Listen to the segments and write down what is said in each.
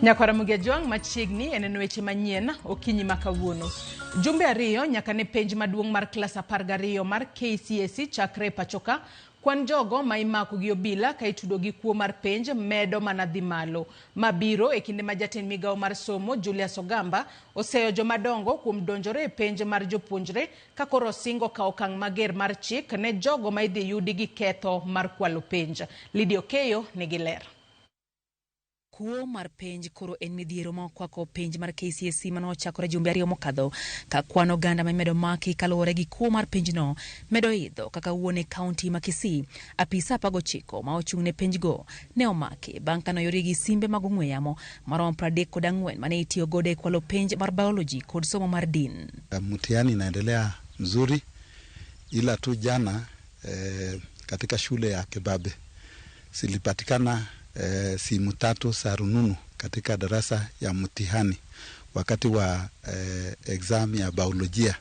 Nyakwara Mugia Jwang' machiegni e neno weche manyien okinyi ma kawuono. Jumbe 2 nyaka ne penj maduong' mar klas 12 mar KCSE chakre e pachoka, kwan jogo ma imako gi obila ka itudo gi kuo mar penj medo mana dhi malo. Ma biro e kinde ma jatend migawo mar somo Julius Ogamba oseyo jomadongo kuom donjore e penj mar jopuonjre ka koro osingo kawo okang' mager mar chik ne jogo ma idhi yudi gi ketho mar kwalo penj. Lydia Okeyo nigi ler. Kuo mar penj koro en midhiero ma okwako penj mar KCSE mane ochakore jumbe 2 mokadho ka kwan oganda ma imedo maki kaluwore gi kuo mar penjno medo idho kaka wuon e kaunti ma Kisii. Apisa 19 ma ochung' ne penjgo ne omaki bang' kane oyudgi gi simbe mag ong'we yamo maromo 34 mane itiyo godo e kwalo penj mar biology kod somo mar din. Mtihani inaendelea mzuri ila tu jana katika shule ya Kibabe zilipatikana simu 3 za rununu katika darasa ya mtihani wakati wa exam ya biolojia,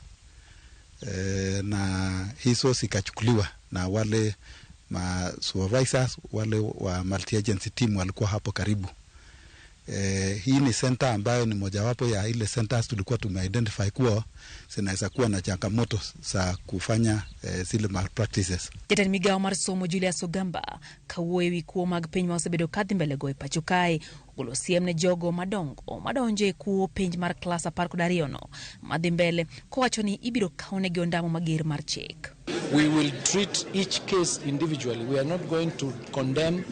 na hizo zikachukuliwa na wale ma supervisors wale wa multi agency team walikuwa hapo karibu. Hii ni center ambayo ni mojawapo ya ile centers tulikuwa tumeidentify kuwa zinaweza kuwa na changamoto za kufanya zile malpractices. Jatend migawo mar somo Julius Ogamba kawuoyo ewi kuo mag penj ma osebedo kadhi mbele go e pacho kae ogolo siem ne jogo madongo madonjo e kuo penj mar klas 12 no madhi mbele kowacho ni ibiro kawnegi ondamo mager mar chik. We will treat each case individually. We are not going to condemn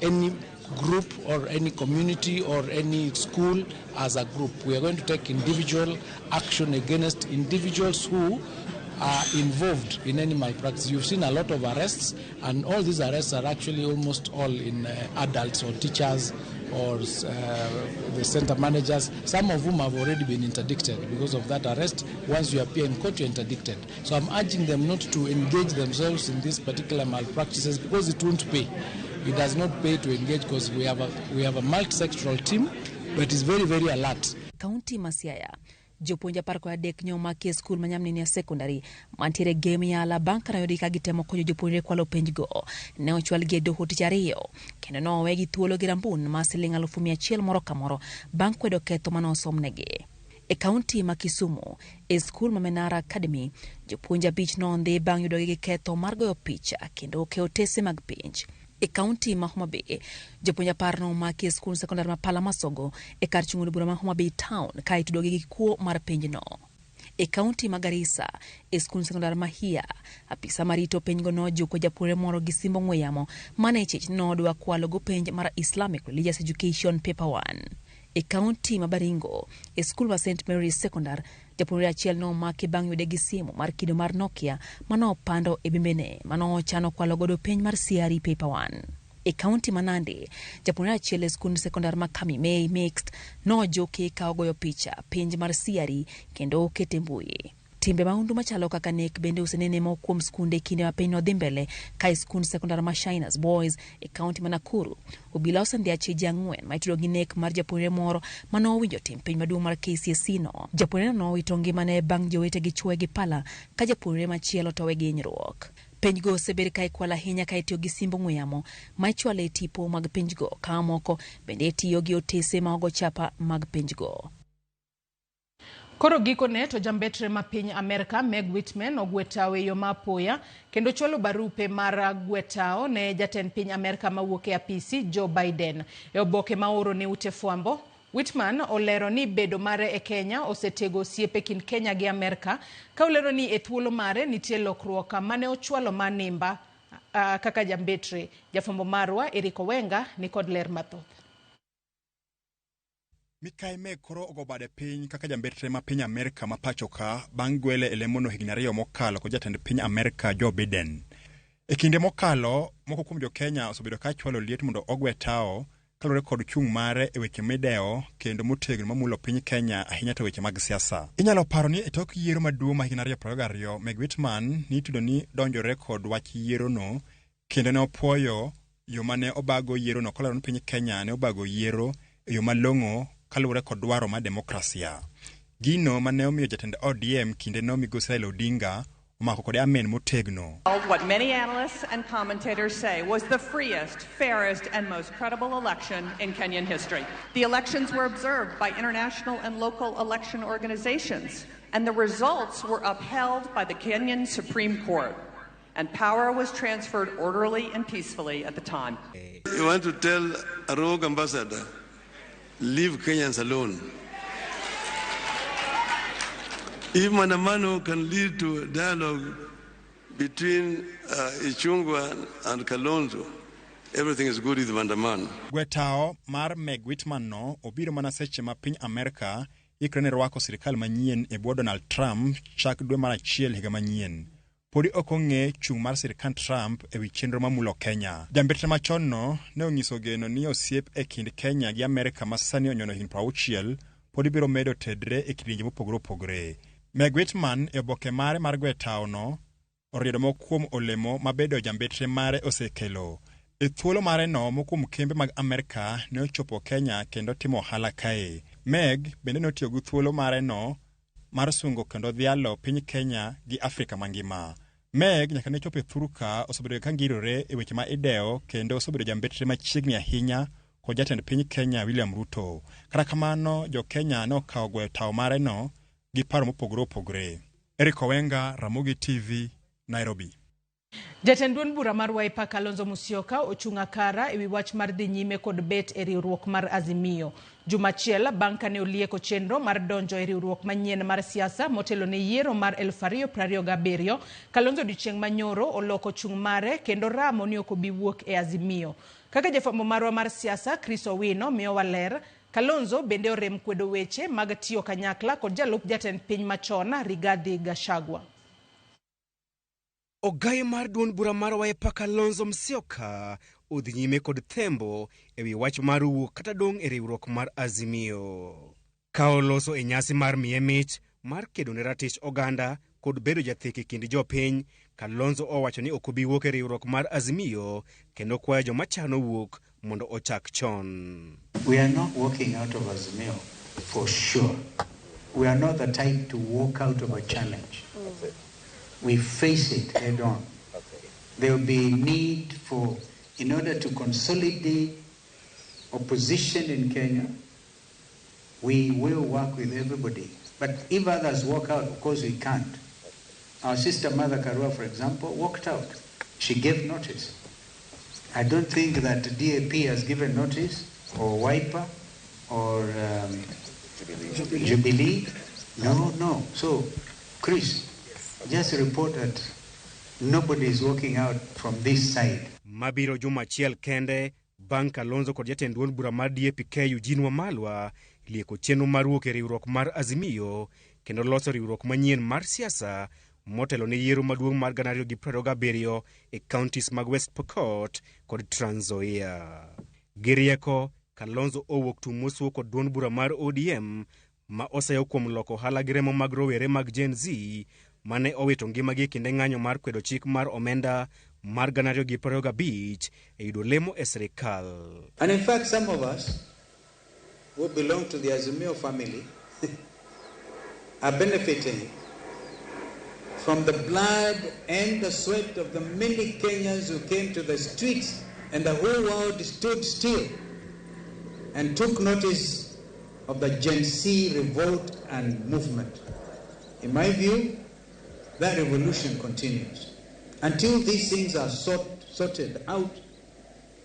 any group or any community or any school as a group. We are going to take individual action against individuals who are involved in any malpractice. You've seen a lot of arrests, and all these arrests are actually almost all in adults or teachers or the center managers, some of whom have already been interdicted because of that arrest. Once you appear in court, you're interdicted. So I'm urging them not to engage themselves in these particular malpractices because it won't pay. It does not pay to engage because we have a multi-sectoral team but is very, very alert. Kaunti ma Siaya, jopuonj 13 ne omaki e skul ma Nyamnenia Secondary mantiere Gem Yala bang' ka noyudgi ka gitemo konyo jopuonjre kwalo penjgo. Ne ochwalgi e doho tich ariyo kendo nowegi thuolo gi rambun mar siling 100,000 moro ka moro bang' kwedo ketho mane osomnegi. E kaunti ma Kisumu, e skul ma Menara Academy, jopuonj 5 nondhi bang' yudogi gi ketho mar goyo picha kendo keyo otese mag penj. E kaunti ma Homa Bay, jopuonj 10 nomaki e skul sekondar ma Pala Masogo e kar chung' od bura ma Homa Bay Town ka itudogi gi kuo mar penjno. E kaunti ma Garissa, e skul sekondar ma Hia, apisa marito penjgo nojuko japuonjre moro gi simb ong'we yamo mane chich nodwa kwalo go penj mar Islamic Religious Education Paper 1. E kaunti ma Baringo, e skul ma St Mary's Secondary, japuonjre achiel nomaki bang' yude gi simu mar kido mar Nokia manopando e bembene manochano kwalo godo penj mar CRE Paper 1. E kaunti ma Nandi, japuonjre achiel e skund sekondar ma Kamimei Mixed nojuki ka ogoyo picha penj mar CRE kendo okete mbui. Timbe mahundu machalo kaka nek bende osenene moko kuom skunde kinde ma piny nodhi mbele ka e skund sekondar ma Shiners Boys e kaunti ma Nakuru. Obila osendhi achije 4 ma itudo gi nek mar japuonjre moro manowinjo tim penj maduong' mar KCSE no. Japuonjre no nowito ngimane bang' jowetegi chuoye gi pala ka japuonjre machielo towe gi hinyruok. Penjgo osebed ka ikwalo ahinya ka itiyo gi simb ong'we yamo ma ichwalo e tipo mag penjgo ka moko bende itiyo gi otese ma ogo chapa mag penjgo. Koro gikone to jambetre ma piny Amerka Meg Whitman ogwe tao e yo ma apoya kendo chwalo barupe mar gwe tao ne jatend piny Amerka mawuok e apisi Joe Biden. E oboke ma ooro ne ute fwambo, Whitman olero ni bedo mare e Kenya osetego osiep e kind Kenya gi Amerka ka olero ni e thuolo mare nitie lokruok mane ochwalo ma nimba kaka jambetre. Jafwambo marwa Eric Owenga nikod ler mathoth. Mikai Meg koro ogo bade piny kaka jambetre ma piny Amerka ma pacho ka bang' gwele e lemono higni 2 mokalo kod jatend piny Amerka Joe Biden. E kinde mokalo, moko kuom jo Kenya osebedo ka chwalo liet mondo ogwe tao kaluwore kod chung' mare e weche midewo kendo motegno mamulo piny Kenya ahinya to weche mag siasa. Inyalo paro ni e tok yiero maduong' ma higni 2022, Meg Whitman nitudo ni donjore kod wach yierono kendo ne opuoyo yo mane obago yierono kolero ni piny Kenya ne obago yiero e yo malong'o kaluwore kod dwaro mar demokrasia. Gino mane omiyo jatend ODM kindeno migosi Raila Odinga omako kode amen motegno. What many analysts and commentators say was the freest, fairest, and most credible election in Kenyan history. The elections were observed by international and local election organizations, and the results were upheld by the Kenyan Supreme Court, and power was transferred orderly and peacefully at the time. You want to tell a rogue ambassador, leave Kenyans alone. If Maandamano can lead to dialogue between Ichung'wah and Kalonzo, everything is good with Maandamano. Gwe tao mar Meg Whitman no obiro mana seche ma piny Amerka ikre ne rwako sirikal manyien e bwo Donald Trump chak dwe mar achiel higa manyien. Podi ok ong'e chung' mar sirkand Trump e wi chenro mamulo Kenya. Jambetre machon no ne onyiso geno ni osiep e kind Kenya gi Amerka ma sani onyono higni 60 podi biro medo tedre e kidienje mopogore opogore. Meg Whitman e oboke mare mar gwe tao no oriedo moko kuom olemo mabedo jambetre mare osekelo. E thuolo mare no moko kuom kembe mag Amerka ne ochopo Kenya kendo timo ohala kae. Meg bende notiyo gi thuolo mare no mar sungo kendo dhialo piny Kenya gi Afrika mangima. Meg nyaka ne chopo e thurka osebedo ka ngirore e weche ma idewo kendo osebedo jambetre machiegni ahinya kod jatend piny Kenya William Ruto. Kata kamano, jo Kenya ne okawo gweyo tao mare no gi paro mopogore opogore. Eric Owenga, Ramogi TV, Nairobi. Jatend duond bura mar Wiper Kalonzo Musyoka ochung' akara ewi wach mar dhi nyime kod bet e riwruok mar Azimio. Juma achiel bang' kane olieko chenro mar donjo e riwruok manyien mar siasa motelo ne yiero mar 2027, Kalonzo odiochieng' manyoro oloko chung' mare kendo ramo ni ok obi wuok e Azimio. Kaka jafwambo marwa mar siasa Chris Owino miyowa ler, Kalonzo bende orem kwedo weche mag tiyo kanyakla kod jalup jatend piny machon Rigathi Gachagua. Ogai mar duond bura mar Wiper Kalonzo Musyoka odhi nyime kod thembo ewi wach mar wuok kata dong' e riwruok mar Azimio. Ka oloso e nyasi mar miye mich mar kedo ne ratich oganda kod bedo jathek e kind jopiny, Kalonzo owacho ni ok obi wuok e riwruok mar Azimio kendo kwayo joma chano wuok mondo ochak chon. We are not walking out of Azimio for sure. We are not the type to walk out of a challenge. We face it head on. There will be need for, in order to consolidate opposition in Kenya, we will work with everybody. But if others walk out, of course we can't. Our sister Martha Karua, for example, walked out. She gave notice. I don't think that DAP has given notice, or Wiper, or Jubilee. No, no. So, Chris, just report that nobody is walking out from this side. Mabiro juma achiel kende bang' Kalonzo kod jatend duond bura mar DAP-K Eugene Wamalwa lieko chenro mar wuok e riwruok mar Azimio kendo loso riwruok manyien mar siasa motelo ne yiero maduong' mar 2027 e counties mag West Pokot kod Trans Nzoia. Gi rieko, Kalonzo owuok tung' mosuo kod duond bura mar ODM ma oseyo kuom loko ohala gi remo mag rowere mag Gen Z mane owito ngimagi e kinde ng'anyo mar kwedo chik mar omenda mar 2025 e yudo lemo e sirikal. And in fact, some of us who belong to the Azimio family are benefiting from the blood and the sweat of the many Kenyans who came to the streets, and the whole world stood still and took notice of the Gen Z revolt and movement. In my view, that revolution continues. Until these things are sorted out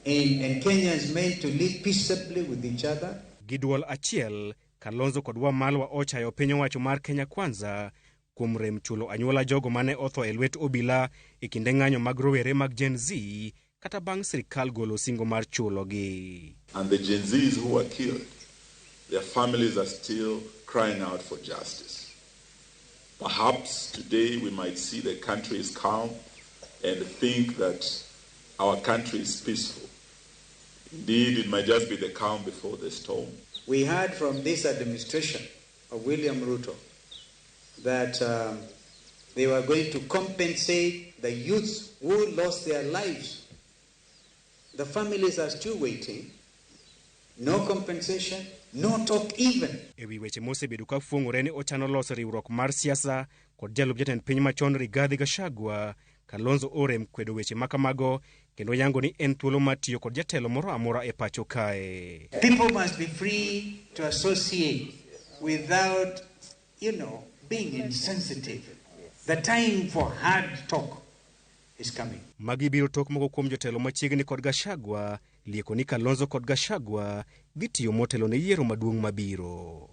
and Kenyans made to live peaceably with each other. Gi duol achiel, Kalonzo kod Wamalwa ochayo piny owacho mar Kenya Kwanza kuom rem chulo anyuola jogo mane otho e lwet obila e kinde ng'anyo mag rowere mag Gen Z kata bang' sirikal golo singo mar chulogi. And the Gen Zs who were killed, their families are still crying out for justice. Perhaps today we might see the country is calm and think that our country is peaceful. Indeed, it might just be the calm before the storm. We heard from this administration of William Ruto that they were going to compensate the youths who lost their lives. The families are still waiting. No compensation, no talk even. Ewi weche mosebedo ka fuong'ore ni ochano loso riwruok mar siasa kod jalup jatend piny machon Rigathi Gachagua, Kalonzo orem kwedo weche makamago kendo yango ni en thuolo mar tiyo kod jatelo moro amora e pacho kae. People must be free to associate without, being insensitive. The time for hard talk is coming. Magi biro tok moko kuom jotelo machiegni kod Gachagua lieko ni Kalonzo kod Gachagua dhi tiyo motelo ne yiero maduong' mabiro.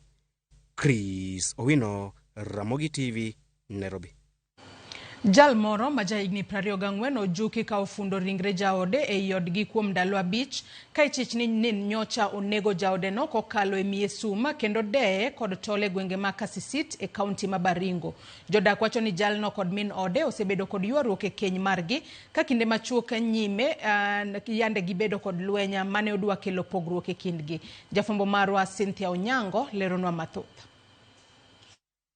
Chris Owino, Ramogi TV, Nairobi. Jal moro ma jahigni 24 ojuki ka ofundo ringre jaode ei odgi kuom ndalo 5 ka ichich ni nyocha onego jaodeno kokalo e miye sum kendo deye kod tol e gwenge ma Kasisit e kaunti ma Baringo. Jodak wacho ni jalno kod min ode osebedo kod ywaruok e keny margi ka kinde machuok nyime yande gibedo kod lweny mane odwa kelo pogruok e kindgi. Jafwambo marwa Cynthia Onyango leronwa mathoth.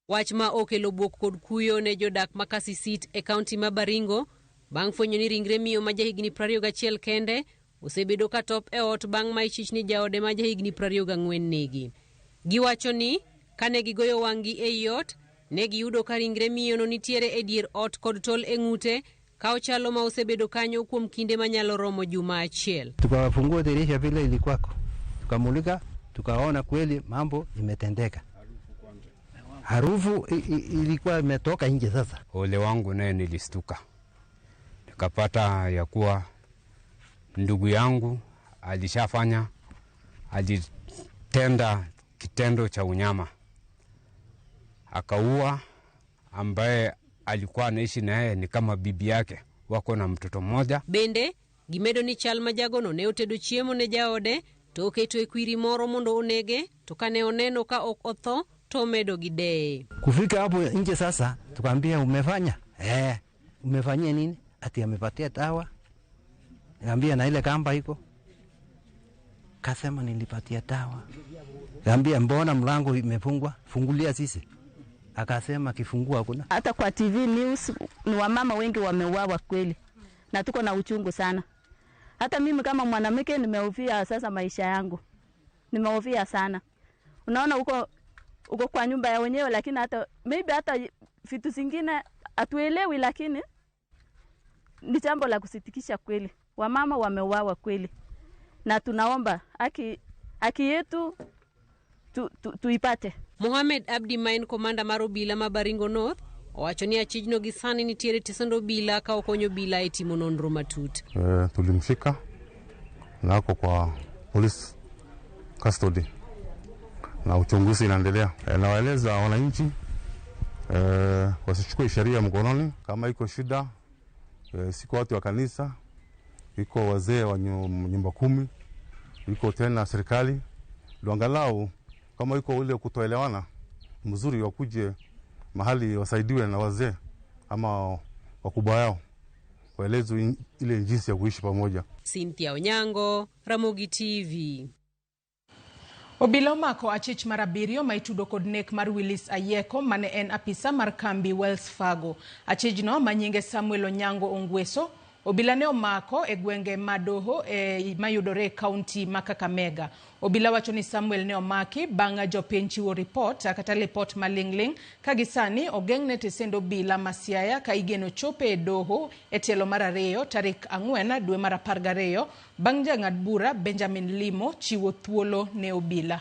Wach ma okelo bwok kod kuyo ne jodak ma Kasisit e kaunti ma Baringo bang' fwenyo ni ringre miyo ma jahigni 21 kende osebedo ka top e ot bang' ma ichich ni jaode ma jahigni 24 negi. Giwacho ni kane gigoyo wang'gi ei ot, ne giyudo ka ringre miyono nitiere e dier ot kod tol e ng'ute ka ochalo ma osebedo kanyo kuom kinde manyalo romo juma achiel. Tukafungua dirisha vile ilikuwako, tukamulika, tukaona kweli mambo imetendeka. Harufu ilikuwa imetoka nje sasa. Ole wangu naye nilistuka. Nikapata ya kuwa ndugu yangu alitenda kitendo cha unyama. Akaua ambaye alikuwa anaishi naye ni kama bibi yake, wako na mtoto mmoja. Bende gimedo ni chal ma jagono ne otedo chiemo ne jaode to oketo e kwiri moro mondo onege, to kane oneno ka ok otho to medo gi deye. Kufika hapo nje sasa tukamwambia umefanya? Umefanyia nini? Ati amepatia dawa. Nikamwambia na ile kamba iko. Kasema nilipatia dawa. Nikamwambia mbona mlango imefungwa? Fungulia sisi. Akasema kifungua hakuna. Hata kwa TV news ni wamama wengi wameuawa kweli. Na tuko na uchungu sana. Hata mimi kama mwanamke nimehofia sasa maisha yangu. Nimehofia sana. Unaona uko kwa nyumba ya wenyewe, lakini hata maybe hata vitu zingine hatuelewi, lakini ni jambo la kusitikisha kweli. Wamama wameuawa kweli. Na tunaomba haki yetu tuipate. Mohamed Abdi Main, komanda mar obila ma Baringo North, owacho ni achijno gi sani nitiere tesend obila ka okonyo obila e timo nonro matut. Tulimshika na ako kwa police custody na uchunguzi inaendelea. Nawaeleza wananchi wasichukue sheria mkononi. Kama iko shida, siko watu wa kanisa, iko wazee wa nyumba 10, iko tena serikali, angalau kama iko ile kutoelewana mzuri wakuje mahali wasaidiwe na wazee ama wakubwa yao, waelezwe ile jinsi ya kuishi pamoja. Cynthia Onyango, Ramogi TV. Obila omako achich mar 7 ma itudo kod nek mar Willis Ayeko mane en apisa mar kambi Wells Fargo. Achijno ma nyinge Samuel Onyango Ongweso obila ne omako e gwenge ma Doho mayudore e kaunti ma Kakamega. Obila wacho ni Samuel ne omaki bang' jopiny chiwo ripot kata lipot maling'ling' ka gisani ogeng'ne tesend obila ma Siaya ka igeno chope e doho e tielo mar 2 tarik 4 dwe mar 12 bang' jang'ad bura Benjamin Limo chiwo thuolo ne obila.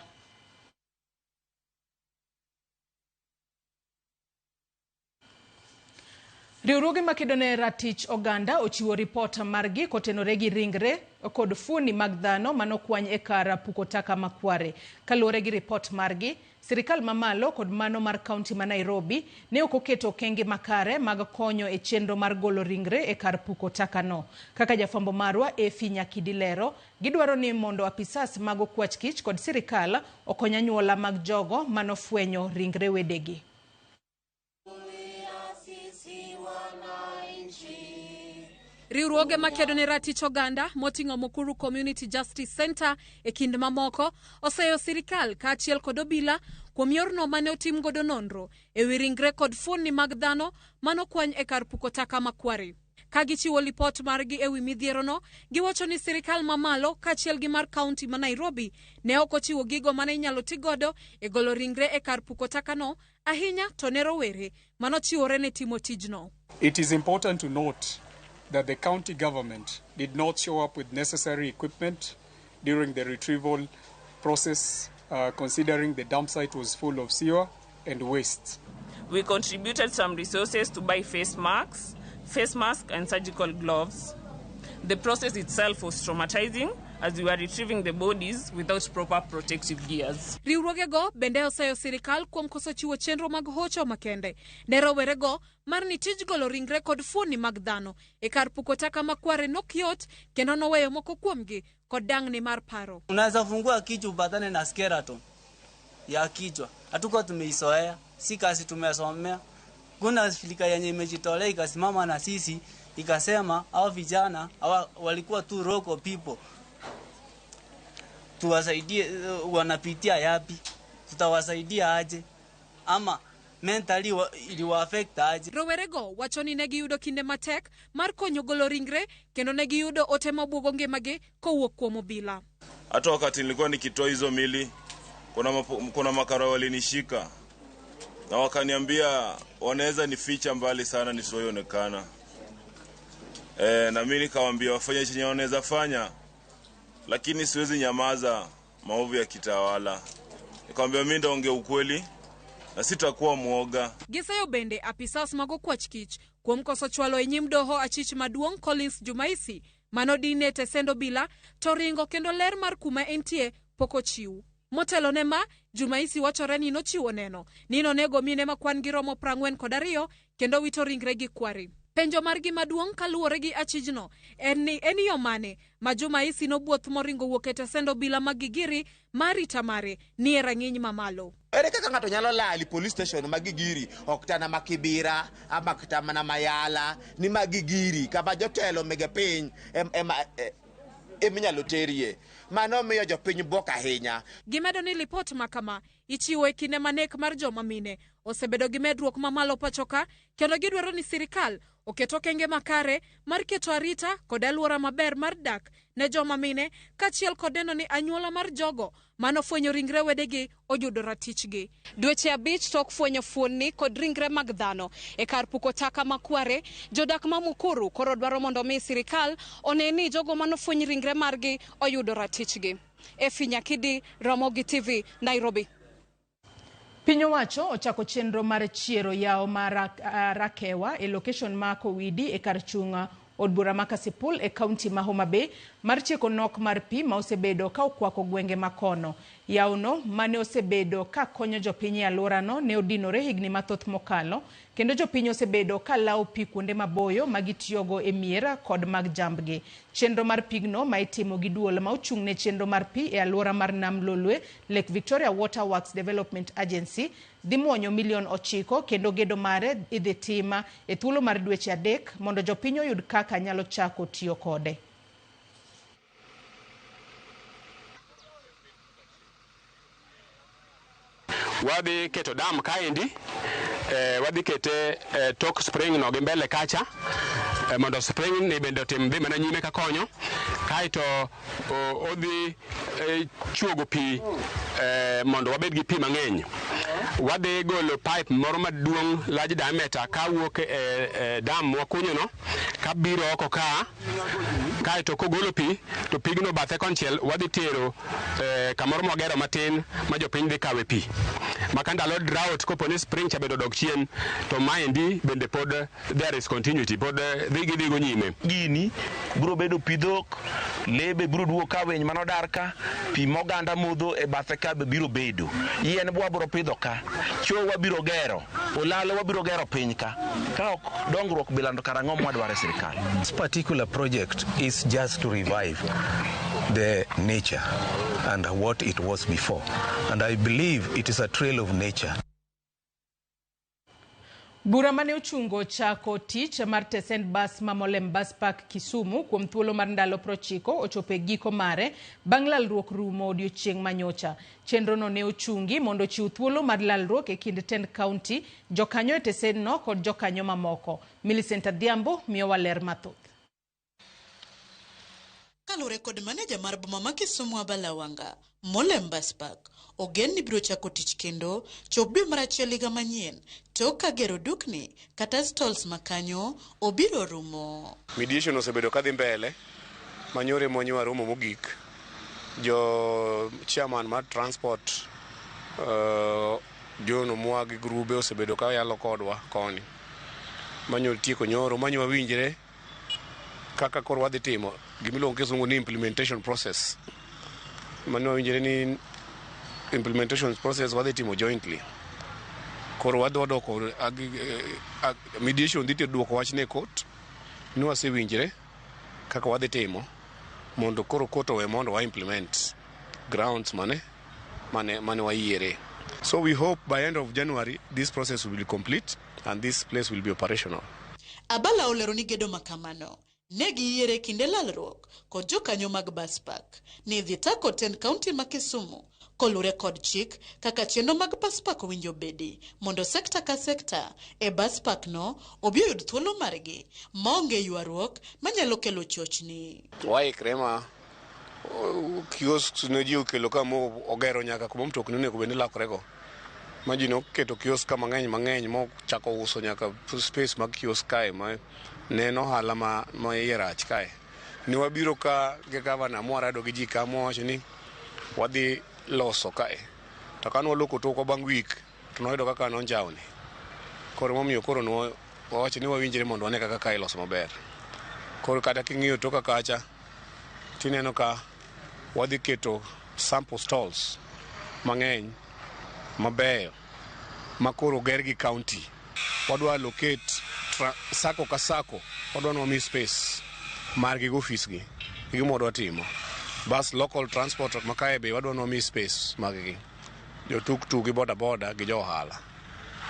Riwruoge makedo ne ratich oganda ochiwo ripot margi kotenore gi ringre kod fuoni mag dhano manokwany e kar puko taka Makware. Kaluwore gi ripot margi, sirikal mamalo kod mano mar kaunti ma Nairobi ne ok oketo okenge makare mag konyo e chenro mar golo ringre e kar puko taka no. Kaka jafwambo marwa Efi Nyakidi lero, gidwaro ni mondo apisas mag okwach kich kod sirikal okony anyuola mag jogo manofwenyo ringre wedegi. Riwruoge makedo ne ratich oganda moting'o Mukuru Community Justice Center e kind mamoko oseyo sirikal kaachiel kod obila kuom yorno mane otim godo nonro ewi ringre kod fuonni mag dhano manokwany e kar puko taka Makware. Ka gichiwo lipot margi ewi midhierono, giwacho ni sirikal mamalo kaachiel gi mar kaunti ma Nairobi ne ok ochiwo gigo mane inyalo ti godo e golo ringre e kar puko takano, ahinya to ne rowere manochiwore ne timo tijno. It is important to note that the county government did not show up with necessary equipment during the retrieval process, considering the dump site was full of sewer and waste. We contributed some resources to buy face masks and surgical gloves. The process itself was traumatizing as we were retrieving the bodies without proper protective gears. Riwruogego bende oseyo sirikal kuom koso chiwo chenro mag hocho makende ne rowerego mar ni tij golo ringre kod fuoni mag dhano e kar puko taka makware nok yot kendo noweyo moko kuomgi kod dang'ni mar paro. Unaweza fungua kichwa upatane na skeleton ya kichwa. Hatukuwa tumeizoea, si kazi tumesomea. Kuna shirika yenye imejitolea ikasimama na sisi ikasema hao vijana walikuwa tu local people, tuwasaidie, wanapitia yapi, tutawasaidia aje, ama mentally iliwa affect aje. Rowerego wacho ni ne giyudo kinde matek mar konyo golo ringre kendo ne giyudo ote mabuogo ngimagi kowuok kuom obila. Hata wakati nilikuwa nikitoa hizo mili, kuna makara walinishika na wakaniambia wanaweza nificha mbali sana nisionekana. Na mimi nikawaambia wafanye chenye wanaweza fanya, lakini siwezi nyamaza maovu ya kitawala. Nikamwambia mimi ndaongea ukweli na sitakuwa muoga. Giseyo bende apisas mag okwach kich kuom koso chwalo e nyim doho achich maduong' Collins Jumaisi manodine tesend obila to ringo kendo ler mar kuma entie pok ochiw. Motelo ne ma, Jumaisi wachore ni nochiwo neno ni nonego mine ma kwan gi romo 42 kendo wito ringre gi kwari. Penjo margi maduong' kaluwore gi achijno en ni en yo mane ma Jumaisi nobwoth moringo wuok e tesend obila mag Gigiri mar rita mare ni e rang'iny mamalo. Ere kaka ng'ato nyalo lali police station ma Gigiri ok tana ma Kibira ama kata mana Mayala ni ma Gigiri kama jotelo mege piny eminyalo terie. Mano miyo jopiny bwok ahinya. Gimedo ni lipot makama ichiwo e kinde ma nek mar joma mine osebedo gi medruok mamalo pachoka kendo gidwaro ni sirikal oket okenge makare mar keto arita kod alwora maber mar dak ne joma mine kaachiel kod neno ni anyuola mar jogo manofwenyo ringre wedegi oyudo ratichgi. Dweche 5 tok fwenyo fuonni kod ringre mag dhano e kar puko taka makware, jodak ma Mukuru koro dwaro mondo mi sirikal one ni jogo manofweny ringre margi oyudo ratichgi. Efi Nyakidi, Ramogi TV, Nairobi. Piny owacho ochako chenro mar chiero yawo mar Rakewa e location ma Kowidi e kar chung' od bura ma Kasipul e kaunti ma Homa Bay mar tieko nok mar pi ma osebedo ka okwako gwenge makono. Yawono mane osebedo ka konyo jopiny e alworano ne odinore higni mathoth mokalo kendo jopiny osebedo ka lawo pi kuonde maboyo ma gitiyogo e mier kod mag jambgi. Chenro mar pigno ma itimo gi duol ma ochung' ne chenro mar pi e alwora mar Nam Lolwe, Lake Victoria Water Works Development Agency, dhi muonyo milion 9 kendo gedo mare idhi tima e thuolo mar dweche 3 mondo jopiny oyud kaka nyalo chako tiyo kode. Wadhi keto dam kaendi, wadhi kete tok spring no gi mbele kacha, mondo spring ni bende otim dhi mana nyime kakonyo, kaeto odhi chuogo pi mondo wabed gi pi mang'eny. Wadhi golo pipe moro maduong' large diameter kawuok e dam mwakunyo no kabiro oko ka, kaeto kogolo pi to pigno bathe konchiel wadhi tero kamoro mwagero matin ma jopiny dhi kawe pi. Maka ndalo drought kopo ni spring cha bedo dok chien to maendi bende pod there is continuity, pod dhi gidhigo nyime. Gini biro bedo pi dhok, lebe biro duogo ka winy manodar ka, pi moganda modho e bathe ka be biro bedo. Yien be wabiro pidho ka, choo wabiro gero, olalo wabiro gero piny ka. Ka ok dongruok bilando karang'o mwadwaro e sirikal. This particular project is just to revive the nature and what it was before. And I believe it is a trail of nature. Bura mane ochungo chako tich mar tesend bas ma Molem Bus Park Kisumu kuom thuolo mar ndalo 90 ochopo e giko mare bang' lalruok rumo odiochieng' manyocha. Chenrono ne ochungi mondo ochiw thuolo mar lalruok e kind tend kaunti, jokanyo e tesendno kod jokanyo mamoko. Millicent Adhiambo miyowa ler mathoth. Kalure kod maneja mar boma ma Kisumu Abala Wanga, Mowlem Bus Park ogen ni biro chako tich kendo chop dwe mar achiel higa manyien tok ka gero dukni kata stalls makanyo obiro rumo. Mediation osebedo kadhi mbele manyore monyo waromo mogik jo chairman mar transport John Omwa gi grube osebedo ka yalo kodwa koni manyo tieko nyoro manyo wawinjre kaka koro wadhi timo gimiluongo kisungu ni implementation process mano wawinjre ni implementation process wadhi timo jointly koro wadwa doko mediation dhi duoko wach ne court ni wasewinjre kaka wadhi timo mondo koro court owe mondo wa implement grounds mane mane mane wayiere. So we hope by end of January this process will be complete and this place will be operational. Abala olero ni gedo makamano ne giyiere kinde lalruok kod jokanyo mag bus park ni dhi tako tend kaunti ma Kisumu kolure kod chik kaka chenro mag bus park owinjo bedi mondo sekta ka sekta e bus park no obi oyud thuolo margi maonge ywaruok manyalo kelo chochni. Waikre ma kiosks ne ji okelo ka mo ogero nyaka kuma mtokni onego bed ni lokorego ma ji noketo kiosk ka mang'eny mang'eny mochako uso nyaka space mag kiosk kae ma ne en ohala ma, ma iye rach kae. Ne wabiro ka gi gavana mwarado gi ji ka mwawacho ni wadhi loso kae to ka nwaloko tokwa bang' week to nwayudo kaka nonjawni koro momiyo koro wawacho ni wawinjre mondo wane kaka kae iloso maber. Koro kata king'iyo toka kacha tineno ka wadhi keto sample stalls mang'eny mabeyo ma koro oger gi county. Wadwa allocate sacco ka sacco wadwa ni wami space margi gi office gi e gima wadwa timo. Bas local transport ma kae be wadwa ni wami space mag gi jo tuk tuk gi boda boda gi jo ohala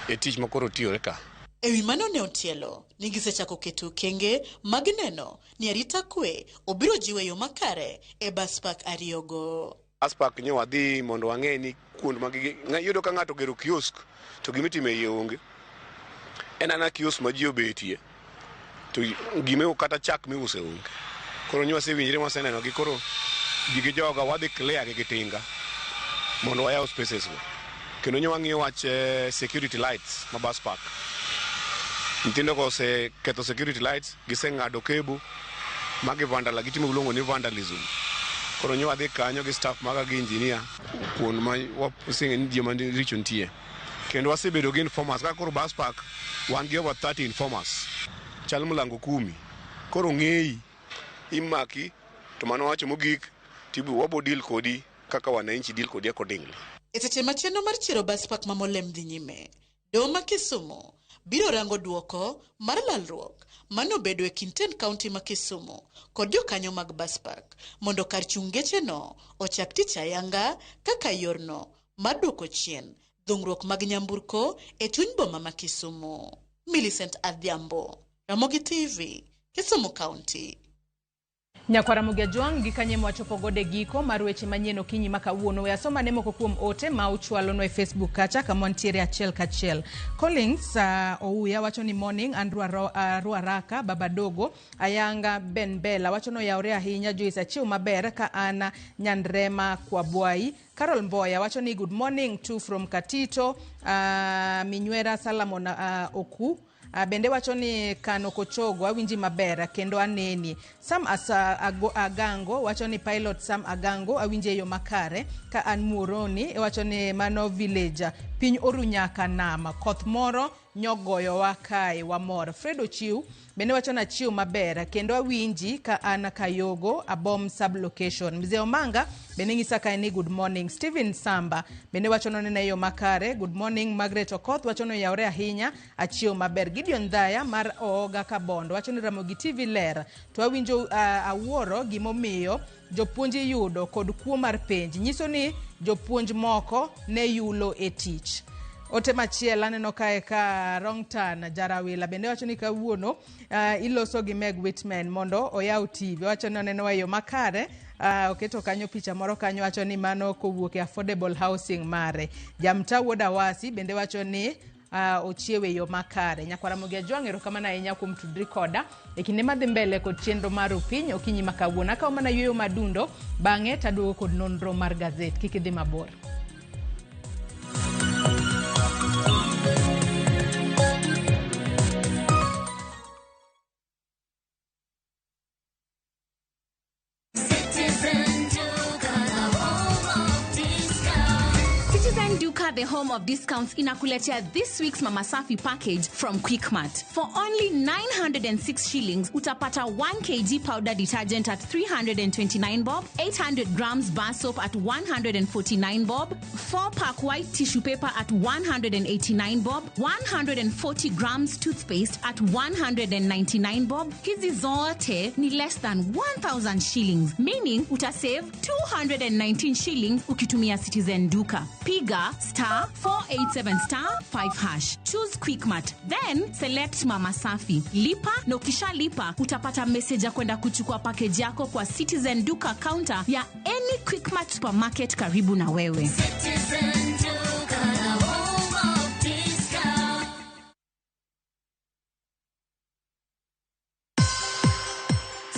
e tich ma koro tiyore ka. E wi mano ne otielo ni gisechako keto okenge mag neno ni arita kwe obiro jiwo e yo makare e bus park ariyogo. Bus park nyo wadhi mondo wang'e ni kuond ma iyudo ka ng'ato ogero kiosk to gimitimo e iye onge. En ana kiosk ma ji obetie to gime kata chak miuse onge. Koro nyo wasewinjre waseneno gi koro ji gi joga wadhi clear gi gi tinga mondo wayaw spaces go. Kendo nyo wang'iyo wach security lights ma bus park. Nyithindo go oseketho security lights, giseng'ado cable ma gi vandala gitimo gimiluongo ni vandalism. Koro nyo wadhi kanyo gi staff maga gi engineer kuond ma waseng'e ni joma richo nitie. Kendo wasebedo gi informers kaka koro bus park wan gi over 30 informers. Chal mlango kumi. Koro ng'eyi imaki to mano wacho mogik tibu wabo deal kodi kaka wananchi deal kodi accordingly. E seche ma chenro mar chiero bus park ma Mowlem dhi nyime, doho ma Kisumu biro rango duoko mar lalruok manobedo e kind tend kaunti ma Kisumu kod jokanyo mag bus park mondo kar chung' gecheno ochak tich ayanga kaka yorno mar duoko chien dhungruok mag nyamburko e chuny boma ma Kisumu. Millicent Adhiambo, Ramogi TV, Kisumu County. Nyakwara Ramogi Ajwang' gi kanye mwachopo godo e giko mar weche manyien okinyi ma kawuono. We asoma ne moko kuom ote ma uchwalonwa e Facebook kacha kama wantiere achiel kachiel. Collins Ouya wacho ni morning Andrew Ruaraka Baba Dogo Ayanga Ben Bella wacho ni oyawre ahinya. Joyce achiew maber ka an Nyandrema Kwabwai. Carol Mboya wacho ni good morning to from Katito Minywera Salamon Oku. Bende wacho ni Kano Kochogo awinji maber kendo aneni. Sam Asa, Ago, Agango wacho ni pilot Sam Agango awinji e yo makare ka an Muoroni wacho ni mano village piny oru nyaka nam koth moro nyogoyowa kae wamor. Fred Ochiw bende wacho ni achiew maber kendo awinji ka an Kayogo Abom sub location. Mzee Omanga bende ng'isa kae ni good morning. Steven Samba bende wacho ni onene e yo makare. Good morning. Margaret Okoth wacho ni oyawre ahinya achiew maber. Gideon Dhaya mar Ooga Kabondo wacho ni Ramogi TV ler to awinjo awuoro gimomiyo jopuonj iyudo kod kuo mar penj nyiso ni jopuonj moko ne yulo e tich. Ote machielo aneno kae ka Rongtan Jarawila bende wacho ni kawuono iloso gi Meg Whitman mondo oyaw TV. Wacho ni oneno e yo makare. Oketo kanyo picha moro kanyo wacho ni mano kowuok e affordable housing mare. Jamta Wuod Awasi bende wacho ni Ochiewe yo makare. Nyakwara Ramogi Ajwang', erokamano ahinya kuom tudri koda e kinde madhi mbele kod chenro mar Opiny okinyi ma kawuono. Akawo mana yueyo madundo, bang'e taduogo kod nonro mar gazet. Kik idhi mabor. Citizen Duka, the home of discounts, inakuletea this week's Mama Safi package from Quickmart. For only 906 shillings, utapata 1 kg powder detergent at 329 bob, 800 grams bar soap at 149 bob, 4 pack white tissue paper at 189 bob, 140 grams toothpaste at 199 bob. Hizi zote ni less than 1000 shillings, meaning utasave 219 shillings ukitumia Citizen Duka. Piga star 487 star 5 hash. Choose Quickmart, then select Mama Safi. Lipa na ukishalipa utapata message ya kwenda kuchukua package yako kwa Citizen Duka counter ya any Quickmart supermarket karibu na wewe. Citizen Duka, the home of discount.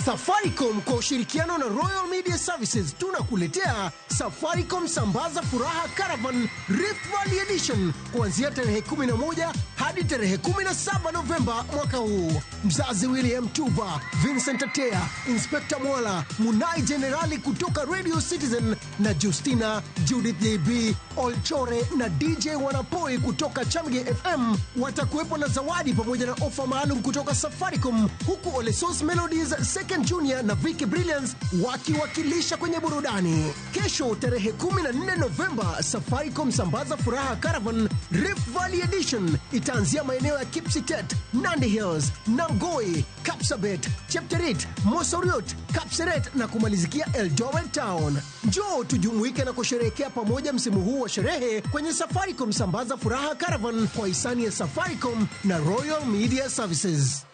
Safaricom kwa ushirikiano na Royal Media Services tunakuletea Safaricom Sambaza Furaha Caravan Rift Valley Edition kuanzia tarehe 11 hadi tarehe 17 Novemba mwaka huu. Mzazi William Tuva, Vincent Atea, Inspector Mwala, Munai Jenerali kutoka Radio Citizen na Justina, Judith JB, Olchore na DJ Wanapoi kutoka Chamge FM watakuwepo na zawadi pamoja na ofa maalum kutoka Safaricom, huku Olesos Melodies, Second Junior na Vicky Brilliance wakiwakilisha kwenye burudani. Kesho tarehe 14 Novemba, Safaricom Sambaza Furaha Caravan Rift Valley Edition itaanzia maeneo ya Kipsitet, Nandi Hills, Nangoi, Kapsabet, Chepterit, Mosoriot, Kapseret na kumalizikia Eldoret Town. Njoo tujumuike na kusherehekea pamoja msimu huu wa sherehe kwenye Safaricom Sambaza Furaha Caravan kwa hisani ya Safaricom na Royal Media Services.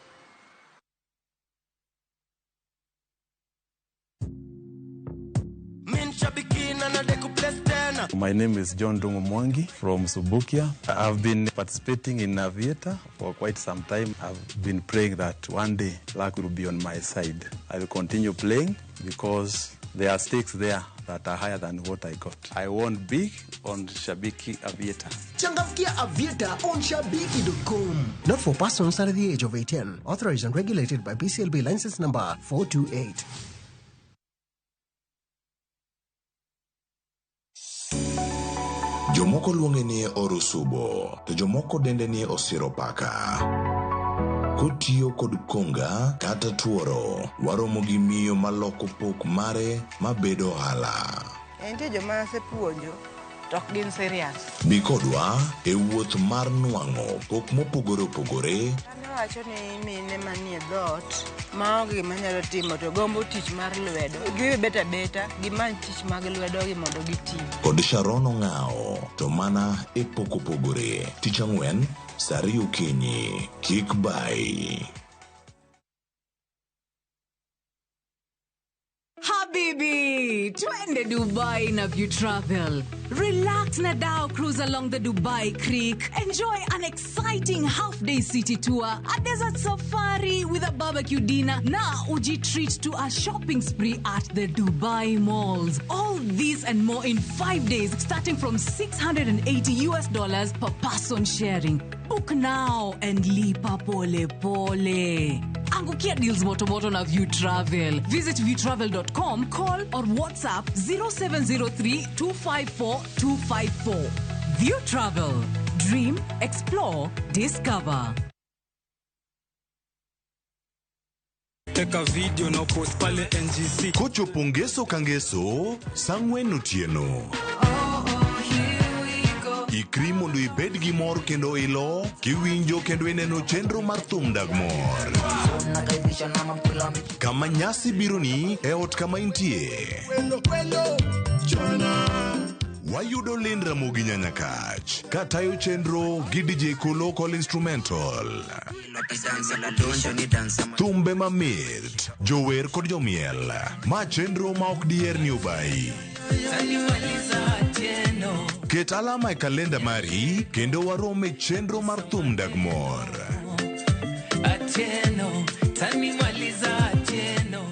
My name is John Dungu Mwangi from Subukia. I've been participating in Aviator for quite some time. I've been praying that one day luck will be on my side. I will continue playing because there are stakes there that are higher than what I got. I won big on Shabiki Aviator. Changamkia Aviator on Shabiki.com. Not for persons under the age of 18. Authorized and regulated by BCLB license number 428. Jomoko luonge ni Orusubo, to jomoko dende ni Osiro Paka. Kotiyo kod konga kata tuoro, waromo gi miyo maloko pok mare mabedo ohala. Nitie joma asepuonjo to ok gin serious. Bi kodwa e wuoth mar nwang'o pok mopogore opogore. An awacho ni mine manie dhoot maonge gima nyalo timo to gombo tich mar lwedo. Giwe bet abeta, gimany tich mag lwedogi mondo giti. Kod Sharon Ong'ao to mana e pok opogore. Tich ang'wen, saa ariyo okinyi. Kik bai. Habibi, twende Dubai na View Travel. Relax na dhow cruise along the Dubai Creek. Enjoy an exciting half-day city tour, a desert safari with a barbecue dinner, na uji treat to a shopping spree at the Dubai malls. All this and more in 5 days, starting from $680 US per person sharing. Book now and lipa pole pole. Angukia deals moto moto na View Travel. Visit viewtravel.com, call or WhatsApp 0703 254 254. View Travel. Dream, explore, discover. Teka video na post pale NGC. Kochopo ngeso ka ngeso, sa ang'wen otieno. Ikri mondo ibed gi mor kendo ilo, kiwinjo kendo ineno chenro mar thum dag mor. Kama nyasi bironi e ot kama intie. Wayudo Lind Ramogi Nyanyakach katayo chenro gi DJ Kolo Call Instrumental. Thumbe mamit, jower kod jomiel. Ma chenro ma ok diher ni obayi. Ket alama e kalenda mari kendo warom e chenro mar thum dag mor. Atieno, tanimaliza Atieno.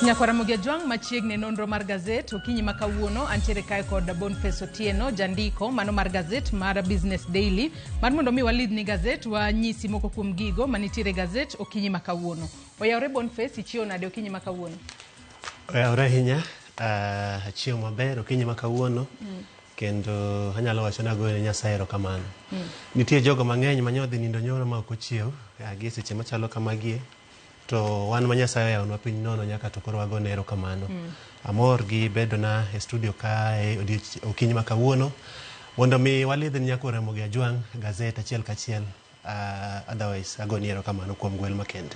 Nyakwara Ramogi Ajwang' machiegni nonro mar gazet okinyi ma kawuono antiere kae kod Boniface Otieno jandiko mano mar gazet mar Business Daily mar mondo mi walidhni gazet wanyisi moko kuom gigo manitiere gazet okinyi ma kawuono. Oyawre Boniface, ichiewo nade okinyi ma kawuono? Oyawre ahinya, achiewo maber okinyi ma kawuono. Kendo anyalo wacho ni agoyo ne Nyasaye erokamano. Nitie jogo mang'eny mane odhi nindo nyoro ma ok ochiew gi e seche machalo kamagie to wan ma Nyasaye oyawonwa piny nono nyaka to koro wagone erokamano. Amor gi bedona e studio kae okinyi ma kawuono mondo mi walidh ni nyaka Ramogi Ajwang' gazet achiel kachiel. Otherwise agoni erokamano kuom gwel makende.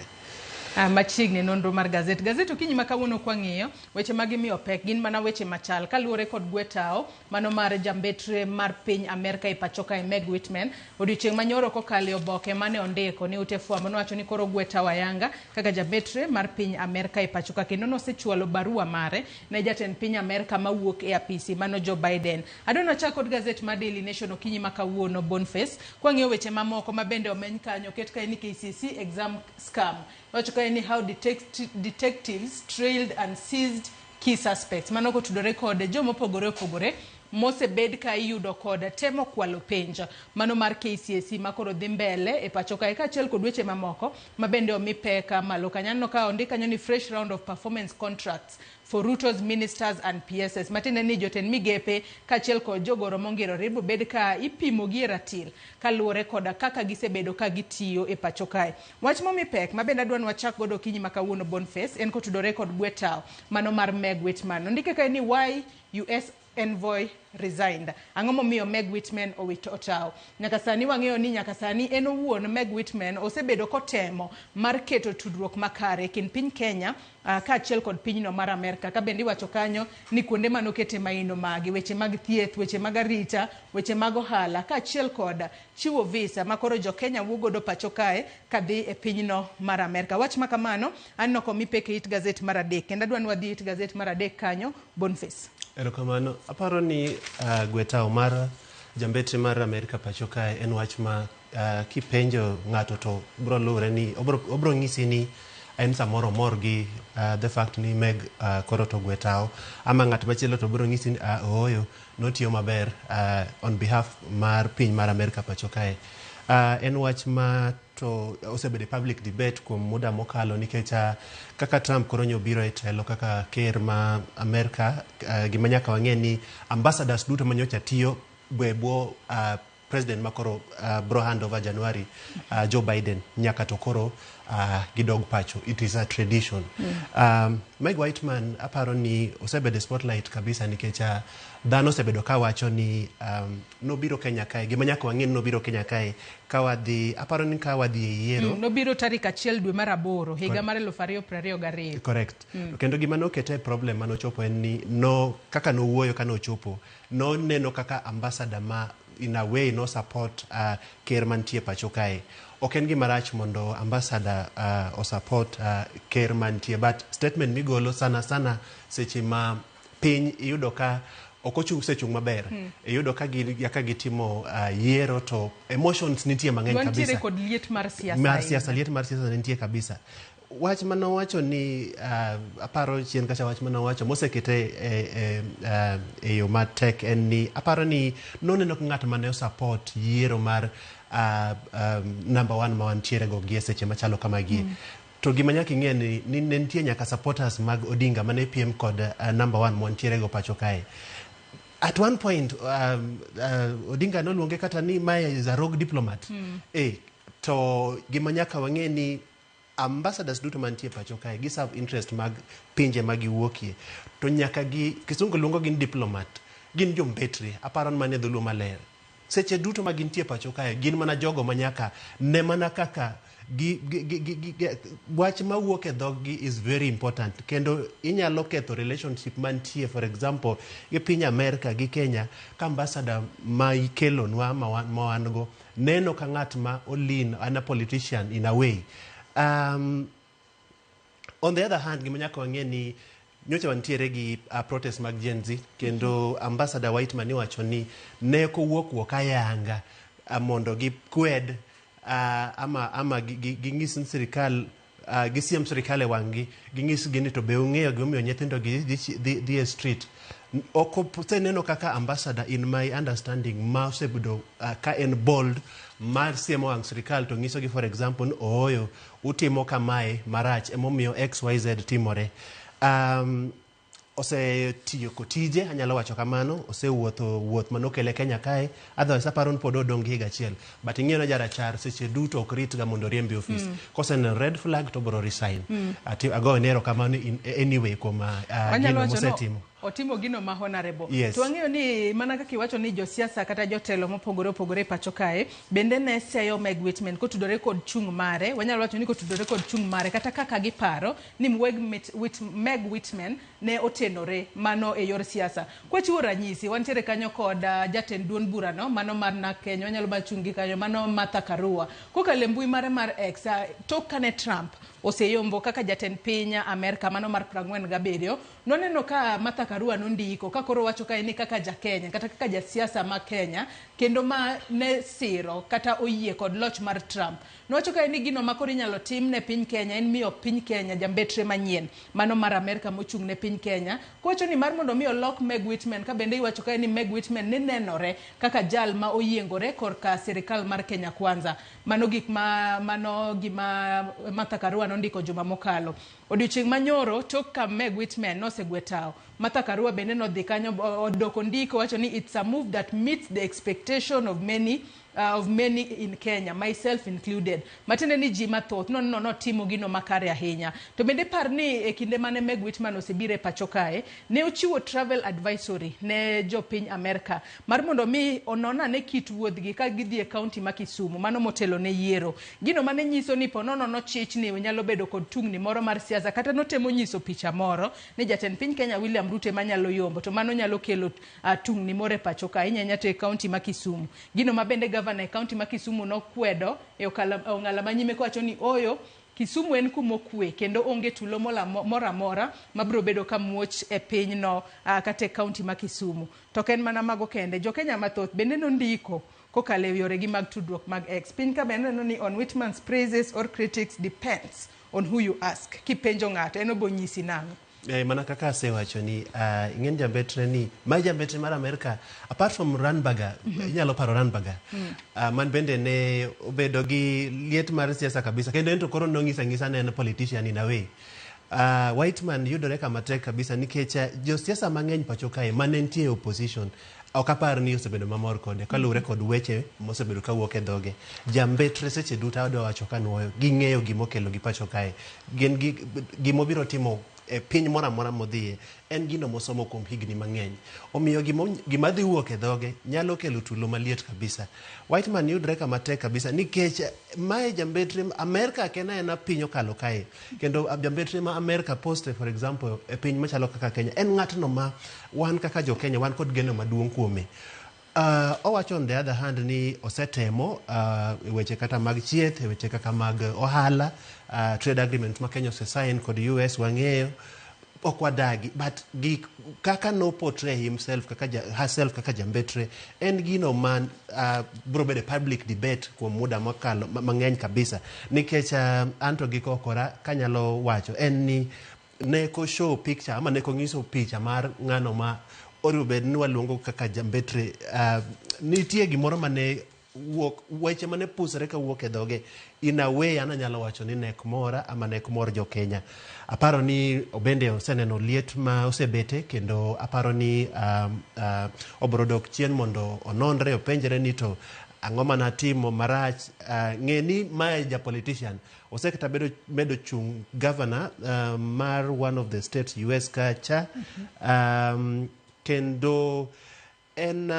Machiegni nonro mar gazet. Gazet okinyi ma kawuono kwang'iyo, weche ma gimiyo pek gin mana weche machal kaluwore kod gwetao mano mar jambetre mar piny Amerka e pacho kae Meg Whitman. Odiochieng' manyoro kokalo e oboke mane ondiko ne ute fwambo nowacho ni koro gwetao ayanga kaka jambetre mar piny Amerka e pacho ka kendo nosechwalo barua mare ne jatend piny Amerka mawuok e apisi mano Joe Biden. Adwa nachak kod gazet mar Daily Nation okinyi ma kawuono Boniface kwang'iyo weche mamoko ma bende omeny kanyo oket kae ni KCSE exam scam. Wacho kae ni how detectives trailed and seized key suspects. Mano kotudore kod jomopogore opogore mosebed ka iyudo kod temo kwalo penj mano mar KCSE ma koro dhi mbele e pacho kae kaachiel kod weche mamoko ma bende omi pek malo kanyo. Aneno ka ondik kanyo ni fresh round of performance contracts for Ruto's ministers and PSs. Matiende ni jotend migepe kaachiel kod jogoro mongirore ibiro bed ka ipimo gi e ratil kaluwore koda kaka gisebedo ka gitiyo e pacho kae. Wach momi pek ma bende adwa ni wachak godo okinyi ma kawuono Boniface en kotudore kod gwetao mano mar Meg Whitman. Ondike kae ni why US envoy resigned. Ang'o momiyo Meg Whitman owito otao? Nyaka sani wang'eyo ni nyaka sani en owuon Meg Whitman osebedo kotemo mar keto tudruok makare e kind piny Kenya kaachiel kod pinyno mar Amerka. Ka bende iwacho kanyo ni kuonde manokete maino magi, weche mag thieth, weche mag arita, weche mag ohala kaachiel kod chiwo visa ma koro jo Kenya wuok godo pacho kae kadhi e pinyno mar Amerka. Wach ma kamano aneno komi pek e it gazet mar adek kendo adwa ni wadhi e it gazet mar adek kanyo Boniface. Erokamano. Aparo ni gwetao mar jambetre mar Amerka pacho kae en wach ma kipenjo ng'ato to bro luwre ni obro ng'isi ni en samoro omor gi the fact ni Meg koro to gwetao ama ng'at machielo to bro ng'isi ni ooyo notiyo maber on behalf mar piny mar Amerka pacho kae. En wach ma to osebedo e public debate kuom muda mokalo nikech kaka Trump koro nyobiro e telo kaka ker ma Amerka, gima nyaka wang'e ni ambassadors duto manyocha tiyo e bwo president makoro bro hand over January, Joe Biden, nyaka to koro gidog pacho. It is a tradition. Meg Whitman aparo ni osebedo e spotlight kabisa nikech dhano osebedo kawacho ni nobiro Kenya kae. Gima nyaka wang'e ni nobiro Kenya kae ka wadhi, aparo ni ka wadhi e yiero. Nobiro tarik 1 dwe mar 8 higa mar 2022. Correct. Kendo gima nokete e problem manochopo en ni no kaka nowuoyo ka nochopo noneno kaka ambassador ma in a way no support ker mantie pacho kae. Ok en gima rach mondo ambassador osupport ker mantie, but statement migolo sana sana seche ma piny iyudo ka ok ochung' osechung' maber. Iyudo ka ka gitimo yiero to emotions nitie mang'eny Wantiere kabisa. kod liet mar siasa. Mar ahinya. siasa, liet mar siasa nitie kabisa. Wach manowacho ni aparo chien kacha wach manowacho mosekete e yo matek en ni aparo ni noneno ka ng'at mane osupport yiero mar number one ma wantiere go gi e seche machalo kamagie. To gima nyaka ing'e ni ne nitie nyaka supporters mag Odinga mane piem kod number one mwantiere go pacho kae. At one point Odinga noluonge kata ni mae is a rogue diplomat. To gima nyaka wang'e ni ambassadors duto mantie pacho kae gi serve interest mag pinje ma giwuokie to nyaka gi kisungu luongo gin diplomat, gin jombetre, aparo ni mano e dholuo maler. Seche duto ma gintie pacho kae gin mana jogo ma nyaka ne mana kaka gi, gi, gi, gi, gi, gi, wach mawuok e dhoggi is very important kendo inyalo ketho relationship mantie for example gi piny Amerika gi Kenya ka ambassador ma ikelonwa ma wan ma wan go neno ka ng'at ma olin an a politician in a way. On the other hand, gima nyaka wang'e ni nyocha wantiere gi protest mag Gen Z kendo ambassador Whiteman iwacho ni ne ok owuok wuok ayanga mondo gikwed ama ging'is ni sirikal gisiem sirikal e wang'gi ging'isgi ni to be ung'eyo gimomiyo nyithindo gi dhi e street. Ok oseneno kaka ambassador in my understanding ma osebedo ka en bold mar siemo wang' sirikal to ng'isogi for example ni ooyo utimo kamae marach emomiyo XYZ timore. Osetieko tije anyalo wacho kamano osewuotho wuoth manokele Kenya kae otherwise aparo ni pod odong' gi higa achiel but ing'eyo ni jarachar seche duto ok ritga mondo oriembi e ofis. Koseneno red flag to obiro resign. Agoyone erokamano in anyway kuom Wanyalo gino wacho no mosetimo. otimo gino ma honorable. Yes. To wang'eyo ni mana kaka iwacho ni josiasa kata jotelo mopogore opogore e pacho kae bende ne seyo Meg Whitman kotudore kod chung' mare. Wanyalo wacho ni kotudore kod chung' mare kata kaka giparo ni Meg Whitman ne otenore mano e yor siasa. Kwachiwo ranyisi, wantiere kanyo kod jatend duond burano mano mar NARC Kenya, wanyalo mana chung' gi kanyo mano Martha Karua. Kokalo e mbui mare mar X, tok kane Trump oseyombo kaka jatend piny Amerka mano mar 47, noneno ka Martha Karua nondiko ka koro wacho kae ni kaka ja Kenya kata kaka jasiasa ma Kenya kendo ma ne siro kata oyie kod loch mar Trump. Nowacho kae ni gino ma koro inyalo tim ne piny Kenya en miyo piny Kenya jambetre manyien mano mar Amerka mochung' ne piny Kenya. Kowacho ni mar mondo mi olok Meg Whitman ka bende iwacho kae ni Meg Whitman ne nenore kaka jal ma oyiengore korka sirikal mar Kenya Kwanza. Mano gik ma mano gima Martha Karua nondiko juma mokalo. Odiochieng' manyoro tok ka Meg Whitman nosegwe tao, Martha Karua bende nodhi kanyo odoko ndiko wacho ni it's a move that meets the expectation of many in Kenya, myself included. Matiende ni ji mathoth noneno notimo gino makare ahinya. To bende par ni e kinde mane Meg Whitman osebiro e pacho kae, ne ochiwo travel advisory ne jopiny Amerka mar mondo mi onon ane kit wuodhgi ka gidhi e kaunti ma Kisumu, mano motelo ne yiero. Gino mane nyiso ni ponono nochich ni nyalo bedo kod tungni moro mar siasa kata notemo nyiso picha moro ni jatend piny Kenya William Ruto ema nyalo yombo to mano nyalo kelo tungni moro e pacho ka ahinya ahinya to e kaunti ma Kisumu. Gino ma bende gavana e kaunti ma Kisumu nokwedo e ong'ala manyime kowacho ni oyo Kisumu en kumokwe kendo onge tulo moro amora mabiro bedo ka muoch e pinyno kata e kaunti ma Kisumu. To ok en mana mago kende, jo-Kenya mathoth bende nondiko kokalo e yoregi mag tudruok mag X. Piny ka bende neno ni on Whitman's praises or critics depends on who you ask. Kipenjo ng'ato en obo nyisi nang'o. Mana kaka asewacho ni ing'eni jambetre ni ma jambetre mar Amerika apart from Ranbaga. Inyalo paro Ranbaga. Man bende ne obedo gi liet mar siasa kabisa kendo en to koro nong'iso ang'isa ni en politician in a way. Whiteman yudore kama tek kabisa nikech josiasa mang'eny pacho kae mane nitie e opposition ok apar ni osebedo mamor kode kaluwore kod weche mosebedo kawuok e dhoge. Jambetre seche duto adwa wacho kanuoyo ging'eyo gimokelo gi pacho kae gin gi gimobiro timo e piny moro amora modhiye en gino mosomo kuom higni mang'eny omiyo gima dhi wuok e dhoge nyalo kelo tulo maliet kabisa. Whiteman yudre kama tek kabisa nikech mae jambetre Amerka ok en aena piny okalo kae kendo jambetre ma Amerka poste for example e piny machalo kaka Kenya en ng'atno ma wan kaka jo Kenya wan kod geno maduong' kuome. Owacho on the other hand ni osetemo e weche kata mag chieth e weche kaka mag ohala trade agreement ma Kenya osesign kod US wang'eyo ok wadagi but gik kaka no portray himself kaka ja, herself kaka jambetre en gino man biro bedo public debate kuom muda mokalo mang'eny kabisa nikech anto gi kokora kanyalo wacho en ni neko show picture ama neko nyiso picha mar ng'ano ma onego bed ni waluongo kaka jambetre nitie gimoro mane wuok weche mane pusore kawuok e dhoge in a way an anyalo wacho ni nek mora ama nek mor jo Kenya aparo ni obende oseneno liet ma osebete kendo aparo ni obro dok chien mondo ononre openjre ni to ang'o manatimo marach ng'e ni mae ja politician osekata bedo medo chung governor mar one of the states US kacha kendo en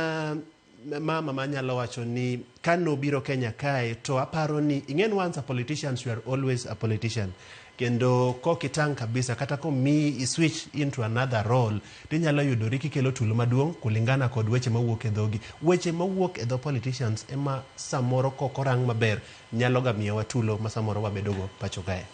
mama manyalo wacho ni kanobiro Kenya kae to aparo ni ing'en once a politician you are always a politician kendo kokitang' kabisa kata komiyi i switch into another role tinyalo yudori kikelo tulo maduong' kulingana kod weche mawuok e dhogi weche mawuok e dho politicians ema samoro kokorang maber nyalo ga miyowa tulo ma samoro wabedogo pacho kae.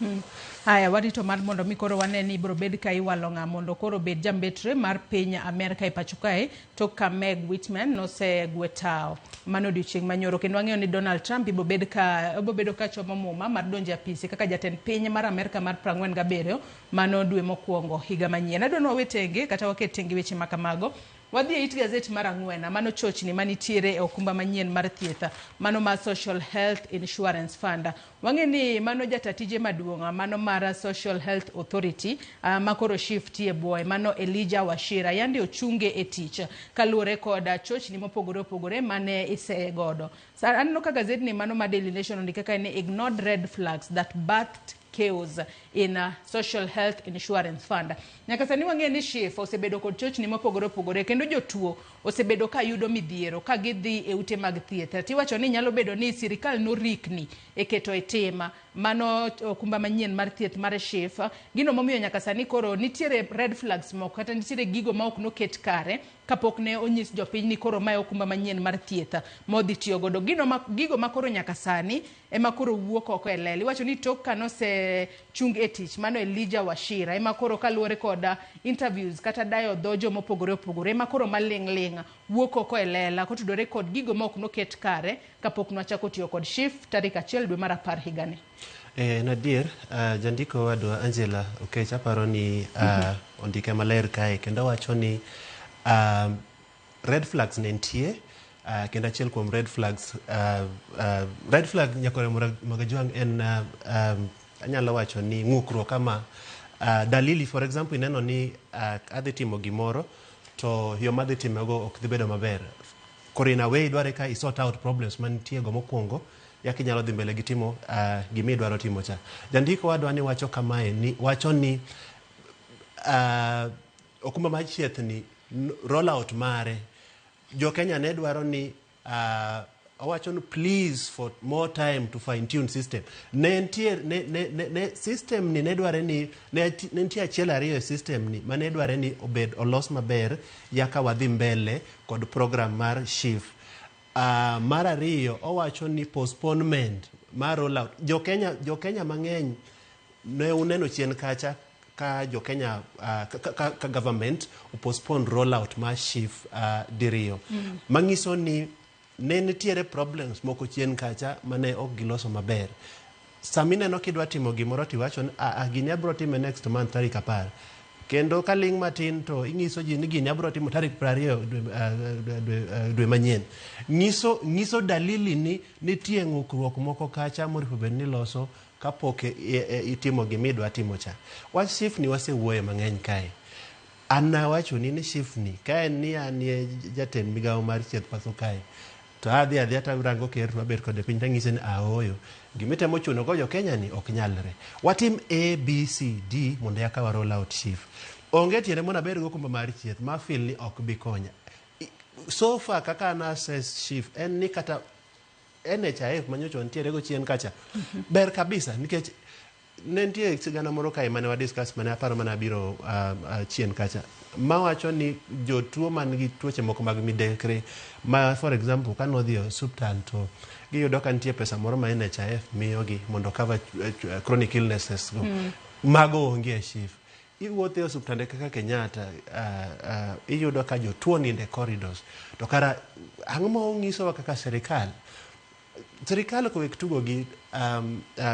Haya, warito mar mondo mi koro wane ni ibiro bed ka iwalo ng'a mondo koro obed jambetre mar piny Amerka e pacho kae tok ka Meg Whitman nosegwe tao mano odiochieng' manyoro kendo wang'eyo ni Donald Trump ibiro bed ka ibiro bedo ka chomo muma mar donjo e apisi kaka jatend piny mar Amerka mar 47 mano dwe mokwongo higa manyien. Adwa ni wawe tenge kata waket tenge weche ma kamago. Wadhi e it gazet mar ang'wen mano chochni manitiere e okumba manyien mar thieth mano mar Social Health Insurance Fund. Wang'e ni mano jata tije maduong' mano mar Social Health Authority ma koro SHIF tie bwoye mano Elijah Wachira yande ochunge e tich kaluwore kod chochni mopogore opogore mane isegodo. Aneno ka gazetni mano mar Daily Nation ondike kae ni ignored red flags that birthed chaos in Social Health Insurance Fund. Nyaka sani wang'eyo ni SHIF osebedo kod chochni mopogore opogore kendo jotuo osebedo ka yudo midhiero ka gidhi e ute mag thieth. Tiwacho ni nyalo bedo ni sirikal norikni e keto e tim mano okumba manyien mar thieth mar SHIF. Gino momiyo nyaka sani koro nitiere red flags moko kata nitiere gigo ma ok noket kare kapok ne onyis jopiny ni koro mae okumba manyien mar thieth modhi tiyo godo. Gigo ma koro nyaka sani ema koro wuok oko e lela. Iwacho ni tok kanose chung e tich mano Elijah Wachira ema koro kaluwore kod interviews kata dayo dho jomopogore opogore ema koro maling' ling' wuok oko e lela kotudore kod gigo ma ok noket kare kapok nwachako tiyo kod SHIF tarik 1 dwe mar 10 higani. En adier, jandiko wadwa Angela Okech aparo ni ondike maler kae kendo wacho ni red flags ne nitie kendo achiel kuom red flags red flag nyakore Magajwang' en anyalo wacho ni ng'ukruok ama dalili for example ineno ni adhi timo gimoro to yo madhi timego ok dhi bedo maber. Koro in a way dware ka i sort out problems mantie go mokwongo yaka inyalo dhi mbele gi timo gima idwaro timo cha. Jandiko wadwa ni wacho kamae ni wacho ni okumba mar thieth ni roll out mare jo Kenya ne dwaro ni owacho ni please for more time to fine tune system. Ne nitie ne system ni ne dware ni ne nitie achiel ariyo e system ni mane dware ni obed olos maber yaka wadhi mbele kod program mar SHIF. Mar ariyo owacho ni postponement mar rollout. Jo Kenya mang'eny ne uneno chien kacha ka jo Kenya ka government postpone rollout mar SHIF diriyo. Manyiso ni ne nitiere problems moko chien kacha mane ok giloso maber. Sami neno kidwa timo gimoro tiwacho ni gini abiro time next month tarik 10. Kendo ka ling' matin to ing'iso ji ni gini abiro timo tarik 20 dwe manyien. Ng'iso dalili ni nitie ng'ukruok moko kacha moripo bed ni loso kapok itimo gimidwa timo cha. Wach SHIF ni wasewuoye mang'eny kae. An awacho ni SHIF ni ka en ni an e jatend migawo mar thieth pacho kae to adhi adhiya tarango ker to wabet kode piny tang'ise ni aoyo gimitemo chuno go jo Kenya ni ok nyalre. Watim A, B, C, D mondo eka wa roll out SHIF. Onge tiende mondo abed go okumba mar thieth ma feel ni ok bi konya. So far kaka an assess SHIF en ni kata NHIF manyocha wantiere go chien kacha ber kabisa nikech ne nitie sigana moro kae mane wa discuss mane aparo mane abiro chien kacha mawacho ni jotuo man gi tuoche moko mag midekre ma for example ka nodhi e osiptal to giyudo ka nitie pesa moro ma NHIF miyogi mondo cover chronic illnesses go. Mago onge e SHIF. Iwuotho e osiptande kaka Kenyatta iyudo ka jotuo nindo e corridors to kara ang'o ma ung'isowa kaka sirikal? Sirikal ok owek tugo gi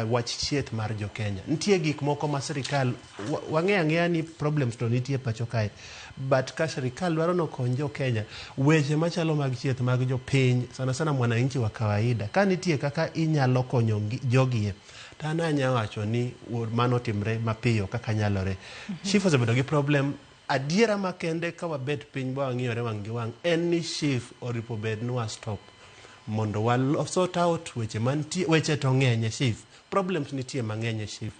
wach thieth mar jo Kenya. Nitie gik moko ma sirikal wang'eyo ang'eya ni problems to nitie pacho kae. But ka sirikal dwaro ni okony jo Kenya, weche machalo mag thieth mag jopiny, sana sana mwananchi wa kawaida, ka nitie kaka inyalo konyo jogie, to an anya wacho ni mano timre mapiyo kaka nyalore. SHIF osebedo gi problem. Adiera makende ka wabet piny ba wang'iyore wang' gi wang' en ni SHIF oripo bed ni wa stop mondo wa sort out weche mantie, weche to ng'eny e SHIF. Problems nitie mang'eny e SHIF.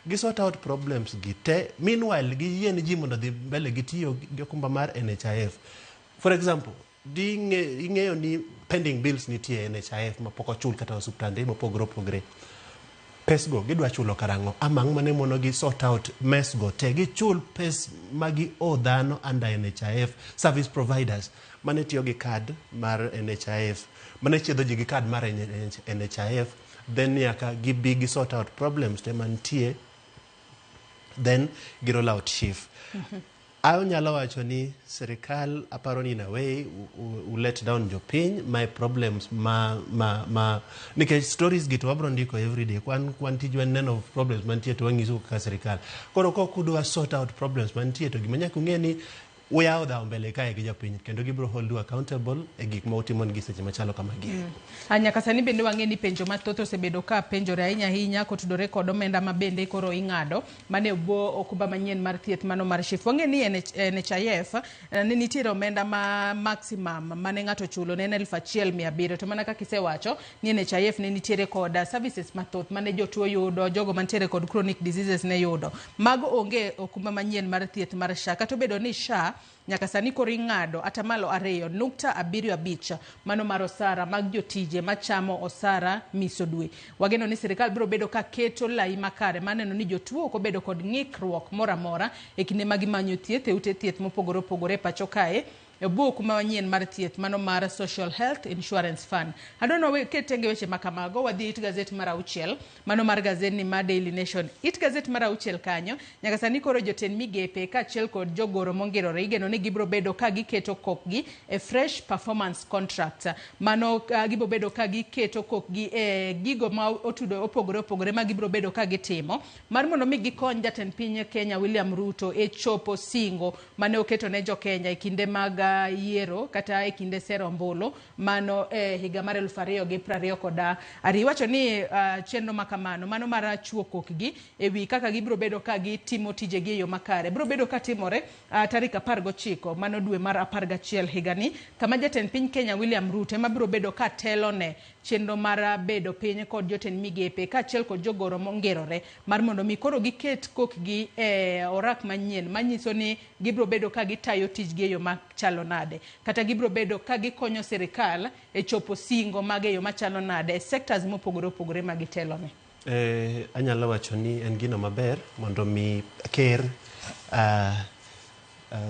Gi sort out problems gi te, meanwhile giyie ni ji mondo dhi mbele gi tiyo gi okumba mar NHIF. For example, Di ing'eyo ni pending bills nitie e NHIF mapok ochul kata osuptande mopogore opogore. Pesgo gidwa chulo karang'o? Ama ang'o mane mono gi sort out mess go te? Gichul pes magi o dhano under NHIF service providers mane tiyo gi card mar NHIF, mane chiedho ji gi card mar NHIF, then nyaka gibi gi sort out problems te mantie, then gi roll out SHIF. Anyalo wacho ni sirikal, aparo ni in a way u let down jopiny. My problems ma nikech stories gi to wabro ndiko everyday. Kwan tijwa en neno problems mantie to wang'iso kaka sirikal. Koro kok udwa sort out problems mantie, to gima nyaka ung'e ni uyawo dhawo mbele kae gi jopiny, kendo gibro hold you accountable e gik ma utimo negi seche machalo kamagi. Nyaka sani bende wang'e ni penjo mathoth osebedo ka penjore ahinya ahinya kotudore kod omenda ma bende koro ing'ado mane bwo okumba manyien mar thieth, mano mar SHIF. Wang'e ni NHIF ne nitiere omenda ma maximum mane ng'ato chulo ne en 1700, to mana kaka isewacho ni NHIF ne nitiere kod services mathoth mane jotuo yudo, jogo mantiere kod chronic diseases ne yudo. Mago onge okumba manyien mar thieth mar SHA, kata obedo ni SHA nyaka sani koro ing'ado 7.75% mano mar osara mag jotije machamo osara miso dwe. Wageno ni sirikal biro bedo ka keto lai makare maneno ni jotuo ok obedo kod ng'ikruok moro amora e kinde ma gimanyo thieth e ute thieth mopogore opogore e pacho kae e bwo okumba manyien mar thieth, mano mar Social Health Insurance Fund. Adwa ni ket tenge weche ma kamago, wadhi it gazet mar 6, mano mar gazet ni mar Daily Nation. It gazet mar 6 kanyo, nyaka sani koro jotend migepe kaachiel kod jogoro mongirore igeno ni gibiro bedo ka giketo kokgi e fresh performance contract. Mano gibiro bedo ka giketo kokgi e gigo ma otudo opogore opogore ma gibiro bedo ka gitimo mar mondo mi gikony jatend piny Kenya William Ruto e chopo singo mane oketo ne jo Kenya e kinde mag yiero kata e kinde sero ombulu mano e higa mar 2022. Iwacho ni chenro ma kamano, mano mar chuo kokgi e wi kaka gibiro bedo ka gitimo tijegi e yo makare, biro bedo ka timore tarik 19 mano dwe mar 11 higani, kama jatend piny Kenya William Ruto ema biro bedo ka telone chenro mar bedo piny kod jotend migepe kaachiel kod jogoro mongirore mar mondo mi koro giket kokgi e orak manyien manyiso ni gibiro bedo ka gitayo tijgi e yo machalo nade, kata gibiro bedo ka gikonyo sirikal e chopo singo mag e yo machalo nade e sectors mopogore opogore ma gitelone. Anyalo wacho ni en gino maber mondo mi ker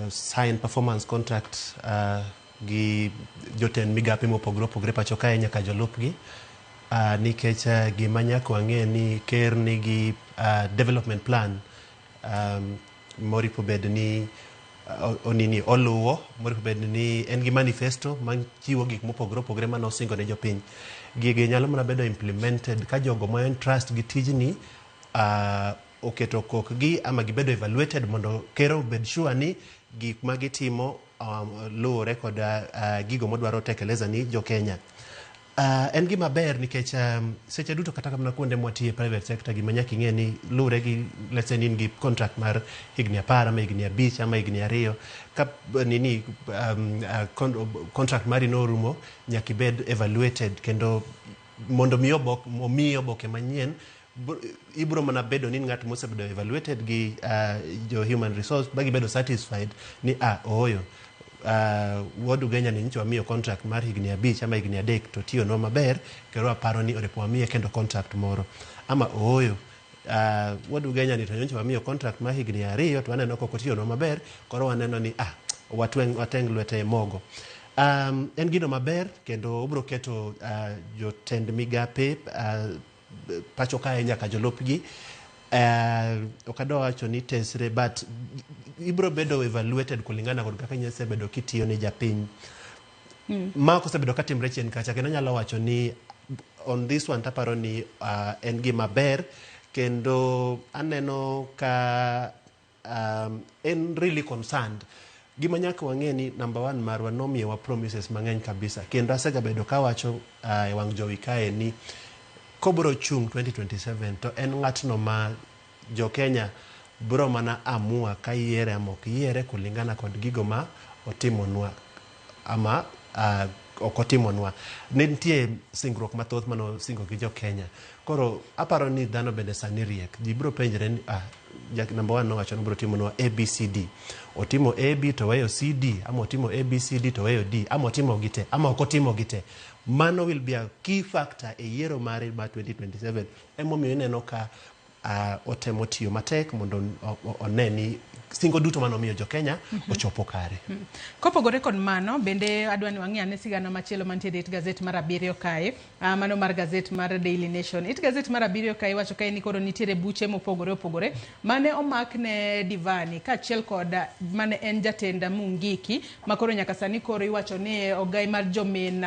sign performance contract gi jotend migape mopogore opogore pacho kae nyaka jolupgi, nikech gima nyaka wang'e ni ker nigi development plan moripo bed ni onini oluwo, moripo bed ni en gi manifesto machiwo gik mopogore opogore mane osingo ne jopiny. Gigi nyalo mana bedo implemented ka jogo ma entrust gi tijni oketo kokgi ama gibedo evaluated mondo ker obed sure ni gik ma gitimo luwore kod gigo modwaro tekeleza ni jo Kenya. En gima ber nikech seche duto, kata mana kuonde mwatiye private sector, gima nyaka ing'e ni luwre gi, let's say ni in gi contract mar higni 10 ama higni 5 ama higni 2, ka nini contract mari norumo, nyaka ibed evaluated kendo mondo mi omiyi oboke manyien. Ibro mana bedo ni ng'at mosebedo evaluated gi jo human resource ba gibedo satisfied ni ooyo, wuod Ugenya ni nyocha wamiyo contract mar higni 5 ama higni 3 to tiyonwa maber, kendo waparo ni orepo wamiye kendo contract moro, ama ooyo, wuod Ugenya ni to nyocha wamiyo contract mar higni 2 to waneno kok otiyonwa maber, koro waneno ni wateng lwete e mogo. En gino maber kendo obro keto jotend migape pacho kae nyaka jolupgi, ok adwa wacho ni tesre, but ibro bedo evaluated kulingana kod kaka isebedo kitiyo ne japiny. Ma ok osebedo katimre chien kacha, kendo anyalo wacho ni on this one taparo ni en gima ber, kendo aneno ka en really concerned. Gima nyaka wang'e ni number one marwa nomiyowa promises mang'eny kabisa, kendo asegabedo kawacho e wang' jowi kae ni kobro chung 2027 to en ng'atno ma jo Kenya bro mana amua ka yiere ama ok yiere kulingana kod gigo ma otimonwa ama. ok otimonwa. Ne nitie singruok mathoth manosingo gi jo Kenya. Koro aparo ni dhano bende sani riek. Ji biro penjre ni ah, jak number one nowacho ni obiro timonwa ABCD. Otimo A, B to weyo C, D, ama otimo A, B, C, D to weyo D, ama otimo gi te, ama ok otimo gi te. Mano will be a key factor e yiero mare mar 2027. Emomiyo ineno ka otemo tiyo matek mondo one ni singo duto manomiyo jo Kenya ochopo kare. Kopogore kod mano, bende adwa ni wang'i ane sigana machielo mantiere e it gazet mar abiriyo kae, mano mar gazet mar Daily Nation. It gazet mar abiriyo kae iwacho kae ni koro nitiere buche mopogore opogore mane omak ne Divani kaachiel kod mane en jatend Mungiki ma koro nyaka sani koro iwacho ni ogai mar jomin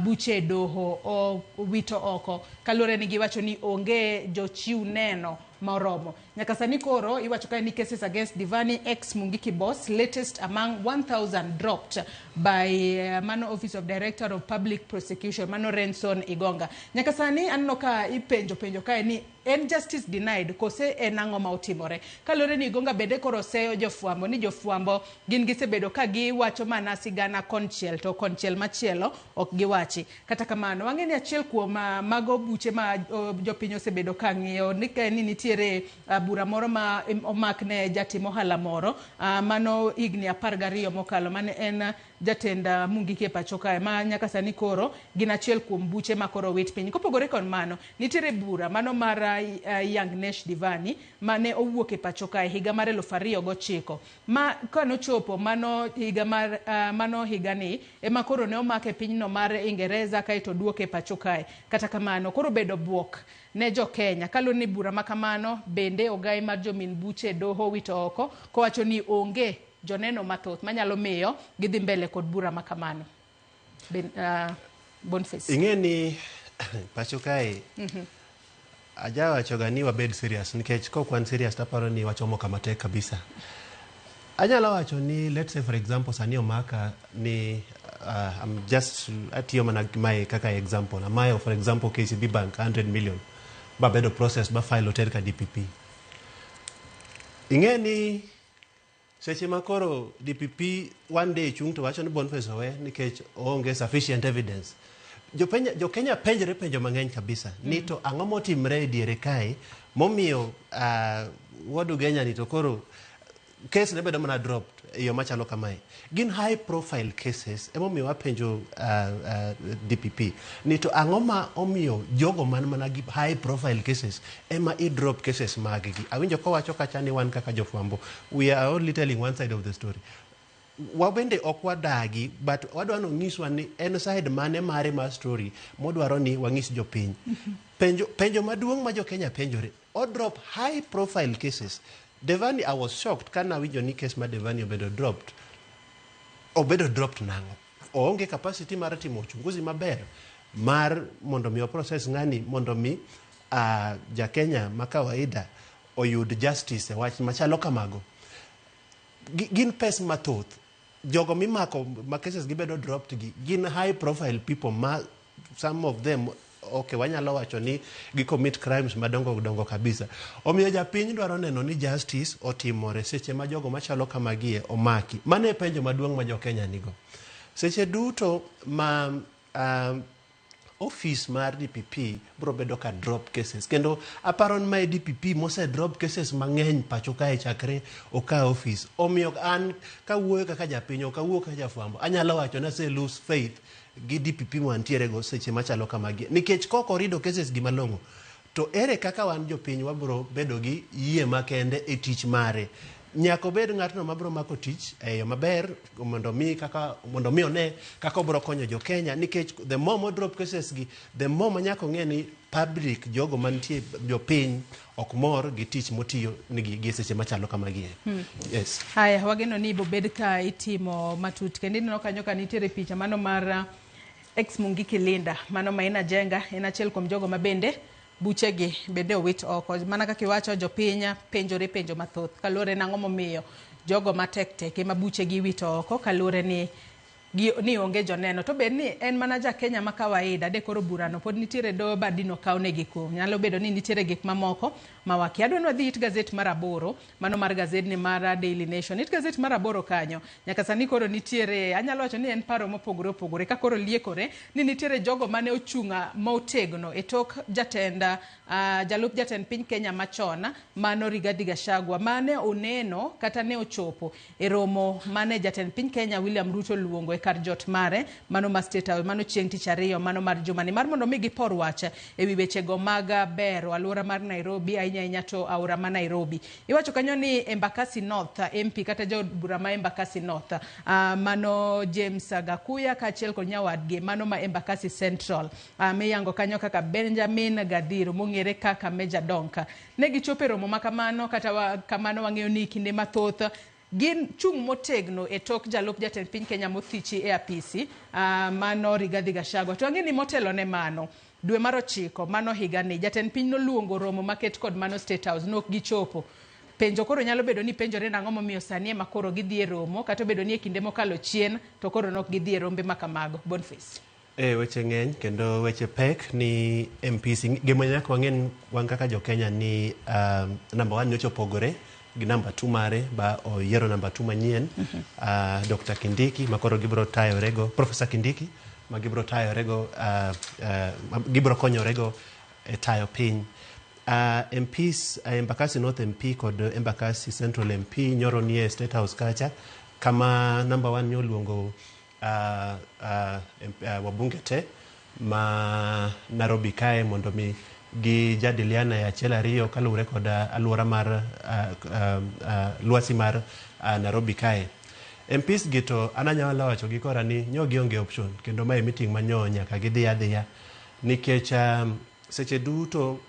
buche e doho owito oko kaluwore ni giwacho ni onge jochiw neno moromo. Nyaka sani koro iwacho kae ni cases against Divani ex Mungiki boss latest among 1000 dropped by mano Office of Director of Public Prosecution mano Renson Igonga. Nyaka sani aneno ka ipenjo penjo kae ni en justice denied kose en ang'o ma otimore. Kaluwore ni Igonga bende koro oseyo jofwambo ni jofwambo gin gisebedo ka giwacho mana sigana konchiel to konchiel machielo ok giwachi. Kata kamano wang'e ni achiel kuom mago buche ma jopiny osebedo ka ng'iyo ni ka ni nitiere bura moro ma omak ne jatim ohala moro mano higni 12 mokalo mane en jatend Mungiki e pacho kae ma nyaka sani koro gin achiel kuom buche ma koro owit piny. Kopogore kod mano, nitiere bura mano mar Yangnesh Divani mane owuok e pacho kae higa mar 2009 ma kanochopo mano higa mar mano higani ema koro ne omake e pinyno mar Ingereza kaeto oduoke e pacho kae. Kata kamano koro bedo buok ne jo Kenya kaluwore ni bura ma kamano bende ogai mar jomin buche e doho owito oko kowacho ni onge joneno mathoth manyalo miyo gidhi mbele kod bura ma kamano. Boniface. Ing'e ni pacho kae ajawacho ga ni wabed serious nikech kok wan serious taparo ni wachomo kama tek kabisa. Anyalo wacho ni let's say for example sani omaka ni I'm just atiyo mana gi mae kaka example. Amayo for example KCB Bank 100 million babedo process ba file oter ka DPP. Ing'e ni seche ma koro DPP one day chung' to wacho ni Boniface owe nikech oonge sufficient evidence. Jopenya, jo-Kenya penjre penjo mang'eny kabisa ni to ang'o motimre e diere kae momiyo wuod Ugenya ni to koro case ne bedo mana dropped e yo machalo kamae. Gin high profile cases emomiyo wapenjo DPP ni to ang'o ma omiyo jogo man mana gi high profile cases ema i drop cases mag gi. Awinjo kowacho kacha ni wan kaka jofwambo we are only telling one side of the story. Wabende ok wadagi but wadwa ni onyiswa ni en side mane mare mar story modwaro ni wang'is jopiny. Penjo maduong' ma jo-Kenya penjore, o drop high profile cases. Devani, I was shocked ka nawinjo ni case mar Devani obedo dropped. Obedo dropped nang'o? Oonge capacity mar timo uchunguzi maber mar mondo mi o process ng'ani mondo mi ja-Kenya ma kawaida oyud justice e wach machalo kamago. Gin pes mathoth. Jogo mimako ma cases gibedo dropped gi gin high profile people ma some of them okay wanyalo wacho ni gi commit crimes madongo dongo kabisa. Omiyo japiny dwaro neno ni justice otimore seche ma jogo machalo kamagie omaki. Mano e penjo maduong' ma jo-Kenya nigo. Seche duto ma office mar DPP biro bedo ka drop cases kendo aparo ni mae DPP mose drop cases mang'eny pacho kae chakre okaw office. Omiyo an kawuoyo kaka japiny ok awuo kaka jafwambo anyalo wacho ni ase lose faith gi DPP mantiere go seche machalo kamagi nikech kok orido cases gi malong'o to ere kaka wan jopiny wabiro bedo gi yie makende e tich mare. Nyaka obed ng'atno mabiro mako tich e yo maber mondo mi kaka mondo mi one kaka obiro konyo jo Kenya nikech the more mo drop cases gi the more ma nyaka ong'e ni public jogo mantie jopiny ok mor gi tich motiyo nigi gi seche machalo kamagi. Yes. Haya, wageno ni ibobed ka itimo matut kendo ineno kanyo ka nitiere picha mano mar ex Mungiki Linda mano Maina Jenga en achiel kuom jogo ma bende buchegi bende owit oko mana kaka iwacho jopiny penjore penjo mathoth kaluwore nang'o momiyo jogo matek tek ema buchegi iwito oko kaluwore ni Gi, ni onge joneno to bed ni en mana ja Kenya ma kawaida de koro burano pod nitiere doho badino kawnegi kum. Nyalo bedo ni nitiere gik mamoko ma wakia. Adwa ni wadhi it gazet mar 8, mano mar gazedni mar Daily Nation. It gazet mar 8 kanyo, nyaka sani koro nitiere, anyalo wacho ni en paro mopogore opogore ka koro liekore ni nitiere jogo mane ochung' motegno e tok jatend jalup jatend piny Kenya machon mano Rigathi Gachagua mane oneno kata ne ochopo e romo mane jatend piny Kenya William Ruto luongo e kar jot mare mano ma State House mano chieng' tich ariyo mano mar jumani mar mondo mi gipor wach e wi wechego mag bero alwora mar Nairobi ahinya ahinya to aora ma Nairobi. Iwacho kanyo ni Embakasi North MP kata jaod bura ma Embakasi North mano James Gakuya kaachiel kod nyawadgi mano ma Embakasi Central miyango kanyo kaka Benjamin Gadhiro mong'ere kaka Major Donk. Ne gichopo e romo ma kamano kata kamano wang'eyo ni kinde mathoth gin chung' motegno e tok jalup jatend piny Kenya mothichi e apisi mano Rigathi Gachagua. To ang'e ni motelo ne mano dwe mar 9 mano higani jatend piny noluongo romo maket kod mano State House nok gichopo. Penjo koro nyalo bedo ni penjore nang'o momiyo sani ema koro gidhi e romo kata obedo ni e kinde mokalo chien to koro nok gidhi e rombe makamago. Boniface. Weche ng'eny kendo weche pek ni MPs gima nyaka wang'e wan kaka jo Kenya ni number 1 nyocha opogore gi number 2 mare ba oyiero number 2 manyien. Dr. Kindiki makoro gibiro tayorego, Professor Kindiki ma gibiro tayorego, gibiro konyorego e tayo piny. MPs Embakasi North MP kod Embakasi Central MP nyoro nie State House kacha kama number 1 nyoluongo wabunge te ma Nairobi kae mondo mi gijadiliana e achiel ariyo kaluwore kod alwora mar lwasi mar Nairobi kae. MPs gi to an anyalo wacho gi kora ni nyo gionge option kendo mae meeting ma nyo nyaka gidhi adhiya nikech seche duto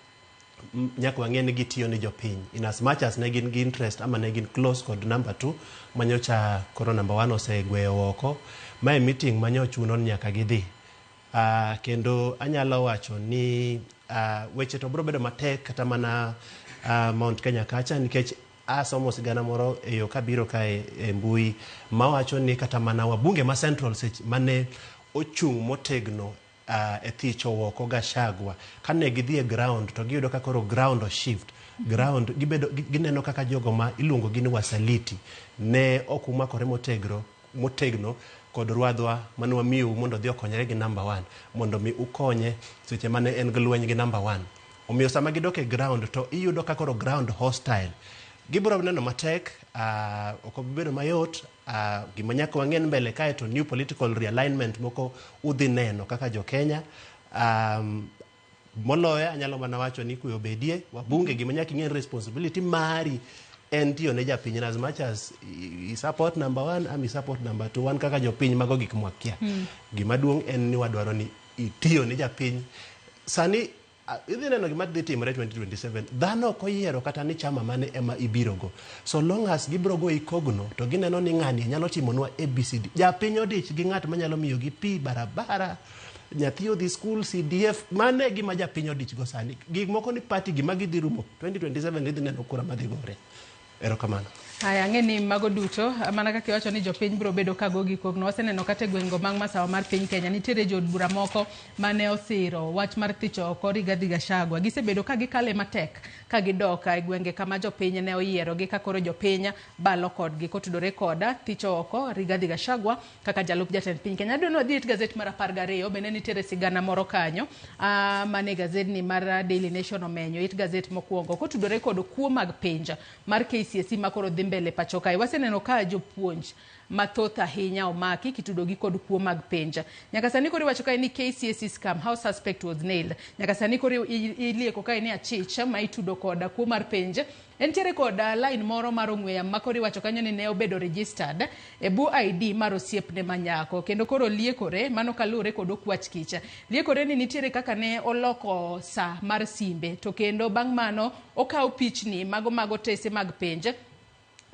nyaka wang'e ni gitiyo ni jopiny in as much as ne gin gi interest ama ne gin close kod number 2 manyocha koro number 1 osegweyo oko. Mae meeting manyo chuno ni nyaka gidhi. Kendo anyalo wacho ni weche to biro bedo matek kata mana Mount Kenya kacha nikech asomo sigana moro e yo kabiro kae e mbui mawacho ni kata mana wabunge ma Central sech mane ochung' motegno e thicho oko Gachagua kane gidhi e ground to giyudo ka koro ground o shift ground gibedo gineno kaka jogo ma iluongo gi ni wasaliti ne ok umakore motegno kod rwadhwa mane wamiyou mondo odhi okonyre gi number 1 mondo mi ukonye seche mane en gi lweny gi number 1. Omiyo sama gidok e ground to iyudo ka koro ground hostile. Gibiro neno matek, ok obi bedo mayot. Gima nyaka wang'e mbele kae to new political realignment moko udhi neno kaka jo Kenya. Moloyo anyalo mana wacho ni kwe obedie wabunge gima nyaka ing'e responsibility mari en tiyo ne japiny as much as i support number 1 am i support number 2 wan kaka jopiny mago gik mwakia. Gima duong' en ni wadwaro ni itiyo ne japiny. Sani idhi neno gima dhi timore 2027 dhano ok oyiero kata ni chama mane ema ibirogo so long as gibiro go ikogno to gineno ni ng'ani nyalo timonwa ABCD. Japiny odich gi ng'at manyalo miyogi pi, barabara, nyathi odhi school, CDF, mane gima japiny odich go sani. Gik moko ni party gima gidhi rumo 2027 idhi neno kura madhi gore. Erokamano. Aya, ang'e ni mago duto mana kaka iwacho ni jopiny biro bedo ka go gikogno. Waseneno kata e gwengego mag masawa mar piny Kenya nitiere jood bura moko mane osiro wach mar thicho oko Rigathi Gachagua. Gisebedo ka gikale matek ka gidok e gwenge kama jopiny ne oyierogi ka koro jopiny balo kodgi kotudore koda thicho oko Rigathi Gachagua kaka jalup jatend piny Kenya. Adwa ni wadhi e gazet mar 12 bende nitiere sigana moro kanyo mane gazedni mar Daily Nation omenyo it gazet mokwongo kotudore kod kuo mag penj mar KCSE makoro dhi mbele pacho kae. Waseneno ka jopuonj mathoth ahinya omaki kitudogi kod kuo mag penj. Nyaka sani koro iwacho kae ni KCSE scam, how suspect was nailed. Nyaka sani koro ilieko kae ni achich ma itudo kod kuo mar penj. Entiere kod line moro mar ong'we yamo ma koro iwacho kanyo ni ne obedo registered e bu ID mar osiepne manyako kendo koro liekore mano kaluwore kod okwach kicha. Liekore ni nitiere kaka ne oloko sa mar simbe to kendo bang' mano okawo pichni mago mag otese mag penj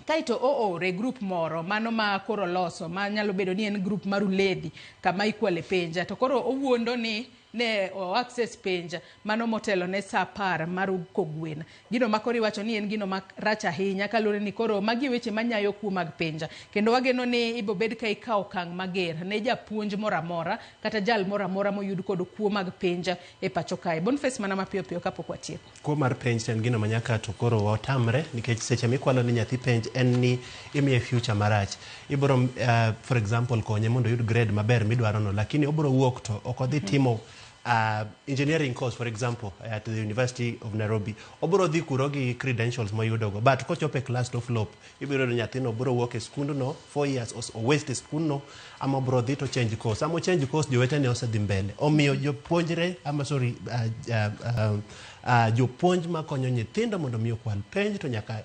kaeto oore group moro mano ma koro loso ma nyalo bedo ni en group mar uledhi kama ikwale penja to koro owuondo ni ne o access penj mano motelo ne saa 10 mar kogwen. Gino ma koro iwacho ni en gino marach ahinya kaluwore ni koro magi weche manyayo kuo mag penj, kendo wageno ni ibobed ka ikawo okang' mager ne japuonj moro amora kata jal moro amora moyud kod kuo mag penj e pacho kae. Boniface, mana mapiyo piyo kapok watieko. Kuo mar penj en gino manyaka to koro watamre, nikech seche mikwalo ni nyathi penj en ni imiye future marach. Ibiro for example konye mondo oyud grade maber midwaro no, lakini obiro wuok to ok odhi timo engineering course, for example, at the University of Nairobi. Obiro dhi kuro gi credentials moyudogo, but kochopo e class to flop. Ibiro yudo nyathino biro wuok e skundno 4 years o waste e skundno, ama obiro dhi to change course. Ama change course, jowetene osedhi mbele. Omiyo jopuonjre ama sorry, jopuonj makonyo nyithindo mondo mi okwal penj to nyaka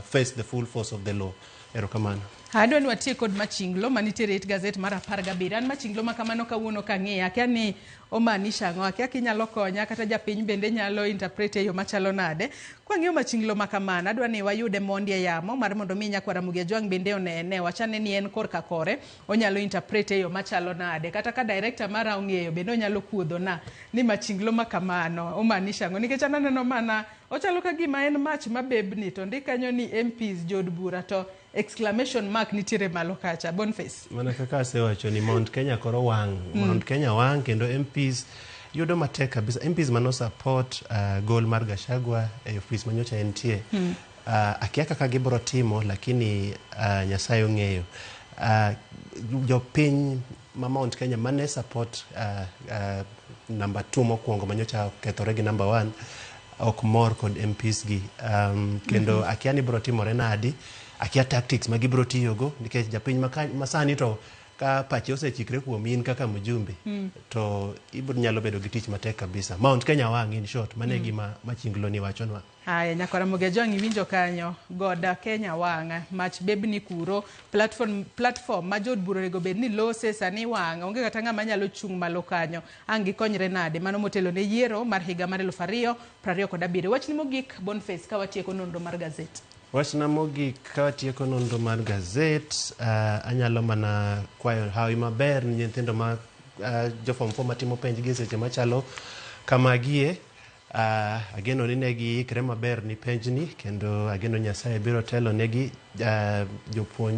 face the full force of the law. Erokamano. Adwa ni watiek kod machinglo manitiere it gazet mar 17. An machinglo ma kamano kawuono kang'iya, akia ni omaanisha ang'o, akia kinyalo konya kata japiny bende nyalo interpret e yo machalo nade. Kwang'iyo machinglo ma kamano, adwa ni wayude mondi e yamo mar mondo mi nyakwar Ramogi Ajwang' bende onene, wachane ni en korka kore, onyalo interpret e yo machalo nade. Kata ka director mara ong'eyo bende onyalo kuodhona ni machinglo ma kamano omaanisha ang'o. Nikech an aneno mana ochalo ka gima en mach mabebni to ndik kanyo ni MPs jood bura to exclamation mark nitiere malo kacha. Boniface. Mana kaka asewacho ni Mount Kenya koro wang'. Mount Kenya wang' kendo MPs yudo matek kabisa. MPs mano support goal mar Gachagua e ofis manyocha entie. Akia kaka gibiro timo, lakini Nyasaye ong'eyo. Jopiny ma Mount Kenya mane support number 2 mokwongo manyocha okethore gi number 1 ok mor kod MPs gi. Kendo akia ni biro timore nadi, akia tactics ma gibiro tiyogo, nikech japiny masani to ka pache osechikre kuom in kaka mjumbe, to ibiro nyalo bedo gi tich matek kabisa. Mount Kenya wang' in short, mano e gima machinglo ni wachonwa. Haya, nyakwar Ramogi Ajwang' iwinjo kanyo, goda Kenya wang', mach bebni kuro, platform ma jood bura onego bed ni lose sani wang', onge kata ng'ama nyalo chung' malo kanyo. Ang' gikonyre nade? Mano motelo ne yiero mar higa mar 2027. Wachni mogik, Boniface, ka watieko nonro mar gazet. Wachna mogik ka watieko nonro mar gazet, anyalo mana kwayo hawi maber ni nyithindo ma jo form 4 matimo penj gi seche machalo kamagie. Ageno ni ne giikre maber ni penjni, kendo ageno Nyasaye biro telo negi.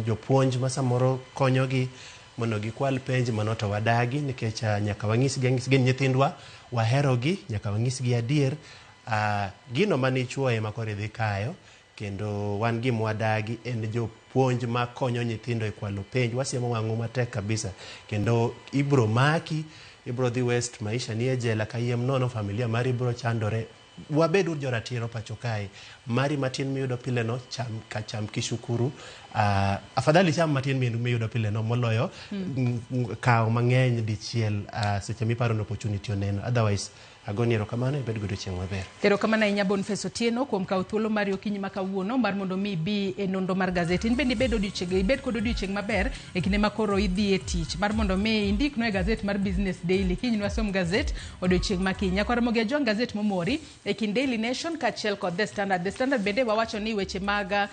Jopuonj ma samoro konyogi mondo gikwal penj mano to wadagi, nikech nyaka wanyisgi gin nyithindwa, waherogi, nyaka wanyisgi adier. Gino mane ichuoyo ema koro idhi kayo, kendo wan gima wadagi en jopuonj makonyo nyithindo e kwalo penj. Wasiemo wang'u matek kabisa, kendo ibro maki, ibro dhi west maisha ni e jela kayiem nono, familia mari bro chandore. Wabedu joratiro pacho kae. Mari matin miyudo pile no, cham ka cham kishukuru. Afadhali cham matin miyudo pile no moloyo kawo mang'eny dichiel seche miparo ni opportunity oneno. Otherwise, agoni erokamano, ibed gi odiochieng' maber. Erokamano ahinya Boniface Otieno kuom kawo thuolo mari okinyi ma kawuono mar mondo mi ibi e nonro mar gazet. In bende ibed kod odiochieng' maber e kinde ma koro idhi e tich mar mondo mi indiknwa e gazet mar Business Daily. Kiny nwasom gazet odiochieng' ma kiny. Nyakwar Ramogi Ajwang', gazet momori e kind Daily Nation kaachiel kod The Standard. The Standard bende wawacho ni weche mag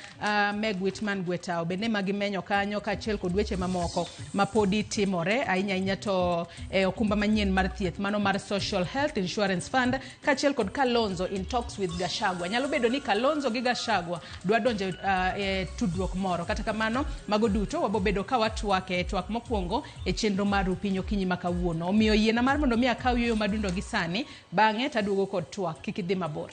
Meg Whitman Gwetao bende magimenyo kanyo kaachiel kod weche mamoko ma podi timore ahinya ahinya to okumba manyien mar thieth mano mar Social Health Insurance Fund kaachiel kod Kalonzo in talks with Gachagua. Nyalo bedo ni Kalonzo gi Gachagua dwa donjo e tudruok moro. Kata kamano, mago duto wabobedo ka watwake e twak mokwongo e chenro mar Rupiny okinyi ma kawuono. Omiyo yiena mar mondo mi akaw yueyo madundo gi sani, bang'e taduogo kod twak. Kik idhi mabor.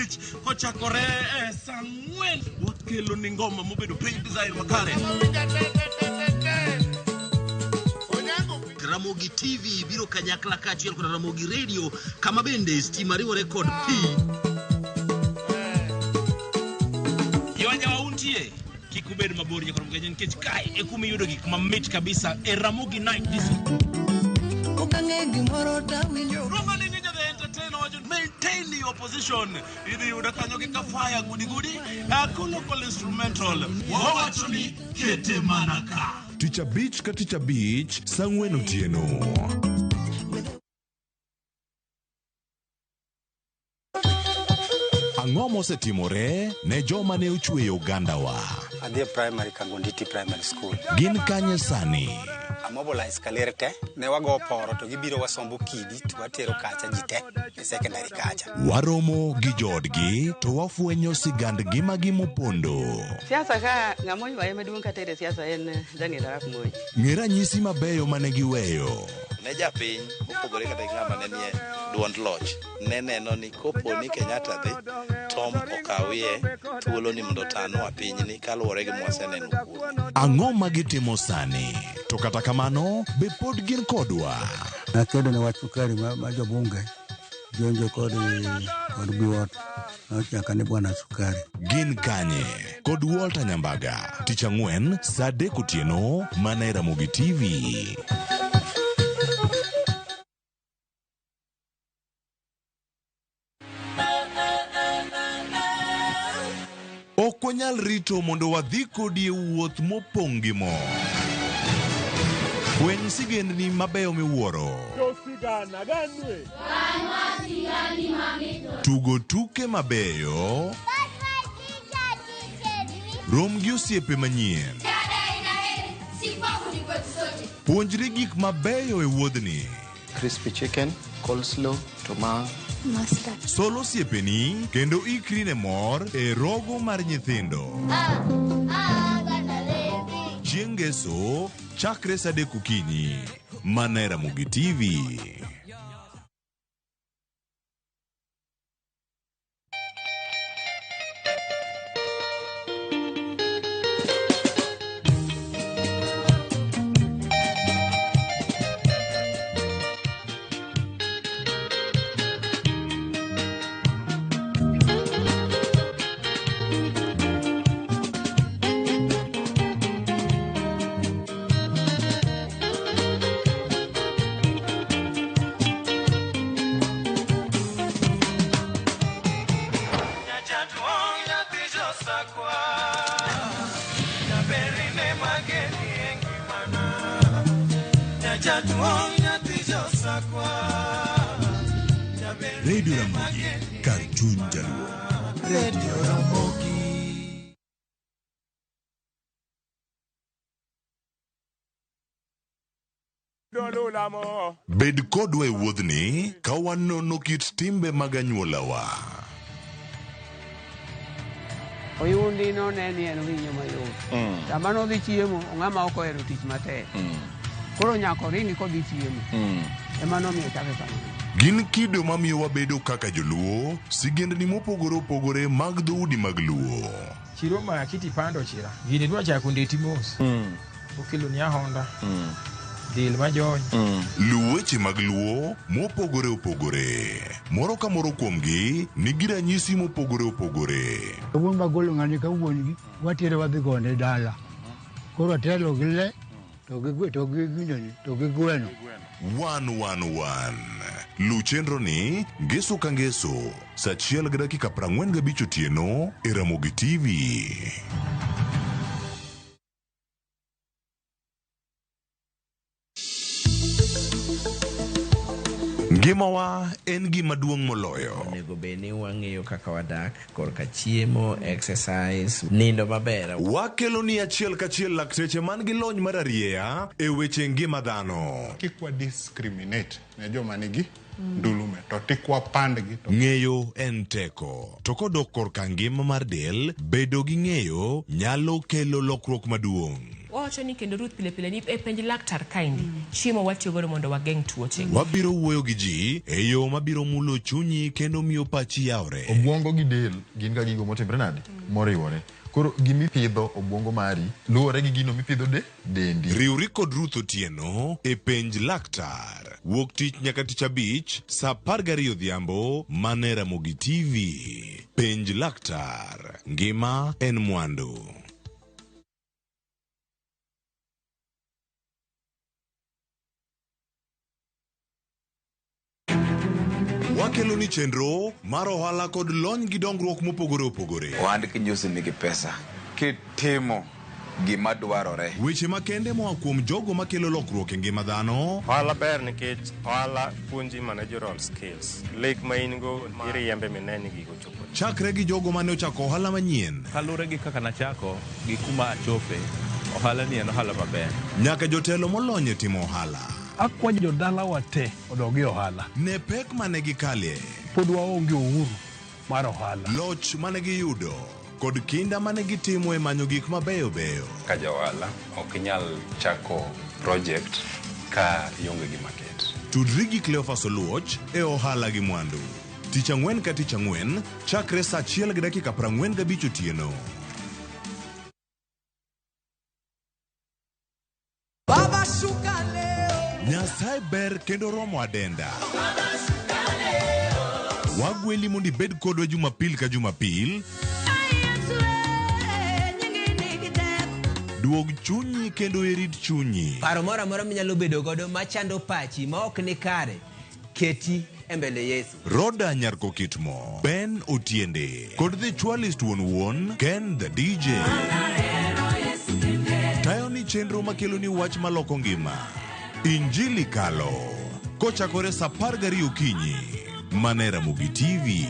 Tich kochakore saa 4 wakelo ni ngoma mobedo piny design makare. Ramogi TV biro kanyakla kaachiel kod Ramogi Radio, kama bende stima riwore kod pi. Yowajawa untie, kik ubed mabor nyaka Ramogi nikech kae e kuma iyudo gik mamit kabisa e Ramogi Night Disco. Okang'e gimoro tawinjo. Roma ni Ninja the Entertainer. Wawacho maintain your position. Idhi yudo kanyo gi Kafaya gudi gudi. Colloquial instrumental. Wawacho ni kete mana ka. Tich abich ka tich abich saa ang'wen otieno. Ang'o mosetimore ne joma ne ochweyo ogandawa? Adhi e primary Kangonditi Primary School. Gin kanye sani? Amobilize kaler te, ne wago poro to gibiro wasombo kidi to watero kacha ji te e secondary kacha. Waromo gi joodgi to wafwenyo sigand ngimagi mopondo. Siasa ka ng'ama oywaye maduong' katere siasa en Daniel Arap Moi. Ng'e ranyisi mabeyo mane giweyo. Ne japiny mopogore kata gi ng'ama ne nie duond loch ne neno ni kopo ni Kenyatta dhi Tom okawie thuolo ni mondo otanwa pinyni kaluwore gi mwaseneno kuome. Ang'o ma gitimo sani? To kata kamano, be pod gin kodwa? Nakedo ne wach sukari ma jobunge jonjo kod biwot nochaka ni bwana sukari. Gin kanye? Kod Walter Nyambaga. Tich ang'wen saa 3 otieno mana e Ramogi TV. Ok wanyal rito mondo wadhi kodi e wuoth mopong' gi mor. Fweny sigendni mabeyo miwuoro. Tugo tuke mabeyo. Rom gi osiepe manyien. Puonjri gik mabeyo e wuodhni. Crispy chicken, coleslaw, tomato. Sol osiepeni kendo ikri ne mor e rogo mar nyithindo. Chieng' Ngeso chakre saa 3 okinyi mana e Ramogi TV. Radio Ramogi, kar chuny Jaluo. Radio Ramogi. Bed kodwa e wuodhni ka wanono kit timbe mag anyuolawa. Oyundi none ni en winyo mayot. Sama nodhi chiemo, ng'ama ok ohero tich matek. Koro nyaka oringi kodhi chiemo. Ema nomiyo chake kamano. Gin kido mamiyo wabedo kaka joluo, sigendni mopogore opogore mag dhoudi mag Luo. Chiro ma kiti pando chira. Gini dwa chako ndeti mos. Okelo ni ahonda. Del majony. Luw weche mag Luo mopogore opogore. Moro ka moro kuomgi nigi ranyisi mopogore opogore. Wuon magolo ng'ani ka wuon gi watere wadhi gone dala. Koro atelo gi le to gi to gi gineni to gi gweno. 111. Luw chenro ni ngeso ka ngeso saa 1:45 otieno e Ramogi TV. Ngimawa en gima duong' moloyo. Onego bed ni wang'eyo kaka wadak korka chiemo, exercise, nindo maber. Wakelo ni achiel kachiel lakteche man gi lony mar arieya e weche ngima dhano. Kik wa discriminate ne joma nigi ndulume to tik wapandgi. Ng'eyo en teko. To kodok korka ngima mar del, bedo gi ng'eyo nyalo kelo lokruok maduong'. Wawacho ni kendo Ruth pile pile ni e penj laktar kaendi chiemo watiyo godo mondo wageng' tuoche. Wabiro wuoyo gi ji e yo mabiro mulo chunyi kendo miyo pachi yawre. Obwongo gi del gin ga gigo motimre nade? Moriwore. Koro gimipidho obwongo mari luwore gi gino mipidho dendi. Riwri kod Ruth Otieno e penj laktar. Wuok tich nyaka tich abich saa 12 odhiambo mana e Ramogi TV. Penj laktar. Ngima en mwandu. Wakelo ni chenro mar ohala kod lony gi dongruok mopogore opogore. Ohand kinyosi nigi pesa kitimo gima dwarore. Weche makende moa kuom jogo makelo lokruok e ngima dhano. Ohala ber nikech ohala puonji managerial skills. Lek ma in go iriembe mine ni gigo chopo. Chakre gi jogo mane ochako ohala manyien. Kaluwore gi kaka nachako gi kuma achope, ohala ni en ohala maber. Nyaka jotelo molony e timo ohala. Akwayo jodalawa te odog e ohala. Ne pek mane gikalie. Pod waonge uhuru mar ohala. Loch mane giyudo kod kinda mane gitimo e manyo gik mabeyo beyo. Ka ja ohala ok inyal chako project ka ionge gi market. Tudri gi Cleophas Oluoch e ohala gi mwandu. Tich ang'wen ka tich ang'wen chakre saa 1:45 otieno. Baba shuka leo. Nyasaye ber kendo romo adenda. Wagweli mondo ibed kodwa Jumapil ka Jumapil. Duog chunyi kendo irit chunyi. Paro moro amora minyalo bedo godo machando pachi ma ok ni kare, keti e mbele Yesu. Roda Nyarkokitmo, Ben Otiende, kod The Chwalist wuon wuon, Ken the DJ. Tayo ni chenro makelo ni wach maloko ngima. Injili Kalo, kochakore saa 12 okinyi, mana e Ramogi TV.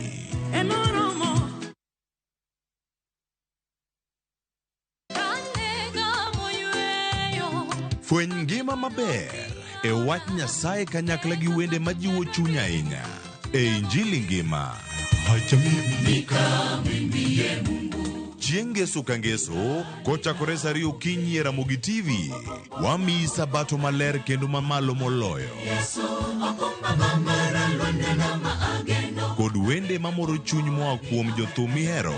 Fweny ngima maber e wach Nyasaye kanyakla gi wende majiwo chuny ahinya e Injili ngima. Chieng' ngeso ka ngeso kochakore saa 2 okinyi e Ramogi TV, wamiyi sabato maler kendo mamalo moloyo. Kod wende mamoro chuny moa kuom jothum mihero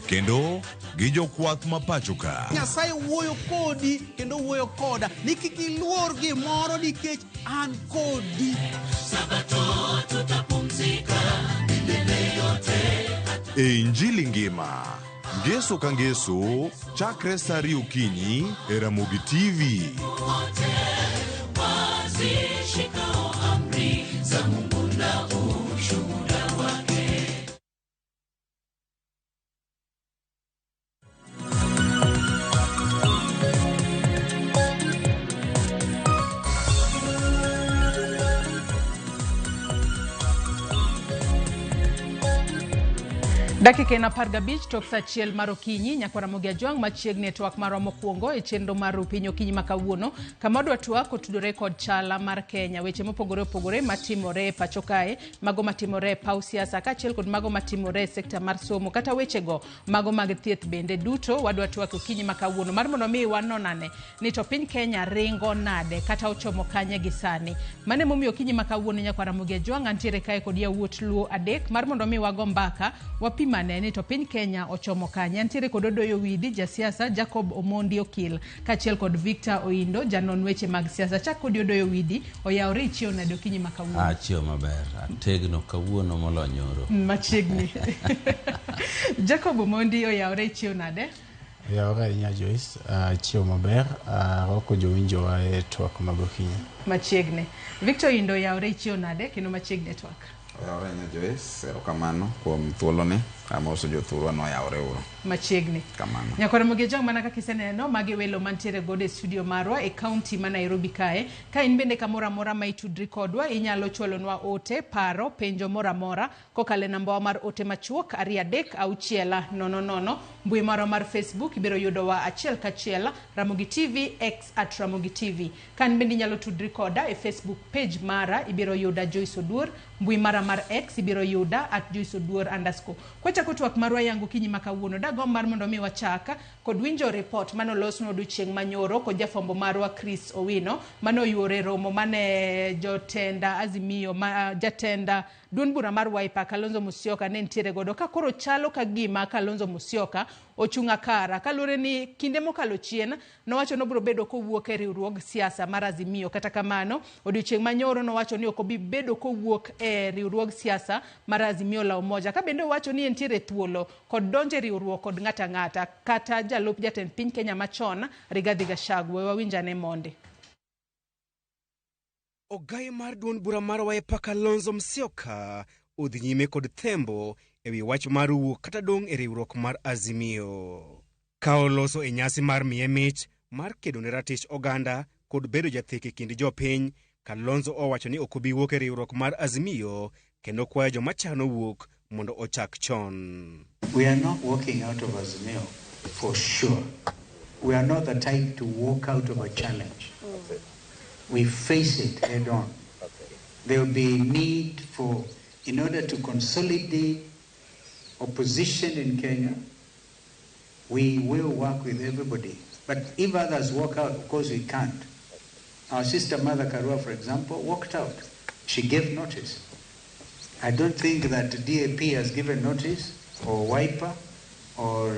kendo gi jokwath ma pacho ka. Nyasaye wuoyo kodi kendo wuoyo koda ni kik iluor gimoro nikech an kodi. Sabato tutapumzika milele yote. E Injili ngima, ngeso ka ngeso, chakre saa 2 okinyi e Ramogi TV. Wote wazishikao amri za Mungu na ushuhuda wake. Dakika en 15 tok saa 1 mar okinyi nyaka Ramogi Ajwang' machiegni e twak marwa mokwongo e chenro mar Rupiny okinyi ma kawuono kama wadwa twak otudore kod chala mar Kenya, weche mopogore opogore matimore e pacho kae, mago matimore e paw siasa kaachiel kod mago matimore e sekta mar somo kata wechego mago mag thieth bende duto wadwa twak okinyi ma kawuono mar mondo mi wanonane ni to piny Kenya ringo nade kata ochomo kanye gi sani. Mano emomiyo okinyi ma kawuono nyaka Ramogi Ajwang' antiere kae kod yawuot Luo adek mar mondo mi wago mbaka wapimane ni to piny Kenya ochomo kanye. Antiere kod Odoyo Widi, jasiasa, Jacob Omondi Okil kaachiel kod Victor Oindo, janon weche mag siasa. Chak kod Odoyo Widi, oyawore ichiew nade okinyi ma kawuono? Achiew maber, ategno kawuono molo nyoro. Machiegni. Jacob Omondi oyawore ichiew nade? Oyawore ahinya Joyce, achiew maber, arwako jowinjowa e twak mag okinyi. Machiegni. Victor Oindo oyawore ichiew nade kendo machiegni e twak? Oyawore ahinya Joyce, erokamano kuom thuoloni. Amoso jothurwa noyawore uru. Machiegni. Kamano. Nyakoro Ramogi mana kaka iseneno magi welo mantiere godo e studio marwa e kaunti ma Nairobi kae. Ka in bende kamoro amora ma itudri kodwa, inyalo chwalonwa ote, paro, penjo moro amora kokalo e nambawa mar ote machuok 2 3 6 0 0. Mbui marwa mar Facebook ibiro yudowa achiel kachiel Ramogi TV, X at Ramogi TV. Ka in bende inyalo tudri koda e Facebook page mara ibiro yuda Joyce Oduor, mbui mara mar X ibiro yuda at Joyce Oduor underscore. Kwachako twak marwa yango kinyi ma kawuono, dagomb mar mondo mi wachak kod winjo report mane olosnwa odiochieng' manyoro kod jafwambo marwa Chris Owino mane oyuore romo mane jotenda Azimio ma jatenda duond bura mar Wiper Kalonzo Musyoka ne nitiere godo ka koro chalo ka gima Kalonzo Musyoka ochung' akara kaluwore ni kinde mokalo chien nowacho ni obiro bedo kowuok e riwruog siasa mar Azimio. Kata kamano odiochieng' manyoro nowacho ni ok obi bedo kowuok e riwruog siasa mar Azimio la Umoja, ka bende owacho ni entiere thuolo kod donjo e riwruok kod ng'ato ang'ata kata jalup jatend piny Kenya machon Rigathi Gachagua. Wawinjane monde. Ogai mar duond bura mar Wiper Kalonzo Musyoka odhi nyime kod thembo ewi wach mar wuok kata dong' e riwruok mar Azimio. Ka oloso e nyasi mar miye mich mar kedo ne ratich oganda kod bedo jathek e kind jopiny, Kalonzo owacho ni ok obi wuok e riwruok mar Azimio kendo kwayo joma chano wuok mondo ochak chon. We are not walking out of Azimio for sure. We are not the type to walk out of a challenge. We face it head on. There will be need for, in order to consolidate opposition in Kenya, we will work with everybody. But if others walk out, of course we can't. Our sister Mother Karua, for example, walked out. She gave notice. I don't think that DAP has given notice, or Wiper, or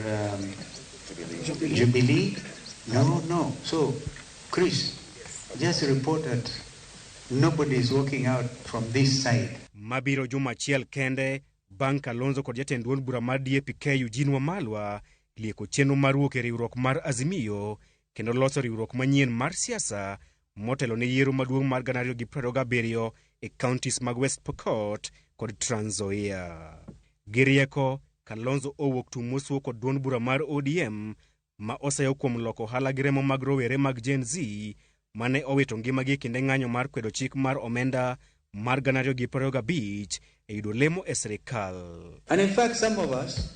Jubilee. No, no. So, Chris, just report that nobody is walking out from this side. Mabiro juma achiel kende bang' Kalonzo kod jatend duond bura mar DAP-K Eugene Wamalwa lieko chenro mar wuok e riwruok mar Azimio kendo loso riwruok manyien mar siasa motelo ne yiero maduong' mar 2027 e counties mag West Pokot kod Trans Nzoia. Gi rieko, Kalonzo owuok tung' mosuo kod duond bura mar ODM ma oseyo kuom loko ohala gi remo mag rowere mag Gen Z mane owito ngimagi e kinde ng'anyo mar kwedo chik mar omenda mar 2025 e yudo lemo e sirikal. And in fact, some of us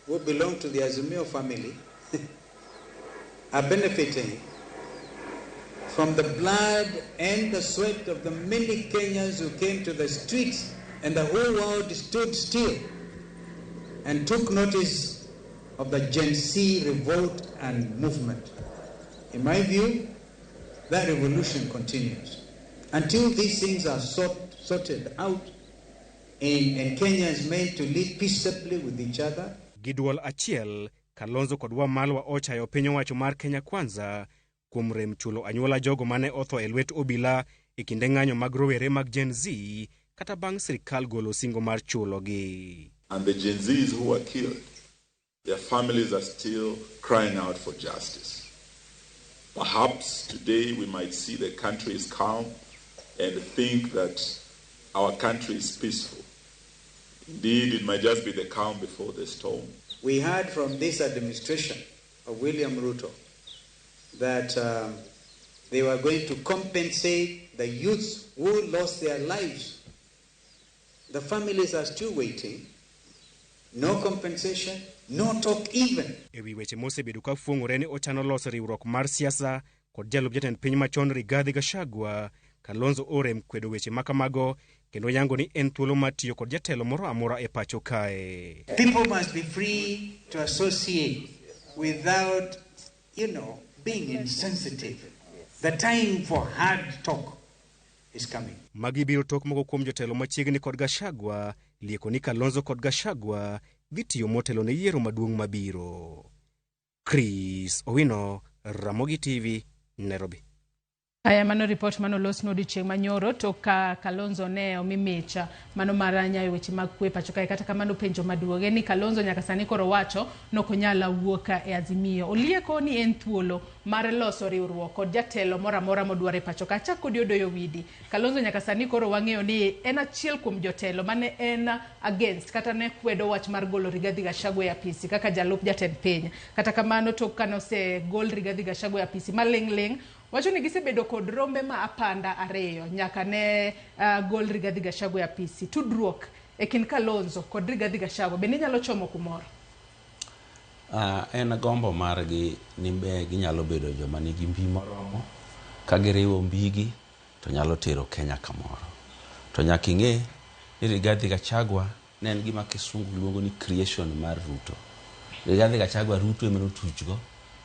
who belong to the Azimio family are benefiting from the blood and the sweat of the many Kenyans who came to the streets and the whole world stood still and took notice of the Gen Z revolt and movement. In my view, that revolution continues. Until these things are sorted out and Kenyans made to live peaceably with each other. Gi duol achiel, Kalonzo kod Wamalwa ochayo piny owacho mar Kenya Kwanza kuom rem chulo anyuola jogo mane otho e lwet obila e kinde ng'anyo mag rowere mag Gen Z kata bang' sirikal golo singo mar chulogi. And the Gen Zs who were killed, their families are still crying out for justice. Perhaps today we might see the country is calm and think that our country is peaceful. Indeed, it might just be the calm before the storm. We heard from this administration of William Ruto that they were going to compensate the youths who lost their lives. The families are still waiting. No compensation, no talk even. E wi weche mosebedo ka fuong'ore ni ochano loso riwruok mar siasa kod jalup jatend piny machon Rigathi Gachagua, Kalonzo orem kwedo weche makamago kendo yango ni en thuolo mar tiyo kod jatelo moro amora e pacho kae. People must be free to associate without being insensitive. The time for hard talk is coming. Magi biro tok moko kuom jotelo machiegni kod Gachagua lieko ni Kalonzo kod Gachagua dhi tiyo motelo ne yiero maduong' mabiro. Chris Owino, Ramogi TV, Nairobi. Aya, mano ripot manolos odiochieng' manyoro tok ka Kalonzo ne omi mich mano mar nyayo weche mag kwe pacho kae. Kata kamano, penjo maduong' en ni Kalonzo nyaka sani koro wacho nok onyal wuok e Azimio. Olieko ni en thuolo mar loso riwruok kod jatelo moro amora modwaro e pacho ka. Achak kodi Odoyo Widi. Kalonzo nyaka sani koro wang'eyo ni en achiel kuom jotelo mane en against kata ne kwedo wach mar golo Rigathi Gachagua e apisi kaka jalup jatend piny. Kata kamano, tok kanosegol Rigathi Gachagua e apisi maling' ling' wacho ni gisebedo kod rombe ma apanda ariyo nyaka ne gol Rigathi Gachagua e apisi. Tudruok e kind Kalonzo kod Rigathi Gachagua bende nyalo chomo kumoro? En gombo margi ni be ginyalo bedo joma nigi mbi moromo ka giriwo mbigi to nyalo tero Kenya kamoro. To nyaka ing'e ni Rigathi Gachagua ne en gima kisungu luongo ni creation mar Ruto. Rigathi Gachagua Ruto ema notuchgo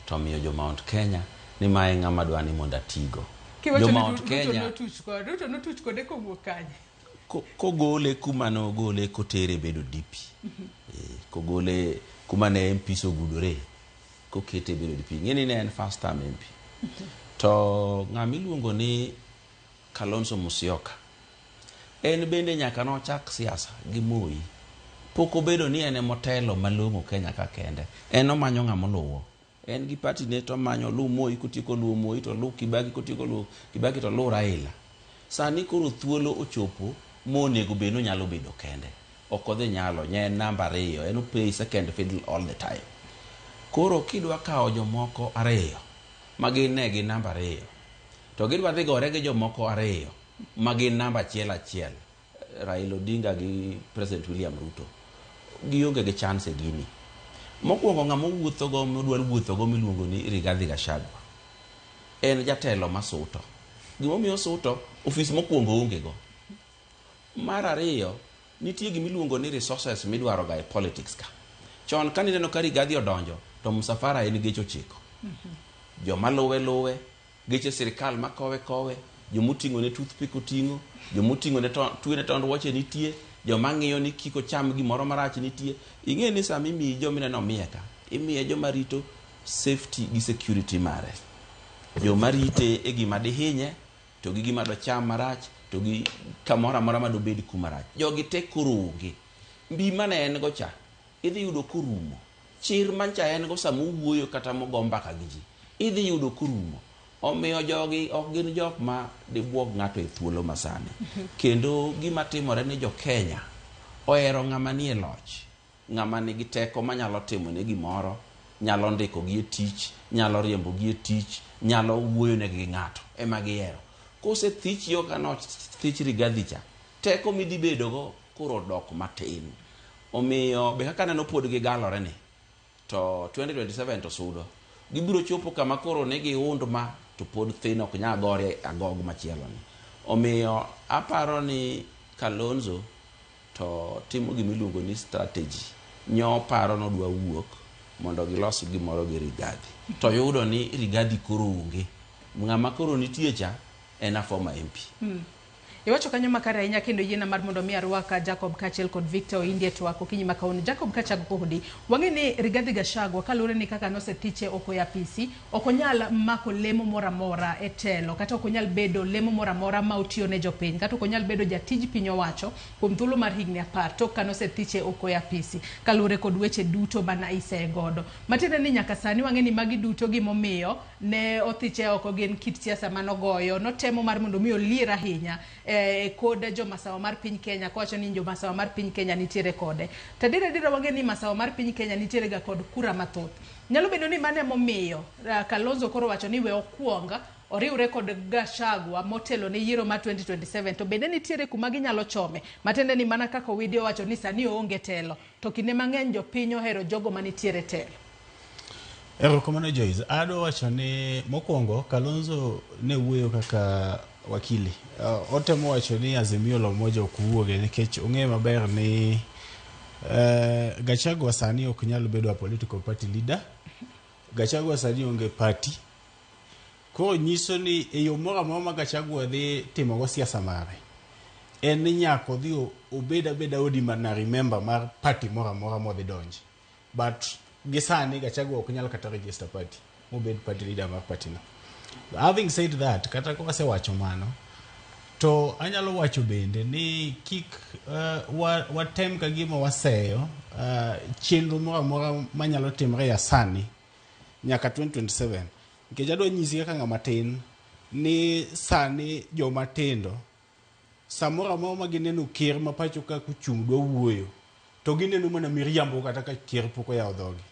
to omiyo jo Mount Kenya ni mae ng'ama dwa ni mondo atigo. Kiwacho Jo ni Mount Ruto Kenya notuch kode, Ruto notuch kode kowuok kanye? Kogole kuma nogole kotere bedo DP. Kogole kuma ne MPs ogudore kokete bedo DP. Ing'e ni ne en first term MP. To ng'ama iluongo ni Kalonzo Musyoka en bende nyaka nochak siasa gi Moi. Pok obedo ni en emotelo malong'o Kenya ka kende. En omanyo ng'ama oluwo. En gi party ne to omanyo oluw Moi, kotieko luwo Moi to oluw Kibaki, kotieko luwo Kibaki to oluw Raila. Sani koro thuolo ochopo Monego bed ni onyalo bedo kende. Ok odhi nyalo, nye en namba ariyo, en o play second fiddle all the time. Koro kidwa kawo jomoko ariyo, ma gin ne gin namba ariyo, to gidwa dhi gore gi jomoko ariyo, ma gin namba achiel achiel, Raila Odinga gi President William Ruto, gionge gi chance e gini. Mokwongo ng'ama owuothogo modwaro wuothogo miluongo ni Rigathi Gachagua en jatelo masuto. Gimomiyo osuto, ofis mokwongo oonge go. Mar ariyo, nitie gimiluongo ni resources midwaro ga e politics ka. Chon ka nineno ka Rigathi odonjo, to msafara en geche ochiko. Joma luwe luwe, geche sirikal makowe kowe, jomoting'o ne toothpick oting'o, jomoting'o ne tuwe ne tond wuoche nitie, joma ng'iyo ni kik ocham gimoro marach nitie. Ing'e ni sama imiyi joma ineno miye ka, imiye joma rito safety gi security mare. Joma rite e gima dihinye, to gi gima docham marach, to gi kamoro amora madobed kuma rach. Jogi te koro onge. Mbi mane en go cha, idhi yudo korumo. Chir mancha en go sama owuoyo kata mogo mbaka gi ji, idhi yudo korumo. Omiyo jogi ok gin jok ma dibuog ng'ato e thuolo masani. Kendo gima timore ni jo Kenya ohero ng'ama nie loch, ng'ama nigi teko manyalo timo ne gimoro, nyalo ndiko gi e tich, nyalo riembo gi e tich, nyalo wuoyo negi gi ng'ato, ema gihero. Kosethich yo ka nothich Rigathi cha, teko midhi bedogo koro dok matin. Omiyo be kaka aneno pod gigalore ni, to 2027 to sudo. Gibiro chopo kama koro ne giund ma to pod thin ok nyal gore agog machielo ni. Omiyo aparo ni Kalonzo to timo gimiluongo ni strategy. Nyo paro nodwa wuok mondo gilos gimoro gi Rigathi. To yudo ni Rigathi koro onge. Ng'ama koro nitie cha en a former MP. Iwacho kanyo makare ahinya kendo yiena mar mondo mi arwak Jacob kaachiel kod Victor Oindi e twak okinyi ma kawuono. Jacob kachako kodi, wang'e ni Rigathi Gachagua kaluwore ni kaka nosethiche oko e apisi, ok onyal mako lemo moro amora e telo kata ok onyal bedo lemo moro amora ma otiyo ne jopiny kata ok onyal bedo jatij piny owacho kuom thuolo mar higni 10 tok ka nosethiche oko e apisi kaluwore kod weche duto mana isegodo. Matiende ni nyaka sani wang'e ni magi duto gimomiyo ne othiche oko gin kit siasa manogoyo, notemo mar mondo mi olier ahinya kod jomasawa mar piny Kenya kowacho ni jomasawa mar piny Kenya nitiere kode. To adier adiera wang'e ni masawa mar piny Kenya nitiere ga kod kura mathoth. Nyalo bedo ni mano emomiyo Kalonzo koro wacho ni we okuong oriwre kod Gachagua motelo ne yiero mar 2027 to bende nitiere kuma ginyalo chome. Matiende ni mana kaka Owidi owacho ni sani oonge telo to kinde mang'eny jopiny ohero jogo manitiere telo. Erokamano Joyce. Adwa wacho ni mokwongo Kalonzo ne wuoyo kaka wakili. Otemo wacho ni Azimio la Umoja ok wuoge nikech ong'eyo maber ni Gachagua sani ok nyal bedo a political party leader. Gachagua sani onge party. Koro nyiso ni e yo moro amora ma Gachagua dhi timogo siasa mare, en ni nyaka odhi obed abeda ordinary member mar party moro amora modhi donje. But gi sani Gachagua ok nyal kata register party mobed party leader mar party no. Having said that, kata ka wasewacho mano, to anyalo wacho bende ni kik watem ka gima waseyo chenro moro amora manyalo timre ya sani nyaka 2027. Nikech adwa nyisi kaka ng'ama tin ni sani joma tindo samoro amora ma gineno ker ma pacho ka kochung' dwa wuoyo to gineno mana miriambo kata ka ker pok oyawo dhogi.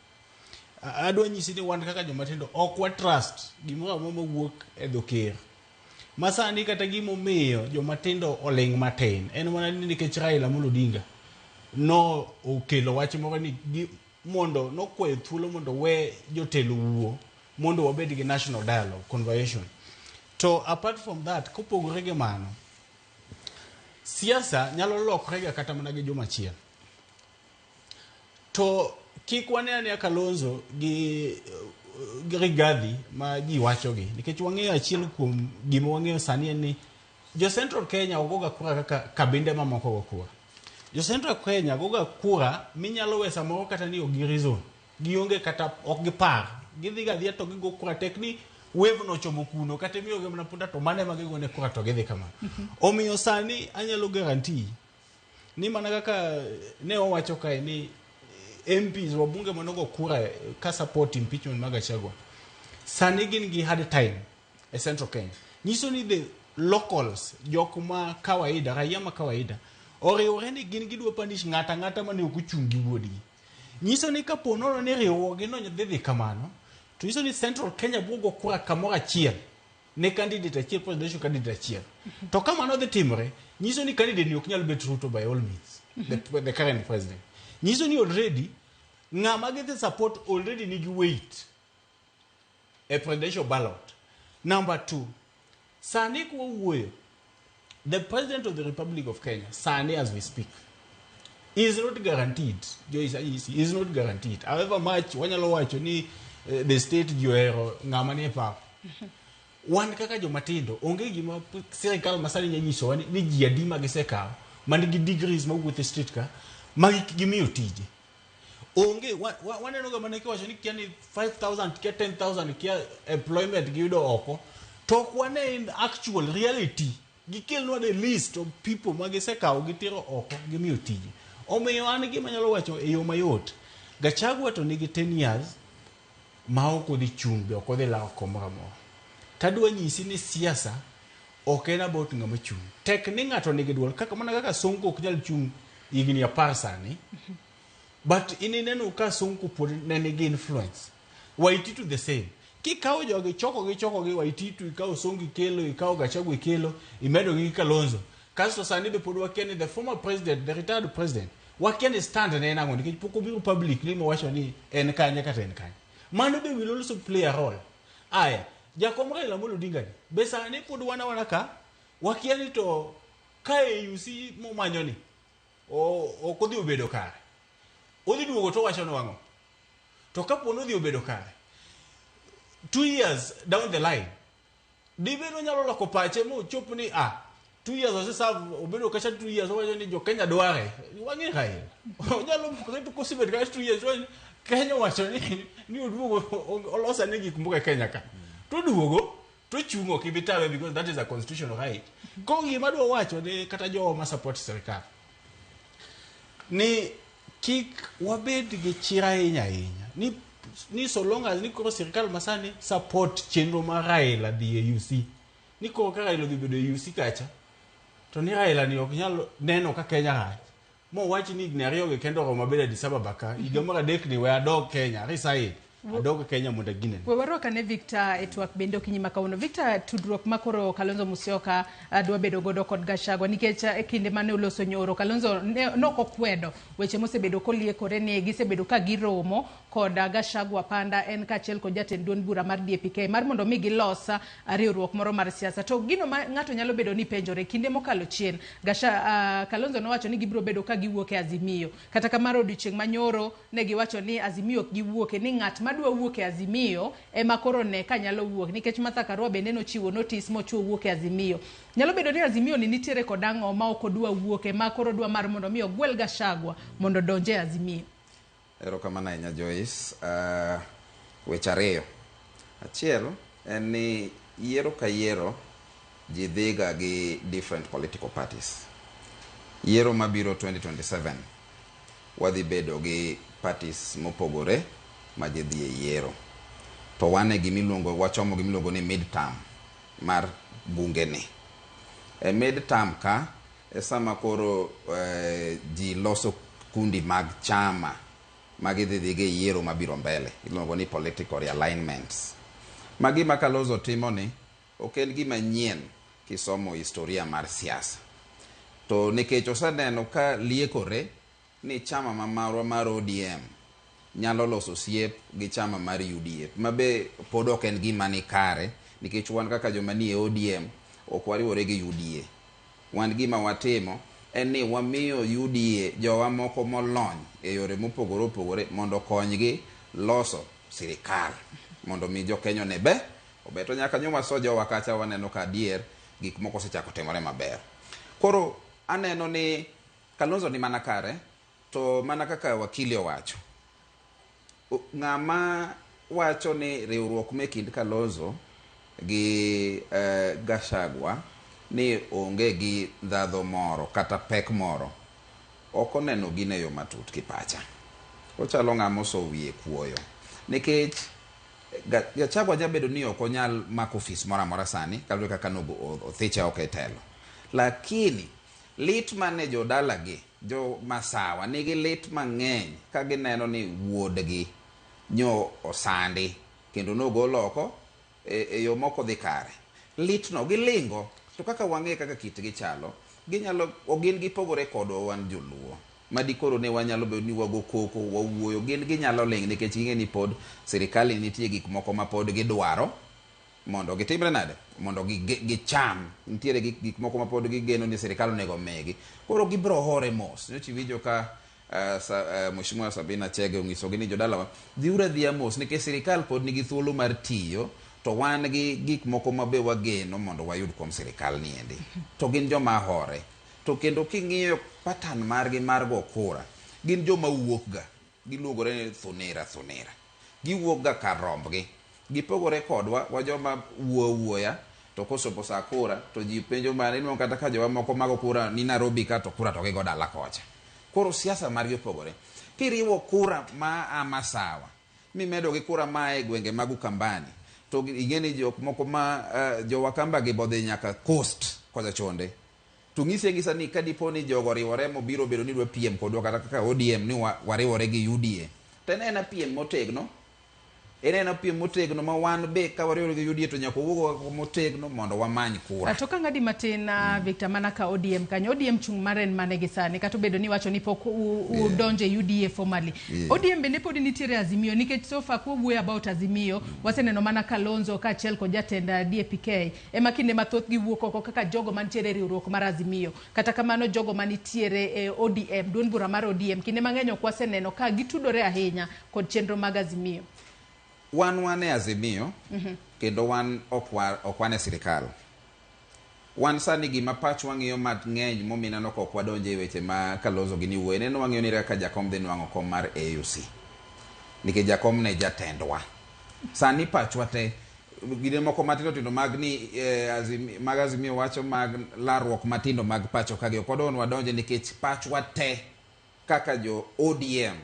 Adwa nyisi ni wan kaka joma tindo ok wa trust gimoro amora mawuok e dho ker. Ma sani kata gimomiyo joma tindo oling' matin en mana ni nikech Raila Amolo Odinga no okelo wach moro ni mondo nokwayo thuolo mondo we jotelo wuo mondo wabed gi national dialogue conversation. To apart from that, kopogore gi mano, siasa nyalo lokre ga kata mana gi juma achiel. To kik wane ane Kalonzo gi Rigathi ma ji wachogi, nikech wang'eyo achiel kuom gima wang'eyo sani en ni jo Central Kenya ok goga kura kaka kabinde mamoko go kura. Jo Central Kenya goga kura minyalo we samoro kata ni ok gi reason, gionge kata ok gipar, gidhi ga adhiya to gigo kura tek ni wave no ochomo kuno kata imiyogi mana punda to mano ema gigone kura to gidhi kamano. Omiyo sani anyalo guarantee ni mana kaka ne wawacho kae ni MPs wabunge manogo kura ka support impeachment mag Gachagua sani gin gi hard time e Central Kenya. Nyiso ni the locals, jok ma kawaida, raia ma kawaida, oriwore ni gin gidwa punish ng'ato ang'ata mane ok ochung' gi wuodgi. Nyiso ni kapo nono ni riwruoge no dhi dhi kamano, to nyiso ni Central Kenya biro go kura kamoro achiel ne candidate achiel, presidential candidate achiel. To ka mano dhi timore, nyiso ni candidate ni ok nyal bet Ruto by all means, the current president. Nyiso ni already ng'ama gidhi support already nigi weight e presidential ballot. Number 2, sani kwa wuoyo, the president of the Republic of Kenya, sani as we speak, is not guaranteed. Joyce Ayisi is not guaranteed. However much wanyalo wacho ni the state ji ohero ng'ama nie pap. Wan kaka jomatindo, onge gima sirikal masani nyalo nyisowa ni ji adi ma gisekawo man gi degrees mawuotho e street ka ma gimiyo tije. Onge, waneno ga mana kiwacho ni kia ni 5,000 kia 10,000 kia employment giyudo oko, to ok wane in actual reality. Gikelnwa the list of people ma gisekawo gitero oko gimiyo tije. Omiyo an gima anyalo wacho e yo mayot, Gachagua to nigi 10 years ma ok odhi chung' be ok odhi lawo kom moro amora. Tadwa nyisi ni siasa ok en about ng'ama chung'. Tek ni ng'ato nigi duol, kaka mana kaka Sonko ok nyal chung' higni 10 sani, but in ineno ka Sonko pod ne nigi influence. Waititu the same. Kikawo jogi chokogi chokogi Waititu, ikawo Sonko ikelo, ikawo Gachagua ikelo, imedo gi Kalonzo. Kasto sani be pod wakia ni the former president, the retired president, wakia ni stand ne en ang'o nikech pok obiro publicly mowacho ni en kanye kata en kanye. Mano be will also play a role. Aya, jakom Raila Amolo Odinga ni be sani pod wan awana ka wakia ni to ka AUC momanyo ni ok odhi obedo kare. Odhi duogo to owacho ni wang'o. To kapo ni odhi obedo kare, 2 years down the line, dibed onyalo loko pache mochop ni 2 years oseserve, obedo kacha 2 years, owacho ni jo Kenya dware. Wang'e Raila. Onyalo kosebet kacha 2 years, owacho ni Kenya owacho ni oduogo olosa ne gik moko e Kenya ka. To oduogo to chung' ok ibi tame because that is a constitutional right. Koro gima adwa wacho ni kata jowa ma support sirikal ni kik wabed gi chir ahinya ahinya ni so long as ni koro sirikal masani support chenro mar Raila dhi e UC, ni koro ka Raila odhi bedo e UC kacha to ni Raila ni ok nyal neno ka Kenya rach mowach ni higni 2 gi kende oromo bedo Addis Ababa ka, higa mar 3 ni we adog Kenya, resign adog Kenya mondo aginene. We warwak ane Victor e twak bende okinyi ma kawuono. Victor, tudruok ma koro Kalonzo Musyoka dwa bedo godo kod Gachagua nikech e kinde mane oloso nyoro Kalonzo nok okwedo weche mosebedo koliekore ni gisebedo ka giromo kod Gachagua panda en kaachiel kod jatend duond bura mar DAP-K mar mondo mi gilos riwruok moro mar siasa. To gino ma ng'ato nyalo bedo ni penjore kinde mokalo chien, Kalonzo nowacho ni gibiro bedo ka giwuok e Azimio. Kata kamano odiochieng' manyoro ne giwacho ni Azimio ok giwuoke, ni ng'at madwa wuok e Azimio ema koro ne ka nyalo wuok, nikech Martha Karua bende nochiwo notice mochuo wuok e Azimio. Nyalo bedo ni Azimio ni nitiere kod ang'o ma ok odwa wuoke, ma koro dwa mar mondo mi ogwel Gachagua mondo odonj e Azimio. Erokamano ahinya Joyce. Weche ariyo. Achiel en ni yiero ka yiero ji dhiga gi different political parties. Yiero mabiro 2027 wadhi bedo gi parties mopogore ma ji dhi e yiero. To wan e gimiluongo, wachomo gimiluongo ni mid-term mar bunge ni. E mid-term ka e sama koro ji loso kundi mag chama ma gidhi dhi go e yiero mabiro mbele, iluongo ni political realignments. Ma gima Kalonzo timo ni ok en gima nyien kisomo historia mar siasa. To nikech oseneno ka liekore ni chama ma marwa mar ODM nyalo loso osiep gi chama mar UDA, ma be pod ok en gima ni kare, nikech wan kaka joma nie ODM ok wariwore gi UDA. Wan gima watimo en ni wamiyo UDA jowa moko molony e yore mopogore opogore mondo okonygi loso sirikal mondo mi jo Kenya one be ober. To nyaka nyo waso jowa kacha waneno ka adier gik moko osechako timore maber. Koro aneno ni Kalonzo ni mana kare, to mana kaka wakili owacho, ng'ama wacho ni riwruok me kind Kalonzo gi Gachagua ni onge gi ndhadho moro kata pek moro, ok oneno gino e yo matut kipacha. Ochalo ng'ama oso wiye kuoyo. Nikech Gachagua nyalo bedo ni ok onyal mako ofis moro amora sani kaluwore kaka othiche oko e telo. Lakini lit mane jodalagi, jo Masawa nigi lit mang'eny ka gineno ni wuodgi nyo osandi kendo nogol oko e yo mok odhi kare. Litno gilingo to kaka wang'e kaka kitgi chalo, ginyalo gin gipogore kodwa wan joluo. Madikoro ne wanyalo bedo ni wago koko, wawuoyo, gin ginyalo ling' nikech ging'e ni pod sirikal nitie gik moko ma pod gidwaro mondo gitimre nade, mondo gicham. Nitiere gik moko ma pod gigeno ni sirikal onego omigi. Koro gibiro hore mos. Nyocha iwinjo ka Mheshimiwa Sabina Chege onyisogi ni jodalawa, dhiuru adhiya mos nikech sirikal pod nigi thuolo mar tiyo to wan gi gik moko ma be wageno mondo wayud kuom sirikal niendi. To gin joma hore. To kendo king'iyo pattern margi mar go kura, gin joma wuok ga, giluongore ni thunira thunira. Giwuok ga kar rombgi. Gipogore kodwa, wa joma wuo wuoya, to kochopo sa kura, to ji penjo mana, inwang'o kata ka jowa moko mago kura ni Nairobi ka to kura to gigo dala kocha. Koro siasa margi opogore. Kiriwo kura ma a Masawa, mimedo gi kura ma e gwenge mag Ukambani, to ing'e ni jok moko ma jo Wakamba gi bodhi nyaka coast kocha chonde. To ng'isi ang'isa ni kadipo ni jogo oriwore mobiro bedo ni dwa piem kodwa kata kaka ODM ni wariwore gi UDA. To en ena piem motegno. En ena piem motegno ma wan be ka wariwore gi UDA to nyaka wawuog motegno mondo wamany kura. To ka ng'adi matin Victor, mana ka ODM kanyo, ODM chung' mare en mane gi sani, kata obedo ni iwacho ni pok udonjo e UDA formally. ODM bende pod nitiere Azimio, nikech so far kwawuoyo about Azimio, waseneno mana Kalonzo kaachiel kod jatend DAPK ema kinde mathoth giwuok oko kaka jogo mantiere e riwruok mar Azimio. Kata kamano jogo manitiere e ODM, duond bura mar ODM, kinde mang'eny ok waseneno ka gitudore ahinya kod chenro mag Azimio. Wan e Azimio, kendo wan ok wan e sirikal. Wan sani gima pachwa ng'iyo mang'eny momineno ka ok wadonjo e weche ma Kalonzo gini wuoye, neno wang'iyo ni kaka jakom dhi nwang'o kom mar AUC. Nikech jakom ne jatendwa. Sani pachwa te, gine moko matindo tindo mag ni mag Azimio wacho mag larruok matindo mag pacho ka gi ok wadwa ni wadonje nikech pachwa te kaka jo ODM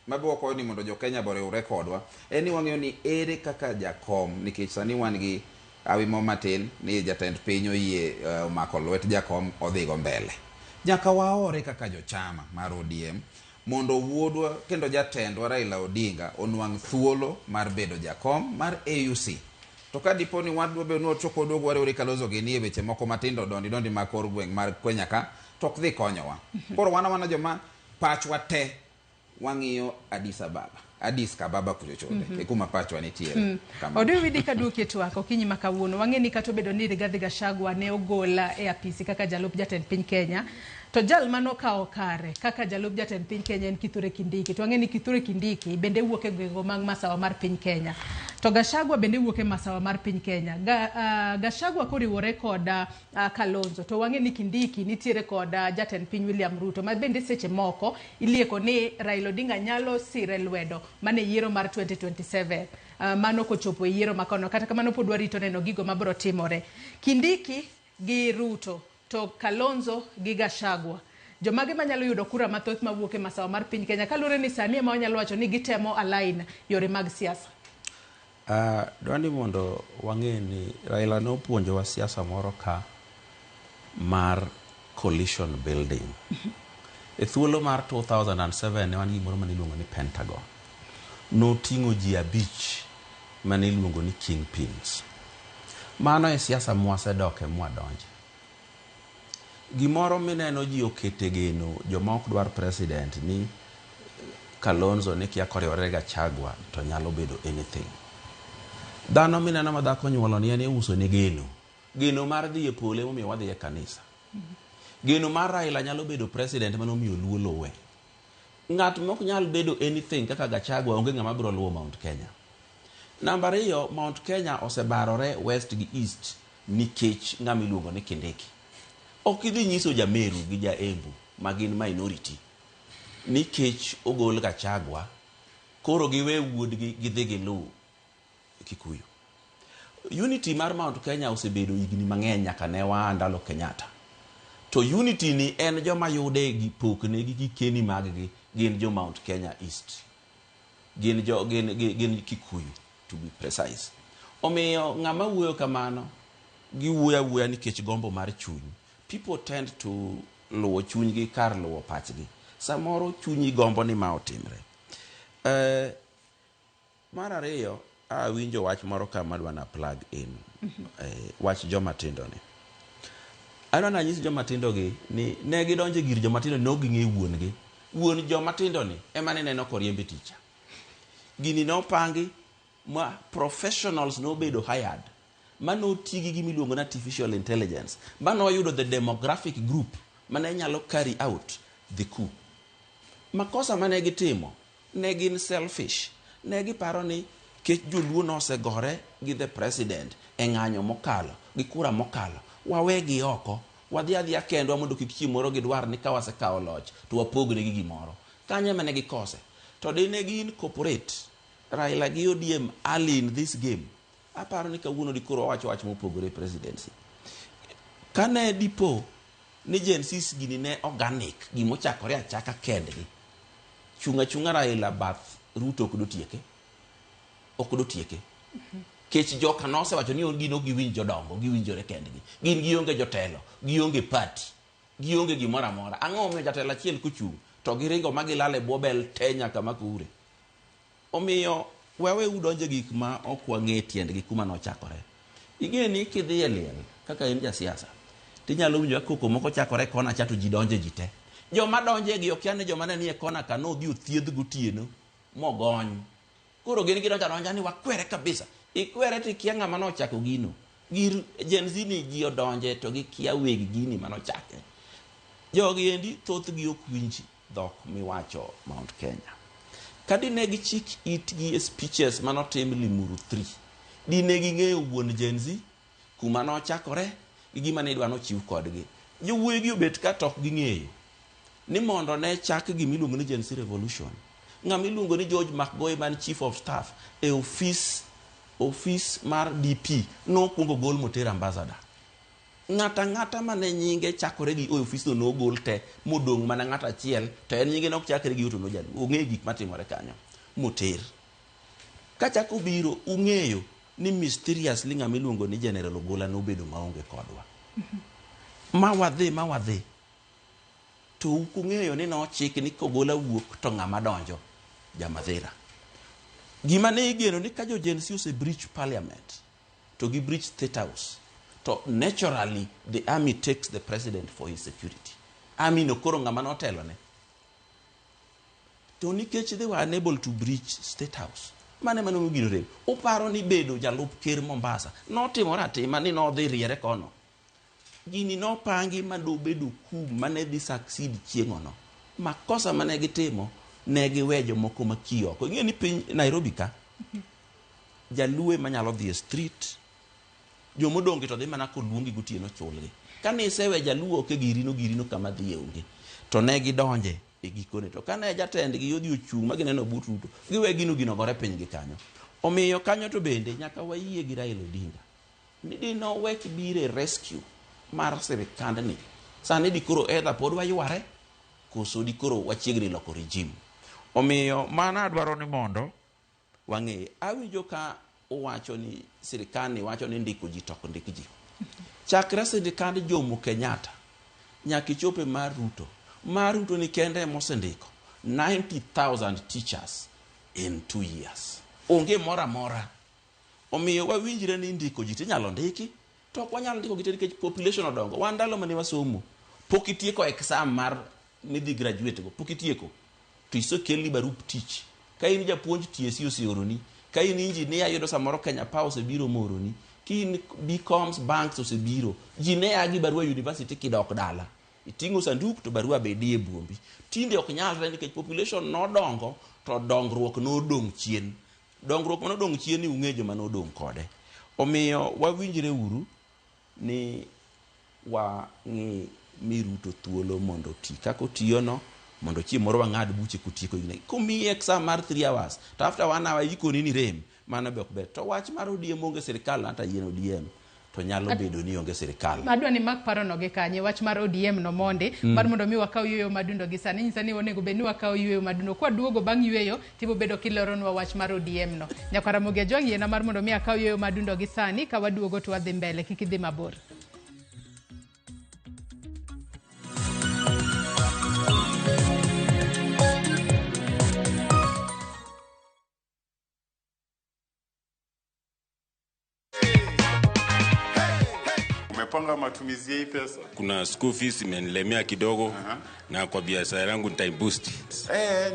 mabe wakwayo ni mondo jo Kenya bo oriwre kodwa, en ni wang'iyo ni ere kaka jakom, nikech sani wan gi hawi mo matin ni jatend piny oyie omako lwet jakom odhigo mbele. Nyaka waore kaka jochama mar ODM mondo wuodwa kendo jatendwa Raila Odinga onwang' thuolo mar bedo jakom mar AUC. To ka dipo ni wadwa bedo ni wachoko waduogo wariwore Kalonzo gi ni e weche moko matindo dondi dondi mag kor gweng' mar Kenya ka, to ok dhi konyowa. Koro wan awana joma pachwa te wang'iyo Addis Ababa, Addis Kababa kucho chonde, e kuma pachwa nitiere. Odiyo widi ka duoki e twak okinyi ma kawuono. Wang'e ni kata obedo ni Rigathi Gachagua ne ogol e apisi kaka jalup jatend piny Kenya, to jal manokawo kare kaka jalup jatend piny Kenya en Kithure Kindiki. To wang'e ni Kithure Kindiki bende wuok e gwenge mag masawa mar piny Kenya. To Gachagua bende wuok e masawa mar piny Kenya. Gachagua koriwore kod Kalonzo, to wang'e ni Kindiki nitiere kod jatend piny William Ruto, ma bende seche moko ilieko ni Raila Odinga nyalo sire lwedo mane yiero mar 2027. Mano kochopo e yiero makono. Kata kamano pod warito neno gigo mabiro timore. Kindiki gi Ruto, to Kalonzo gi Gachagua, jomage manyalo yudo kura mathoth mawuok e masawa mar piny Kenya, kaluwore ni sani ema wanyalo wacho ni gitemo align yore mag siasa? Dwani mondo wang'e ni Raila nopuonjowa siasa moro ka mar coalition building. E thuolo mar 2007 ne wan gi gimoro mane iluongo ni Pentagon. Noting'o ji 5 mane iluongo ni kingpins. Mano e siasa mwasedoke mwadonje. Gimoro mineno ji okete geno joma ok dwar president ni Kalonzo ni kia koriwore Gachagua to nyalo bedo anything. Dhano mineno ma dhako nyuolo ni en iuso ne geno. Geno mar dhi e polo emomiyo wadhi e kanisa. Geno mar Raila nyalo bedo president manomiyo Luo luwe. Ng'at mok nyal bedo anything kaka Gachagua onge ng'ama biro luwo Mount Kenya. Namba 2, Mount Kenya osebarore west gi east nikech ng'ama iluongo ni Kindiki. Ok idhi nyiso Jameru gi Jaembu ma gin minority nikech ogol Gachagua, koro giwe wuodgi gidhi giluw Kikuyu. Unity mar Mount Kenya osebedo higni mang'eny nyaka ne waa ndalo Kenyatta. To unity ni en joma yude gi pokne gi gikeni mag gi gin jo Mount Kenya East. Gin Kikuyu. to be precise. Omiyo ng'ama wuoyo kamano giwuoyo awuoya nikech gombo mar chuny. People tend to luwo chunygi kar luwo pachgi. Samoro chunyi gombo ni ma otimre. Mar ariyo, awinjo wach moro ka madwa na plug in. Wach joma tindo ni. Adwa nanyis joma tindo gi ni ne gidonjo gir joma tindo ne ok ging'e wuon gi. Wuon joma tindo ni ema ne neno koriembe ticha. Gini nopangi ma professionals nobedo hired ma noti gi gima iluongo ni artificial intelligence ma noyudo the demographic group mane nyalo carry out the coup. Makosa mane gitimo ne gin selfish. Ne giparo ni kech joluo nosegore gi the president e ng'anyo mokalo gi kura mokalo wawegi oko wadhi adhiya kendwa mondo kik chieng' moro gidwar ni ka wasekawo loch to wapogne gi gimoro. Kanyo ema ne gikose. To dine gi incorporate Raila gi ODM early in this game, aparo ni kawuono dikoro wawacho wach mopogore e presidency. Kane dipo ni Gen Zs gini ne organic, gimochakore achaka kendgi, chung' achung'a Raila bath Ruto ok dotieke. Ok dotieke. Kech joka nosewacho ni gin ok giwinj jodongo, giwinjore kendgi. Gin gionge jotelo, gionge party, gionge gimoro amora. Ang'o momiyo jatelo achiel kochung' to giringo ma gilal e bwo bel te nyaka Makure? Omiyo wawe udonjo e gik ma ok wang'e tiendgi kuma nochakore. Ing'e ni kidhi e liel kaka in jasiasa, tinyalo winjo ka koko moko chakore kona cha to ji donje ji te. Joma donje gi okia ni joma ne nie kona ka nodhi othiedh gotieno mogony. Koro gin gidonjo adonja ni wakwere kabisa. Ikwere to ikia ng'ama nochako gino. Gir Gen Z ni ji odonje to gikia weg gini manochake. Jogi endi thothgi ok winj dhok miwacho Mount Kenya. Ka dine gichik itgi e speeches manotim Limuru 3, dine ging'eyo wuon Gen Z, kuma nochakore, gi gima ne idwa nochiw kodgi. Jowuoyi gi obet ka to ok ging'eyo ni mondo ne chak gima iluongo ni Gen Z Revolution, ng'ama iluongo ni George McGoy man Chief of Staff e ofis ofis mar DP nokwongo gol moter ambassador. Ng'ato ang'ata mane nyinge chakore gi O e ofisno nogol te modong' mana ng'ato achiel to en nyinge nok chakre gi O to nojaluo. Ong'eyo gik matimore kanyo moter. Kachako biro ung'eyo ni mysteriously ng'ama iluongo ni General Ogola nobedo maonge kodwa. Ma wadhi ma wadhi to ok ung'eyo ni nochik ni kogola wuok to ng'ama donjo Jamadhira. Gima ne igeno ni ka jo Gen Z ose breach parliament to gi breach state house to naturally the army takes the president for his security. Army no koro ng'ama notelone. To nikech they were unable to breach state house, mano ema nomiyo gino rem. Uparo ni bedo jalup ker Mombasa notimore atima ni nodhi riere kono. Gini nopangi ma dobedo coup mane dhi succeed chieng'ono. Makosa mane gitimo, ne giwe jomoko makiyo oko. Ing'e ni piny Nairobi ka, jaluo ema nyalo dhi e street, jomodong' to dhi mana koluongi gotieno chulgi. Kane isewe jaluo ok e girino girino kama dhiye onge. To ne gidonje e gikone. To kane jatendgi odhi ochung' ma gineno but Ruto, giwe gino gino gore piny gi kanyo. Omiyo kanyo to bende nyaka wayie gi Raila Odinga ni dinowek biro e rescue mar sirikandni. Sani dikoro either pod wayware koso dikoro wachiegni loko regime. Omiyo mano adwaro ni mondo wang'e. Awinjo ka uwacho ni sirikandni wacho ni ndiko ji to ok ndik ji. Chakre sirikand Jomo Kenyatta nyaka ichope mar Ruto. Mar Ruto ni kende emosendiko 90,000 teachers in 2 years. Onge moro amora. Omiyo wawinjre ni ndiko ji tinyalo ndiki to ok wanyal ndiko gi te nikech population odongo. Wan ndalo mane wasomo pok itieko exam mar midhi graduate go pok itieko to isekelni barup tich. Ka in japuonj TSC oseoroni, ka in engineer iyudo samoro Kenya Power osebiro mooroni, ka in BComs banks osebiro. Ji ne a gi barua university kidok dala. Iting'o sanduk to barua be diye buombi. Tinde ok nyalre nikech population nodongo to dongruok nodong' chien. Dongruok manodong' chien ni ung'e joma nodong' kode. Omiyo wawinjre uru ni wang'i mi Ruto thuolo mondo oti kaka otiyono mondo chieng' moro wang'ad buche kotieko higni. Komiyi exam mar 3 hours to after 1 hour ikoni ni rem, mano be ok ber. To wach mar ODM onge sirikal anta yien ODM. to nyalo bedo ni onge sirikal. Adwa ni mak parono gi kanye wach mar ODM no mondi mar mondo mi wakaw yueyo madundo gi sani nyisa ni onego bed ni wakaw yueyo madundo kwa duogo bang' yueyo tibo bedo kileronwa wach mar ODM no. Nyakwar Ramogi Ajwang' yiena mar mondo mi akaw yueyo madundo gi sani ka waduogo to wadhi mbele kik idhi mabor. Umepanga matumizi ya hii pesa? Kuna school fees imenilemea kidogo na kwa biashara yangu nitaiboost.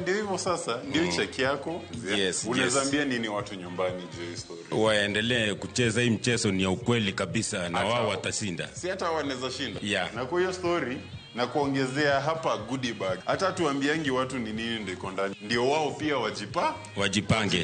Ndio hivyo sasa, ndio cheki yako. Yes, Unaweza yes. ambia nini watu nyumbani juu ya hii story? Waendelee kucheza hii mchezo, ni ya ukweli kabisa na wao watashinda. Si hata wanaweza shinda. Yeah. Na kwa hiyo story na kuongezea hapa goodie bag. Hata tuambiangi watu ni nini ndio iko ndani. Ndio wao pia Wajipange. wajipange.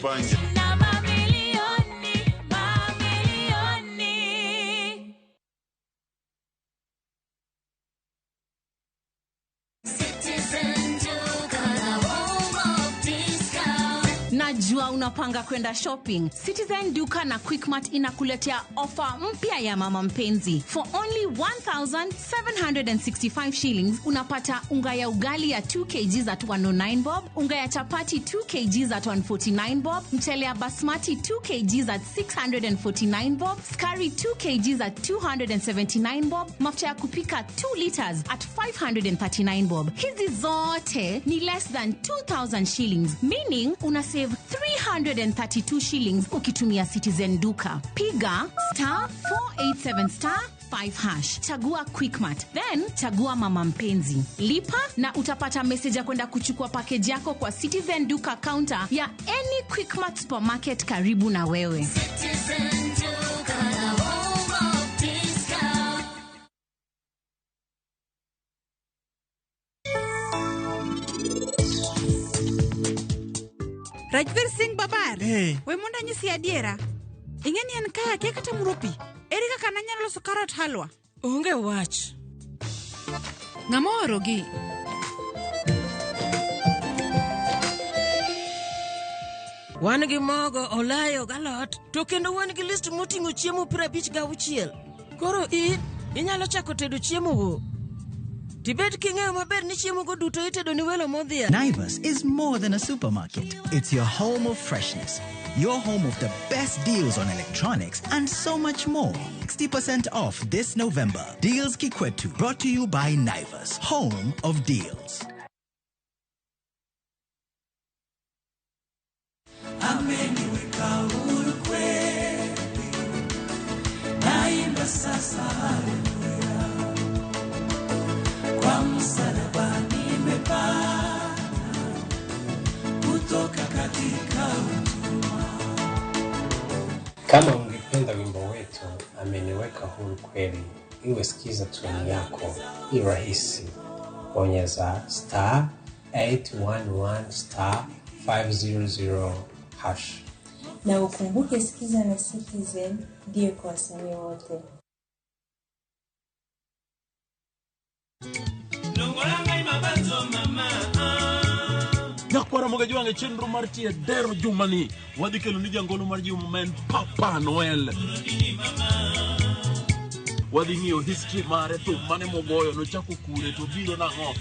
Najua unapanga kwenda shopping. Citizen Duka na Quickmart inakuletea ofa mpya ya mama mpenzi. For only 1765 shillings unapata unga ya ugali ya 2 kg at 109 bob, unga ya chapati 2 kg at 149 bob, mchele ya basmati 2 kg at 649 bob, skari 2 kg at 279 bob, mafuta ya kupika 2 liters at 539 bob. Hizi zote ni less than 2000 shillings, meaning una save 332 shillings ukitumia Citizen Duka. Piga star 487 star 5 hash, chagua Quickmart, then chagua mama mpenzi, lipa na utapata message ya kwenda kuchukua package yako kwa Citizen Duka counter ya any Quickmart supermarket karibu na wewe. Citizen Duka, the home of discount. Rajvir Singh Babar. We mondo anyisi adiera. Ing'e ni en kaya kia kata muro pi. Ere kaka nanyalo loso carrot halwa? Onge wach. Ng'ama oorogi? Wan gi mogo, olayo galot, to kendo wan gi list moting'o chiemo 56. Koro in inyalo chako tedo chiemo go. Tibed king'eyo maber ni chiemo go duto itedo ni welo modhial. Naivas is more than a supermarket. It's your home of freshness, your home of the best deals on electronics and so much more. 60% off this November. Deals Kikwetu, brought to you by Naivas, home of deals. Ameniweka huru kweli, naimba sasa haleluya, kwa msalaba nimepata kutoka katika utumwa. Kama ungependa wimbo wetu Ameniweka Huru Kweli iwe sikiza tune yako, i rahisi. Bonyeza star 811 star 500 hash. Na ukumbuke Sikiza na Citizen ndiyo kwa wasanii wote. Nyakwara Ramogi Ajwang' e chenro mar tie dero jumani wadhi kelo ni jangolo mar juma ma en Papa Noel. Wadhi ng'iyo history mare, thum mane mogoyo, nochako kure to biro nang'o.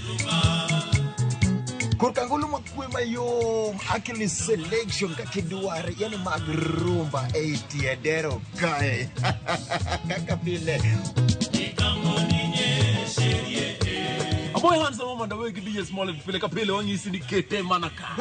Korka ngolo makwe mayom Akili selection kaka idware, yani mag rumba ei tie dero kae kaka pile. Aboy Hansa Mama ndawe gi DJ Smollett pile ka pile wang'isi ni kete mana ka.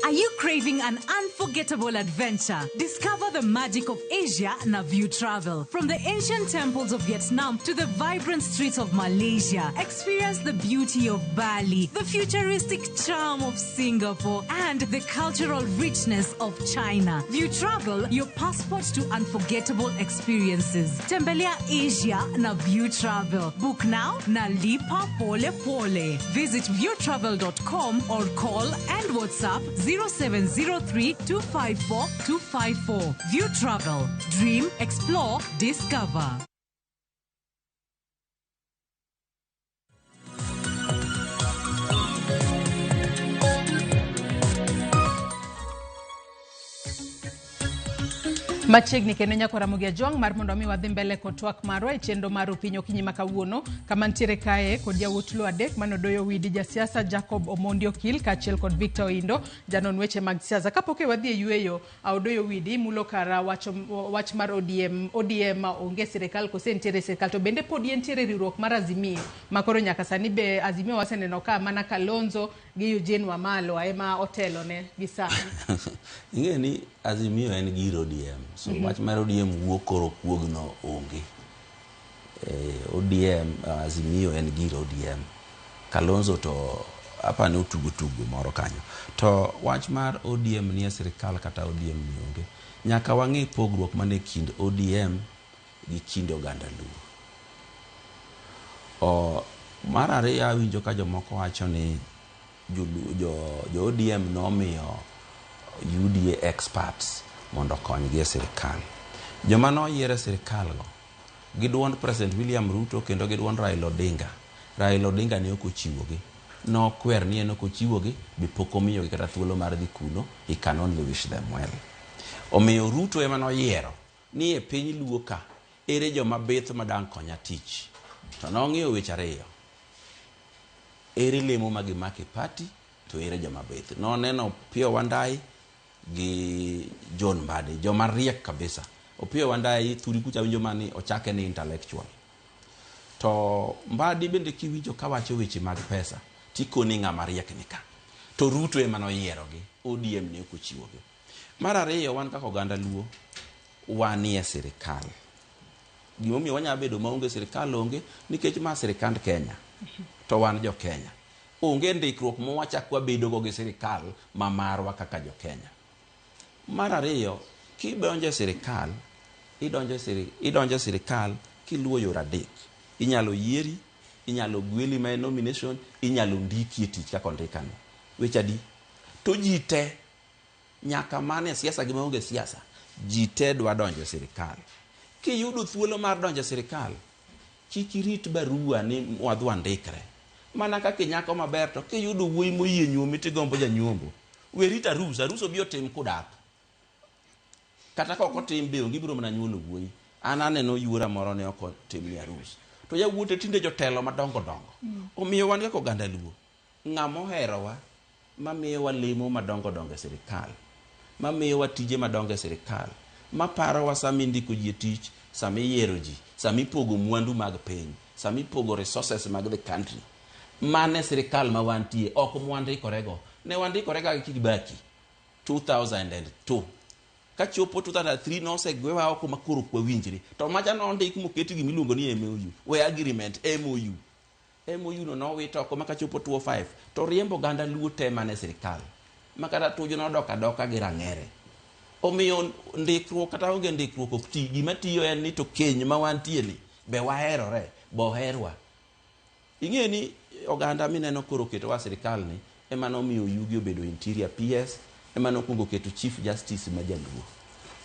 Are you craving an unforgettable adventure? Discover the magic of Asia na View Travel. From the ancient temples of Vietnam to the vibrant streets of Malaysia, experience the beauty of Bali, the futuristic charm of Singapore, and the cultural richness of China. View Travel, your passport to unforgettable experiences. Tembelea Asia na View Travel. Book now na lipa pole pole. Visit viewtravel.com or call and WhatsApp 0703 254 254. View Travel. Dream, explore, discover. Machiegni kendo nyaka Ramogi Ajwang' mar mondo mi wadhi mbele kod twak marwa e chenro mar Opiny Okinyi ma kawuono kama ntiere kae kod yawuot Luo adek mane odoyo widi jasiasa Jacob Omondi Okil kaachiel kod Victor Oindo janon weche mag siasa. Kapok e wadhi e yueyo, Odoyo Widi mulo kara wach, wach mar ODM, ODM onge sirikal kose ntiere sirikal to bende pod entiere riwruok mar Azimio ma koro nyaka sani be Azimio waseneno ka mana Kalonzo gi Eugene Wamalwa ema otelone gi sani. Ing'e ni Azimio en gir ODM. So wach mar ODM wuok koro kuogno onge. ODM, Azimio en gir ODM. Kalonzo to apa ni otugo tugo moro kanyo. To wach mar ODM nie sirikal kata ODM ni onge. Nyaka wang'e pogruok mane kind ODM gi kind oganda Luo. Mar ariyo awinjo ka jomoko wacho ni jo, jo ODM nomiyo UDA experts mondo okonygi e sirikal. Joma noyier e sirikal go gi duond President William Ruto kendo gi duond Raila Odinga. Raila Odinga ne ok ochiwogi. Nokwer ni en ok ochiwogi, be pok omiyogi kata thuolo mar dhi kuno. He can only wish them well. Omiyo Ruto ema noyiero ni e piny Luo ka ere joma bith madang' konya tich. To nong'iyo weche ariyo. Ere lemo ma gimako e party to ere joma bith. Noneno Opiyo Wandayi gi John Mbadi, joma riek kabisa. Opiyo Wandayi thuri kucha winjo mani ochake ni intellectual. To Mbadi bende kiwinjo kawacho weche mag pesa, tikoni ng'ama riek ni ka. To Ruto ema noyierogi, ODM ne ok ochiwogi. Mar ariyo, wan kaka oganda Luo, wanie sirikal. Gimomiyo wanyalo bedo maonge sirikal onge, nikech ma sirikand Kenya, to wan jo Kenya. Onge ndikruok ma wachak wabedogo gi sirikal ma marwa kaka jo Kenya. Mar ariyo, kidonjo e sirikal, idonjo e sirikal kiluwo yore adek. Inyalo yieri, inyalo gweli ma en nomination, inyalo ndiki e tich kaka ondikani. Weche adi? To ji te, nyaka mane siasa gi maonge siasa, ji te dwa donjo e sirikal. Kiyudo thuolo mar donjo e sirikal, kik irit barua ni wadhi wandikre. Mana kaka inyako maber to kiyudo wuoyi moyie nyuomi tigombo janyuombo, we rit arus, arus obi otim kudak. Kata ka ok otim be onge ibiro mana nyuolo wuoyi. An aneno yuora moro ne ok otimni arus. To yawuote tinde jotelo madongo dongo. Omiyo wan kaka oganda Luo, ng'ama oherowa mamiyowa lemo madongo dongo e sirikal, mamiyowa tije madongo e sirikal, maparowa sama indiko ji e tich, sama iyiero ji, sama ipogo mwandu mag piny, sama ipogo resources mag the country. Mane sirikal ma wantie, ok mwandikorego. Ne wandikore ga gi Kibaki 2002. Kachopo 2003 nosegwewa oko ma koro ok wawinjre. To macha nondik moket gimiluongo ni MOU, we agreement MOU. MOU no nowit oko ma kachopo 2005 to riembo oganda Luo te mane sirikal. Ma kata Tuju nodok adoka gi rang'ere. Omiyo ndikruok kata onge ndikruok ok ti. Gima tiyo en ni to keny ma wantie ni be waherore, be oherwa. Ing'e ni oganda mineno koro oketowa sirikal ni ema nomiyo Oyugi obedo Interior PS, ema nokwongo oketo Chief Justice ma jaluo.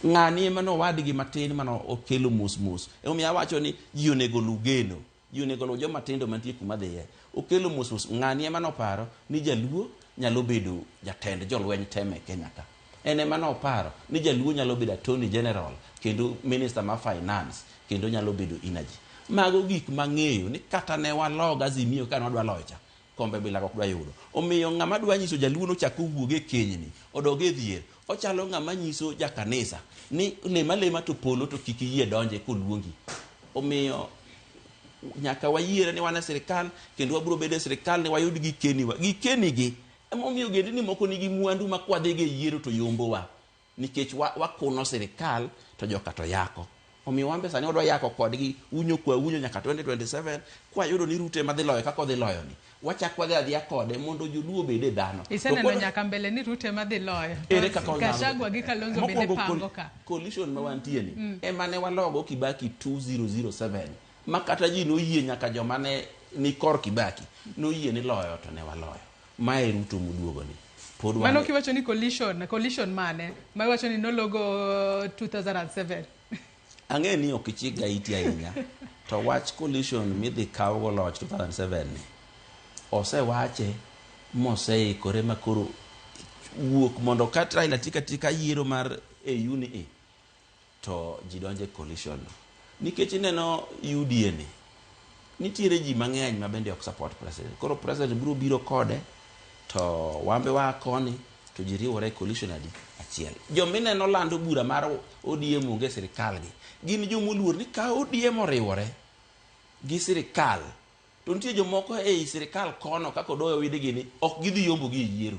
Ng'ani ema nowadgi matin mano okelo mos mos. Emomiyo awacho ni ji onego oluw geno. Ji onego oluw joma tindo mantie kuma dhiye. Okelo mos mos. Ng'ani ema noparo ni jaluo nyalo bedo jatend jolweny te me Kenya ka. En ema noparo ni jaluo nyalo bedo Attorney General kendo Minister ma Finance kendo nyalo bedo Energy. Mago gik mang'eyo ni kata ne walog Azimio ka nwadwa loyo cha, kombe bila ok dwa yudo. Omiyo ng'ama dwa nyiso jaluo nochak owuog e kenyni, odog e dhier, ochalo ng'ama nyiso jakanisa ni lem alema to polo to kik iyie donje koluongi. Omiyo nyaka wayiere ni wan e sirikal kendo wabiro bedo e sirikal ni wayud gikeniwa. Gikenigi emomiyo ogendini moko nigi mwandu ma kwadhigo e yiero to yombowa. Nikech wakuno sirikal to joka to yako. Omiyo wan be sani wadwa yako kodgi unyo kwa unyo nyaka 2027 kwayudo ni Ruto ema dhi loyo kaka odhi loyo ni. Wachak wadhi adhiya kode mondo joluo obed e dhano. Iseneno nyaka mbele ni Ruto ema dhi loyo. Ere kaka onyalo? Gachagua gi Kalonzo bende pango ka. Coalition ma wantie ni ema ne walogo Kibaki 2007 ma kata ji noyie nyaka joma ne ni kor Kibaki noyie ni loyo to ne waloyo. Mae Ruto moduogo ni. Pod Mano kiwacho ni coalition, coalition mane? Ma iwacho ni nologo 2007. Ang'e ni ok ichik ga iti ahinya. To wach coalition midhi kawgo loch 2007 ni osewache moseikore ma koro wuok mondo ka Raila tika tika yiero mar AU ni e To ji donjo e coalition no. Nikech ineno UDA ni, nitiere ji mang'eny ma bende ok support president. Koro president biro biro kode to wambe waa koni to ji riwore e coalition adi achiel. Jomineno lando bura mar ODM onge e sirikal gi gin jomoluor ni ka ODM oriwore gi sirikal to nitie jomoko ei sirikal kono kaka Odoyo Owidi gini ok gidhi yombo gi e yiero.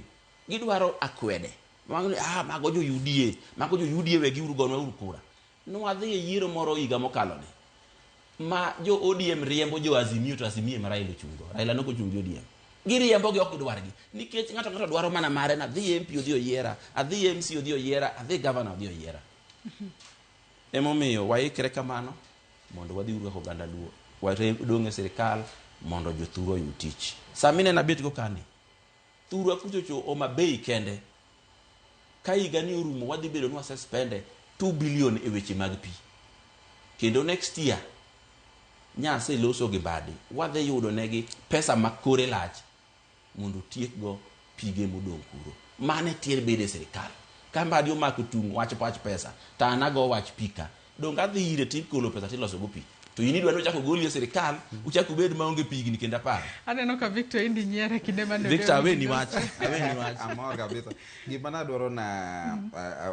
Gidwaro akwede. Mago ni, ah, mago jo UDA, mago jo UDA wegiuru gonwa uru kura. Nwadhi e yiero moro higa mokalo ni ma jo ODM riembo jo Azimio to Azimio ema Raila ochungo. Raila nok ochung' gi ODM. Giriembo gi ok gidwargi. Nikech ng'ato ng'ato dwaro mana mare na adhi MP odhi oyiera, adhi MC odhi oyiera, adhi governor odhi oyiera. Emomiyo waikre kamano mondo wadhi uru kaka oganda Luo. Wadong' e sirikal mondo jothuru oyud tich. Sama ineno abet go kani, thurwa kuchocho Homa Bay kende, ka higa ni orumo wadhi bedo ni wase spende 2 billion e weche mag pi. Kendo next year, nyase loso gi Mbadi, wadhi yudo negi pesa ma kore lach mondo otiekgo pige modong' kuro. Mano e tiend bedo e sirikal. Ka Mbadi omako tung' wach wach pesa, to an ago wach pi ka. Donge adhi ire tikolo pesa tiloso go pi. To in idwa ni uchak ogoli e sirikal, uchak ubed maonge pi higni kendo apar. Aneno ka Victor Indi nyiere kinde mane Victor, odewo aweni winjo. wach. Aweni wach. Amor kabisa. Gima nadwaro na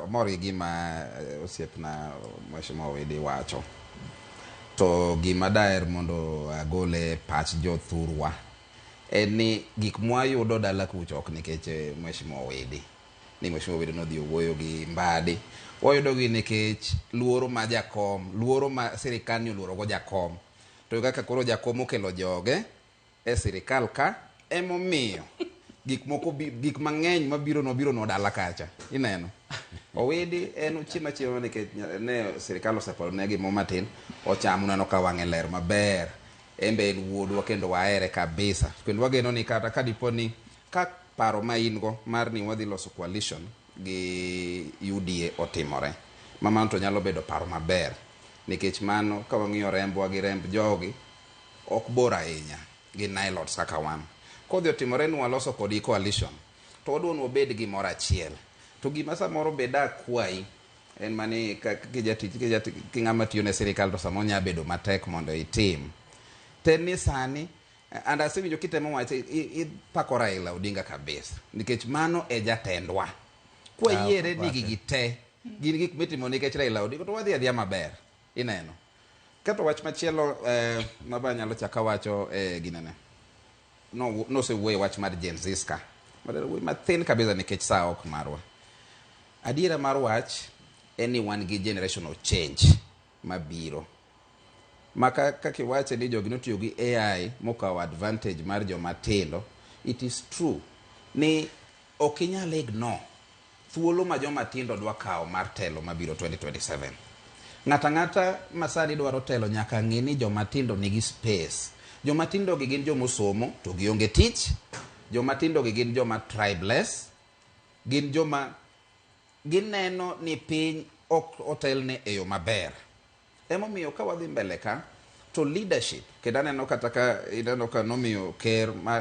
amor gi gima osiepna Mheshimiwa Owidi wacho. To gima daher mondo agol e pach jothurwa en ni gik mwayudo dala kucho ok nikech Mheshimiwa Owidi. Ni Mheshimiwa Owidi nodhi owuoyo gi Mbadi. Wayudo gi nikech luoro ma jakom, luoro ma sirikal ni oluoro go jakom. To kaka koro jakom okelo joge e sirikal ka emomiyo gik moko gik mang'eny mabiro no biro no dala kacha. Ineno? Owidi en ochiemo achiema nikech ne sirikal oseparo ne gimo matin ochamo neno ka wang'e ler maber. En be en wuodwa kendo wahere kabisa. Kendo wageno ni kata ka dipo ni ka paro ma in go mar ni wadhi loso coalition gi UDA otimore. Ma mano to nyalo bedo paro maber. Nikech mano ka wang'iyo rembwa gi remb jogi ok bor ahinya gi Nilots kaka wan. Kodhi otimore ni waloso kodgi coalition to wadwa ni wabed gimoro achiel. To gima samoro be dakwayi en mani ka kijatich ki ng'ama tiyo ne sirikal to samoro nya bedo matek mondo itim. To en ni sani and asewinjo kitemo wache ipako Raila Odinga kabisa nikech mano e jatendwa. Kwayiere ni gigi te gin gik mitimo nikech Raila Odinga to wadhi adhiya maber. Ineno. Kato wach machielo ma be anyalo chako awacho ginene. No nosewuoye wach mar Gen Z ka. Wuoyi mathin kabisa nikech saa ok marwa. Adiera mar wach en ni wan gi generational change mabiro. Ma kaka iwache ni jogi notiyo gi AI mokawo advantage mar joma tindo, it is true ni ok inyal ignore thuolo ma joma tindo dwa kawo mar telo mabiro 2027. Ng'ato ang'ata ma sani dwaro telo nyaka ng'e ni joma tindo nigi space. Joma tindo gi gin joma osomo to gionge tich. Joma tindo gi gin joma tribeless. Gin joma gineno ni piny ok otelne e yo maber. Emomiyo ka wadhi mbele ka to leadership kendo aneno kata ka ineno ka nomiyo ker ma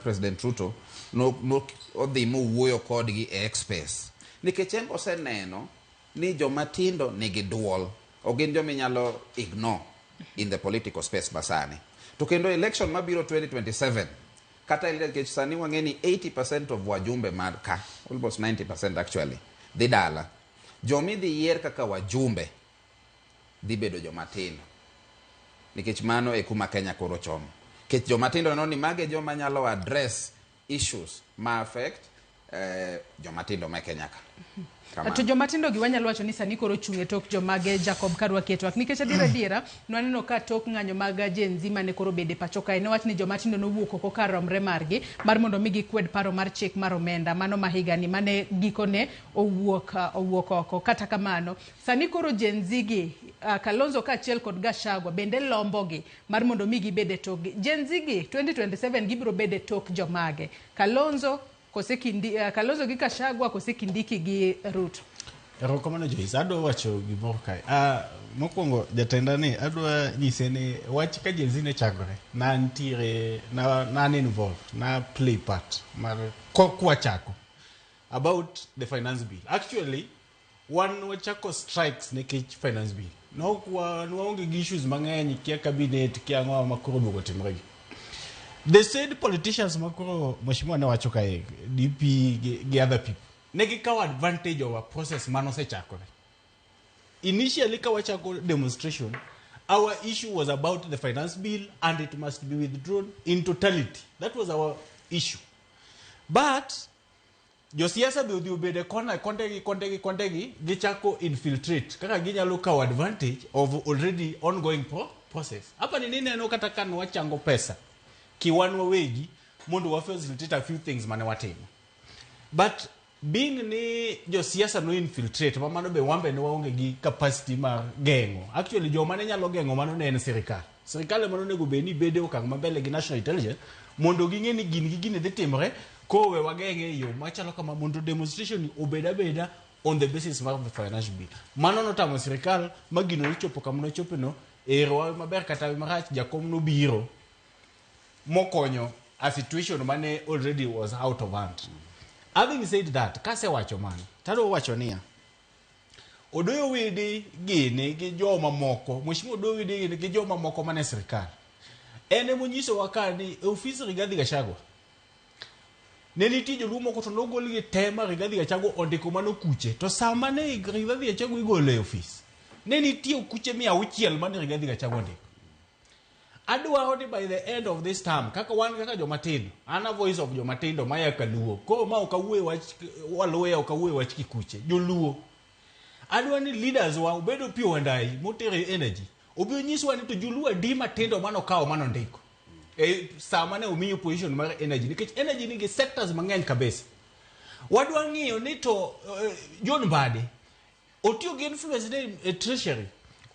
President Ruto no, no odhi mowuoyo kodgi e X space. Nikech en oseneno ni joma tindo nigi duol. Ok gin joma inyalo ignore in the political space masani. To kendo election mabiro 2027 kata nikech sani wang'e ni 80% of wajumbe mar ka almost 90% actually dhi dala. Joma idhi yier kaka wajumbe dhi bedo joma tindo. Nikech mano e kuma Kenya koro chomo. Nikech joma tindo neno ni mage e joma nyalo address issues ma affect joma tindo ma e Kenya ka. Kamano. To joma tindo gi wanyalo wacho ni sani koro chung' e tok jomage Jacob Karwa twak nikech adiera adiera nwaneno ka tok ng'anyo mag Gen Z mane koro bede pacho kae nowach ni joma tindo nowuok oko kar romre margi mar mondo mi gikwed paro mar chik mar omenda mano ma higani mane gikone owuok oko. Kata kamano sani koro Gen Z gi Kalonzo kaachiel kod Gachagua bende lombogi mar mondo mi gibed e tokgi. Gen Z gi 2027 gibiro bedo e tok jomage? Kalonzo kose Kindi, Kalonzo gi Gachagua kose Kindiki gi Ruto? Erokamano Joyce, adwa wacho gimoro kae. Mokwongo jatenda ni adwa nyise ni wach ka Gen Z ne chakore, na nitiere, na an involved, na play part mar kwachako about the finance bill. Actually, Wan wachako strikes nikech finance bill. Nok wan waonge gi issues mang'eny kia cabinet kia ang'o ma koro oduogo timre gi. The said politicians ma koro mheshimiwa ne wacho kae DP gi other people ne gikawo advantage of a process mane osechakore. Initially ka wachako demonstration, our issue was about the finance bill and it must be withdrawn in totality. That was our issue. But josiasa be odhi obedo e kona konde gi konde gi konde gi gichako infiltrate kaka ginyalo kawo advantage of already ongoing process. Hapa ni nineno kata ka nwachango pesa kiwan wawegi mondo wa facilitate a few things mane watimo. But being ni josiasa no infiltrate ma mano be wan be ne waonge gi capacity mar geng'o. Actually joma ne nyalo geng'o mano ne en sirikal. Sirikal ema nonego bed ni bede okang' mambele gi national intelligence mondo ging'e ni gin gi gini dhi timore koro we wageng'e e yo machalo kama mondo demonstration ni obed abeda on the basis mar the financial bill. Mano notamo sirikal ma gino nochopo kama nochope no ero maber kata marach jakom nobiro mokonyo a situation mane already was out of hand. Having said that, kasewacho mano, tadwa wacho niya, Odoyo Widi gini gi joma moko, Mheshimiwa Odoyo Widi gini gi joma moko mane sirikal. En emonyisowa ka ni e ofis Rigathi Gachagua, ne nitie joluo moko to nogolgi te ma Rigathi Gachagua ondiko mano kuche. To sama ne Rigathi Gachagua igolo e ofis, ne nitie okuche 600 mane Rigathi Gachagua ondiko. Adwaro ni by the end of this term, kaka wan kaka joma tindo, an a voice of joma tindo maya kaluo. Koro ma ok awuoye wach Waluya, ok awuoye wach Kikuche, joluo. Adwa ni leaders wa obed Opiyo Wandayi motere energy. Obi onyiswa ni to joluo adi matindo manokawo manondiko. E sama ne omiyo position mar energy nikech energy nigi sectors mang'eny kabisa. Wadwa ng'iyo ni to John Mbadi otiyo gi influence ne e treasury.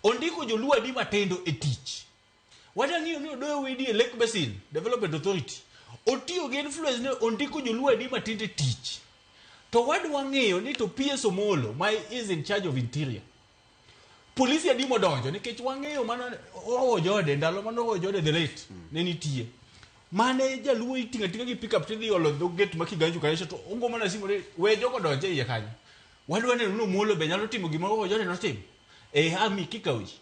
Ondiko joluo adi matindo e tich. Wadwa ng'iyo ni Odoyo Widi e Lake Basin Development Authority otiyo gi influence ne ondiko joluo adi matindo e tich. To wadwa ng'iyo ni to PS Omolo ma is in charge of interior. Polisi adi modonjo nikech wang'eyo mano Orowo Jode ndalo mane Orowo Jode the late ne nitie. Mane jaluo iting'o ating'a gi pickup tidhi olo dho gate ma Kiganjo kacha to ogo mana simu ni we jogo donj e iye kanyo. Wadwa neno ni Omolo be nyalo timo gima Orowo Jode notimo. E army kikawo ji.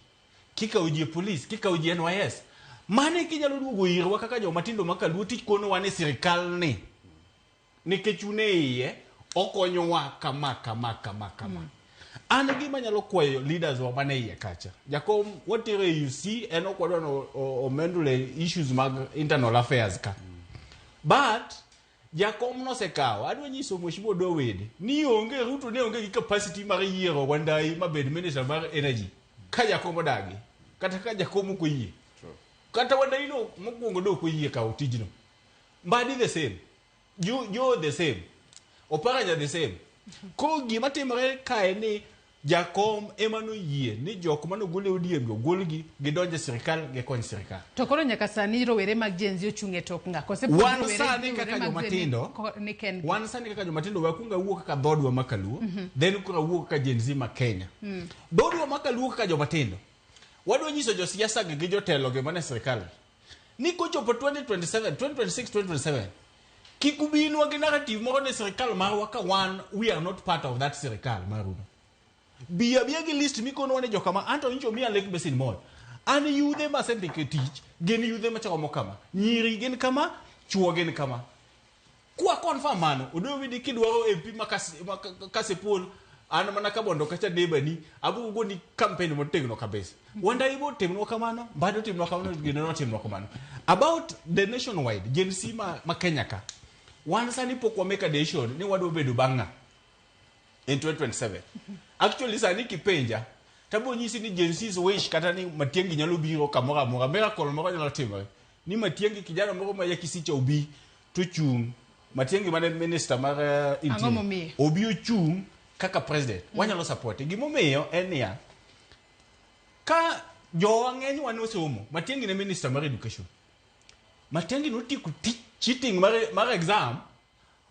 Kikawo ji e police, kikawo ji e NYS. Mane kinyalo duogo irwa kaka joma tindo ma kaluo tikonowa ni sirikal ni nikech un e iye okonyowa kama kama kama kama. An gima nyalo kwayo leaders wa mane iye kacha. Jakom watero e UC en ok wadwa ni omendule issues mag internal affairs ka. But jakom nosekawo adwa nyiso Mheshimiwa Odoyo Wede ni onge Ruto ne onge gi capacity mar yiero Wandayi mabed minister mar energy ka jakom odagi kata ka jakom ok oyie. Kata Wandayi no mokwongo ne ok oyie kawo tijno. Mbadi the same. Joe the same. Oparanya the same. Koro gima timore kae ni jakom ema noyie ni jok manogol e ODM go ogolgi gidonj e sirikal gikony sirikal. To koro nyaka sani rowere mag Gen Z ochung' e tok ng'a? Kose pod Wan rowere sani rowere kaka mag joma Gen Z tindo, ni kendgi? wan sani kaka joma tindo wakwong awuo kaka dhodwa ma kaluo, then koro awuo kaka Gen Z ma Kenya. Dhodwa ma kaluo kaka joma tindo, wadwa nyiso josiasa gi gi jotelo gi mane sirikal ni kochopo 2027, 2026, 2027 kik ubinwa gi narrative moro ni sirikal marwa ka wan we are not part of that sirikal maruno. Bi abiya gi list mikonowa ni jokama anto nyicho miya Lake Basin Mall. An yudhe masendiko e tich gin yudhe machalo kama. Nyiri gin kama, chuo gin kama. Kwa confirm mano, Odoyo Widi kidwaro MP ma Kasipul, an mana Kabondo kacha neighbor ni, abugo goni campaign motegno kabisa. Wandayi bo timnwa kamano, Mbadi otimnwa kamano, gino notimnwa kamano. About the nationwide, Gen Z ma Kenya ka, wan sani pok wa make a decision ni wadwa bedo bang' ng'a in 2027. Actually sani kipenja, tabo nyisi ni Gen Z's wish kata ni Matiang'i nyalo biro kamoro amora, miracle moro nyalo timore. Ni Matiang'i kijana moro ma ya Kisicha obi to chung'. Matiang'i mane minister mar Ang'o momiyo? Obi ochung' kaka president. Wanyalo support. Gimomiyo en niya, ka jowa ng'eny wan osomo, Matiang'i ne minister mar education. Matiang'i notieko cheating mar exam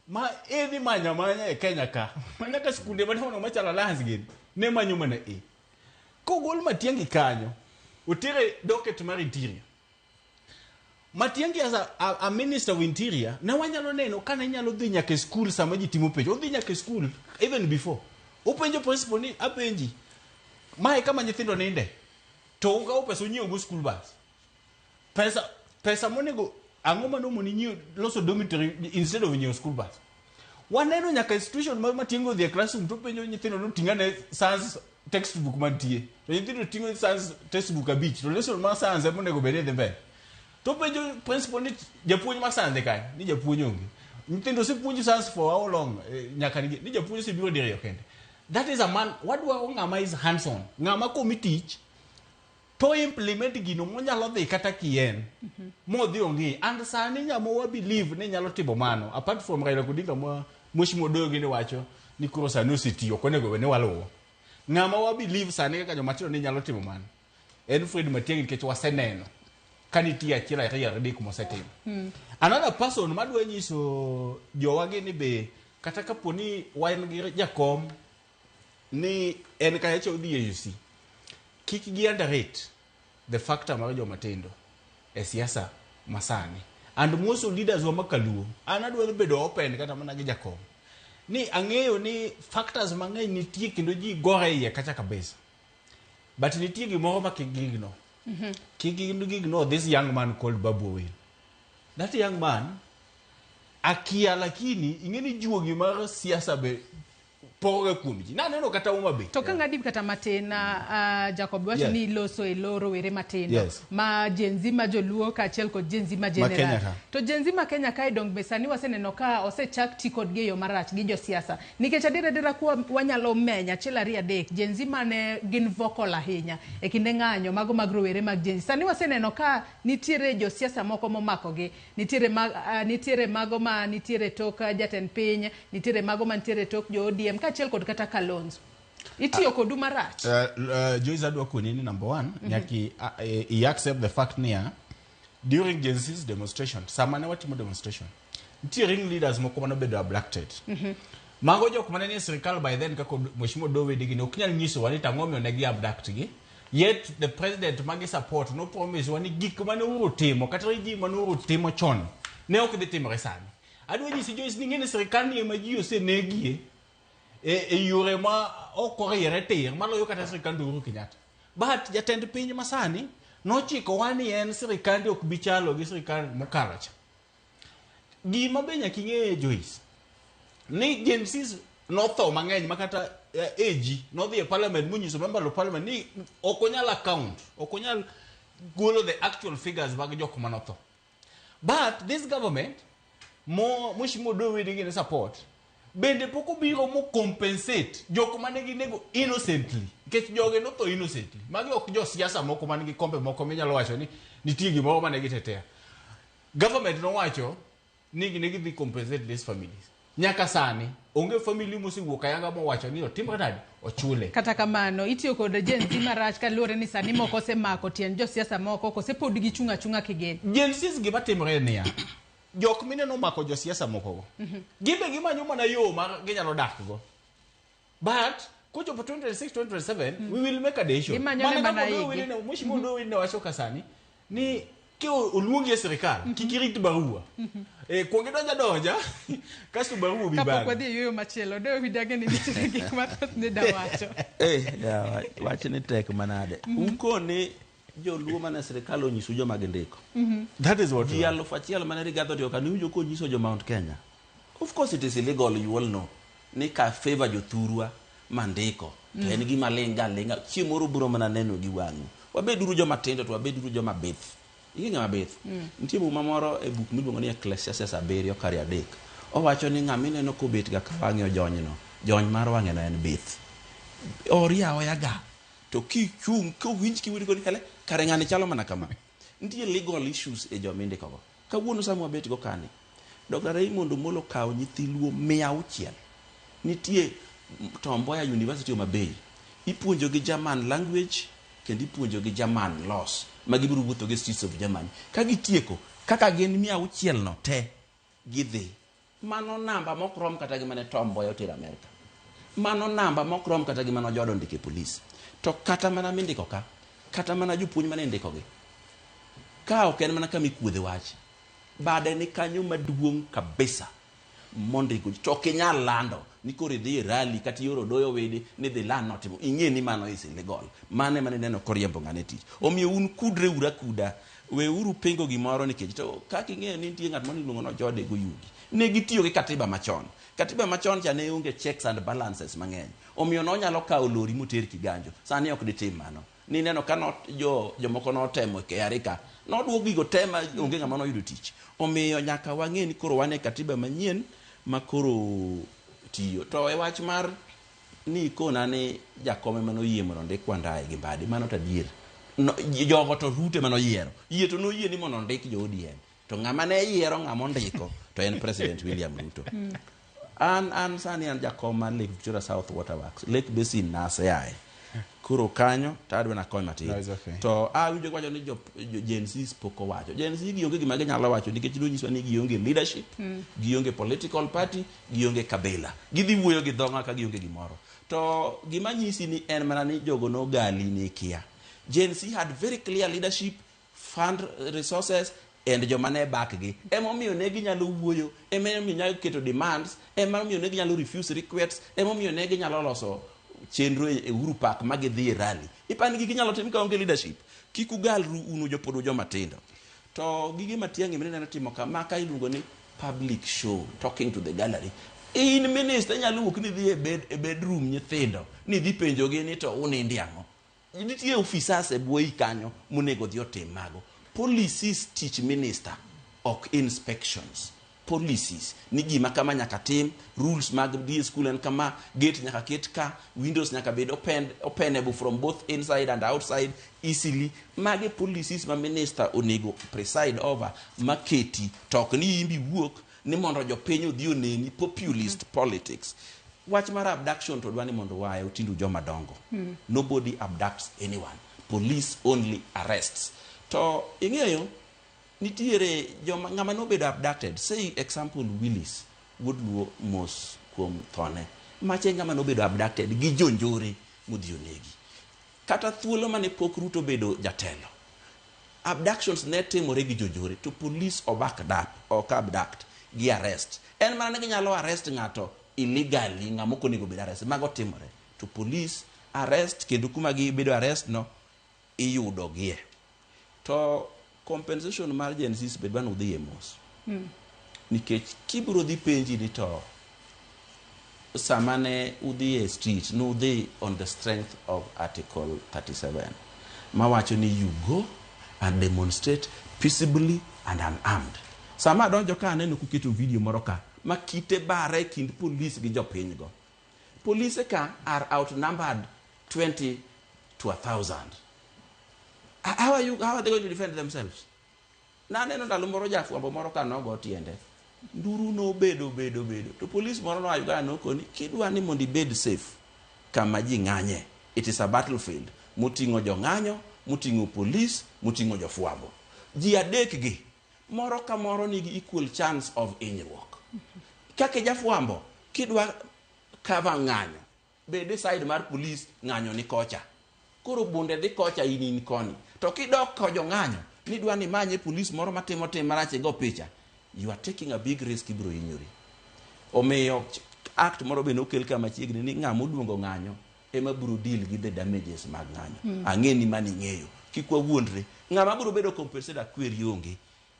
ma edhi manyo amanya e Kenya ka. Ma nyaka skunde madongo machalo Alliance gini ne manyo mana A. Kogol Matiang'i kanyo, otere docket mar interior. Matiang'i as a minister of interior, ne wanyalo neno ka ne nyalo dhi nyaka e school sama ji timo penj. Odhi nyaka e school even before. Openjo principal ni apenji. Mae kama nyithindo ninde. To ukawo pesa unyiewo go school bus. Pesa pesa monego ang'o manomoni nyiewo loso dormitory instead of nyiewo school bus. Waneno nyaka institution ma Matiang'i odhi e classroom to penjo nyithindo ni oting'ane science textbook mantie. To nyithindo ting'o science textbook abich to lesson mar science ema onego bed ni dhi mbele. To penjo principal ni japuonj mar science ni kanye? Ni japuonj onge. Nyithindo osepuonj science for how long? Eh, nyaka ni, ni japuonj osebiro diriyo kende. That is a man, wadwaro ng'ama is hands on. Ng'ama komi tich to implement gino monyalo dhi kata kien modhi ong'i and sani nyamo wa believe ni nyalo timo mano apart from Raila Odinga ma Mheshimiwa Odoyo gini wacho ni koro sani osetiyo ok onego bed ni waluwo ng'ama wa believe sani kaka joma tindo ni nyalo timo mano en Fred Matiang'i nikech waseneno ka nitie achiel ariyo adek mosetimo another person madwa nyiso jowagi ni be kata kapo ni wan gi jakom ni en kacha odhi e AUC kik gi underrate the factor mar joma tindo e siasa masani and most of leaders wa makaluo an adwaro bedo open kata mana gi jakom ni ang'eyo ni factors mang'eny nitie kendo ji gore iye kacha kabisa but nitie gimoro ma kik gi-ignore kik gi-ignore this young man called Babu Owino that young man akia lakini ing'e ni juogi mar siasa be poroga kuom ji naneno kata Homa Bay To ka ng'adi kata matin Jacob wacho ni loso e lo rowere matindo ma Gen Z ma joluo kaachiel kod Gen Z ma Ma Kenya general. ka. To Gen Z ma Kenya kae dong be sani waseneno ka osechak ti kodgi e yo marach gi josiasa. Nikech adier adiera kwa wanyalo menyo achiel ariyo adek Gen Z mane gin vocal ahinya e kinde ng'anyo mago mag rowere mag Gen Z. Sani waseneno ka nitiere josiasa moko momakogi. Nitiere, nitiere mago ma nitiere tok jatend piny, nitiere mago mantiere tok jo ODM kaachiel kod kata Kalonzo. Itiyo kodu marach. Joyce adwa koni ni number one nyaki i accept the fact niya during Gen Z's demonstration sama ne watimo demonstration nitie ring leaders moko manobedo abducted mago jok mane nie sirikal by then kaka Mheshimiwa Dowe gini ok nyal nyisowa ni tang'o omiyo ne gi abduct gi yet the president magi support no promise wa ni gik mane Uhuru timo kata regime mane Uhuru timo chon ne ok dhi timore sani adwa nyisi Joyce ni ing'e ni sirikal ni ema ji osenegie e yore ma ok oriere tir maloyo kata sirikand Uhuru Kenyatta but jatend piny masani nochikowa ni en sirikande ok bi chalo gi sirikal mokalo cha gima be nyaka ing'e Joyce ni Gen Zs notho mang'eny ma kata AG nodhi e parliament monyiso member of parliament ni ok onyal account ok onyal golo the actual figures mag jok manotho but this government mo Mheshimiwa Odoyo Wede gini support bende pok obiro mo compensate jok mane ginego innocently nikech jogi notho innocently magi ok josiasa moko man gi kombe moko minyalo wacho ni nitie gimoro mane gitetea government nowacho ni ne gidhi compensate these families nyaka sani onge family mosewuok ayanga mowacho ni otimre nade ochule Kata kamano, itiyo kod Gen Z marach kaluwore ni sani moko osemako tiend josiasa moko kose pod gichung' achung'a kigin. Gen Zs gima timore niya jok mineno mako josiasa mokogo gibe gimanyo mana yo mar ginyalo dak go but kochopo 2026 2027 we will make a decision Gimanyo ne Mana mana kaka Odoyo igi. Wili ne- Mheshimiwa Odoyo Wili ne wacho ka sani ni ki oluongi e sirikal kik irit barua kuong idonja donja kasto barua bi Kapok bang'e wadhi e yueyo machielo, Odoyo Wili ang'e ni nitiere gik mathoth ni dawacho. Yawa, wachni tek manade. Ukoni joluo mane sirikal onyiso joma gindiko. That is what Ji 1000 mane Rigathi otimo ka niwinjo konyiso jo Mount Kenya. Of course it is illegal, you all know. Ni ka favor jothurwa mandiko. To en gima ling' ga ling'a. Chieng' moro biro mana neno gi wang'u. Wabeduru joma tindo to wabeduru joma bith. Ing'e ng'ama bith? Nitie muma moro e buk miluongo ni Ecclesiastes 7 kare 3. Owacho ni ng'ama ineno kobet ga ka wang'e ojonyno, jony mar wang'e no en bith. Ori aoya ga. To kichung' kowinj kiwinjo koni hele, kare ng'ani chalo mana kama. Nitie legal issues e joma indiko go. Kawuono sama wabet go kani, Dr. Raymond Omolo kawo nyithi luo 600. Nitie Tom Mboya University Homa Bay. Ipuonjo gi German language kendo ipuonjo gi German laws ma gibiro wuotho gi streets of Germany. Ka gitieko, kaka gin 600 no te, gidhi. Mano namba mok rom kata gi mane Tom Mboya otero Amerika. Mano namba mok rom kata gi mane Ojodo ondiko e polis. To kata mana mindiko ka, kata mana jopuonj mane indiko gi, ka ok en mana kama ikuodhe wach, bade ni kanyo maduong' kabisa mondiko to ok inyal lando. ni koro idhi e rally kata ioro doyo wede ni dhi lan notimo ing'e ni mano is illegal mano ema nineno koriembo ng'ane tich omiyo un kudre uru akuda weuru pingo gimoro nikech to kaka ing'eyo ni nitie ng'at moro iluongo ni Ojode Goyugi ne gitiyo gi katiba machon katiba machon cha ne onge checks and balances mang'eny omiyo nonyalo kawo lori moter Kiganjo sani ok ditim mano nineno ka not, jo, jomoko notemo e KRA ka noduok gigo te ma onge ng'ama noyudo tich omiyo nyaka wang'e ni koro wan e katiba manyien ma koro tiyo to e wach mar ni ikona ni jakom ema noyie mondo ondik Wandayi gi Mbadi mano to adier no, jogo to Ruto ema noyiero yie to noyie ni mondo ondik jo ODM to ng'ama ne yiero ng'ama ondiko to en President William Ruto an an sani an jakom mar Lake Victoria South Water Works Lake Basin naseaye koro kanyo to adwa nakony matin No, it's okay. to awinjo wacho ni jo, jo Gen Z pok owacho Gen Z gionge gima ginyalo wacho nikech nonyiswa ni gionge leadership gionge political party gionge kabila gidhi wuoyo gi dhong'a ka gionge gimoro to gima nyisi ni en mana ni jogo nogali ni kia Gen Z had very clear leadership fund resources and joma ne back gi emomiyo ne ginyalo wuoyo emomiyo nyalo keto demands emomiyo ne ginyalo refuse requests emomiyo ne ginyalo loso chenro e Uhuru Park ma gidhi e rally ipani gigi inyalo tim ka onge leadership kik ugalru unu jopod joma tindo to gige Matiang'i mineno timo kama ka iluongo ni public show talking to the gallery in minister inyalo wuok ni idhi e bed, e bedroom nyithindo ni idhi penjogi ni to unindi ang'o nitie officers e bwoyi kanyo monego odhi otim mago policies teach minister ok inspections policies ni gima kama nyaka tim rules mag dhi e school en kama gate nyaka ket ka windows nyaka bed open, openable from both inside and outside easily mage policies ma minister onego preside over maketi to ok ni imbi wuok ni mondo jopiny odhi oneni populist politics wach mar abduction to dwa ni mondo waye otindu joma dongo nobody abducts anyone police only arrests to ing'eyo nitiere joma ng'ama nobedo abducted say example Willis wuod Luo mos kuom thone mache ng'ama nobedo abducted gi jonjore modhi onegi kata thuolo mane pok Ruto bedo jatelo abductions ne timore gi jonjore to police obak ok abduct gi arrest en mana ni ginyalo arrest ng'ato illegally ng'ama ok onego bed arrest mago timore to police arrest kendo kuma gibedo arrest no iyudogie to compensation mar Gen Z bed bano udhiye mos nikech kibiro dhi penji ni to sama ne udhi e street nudhi on the strength of article 37 mawacho ni you go and demonstrate peaceably and unarmed sama adonjo ka aneno kuketo video moro ka ma kite bare e kind police gi jopiny go polise ka are outnumbered 20 to 1000 how are they going to defend themselves naneno ndalo moro jafwambo moro ka nogo tiende nduru nobedo bedo bedo to polis moro noa Uganda nokoni kidwa ni mondo ibed safe kama ji ng'anye it is a battlefield moting'o jong'anyo moting'o polis moting'o jofwambo ji adek gi moro ka moro nigi equal chance of hinyruok kaka jafwambo kidwa cover ng'anyo bed e side mar polis ng'anyo ni kocha koro bunde dhi kocha in in koni to kidok ko jong'anyo nidwa ni manye polis moro matimo tim marach igo picha you are taking a big risk ibiro hinyori omiyo act moro be nokel ka machiegni ni ng'ama oluongo ng'anyo ema biro deal gi the damages mag ng'anyo ang'e ni mano ing'eyo kik wawuondre ng'ama biro bedo compensated akweri onge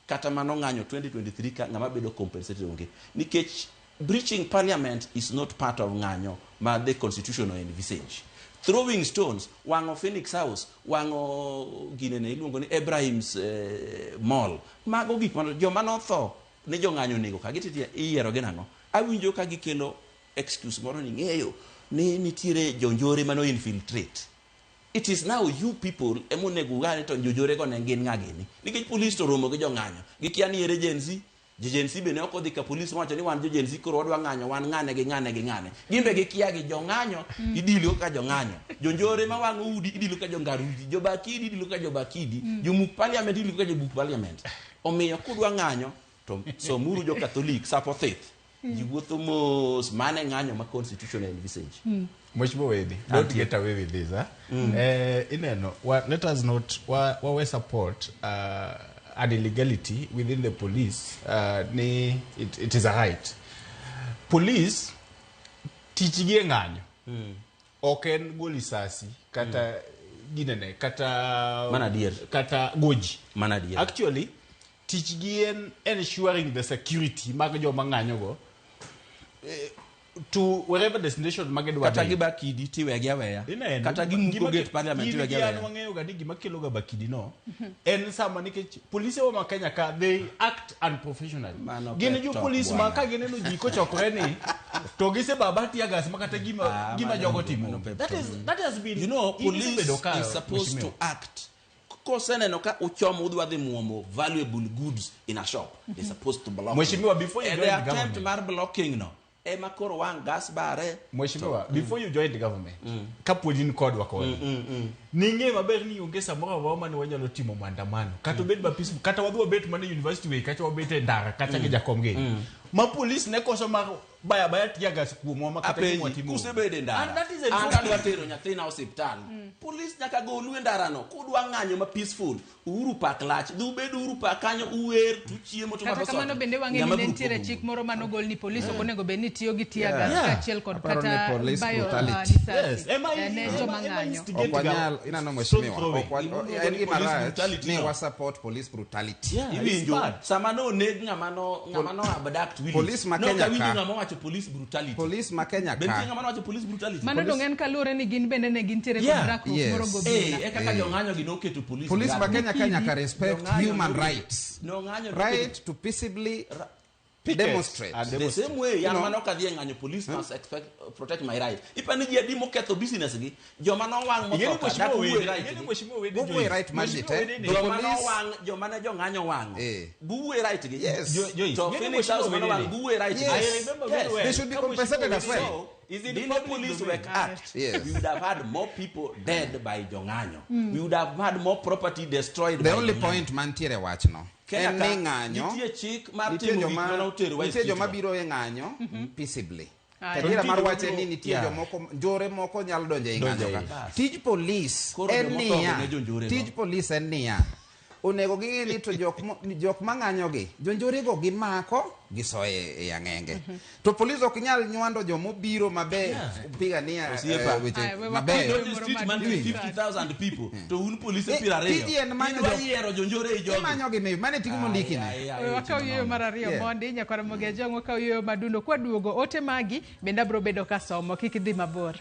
kata mano ng'anyo 2023 ka ng'ama bedo compensated onge nikech breaching parliament is not part of ng'anyo ma the constitution envisage throwing stones wang'o Phoenix House wang'o ginene iluongo ni Ibrahim's mall mago gik mano joma notho ni jong'anyo onego ka gititie iyiero gi nang'o awinjo ka gikelo excuse moro ni ng'eyo ni nitiere jonjore mano infiltrate it is now you people emonego ugane to jonjore go ne gin ng'a gini nikech police to romo gi jong'anyo gikia ni ere Gen Z jo Gen Z be ne ok odhi ka police mowacho ni wan jo Gen Z koro wadwa ng'anyo wan ng'ane gi ng'ane gi ng'ane gin be gikia gi jong'anyo idilo ka jong'anyo jonjore ma wang'o udi idilo ka jongarudi jobakidi idilo ka jobakidi jomuk parliament idilo ka jomuk parliament omiyo kudwa ng'anyo to somuru jo Catholic sapo thith ji wuotho mos mane ng'anyo ma constitution envisage Mheshimiwa Wedi, don't Auntie. get away with this. Huh? Ineno, let us not wa support an illegality within the police. Ni, it is a right. Police Tich gi e ng'anyo. Ok en go lisasi kata ginene kata Mano adier. kata goji. Mano adier. Actually, tich gi en ensuring the security mag joma ng'anyo go to wherever destination magidwa Kata dhiye. giba kidi tiwegi aweya. Ineno. Kata gimuko Gima gate parliament gin tiwegi gi an aweya. wang'eyo ga ni gima kelo ga bakidi no en sama nikech polise wa ma Kenya ka they act unprofessionally. Gin pep jo talk, polis ma bwana. ka gineno ji kochokore ni to gisebaba tear gas ma kata gima gima jogo timo. That is that has been You know, in police isebedo ka, is supposed mheshimiwa. to act. Koseneno ka uchomo udwa dhi muomo valuable goods in a shop, they're supposed to block. Mheshimiwa, you. before you And joined the attempt government- mar blocking no, ema koro wang' gas bare. Mheshimiwa, before you joined the government, kapod in kodwa koni, ning'e maber ni onge samoro amora mane wanyalo timo maandamano kata obed ma peaceful, kata wadhi wabet mana e university way kacha wabet e ndara kacha gi jakom gini ma polis ne koso mar baya baya tear gas kuomwa ma kata gima Apenji, watimo. kusebedo e ndara And that is an exactly- adwa tero nyathina osiptal polis nyaka golu e ndarano kudwa ng'anyo ma peaceful Uhuru Park lach dhi ubed Uhuru Park kanyo uwer tuchiemo Kata tumadho kamano soda. bende wang'e ni Ng'ama ne biro nitiere pogo. chik moro manogol ni polis ok onego bed ni tiyo gi tear gas Yeah. kaachiel kod Aparo ni kata police bayo brutality. risasi Yes, ema ne joma ng'anyo. Ok wanyal, ineno mheshimiwa, throwing. ok Iluongo en ni gima police rach brutality ni no. wa support police brutality. Iwinjo sama noneg ng'ama no ng'ama no abduct Willis. Police ma Ne ok Kenya awinjo ka. ng'ama owacho police brutality. Police ma Kenya Be nitie ka. ng'ama nowacho police brutality? Mano dong' en kaluwore ni gin bende ne gintiere kod Yeah. rakruok Yes. moro gobila. Eh, e kaka Eh. jong'anyo gi noketo police Police ma brutality. Kenya ka nyaka respect Jong'anyo human noketo- rights. nong'anyo noketo- Right to peaceably demonstrate. The same way, You yan know? mano kadhi e ng'anyo, police must expect, protect my right. Ipani ji adi moketho business gi, joma nowang' Ing'e ni motho ka, Mheshimiwa dak wuoye Wede- right ing'e ni gi. Mheshimiwa Wede Wuoye Joyce. right mar ji Mheshimiwa te. Wede ni- The Joma police- nowang', joma ne jong'anyo wang'o. Guwuoye right gi. Yes. Joyce, To ing'e ni Phoenix Mheshimiwa House mano Wede wang' ni- guwuoye right gi. Yes. I remember very Yes. well. They should be Ka compensated Mheshimiwa as well. Wede- So, Is in dine public police domain. were act, Yes. we would have had more people dead by jong'anyo. We would have had more property destroyed The by only jong'anyo. point mantiere wachno Kenya en ka, ni ng'anyo nitie chik mar nitie timo gik joma- mane otero wa e nitie joma street biro e ng'anyo peaceably. Aye. To adiera mar Nitie wach en ni nitie Yeah. jomoko njore moko nyalo donjo ei Donjo ng'anyo ei. ka. Tij polis Koro en jomotho niya, ne jonjore go. tij polis en niya, onego ging'e ni to jok mang'anyogi, jonjorego gimako gisoye e ang'enge. To polis ok nyal nywando jomobiro maber pigania Osiepa. weche Aye, we wakaw mabeyo. yore moro Street man maduong'. 50,000 people to un polise Eh, piero ariyo. tiji en manyo Idwa jo- yiero jonjore ei jogi. Imanyogi mi, mano e tiji mondiki ni. Ai, ai, ai, We wakaw weche yueyo manono. mar ariyo Yeah. mondi nyakwara Mogi Ajwang' wakaw yueyo madundo kwaduogo ote magi bende abiro bedo kasomo kik idhi mabor.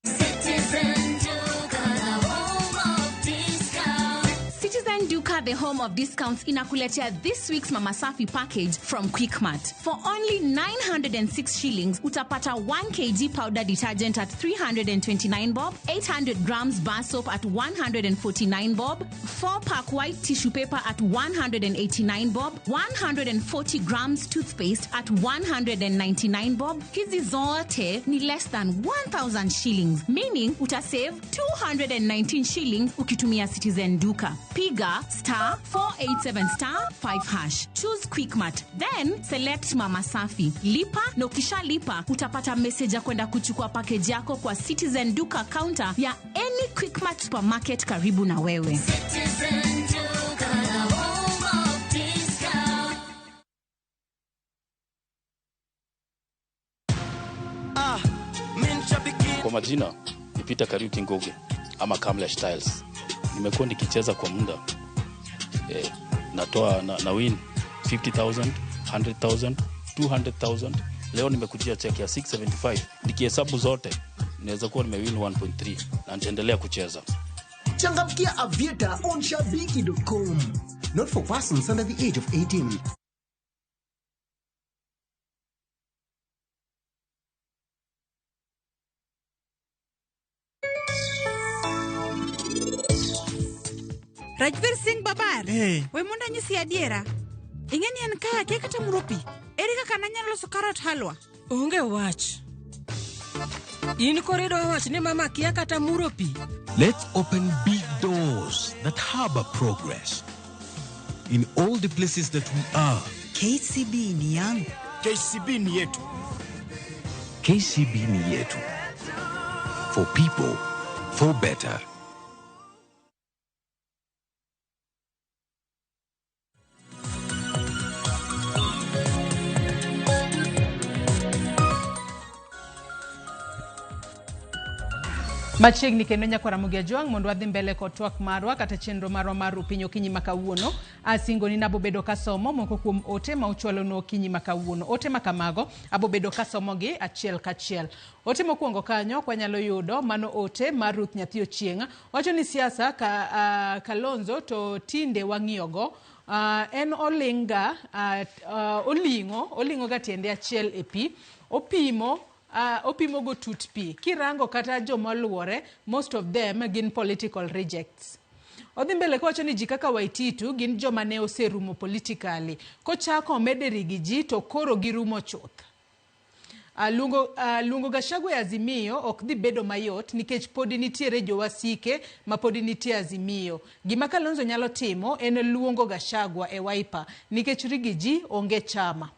Citizen Duka, the home of discount. Citizen Duka, the home of discounts, inakuletea this week's Mama Safi package from Quickmart. For only 906 shillings, utapata 1 kg powder detergent at 329 bob, 800 grams bar soap at 149 bob, 4 pack white tissue paper at 189 bob, 140 grams toothpaste at 199 bob. Hizi zote ni less than 1000 shillings, meaning utasave 219 shillings ukitumia Citizen Duka. Piga star 487 star 5 hash. Choose Quickmart, then select Mama Safi. Lipa na ukishalipa utapata message ya kwenda kuchukua package yako kwa Citizen Duka counter ya any Quickmart supermarket karibu na wewe. Citizen Duka, the home of discount. Kwa majina ni Peter Kariuki Ngugi ama Kamlesh Tiles. Nimekuwa nikicheza kwa muda natoa na win 50,000, 100,000, 200,000. Leo nimekujia check ya 675. Nikihesabu zote naweza kuwa nimewin 1.3 na nitaendelea kucheza. Changamkia Aviator on shabiki.com. Not for persons under the age of 18. Rajvir Singh Babar. We mondo anyisi adiera. Ing'e ni en ka akia kata muro pi. Ere kaka nanyalo loso carrot halwa? Onge wach. In koro idwa wacho ni mama kia kata muro pi? Let's open big doors that harbor progress in all the places that we are. KCB ni yangu. KCB ni yetu. KCB ni yetu. For people, for better. Machiegni kendo nyakwar Ramogi Ajwang' mondo wadhi mbele kod twak marwa kata chenro marwa mar Rupiny okinyi ma kawuono. Asingoni nabobedo kasomo moko kuom ote ma uchwalonwa okinyi ma kawuono. Ote ma kamago abobedo kasomogi achiel kachiel. Ote mokwongo kanyo kwanyalo yudo mano ote mar Ruth Nyathi Ochieng' wacho ni siasa ka, Kalonzo to tinde wang'iyogo en oling'ga oling'o oling'o ga tiende achiel e pi opimo opimo go tut pi kirango kata joma oluore most of them gin political rejects. Odhi mbele kowacho ni ji kaka Waititu gin joma ne oserumo politically kochako omede rigi ji to koro girumo chuth. Luongo Gachagua e Azimio ok dhi bedo mayot nikech podi nitiere jowasike ma podi nitie Azimio. Gima Kalonzo nyalo timo en luongo Gachagua e Wiper nikech Riggy G onge chama.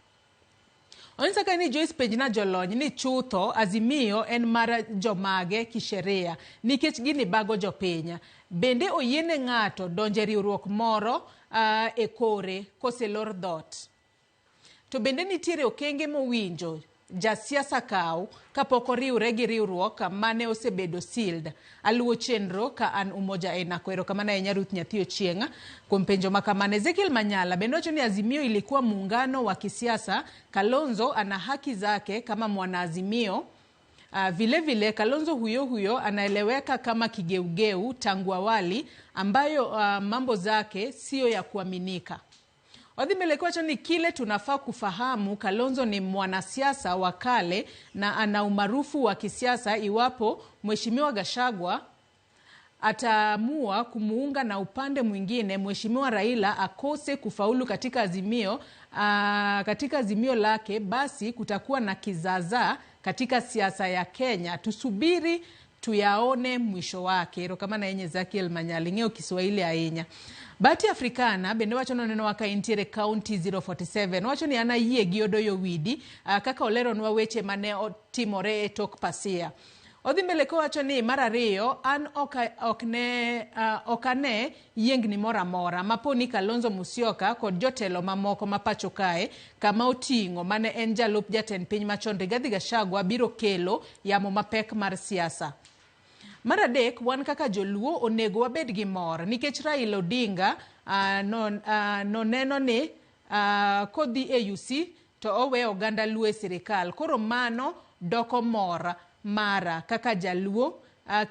Onyisa ka ni Joyce penjna jolony ni chutho Azimio en mar jomage kisheria nikech gini bago jopiny. Bende oyiene ng'ato donjo e riwruok moro e kore koselor dhot. To bende nitiere okenge mowinjo jasiasa kaw kapok oriwre gi riwruok mane osebedo sealed. Aluwo chenro ka an Umoja e Nako. Erokamano ahinya Ruth Nyathi Ochieng' kuom penjo ma kamano. Ezekiel Manyala bende wacho ni Azimio ilikuwa muungano wa kisiasa. Kalonzo ana haki zake kama mwanaazimio. Vile vile Kalonzo huyo huyo anaeleweka kama kigeugeu tangu awali ambayo mambo zake siyo ya kuaminika. Odhi mbele kuwacho ni kile tunafaa kufahamu, Kalonzo ni mwanasiasa wa kale na ana umaarufu wa kisiasa. Iwapo Mheshimiwa Gachagua ataamua kumuunga na upande mwingine Mheshimiwa Raila akose kufaulu katika azimio lake, basi kutakuwa na kizaazaa katika siasa ya Kenya. Tusubiri tuyaone mwisho wake. Erokamano ahinya Ezekiel Manyala, ing'eyo Kiswahili ahinya. Bahati Afrikana bende wacho noneno ka intiere county 047 wacho ni an ayie gi Odoyo Widi kaka oleronwa weche mane otimore e tok pasia. Odhi mbele kowacho ni mar ariyo an ok ane yiengni moro amora maponi Kalonzo Musyoka kod jotelo mamoko ma pacho kae kama oting'o mane en jalup jatend piny machon Rigathi Gachagua biro kelo yamo mapek mar siasa. Mar adek, wan kaka joluo onego wabed gi mor nikech Raila Odinga noneno ni kodhi AUC to owe oganda Luo e sirikal. Koro mano doko mor mara kaka jaluo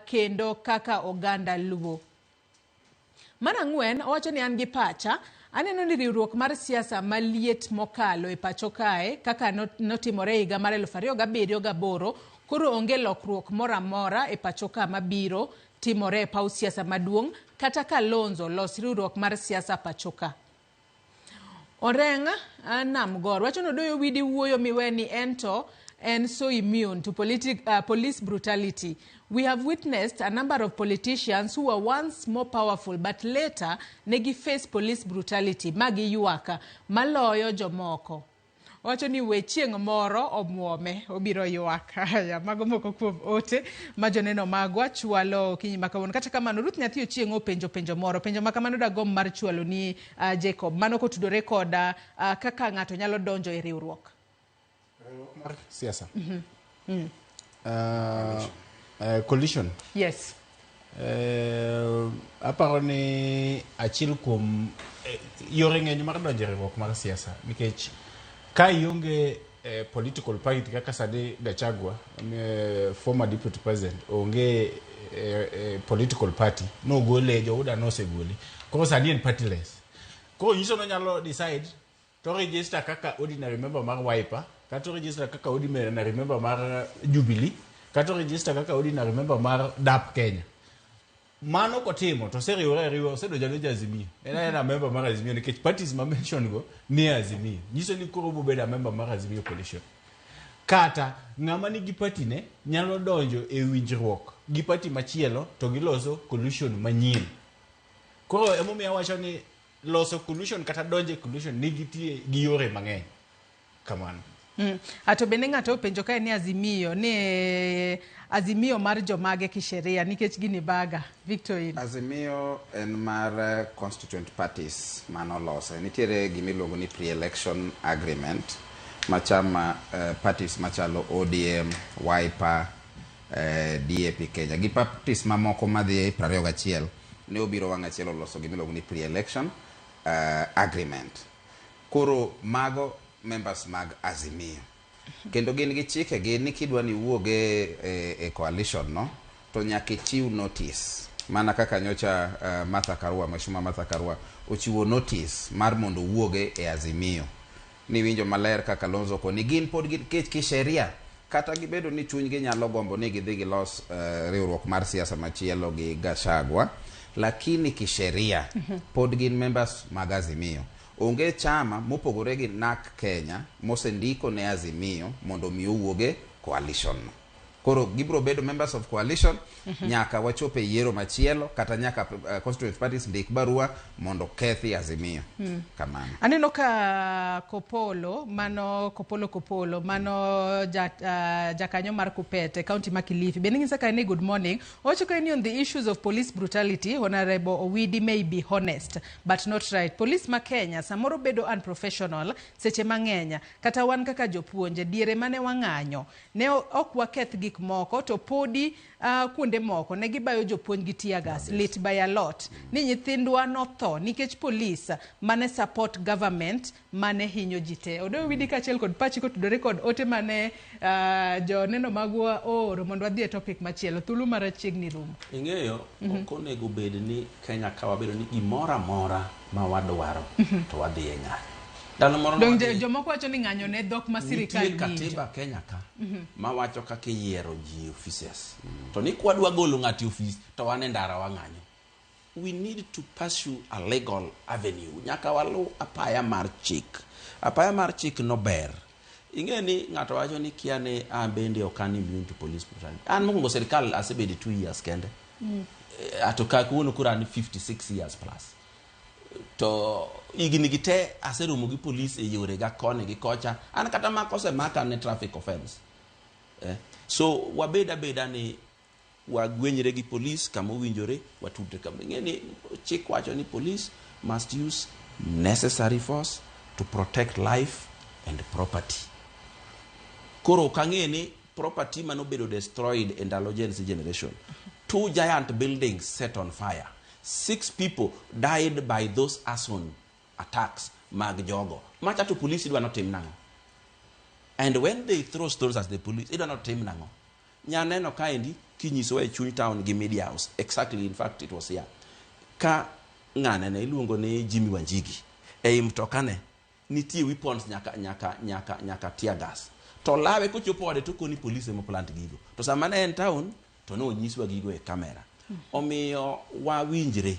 kendo kaka oganda Luo. Mar ang'wen, owacho ni an gi pacha, aneno ni riwruok mar siasa maliet mokalo e pacho kae kaka notimore higa mar 2007-8 koro onge lokruok moro amora e pacho ka mabiro timore e paw siasa maduong' kata Kalonzo los riwruok mar siasa pacho ka. Oreng Namgor wacho ni Odoyo Widi wuoyo miweni ento en so immune to police brutality. We have witnessed a number of politicians who were once more powerful but later negi face police brutality magi ywak maloyo jomoko. Wacho ni we chieng' moro omuome obiro ywak. Aya, mago moko kuom ote ma joneno magwa chwalo okinyi ma kawuono. Kata kamano Ruth Nyathi Ochieng' openjo penjo moro. Penjo ma kamano dagomb mar chwalo ni Jacob. Mano kotudore kod kaka ng'ato nyalo donjo e riwruok. Mar siasa. Coalition. Yes. Aparo ni achiel kuom yore ng'eny mar donjo e riwruok mar siasa nikech ka ionge political party kaka sani Gachagua former deputy president onge political party nogole jouda nosegole koro sani en partyless koro nyiso ni onyalo decide to register kaka ordinary member mar Wiper kata register kaka ordinary member mar Jubilee kata register kaka ordinary member mar DAP Kenya. Mano kotimo to oseriwore ariwa osedonjo adonja Azimio. En aena member mar Azimio nikech parties ma mention go ni Azimio. Nyiso ni koro obobedo a member mar Azimio coalition. Kata ng'ama nigi party ne nyalo donjo e winjruok gi party machielo to giloso coalition manyien. Koro emomiyo awacho ni loso coalition kata donjo e coalition nigi tie gi yore mang'eny. Kamano. Ato bende ng'ato openjo kae ni Azimio ni Azimio mar jomage kisheria nikech gini baga Victor in. Azimio en mar constituent parties manolose. Nitiere gimiluongo ni pre-election agreement ma chama parties machalo ODM, Wiper, DAP Kenya gi parties mamoko madhi 21 ne obiro wang' achiel oloso gimiluongo ni pre-election agreement. Koro mago members mag Azimio. Kendo gin gi chike gi ni kidwa ni iwuog e coalition no to nyaka ichiw notice mana kaka nyocha Martha Karua, Mheshimiwa Martha Karua ochiwo notice mar mondo owuoge e Azimio. Niwinjo maler kaka Kalonzo koni gin pod gin kech kisheria kata gibedo ni chunygi nyalo gombo ni gidhi gilos riwruok mar siasa machielo gi Gachagua, lakini kisheria pod gin members mag Azimio. Onge chama mopogore gi NARC Kenya mosendiko ne Azimio mondo mi owuoge coalition no. Koro gibiro bedo members of coalition nyaka wachop e yiero machielo kata nyaka constituent parties ndik barua mondo kethi Azimio. Kamano. Aneno ka Kopolo, mano Kopolo Kopolo, mano jakanyo mar Kupet e county ma Kilifi. Bende ng'isa ka ni good morning. Owacho ka ni on the issues of police brutality, Honorable Owidi may be honest but not right. Police ma Kenya samoro bedo unprofessional seche mang'eny. Kata wan kaka jopuonje diere mane wang'anyo ne ok waketh gik moko to podi kuonde moko ne gibayo jopuonj gi tear gas lit by a lot ni nyithindwa notho nikech police mane support government mane hinyo ji te. Odoyo Owidi kaachiel kod pachi kotudore kod ote mane joneno magwa ooro mondo wadhi e topic machielo. Thuolo mara chiegni rumo. Ing'eyo, ok onego bed ni Kenya ka wabedo ni gimoro amora ma wadwaro to wadhi e ng'anyo. Ndalo moro Dong jomoko wacho ni ng'anyo ne dhok ma sirikal nitie katiba Kenya ka mawacho kaka iyiero ji e offices. To ni kwadwa golo ng'ato e ofis to wan e ndara wang'anyo. We need to pursue a legal avenue. Nyaka walu apaya mar chik. Apaya mar chik no ber. Ing'e ni ng'ato wacho ni kia ni an bende ok an immune to police brutality. An mokwongo sirikal asebedo 2 years kende. Ato ka kawuono koro an 56 years plus. To higni gi te aseromo gi police e yore ga koni gi kocha. An kata mako osemaka ne traffic offense. So wabed abeda ni wagwenyre gi police kama owinjore watudre kama. Ing'e ni chik wacho ni police must use necessary force to protect life and property. Koro ok ang'e ni property manobedo destroyed e ndalo Gen Z generation. 2 giant buildings set on fire. 6 people died by those arson attacks mag jogo. Macha to police idwa notim nang'o? And when they throw stones at the police, idwa notim nang'o? Nyaneno kaendi kinyisowa e chuny town gi media house. Exactly, in fact, it was here. Ka ng'ane ne iluongo ni Jimmy Wanjigi. Ei mtokane nitie weapons nyaka tear gas. To lawe kochopo ode to koni police ema plant gigo. To sama ne en town to ne onyiswa gigo e kamera. Omiyo wawinjre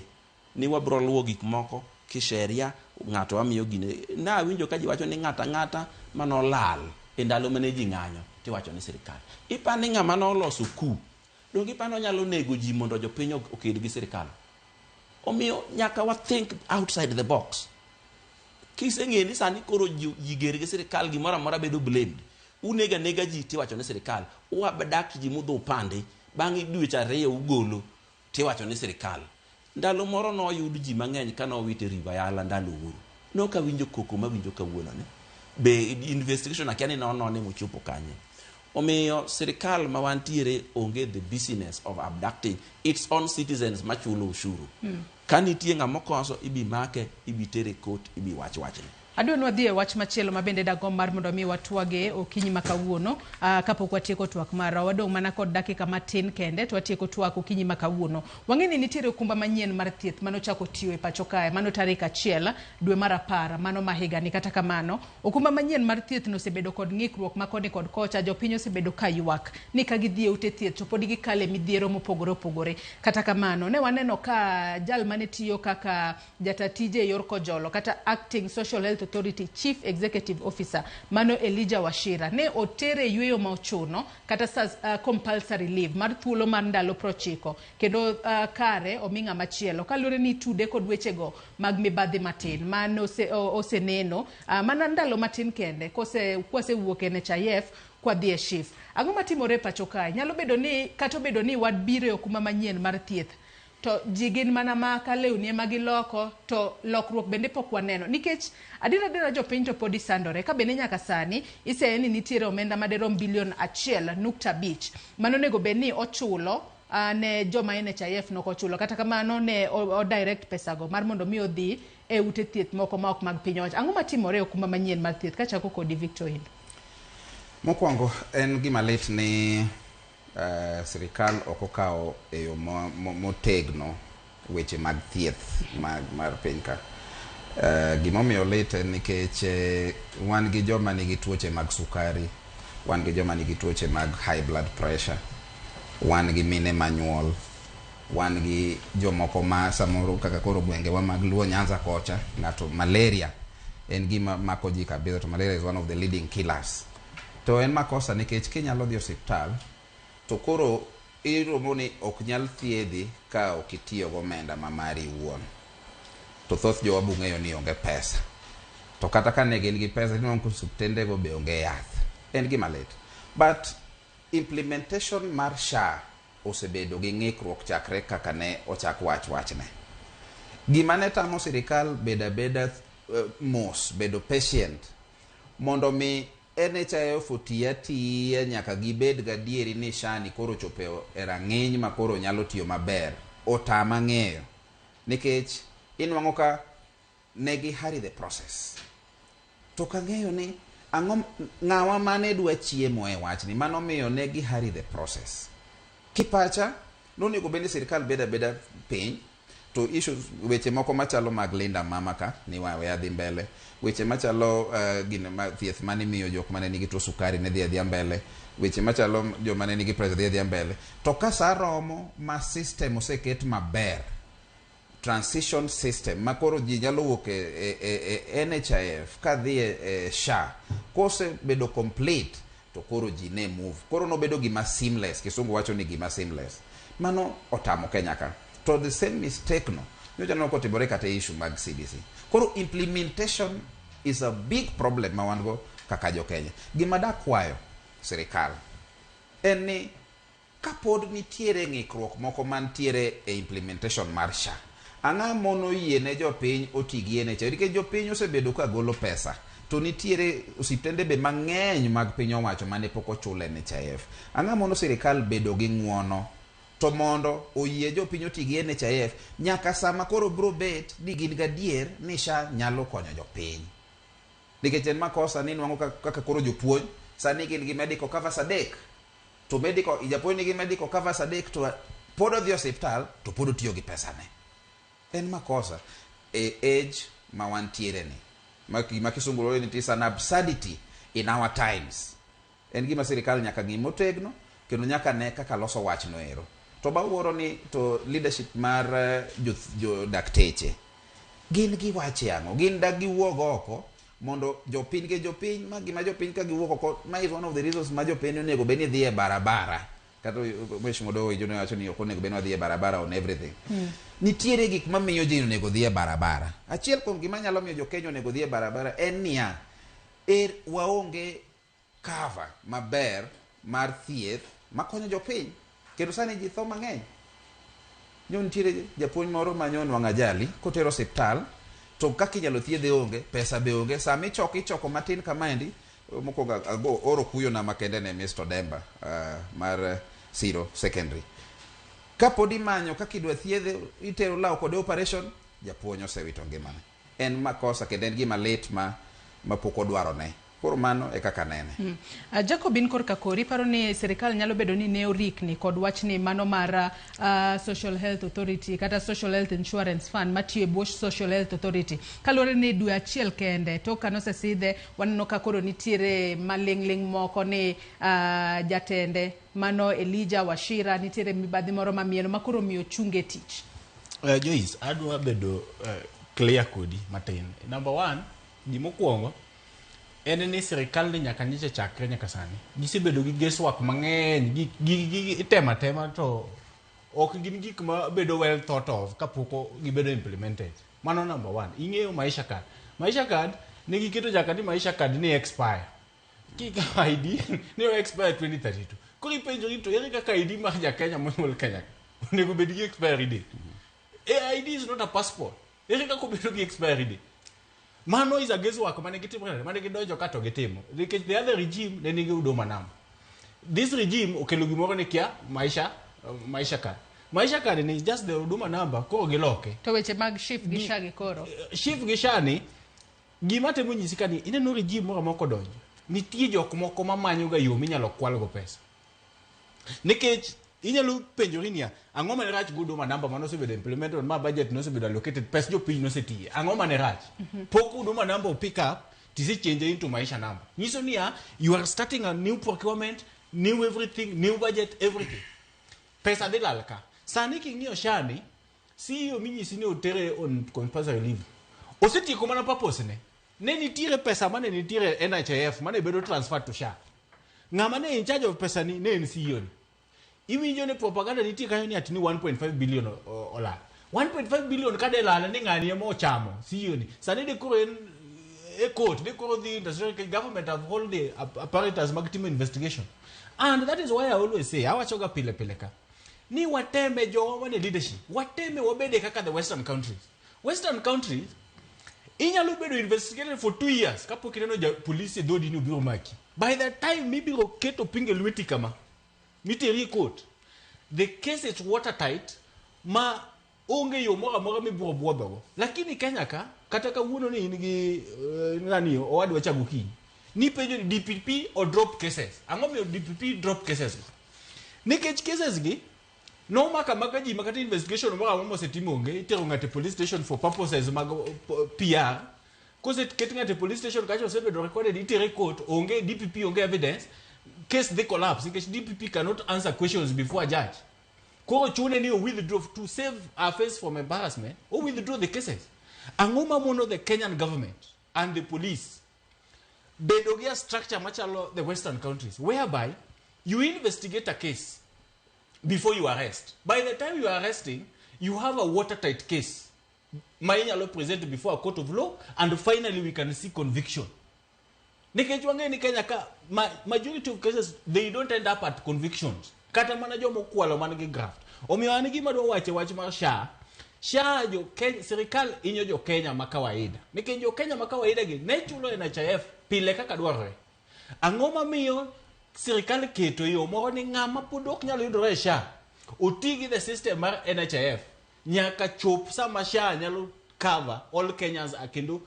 ni wabro luwo gik moko kisheria, ng'ato wamiyo gine. Nawinjo ka ji wacho ni ng'ata ng'ata manolal e ndalo mane ji ng'anyo tiwacho ni sirikal. Ipani ng'ama noloso ku, donge ipani onyalo nego ji mondo jopiny oked gi sirikal? Omiyo nyaka wa think outside the box. Kiseng'e ni sani koro ji ger gi sirikal, gimoro amora bedo blamed. Unego anega ji tiwacho ni sirikal. Uabduct ji mudho upande, bang'e dweche 2 ugolo tiwacho ni sirikal. Ndalo moro noyud ji mang'eny ka nowit e River Yala ndalo Uhuru. Nok awinjo koko mawinjo kawuono ni. Be investigation akia ni nonone mochopo kanye. Omiyo sirikal ma wantiere onge the business of abducting its own citizens machulo ushuru. Ka nitie ng'ama okoso, ibi make, ibi tere court, ibi wach wachne. Adwa ni wadhi e wach machielo ma bende dagomb mar mondo mi watwage okinyi ma kawuono, kapok watieko twak marwa. Wadong' mana kod dakika matin kende to watieko twak okinyi ma kawuono. Wang'e ni nitiere okumba manyien mar thieth manochako tiyo e pacho kae, mano tarik 1 dwe mar 10 mano ma higani. Kata kamano, okumba manyien mar thieth no osebedo kod ng'ikruok ma koni kod kocha. Jopiny osebedo ka ywak ni ka gidhi e ute thieth to pod gikale midhiero mopogore opogore. Kata kamano, ne waneno ka jal mane tiyo kaka jata tije e yor kojolo kata acting social health Authority Chief Executive Officer mano Elijah Wachira ne otere yueyo ma ochuno kata compulsory leave mar thuolo mar ndalo 90 kendo kare omi ng'ama chielo kaluwore ni itude kod wechego mag mibadhi matin mane oseneno mana ndalo matin kende kose kwasewuok e NHIF kwadhi e SHIF. Ang'o matimore e pacho kae? Nyalo bedo ni kata obedo ni wabiro e okumba manyien mar thieth to ji gin mana maka lewni ema giloko to lokruok bende pok waneno nikech adiera adiera jopiny to pod isandore ka bende nyaka sani iseye ni nitiere omenda maderom bilion 1.5 mano onego bed ni ochulo ne joma NHIF nokochulo kata kamano ne o direct pesago mar mondo mi odhi e ute thieth moko ma ok mag piny owacho. Ang'o matimore e okumba manyien mar thieth kachako kodi Victor Oindo? Mokwongo en gima lit ni sirikal ok okawo e yo motegno weche mag thieth mar piny ka. Gimomiyo lit en nikech wan gi joma nigi tuoche mag sukari, wan gi joma nigi tuoche mag high blood pressure, wan gi mine manyuol, wan gi jomoko ma samoro kaka koro gwengewa mag Luo Nyanza kocha ng'ato malaria en gima mako ji kabisa to malaria is one of the leading killers. To en makosa nikech kinyalo dhi osiptal to koro iromo ni ok nyal thiedhi ka ok itiyo gomenda ma mari iwuon. To thoth jowa bung'eyo ni onge pesa. To kata ka ne gin gi pesa tinwang'o ka osiptende go be onge yath. En gima lit. But implementation mar SHA osebedo gi ng'ikruok chakre kaka ne ochak wach wachne. Gima ne tamo sirikal bedo abeda mos, bedo patient mondo mi NHIF oti atiya nyaka gibed gadieri ni SHA ni koro ochopo e rang'iny ma koro nyalo tiyo maber. Otama ng'eyo. Nikech inwang'o ka ne gi hurry the process. To kang'eyo ni ang'o ng'awa mane dwa chiemo e wachni manomiyo ne gi hurry the process. Kipacha nonego bed ni sirikal bedo abeda piny to issues weche moko machalo mag Linda Mama ka ni wawe dhi mbele weche machalo gine ma thieth mane imiyo jok mane nigi tuo sukari ne dhi adhiya mbele weche machalo joma ne nigi pressure dhi adhiya mbele to ka sa romo ma system oseket maber transition system ma koro ji nyalo wuok e NHIF kadhi e SHA kosebedo complete to koro ji ne move koro nobedo gima seamless kisungu wacho ni gima seamless mano otamo Kenya ka to the same mistake no nyocha neno kotimore kata e issue mag CBC koro implementation is a big problem ma wan go kaka jo Kenya gima dakwayo sirikal en ni kapod nitiere ng'ikruok moko mantiere e implementation mar SHA ang'a mono yie ne jopiny oti gi NHIF nikech jopiny osebedo ka golo pesa to nitiere osiptende be mang'eny mag piny owacho mane pok ochul NHIF ang'a mono sirikal bedo gi ng'uono to mondo oyie jopiny oti gi NHIF nyaka sama koro bro bet ni gin gadier ni SHA nyalo konyo jopiny nikech en makosa ni nwang'o kaka koro jopuonj sani gin gi medical covers 3 to medical japuonj nigi medical covers 3 to pod odhi osiptal to pod otiyo gi pesane en makosa e age ma wantiere ni ma gima kisungu luongo ni it is an absurdity in our times en gima sirikal nyaka ng'i motegno kendo nyaka ne kaka loso wachno ero to bawuoro ni to leadership mar jo dakteche gin giwache ang'o gin dak giwuog oko mondo jopiny ke jopiny ma gima jopiny ka giwuok oko ma is one of the reasons ma jopiny onego bed ni dhi e barabara kata Mheshimiwa Doho Ijo ne wacho ni ok onego bed ni wadhi e barabara on everything nitiere gik mamiyo ji onego dhi e barabara achiel kuom gima nyalo miyo jo Kenya onego dhi e barabara en niya er waonge cover maber mar thieth makonyo jopiny kendo sani ji tho mang'eny nyo nitiere japuonj moro ma nyo nwang'o ajali kotero osiptal to kaka inyalo thiedhe onge pesa be onge sama ichoko ichoko matin kamaendi mokwongo ago oro kuyo na makende ne Mr. Demba mar Siro Secondary kapod imanyo kaka idwa thiedhe itero law kode operation japuonj osewito ngimane en makosa kendo en gima lit ma pok odwarone koro mano e kaka nene. Jacob in korka kori paro ni sirikal nyalo bedo ni ne orikni kod wachni mano mar Social Health Authority kata Social Health Insurance Fund matiyo e bwo Social Health Authority kaluwore ni dwe achiel kende tok kanosesidhe waneno ka koro nitiere maling'ling' moko ni jatende mano Elijah Wachira nitiere mibadhi moro mamieno ma koro miyo chunge tich. Joyce, adwa bedo clear kodi matin. Number one, Gimokwongo en ni sirikal ni nyaka nyicha chakre nyaka sani. Gisebedo gi guesswork mang'eny, gi itemo atema to ok gin gik ma bedo well thought of kapok gibedo implemented. Mano number one. Ing'eyo Maisha Card. Maisha Card ne giketo nyaka ni Maisha Card ni expire. Kikawo ID ni o expire 2032. Koro ipenjori to ere kaka ID mar ja Kenya monyuol Kenya ka onego bed gi expiry date? A ID is not a passport. Ere kaka obedo gi expiry date? Mano is a guesswork mane gitimo nade? Mane gidonjo ka to gitimo. Nikech the other regime ne nigi Huduma Namba. This regime okelo gimoro ni kia Maisha Card. Maisha Card ni is just the Huduma Namba koro giloke. To weche mag SHIF gi SHA gi koro. SHIF gi SHA ni gima temo nyisi ka ni ineno regime moro amora kodonjo nitie jok moko mamanyo ga yo minyalo kwalgo pesa. Nikech inyalo penjori niya, ang'o mane rach gi Huduma Namba mane osebedo implemented ma budget nosebedo allocated, pes jopiny nosetiye. Ang'o mane rach? Pok Huduma Namba o pick up tise change into Maisha Namba. Nyiso niya, you are starting a new procurement, new everything, new budget, everything. Pesa dhi lal ka. Sani king'iyo SHA ni, CEO minyisi ni otere on compulsory leave. Osetieko mana purpose ne. Ne nitiere pesa mane nitiere NHIF mane bedo transferred to SHA. Ng'ama ne in charge of pesa ni ne en CEO ni. Iwinjo ni propaganda nitie kanyo ni ati ni 1.5 billion olal. 1.5 billion ka de lal ni ng'ani ema ochamo CEO ni. Sani de koro en e court, de koro the industrial government have hold the apparatus mag timo investigation. And that is why I always say, awachoga pile pile ka, ni wateme jowa mane leadership, wateme wabede kaka the Western countries. Western countries, inyalo bedo investigated for 2 years kapok ineno ja police e dhodi ni obiro maki. By the time mibiro keto pinge lweti kama, miteri e court, the case is watertight ma onge yo moro amora mibiro buodhogo. Lakini Kenya ka, kata kawuono ni in gi nani owadwa cha gokinyi, nipenjo ni DPP o drop cases. Ang'o miyo DPP drop cases go? Nikech cases gi nomako amaka ji makata investigation moro amora mosetim onge, itero ng'ato e police station for purposes mag PR. Koseket ng'ato e police station kacha osebedo recorded, itere court, onge DPP, onge evidence, case dhi collapse nikech DPP cannot answer questions before a judge. Koro chune ni o withdraw to save our face from embarrassment, o withdraw the cases. Ang'o mamono the Kenyan government and the police bedo gi a structure machalo the Western countries whereby you investigate a case before you arrest. By the time you are arresting, you have a watertight case ma inyalo present before a court of law and finally we can see conviction. Nikech wang'eyo ni Kenya ka majority of cases they don't end up at convictions. Kata mana joma okwalo man gi graft. Omiyo an gima adwa wacho e wach mar SHA, SHA jo Kenya, sirikal hinyo jo Kenya ma kawaida. Nikech jo Kenya ma kawaida gi ne chulo NHIF pile kaka dwarore. Ang'o mamiyo sirikal keto yo moro ni ng'ama pod ok nyal yudore e SHA oti gi the system mar NHIF nyaka chop sama SHA nyalo cover all Kenyans kendo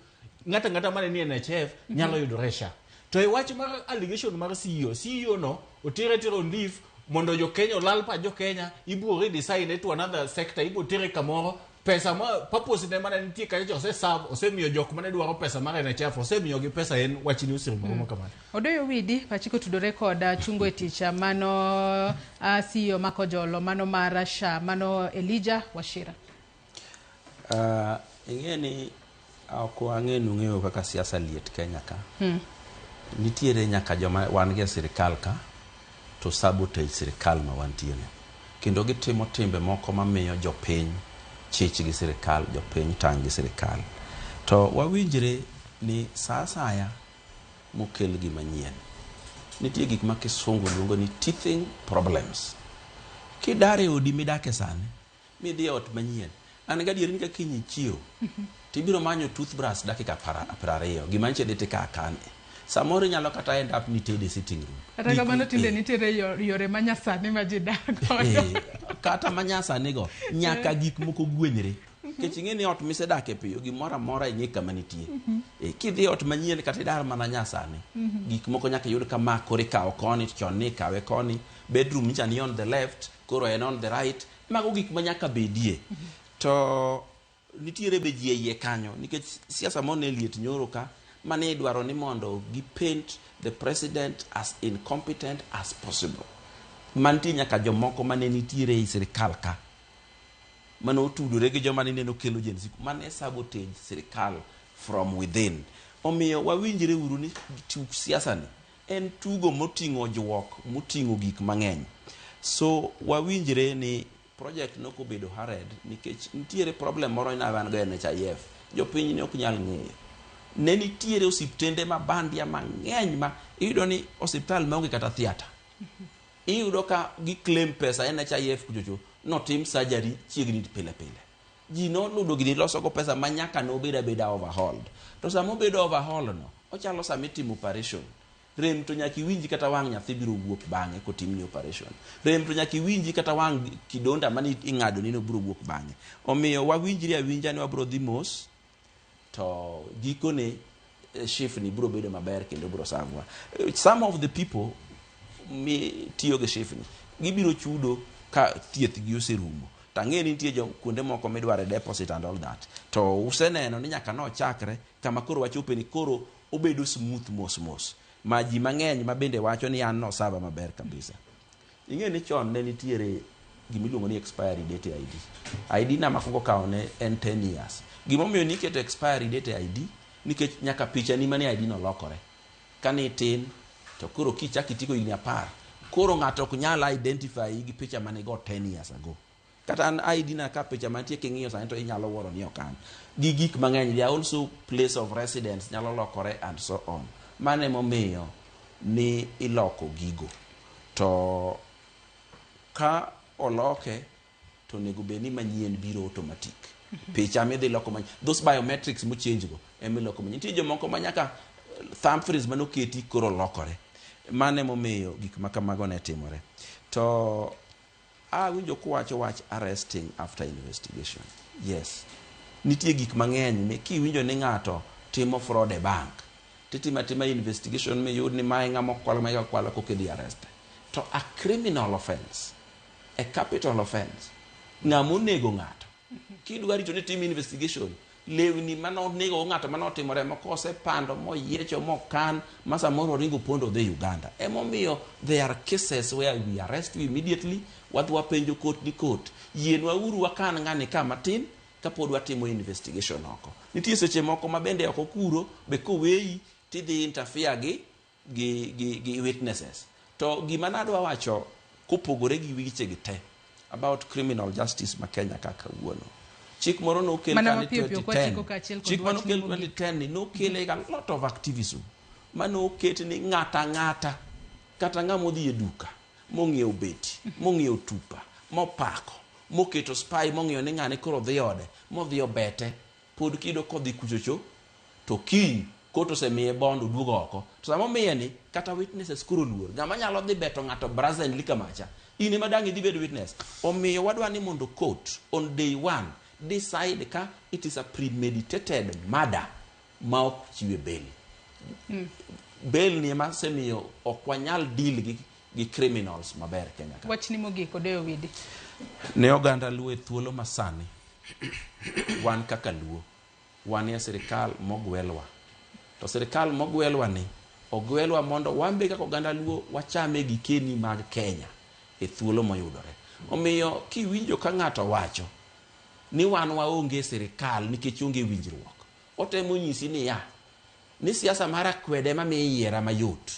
ng'ato ang'ata mane ni NHIF nyalo yudore e SHA. To e wach mar allegation mar CEO, CEO no otere tero on leave mondo jo Kenya olal pa jo Kenya, ibiro redesign to another sector, ibiro tere kamoro, pesa ma purpose ne mana nitie kacha cha ose serve, osemiyo jok mane dwaro pesa mar NHIF, osemiyogi pesa en wach ni oserumo mm. kamano. Odoyo Widi pachiko tudore kod chungo e tich mano CEO Makojolo mano mar SHA mano Elijah Wachira. Ing'e ni ok wang'e ni ung'eyo kaka siasa liet Kenya ka. Nitiere nyaka joma wan gi e sirikal ka to sabotage sirikal ma wantie no. Kendo gitimo timbe moko mamiyo jopiny chich gi sirikal, jopiny tang' gi sirikal. To wawinjre ni sa asaya mokel gima nyien, nitie gik ma kisungu luongo ni teething problems. Kidar e odi midake sani, midhi e ot manyien, an gadieri ni ka kiny ichiew, tibiro manyo toothbrush dakika 20, gima nyiche dhi tikawo kane. Samoro inyalo kata end up ni tede sitting room. Kata kamano tinde nitiere yore manyasani ma ji dak godo. Kata manyasani go, nyaka gik moko gwenyre. Nikech ing'e ni ot misedake piyo, gimoro amora ing'e kama nitie. Kidhi e ot manyien kata idar mana nyasani, gik moko nyaka iyud ka ma koro ikawo koni, chon ni ikawe koni, bedroom nyicha ni on the left, koro en on the right. Mago gik ma nyaka bedie. To nitiere be ji e iye kanyo, nikech siasa moro ne liet nyoro ka, mane idwaro ni mondo gi paint the president as incompetent as possible. Mantie nyaka jomoko mane nitiere ei sirikal ka, mane otudore gi joma nineno kelo Gen Z, mane sabotage sirikal from within. Omiyo wawinjre uru ni tuk siasa ni en tugo moting'o juok, moting'o gik mang'eny. So wawinjre ni project nok obedo hurried nikech nitiere problem moro na wan go e NHIF. Jopiny ne ok nyal ng'eyo. Ne nitiere osiptende ma bandia mang'eny ma iyudo ni osiptal maonge kata theatre. Iyudo ka gi claim pesa NHIF kuchocho notim surgery chiegni pile pile. Ji noludo gini loso go pesa ma nyaka nobedo abeda overhauled. To sama obedo overhaul no, ochalo sama itimo operation. Rem to nyaka iwinji kata wang' nyathi biro wuok bang'e kotimni operation. Rem to nyaka iwinji kata wang' kidonda mane ing'ado nino biro wuok bang'e. Omiyo wawinjri awinja ni wabiro dhi mos to gikone SHIF ni biro bedo maber kendo biro serve wa. Some of the people mi tiyo gi SHIF ni gibiro chudo ka thieth gi oserumo. To ang'e ni nitie jo kuonde moko midware deposit and all that. To useneno ni nyaka nochakre kama koro wachope ni koro obedo smooth mos mos. Ma ji mang'eny ma bende wacho ni an nosava maber kabisa. Ing'e ni chon ne nitiere gimiluongo ni expiry date e ID. ID na makwongo kawo ne en 10 years. Gimomiyo niketo expiry date e ID nikech nyaka picha ni mane ID no lokore. Kane itin to koro kichako itieko higni 10 koro ng'ato ok nyal identify gi picha mane go 10 years ago. Kata an ID na ka picha mantie king'iyo sani to inyalo wuoro ni ok an. Gi gik mang'eny, they are also place of residence nyalo lokore and so on. Mano emomiyo ni iloko gigo. To ka oloke to onego bed ni manyien biro automatic. Picha midhi loko manyien. Those biometrics mochange go ema iloko manyien. Nitie jomoko ma nyaka thumb prints manoketi koro lokore. Mano emomiyo gik ma kamago ne timore. To awinjo kuwacho wach arresting after investigation. Yes. Nitie gik mang'eny mi kiwinjo ni ng'ato timo fraud e bank, titimo atima investigation miyud ni mae ng'ama okwalo mae okwalo koka idhi arrest. To a criminal offense, a capital offense, ng'ama onego ng'ato, kidwa rito ni tim investigation, lewni manonego ng'ato manotimore moko osepando moyiecho mokan ma samoro oringo pondo odhi Uganda. Emomiyo there are cases where we arrest you immediately, wadhi wapenjo court ni court, yienwa uru wakan ng'ani ka matin kapod watimo investigation oko. Nitie seche moko ma bende oko kuro be koweyi tidhi interfere gi witnesses. To gima nadwa wacho kopogore gi weche gi te about criminal justice ma Kenya ka kawuono. Chik moro nokel Mana kane mapiyo piyo 2010. kwatieko kaachiel kod Chik wachni manokel mogik. 2010 ni nokele ga lot of activism manoket ni ng'ata ng'ata kata ng'ama odhi e duka mong'iewo beti mong'iewo tupa mopako moketo spy mong'iyo ni ng'ane koro dhi ode modhi obete pod kiyudo kodhi kuchocho to kiny court osemiye bond oduogo oko to sama omiye ni kata witnesses koro luor ng'ama nyalo dhi beto ng'ato brazenly kamacha in ema dang' idhi bed witness omiyo wadwa ni mondo court on day one decide ka it is a premeditated murder ma ok chiwe bail. Bail ni ema osemiyo ok wanyal deal gi criminals maber Kenya ka. Wachni mogik Odeyo Widi. Ne oganda Luo e thuolo masani wan kaka Luo wan e sirikal mogwelwa to sirikal mogwelwa ni ogwelwa mondo wan be kaka oganda Luo wachame gikeni mag Kenya e thuolo moyudore. Omiyo kiwinjo ka ng'ato wacho ni wan waonge sirikal nikech onge winjruok, otemo nyisi niya ni siasa mar akwede ema miyo iyiera mayot.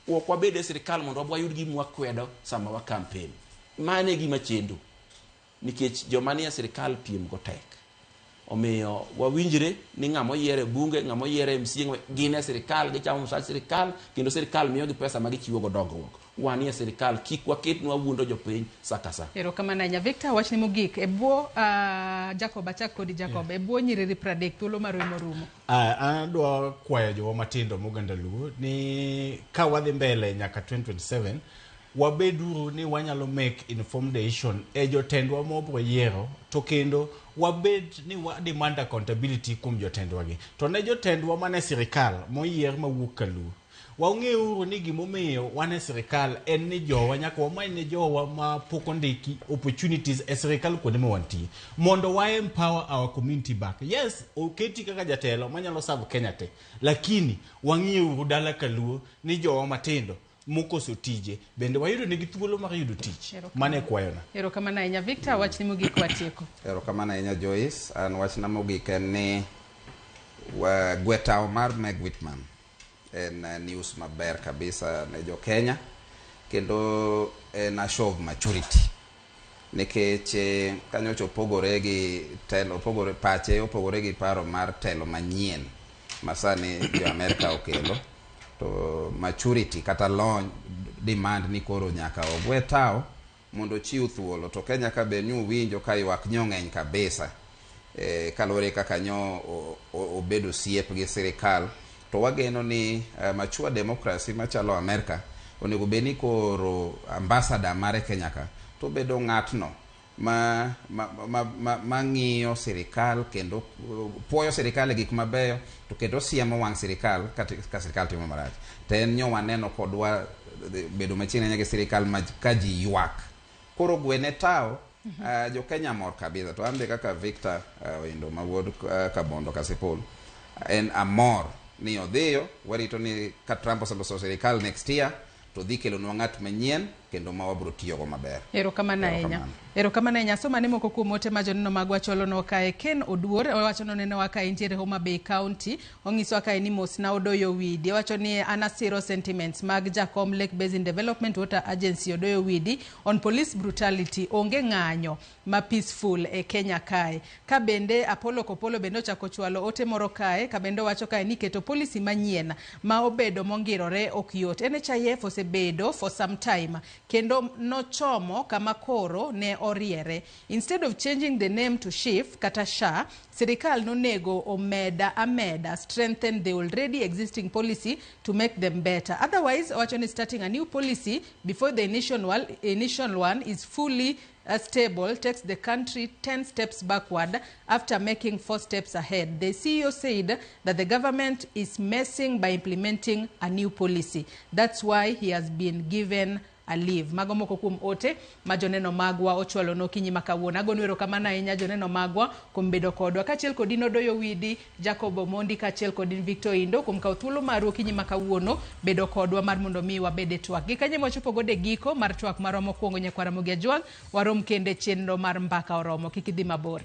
Ok wabed e sirikal mondo wayud gima wakwedo sama wa campaign. Mano e gima chendo nikech joma nie sirikal piem go tek. Omiyo wawinjre ni ng'ama oyier e bunge, ng'ama oyier e MCA, gin e sirikal, gichamo msach sirikal, kendo sirikal miyogi pesa ma gichiwo go dongruok. Wanie sirikal, kik waket ni wawuondo jopiny sa ka sa. Erokamano ahinya Victor, wachni mogik e bwo Jacob achak kodi Jacob, e bwo nyiriri 30 thuolo marwa morumo. Adwa kwayo jowa matindo moganda Luo ni ka wadhi mbele nyaka 2027 wabeduru ni wanyalo make informed decision e jotendwa mobro yiero to kendo wabed ni wa demand accountability kuom jotendwa gi. To ne jotendwa mane sirikal moyier mawuok kaluo, wang'euru ni gimomiyo wan e sirikal en ni jowa nyaka wamany ne jowa ma pok ondiki opportunities e sirikal kuonde ma wantie mondo wa empower our community back. Yes, oketi kaka jatelo manyalo serve Kenya te, lakini wang'iuru dala kaluo ni jowa matindo mokoso tije bende wayudo nigi thuolo mar yudo tich. Mano e kwayona. Erokamano ahinya Victor, wachni mogik watieko. Erokamano ahinya Joyce. An wachna mogik en ni Gwetao mar Meg Whitman en news maber kabisa ne jo Kenya kendo en a show of maturity nikech kanyocha opogore gi telo, opogore pache, opogore gi paro mar telo manyien ma sani jo Amerika okelo. To maturity kata lony demand ni koro nyaka ogwe tao mondo ochiw thuolo. To Kenya ka be nyuwinjo ka ywak nyong'eny kabisa kaluwore kaka nyo obedo osiep gi sirikal, to wageno ni mature democracy machalo Amerika onego bed ni koro ambassador mare Kenya ka to bedo ng'atno ma ng'iyo sirikal kendo puoyo sirikal e gik mabeyo to kendo siemo wang' sirikal ka sirikal timo marach. To en nyo waneno kodwa bedo machiegni ahinya gi sirikal ma ka ji ywak. Koro gwene tao jo Kenya mor kabisa. To an be kaka Victor Oindo ma wuod Kabondo Kasipul en amor ni odhiyo. Warito ni ka Trump oseloso sirikal next year to dhi kelonwa ng'at manyien kendo ma wabiro tiyogo maber. Erokamano ahinya. Erokamano ahinya. Soma ne moko kuom ote ma joneno magwa cholonwa kae. Ken Oduor owacho ni onenowa kae entiere Homa Bay County. Onyisowa kae ni mos na Odoyo Widi. Owacho ni an asiro sentiments mag Jakom Lake Basin Development Water Agency Odoyo Widi on police brutality. Onge ng'anyo ma peaceful e Kenya kae. Ka bende Apollo Kopolo bende ochako chwalo ote moro kae. Ka bende owacho kae ni keto policy manyien ma obedo mongirore ok yot. NHIF osebedo for some time kendo nochomo kama koro ne oriere. Instead of changing the name to SHIF kata SHA, sirikal nonego omeda ameda strengthen the already existing policy to make them better. Otherwise, owacho ni starting a new policy before the initial one is fully stable takes the country 10 steps backward after making 4 steps ahead. The CEO said that the government is messing by implementing a new policy. That's why he has been given a leave. Mago moko kuom ote ma joneno magwa ochwalo nokinyi ma kawuono. Agonu erokamano ahinya joneno magwa kuom bedo kodwa. Kaachiel kod in Odoyo Widi, Jacob Omondi, kaachiel kod in Victor Indo kuom kawo thuolo maru okinyi ma kawuono bedo kodwa mar mondo mi wabed e twak. Gi kanyo wachopo godo e giko mar twak marwa mokwongo nyakwar Ramogi Ajwang'. Warom kende chenro mar Mbaka Oromo. Kik idhi mabor.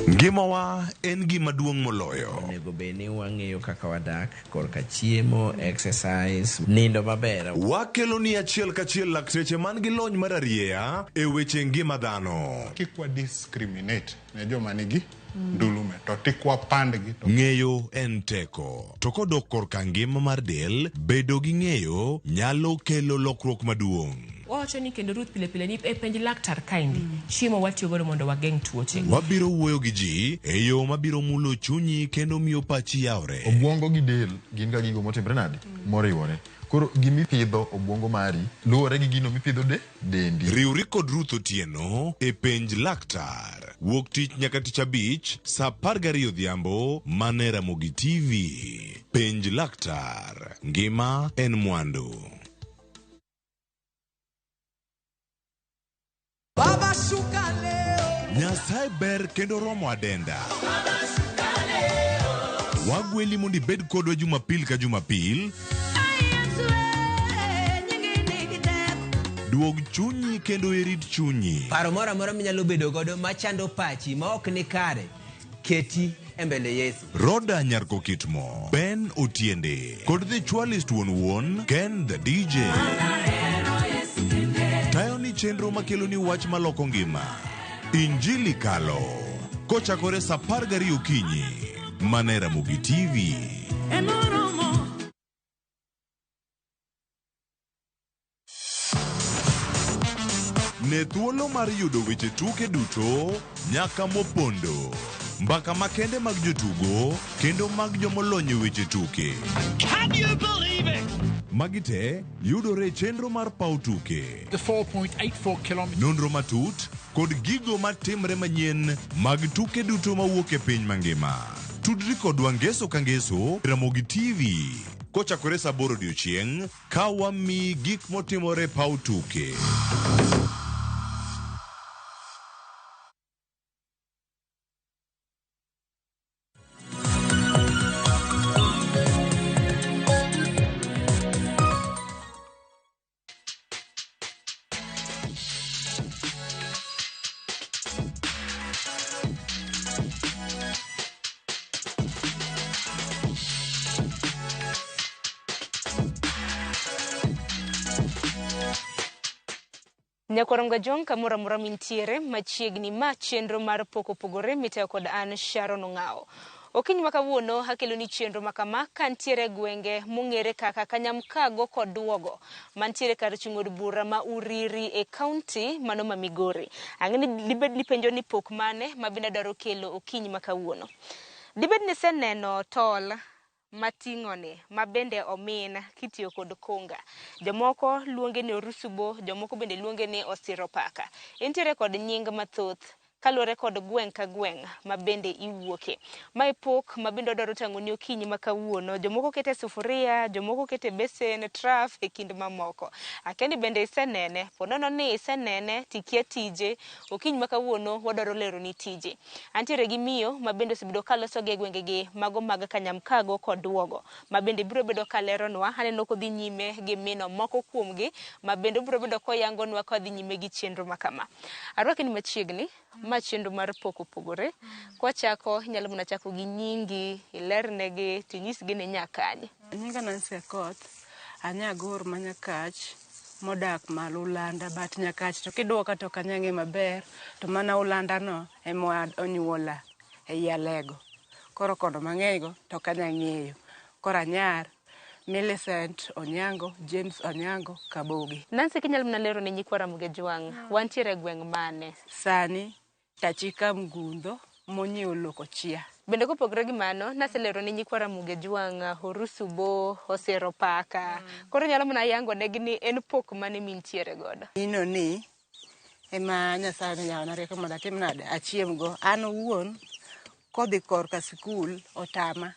Ngimawa en gima duong' moloyo. Onego bed ni wang'eyo kaka wadak korka chiemo, exercise, nindo maber. Wakelo ni achiel kachiel lakteche man gi lony mar arieya e weche ngima dhano. Kik wa discriminate ne joma nigi ndulume to tik wapandgi. To ng'eyo en teko. To kodok korka ngima mar del, bedo gi ng'eyo nyalo kelo lokruok maduong'. Wawacho ni kendo Ruth pile pile ni e penj laktar kaendi chiemo watiyo godo mondo wageng' tuoche. Wabiro wuoyo gi ji e yo mabiro mulo chunyi kendo miyo pachi yawre. Obwongo gi del gin ga gigo motimre nade? Moriwore. Koro gimipidho obwongo mari luwore gi gino mipidho de dendi. Riwri kod Ruth Otieno e penj laktar. Wuok tich nyaka tich abich saa 12 odhiambo mana e Ramogi TV. Penj laktar. Ngima en mwandu. Baba shuka leo. Nyasaye ber kendo romo adenda. Wagweli mondo ibed kodwa Jumapil ka Jumapil. Duog chunyi kendo irit chunyi. Paro moro amora minyalo bedo godo machando pachi ma ok ni kare, keti e mbele Yesu. Roda Nyarko Kitmo, Ben Otiende, kod The Chwalist wuon wuon, Ken the DJ. Tayo ni chenro makelo ni wach maloko ngima. Injili kalo. Kochakore saa 12 okinyi. Mana e Ramogi TV. Ne thuolo mar yudo weche tuke duto nyaka mopondo. Mbaka makende mag jotugo kendo mag jomolony e weche tuke. Can you believe it? Magi te yudore e chenro mar paw tuke. The 4.84 kilometers. Nonro matut kod gigo matimre manyien mag tuke duto mawuok e piny mangima. Tudri kodwa ngeso ka ngeso Ramogi TV kochakore saa 8 odiochieng' ka wamiyi gik motimore paw tuke. Nyakwar Mgajwang' kamoro amora mintiere machiegni ma chenro mar pok opogore mitayo kod an Sharon Ong'awo. Okinyi ma kawuono akeloni chenro ma kama kantiere e gwenge mong'ere kaka Kanyamkago kod Duogo mantiere kar chung' od bura ma Uriri e kaunti mano ma Migori. Ang'e ni dibed ni penjo ni pok mane ma bende adwaro kelo okinyi ma kawuono. Dibed ni iseneno tol mating'oni ma bende omin kitiyo kod konga. Jomoko luonge ni orusubo, jomoko bende luonge ni osiro paka. Entiere kod nying mathoth kaluwore kod gweng' ka gweng' ma bende iwuoke. Mae pok ma bende wadwaro tang'oni okinyi ma kawuono. Jomoko kete e sufuria, jomoko kete e besen, traf e kind mamoko. Akia ni bende isenene, po nono ni isenene tikia tije, okinyi ma kawuono wadwaro leroni tije. Antiere gi miyo ma bende osebedo kaloso gi e gwengegi mago mag Kanyamkago kod Duogo ma bende biro bedo kaleronwa. Aneno kodhi nyime gi mino moko kuomgi ma bende obiro bedo koyangonwa kodhi nyime gi chenro ma kama. Arwaki ni machiegni, ma chenro mar pok opogore. Kwachako, inyalo mana chako gi nyingi, ilernegi, tinyisgi ni inya kanye. Nyinga Nancy Akoth, anya Gor ma Nyakach modak malo Ulanda but Nyakach to kiduoka to ok anya ng'e maber to mana Ulanda no ema onyuola ei Alego. Koro kondo mang'eny go to ok anya ng'eyo. Koro anyar Millicent Onyango, James Onyango, Kabogi. Nancy kinyalo mana lero ne nyikwa Ramogi Ajwang', wantiere e gweng' mane? Sani Tachika Mgundho monyiewo loko chia. Bende kopogore gi mano, naselero ne nyikwa Ramogi Ajwang' orusubo, osero paka. Koro inyalo mana yango negi ni en pok mane mintiere godo. Ino ni ema Nyasaye nonyawona rieko mondo atim nade, achiem go. An owuon kodhi korka sikul otama.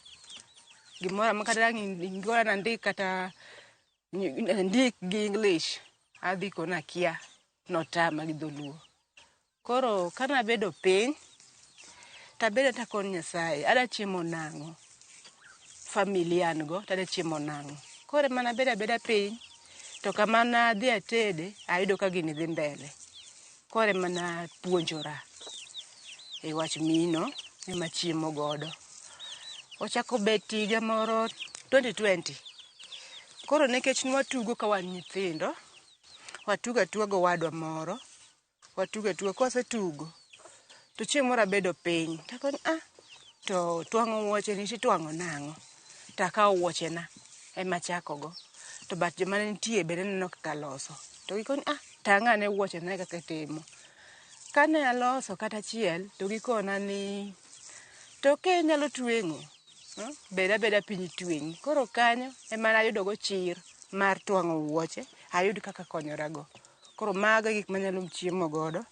Gimoro amora kata dang' igola nandik kata ndik gi English adhi kono akia notama gi dholuo. Koro kanabedo piny tabedo takon Nyasaye ada chiemo nang'o? Familia an go tada chiemo nang'o? Koro ema nabedo abeda piny to kama nadhi atede ayudo ka gini dhi mbele. Koro ema napuonjora e wach mino ema chiemo godo. Ochako bet higa moro 2020. Koro nikech nwatugo ka wan nyithindo, watugo atuga gowadwa moro, watugo atuga, kwasetugo to chieng' moro abedo piny takoni ah, to twang'o wuoche ni titwang'o nang'o? Takawo wuochena ema achakogo. To but joma ne nitie bende neno kaka aloso. To gikoni ah, tang' ane wuochena kaka itimo. Kane aloso kata achiel to gikona ni to kinyalo tweng'o, bed abeda piny itweng'. Koro kanyo ema nayudo go chir mar twang'o wuoche, ayud kaka akonyorago. Koro mago e gik manyalo chiemo godo.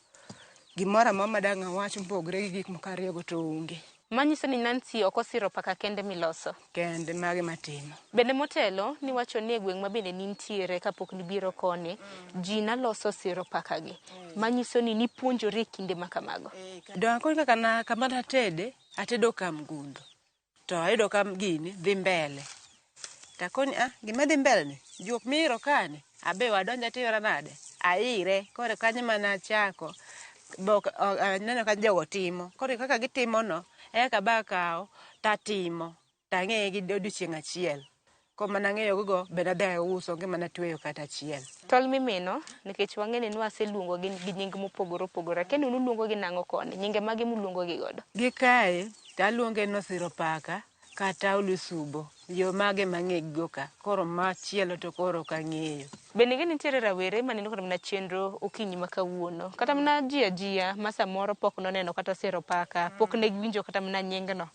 Gimoro amora ma dang' awach mopogore gi gik moko ariyogo to onge. Manyiso ni Nancy ok osiro paka kende miloso. Kende mago ema atimo. Bende motelo niwacho ni e gweng' ma bende nintiere kapok nibiro koni, ji naloso siro paka gi. Manyiso ni nipuonjori e kinde ma kamago. Donge koro kaka na kama natede, atedo kamgundho. To ayudo ka gini dhi mbele. Takoni ah, gima dhi mbele ni, juok miiro kani, abe wadonj atiyora nade? Aire. Koro kanyo ema nachako. Bok aneno ka jogo timo. Koro kaka gitimo no, e kaka be akawo tatimo. Tang'eye gi odiochieng' achiel. Koro mana ng'eyo go be nadhi auso, onge mana tweyo kata achiel. Tol mimino, nikech wang'e ni nwaseluongo gi gi nying mopogore opogore. Akia ni un uluongo gi nang'o koni? Nyinge mage muluongo gi godo? Gi kae, taluonge ni osiro paka kata olusubo. Yo mage mang'e go ka. Koro machielo to koro ok ang'eyo. Bende ing'e ni nitiere rawere maneno kata mana chenro okinyi ma kawuono. Kata mana ji ajia ma samoro pok noneno kata siro paka, pok ne giwinjo kata mana nyingno.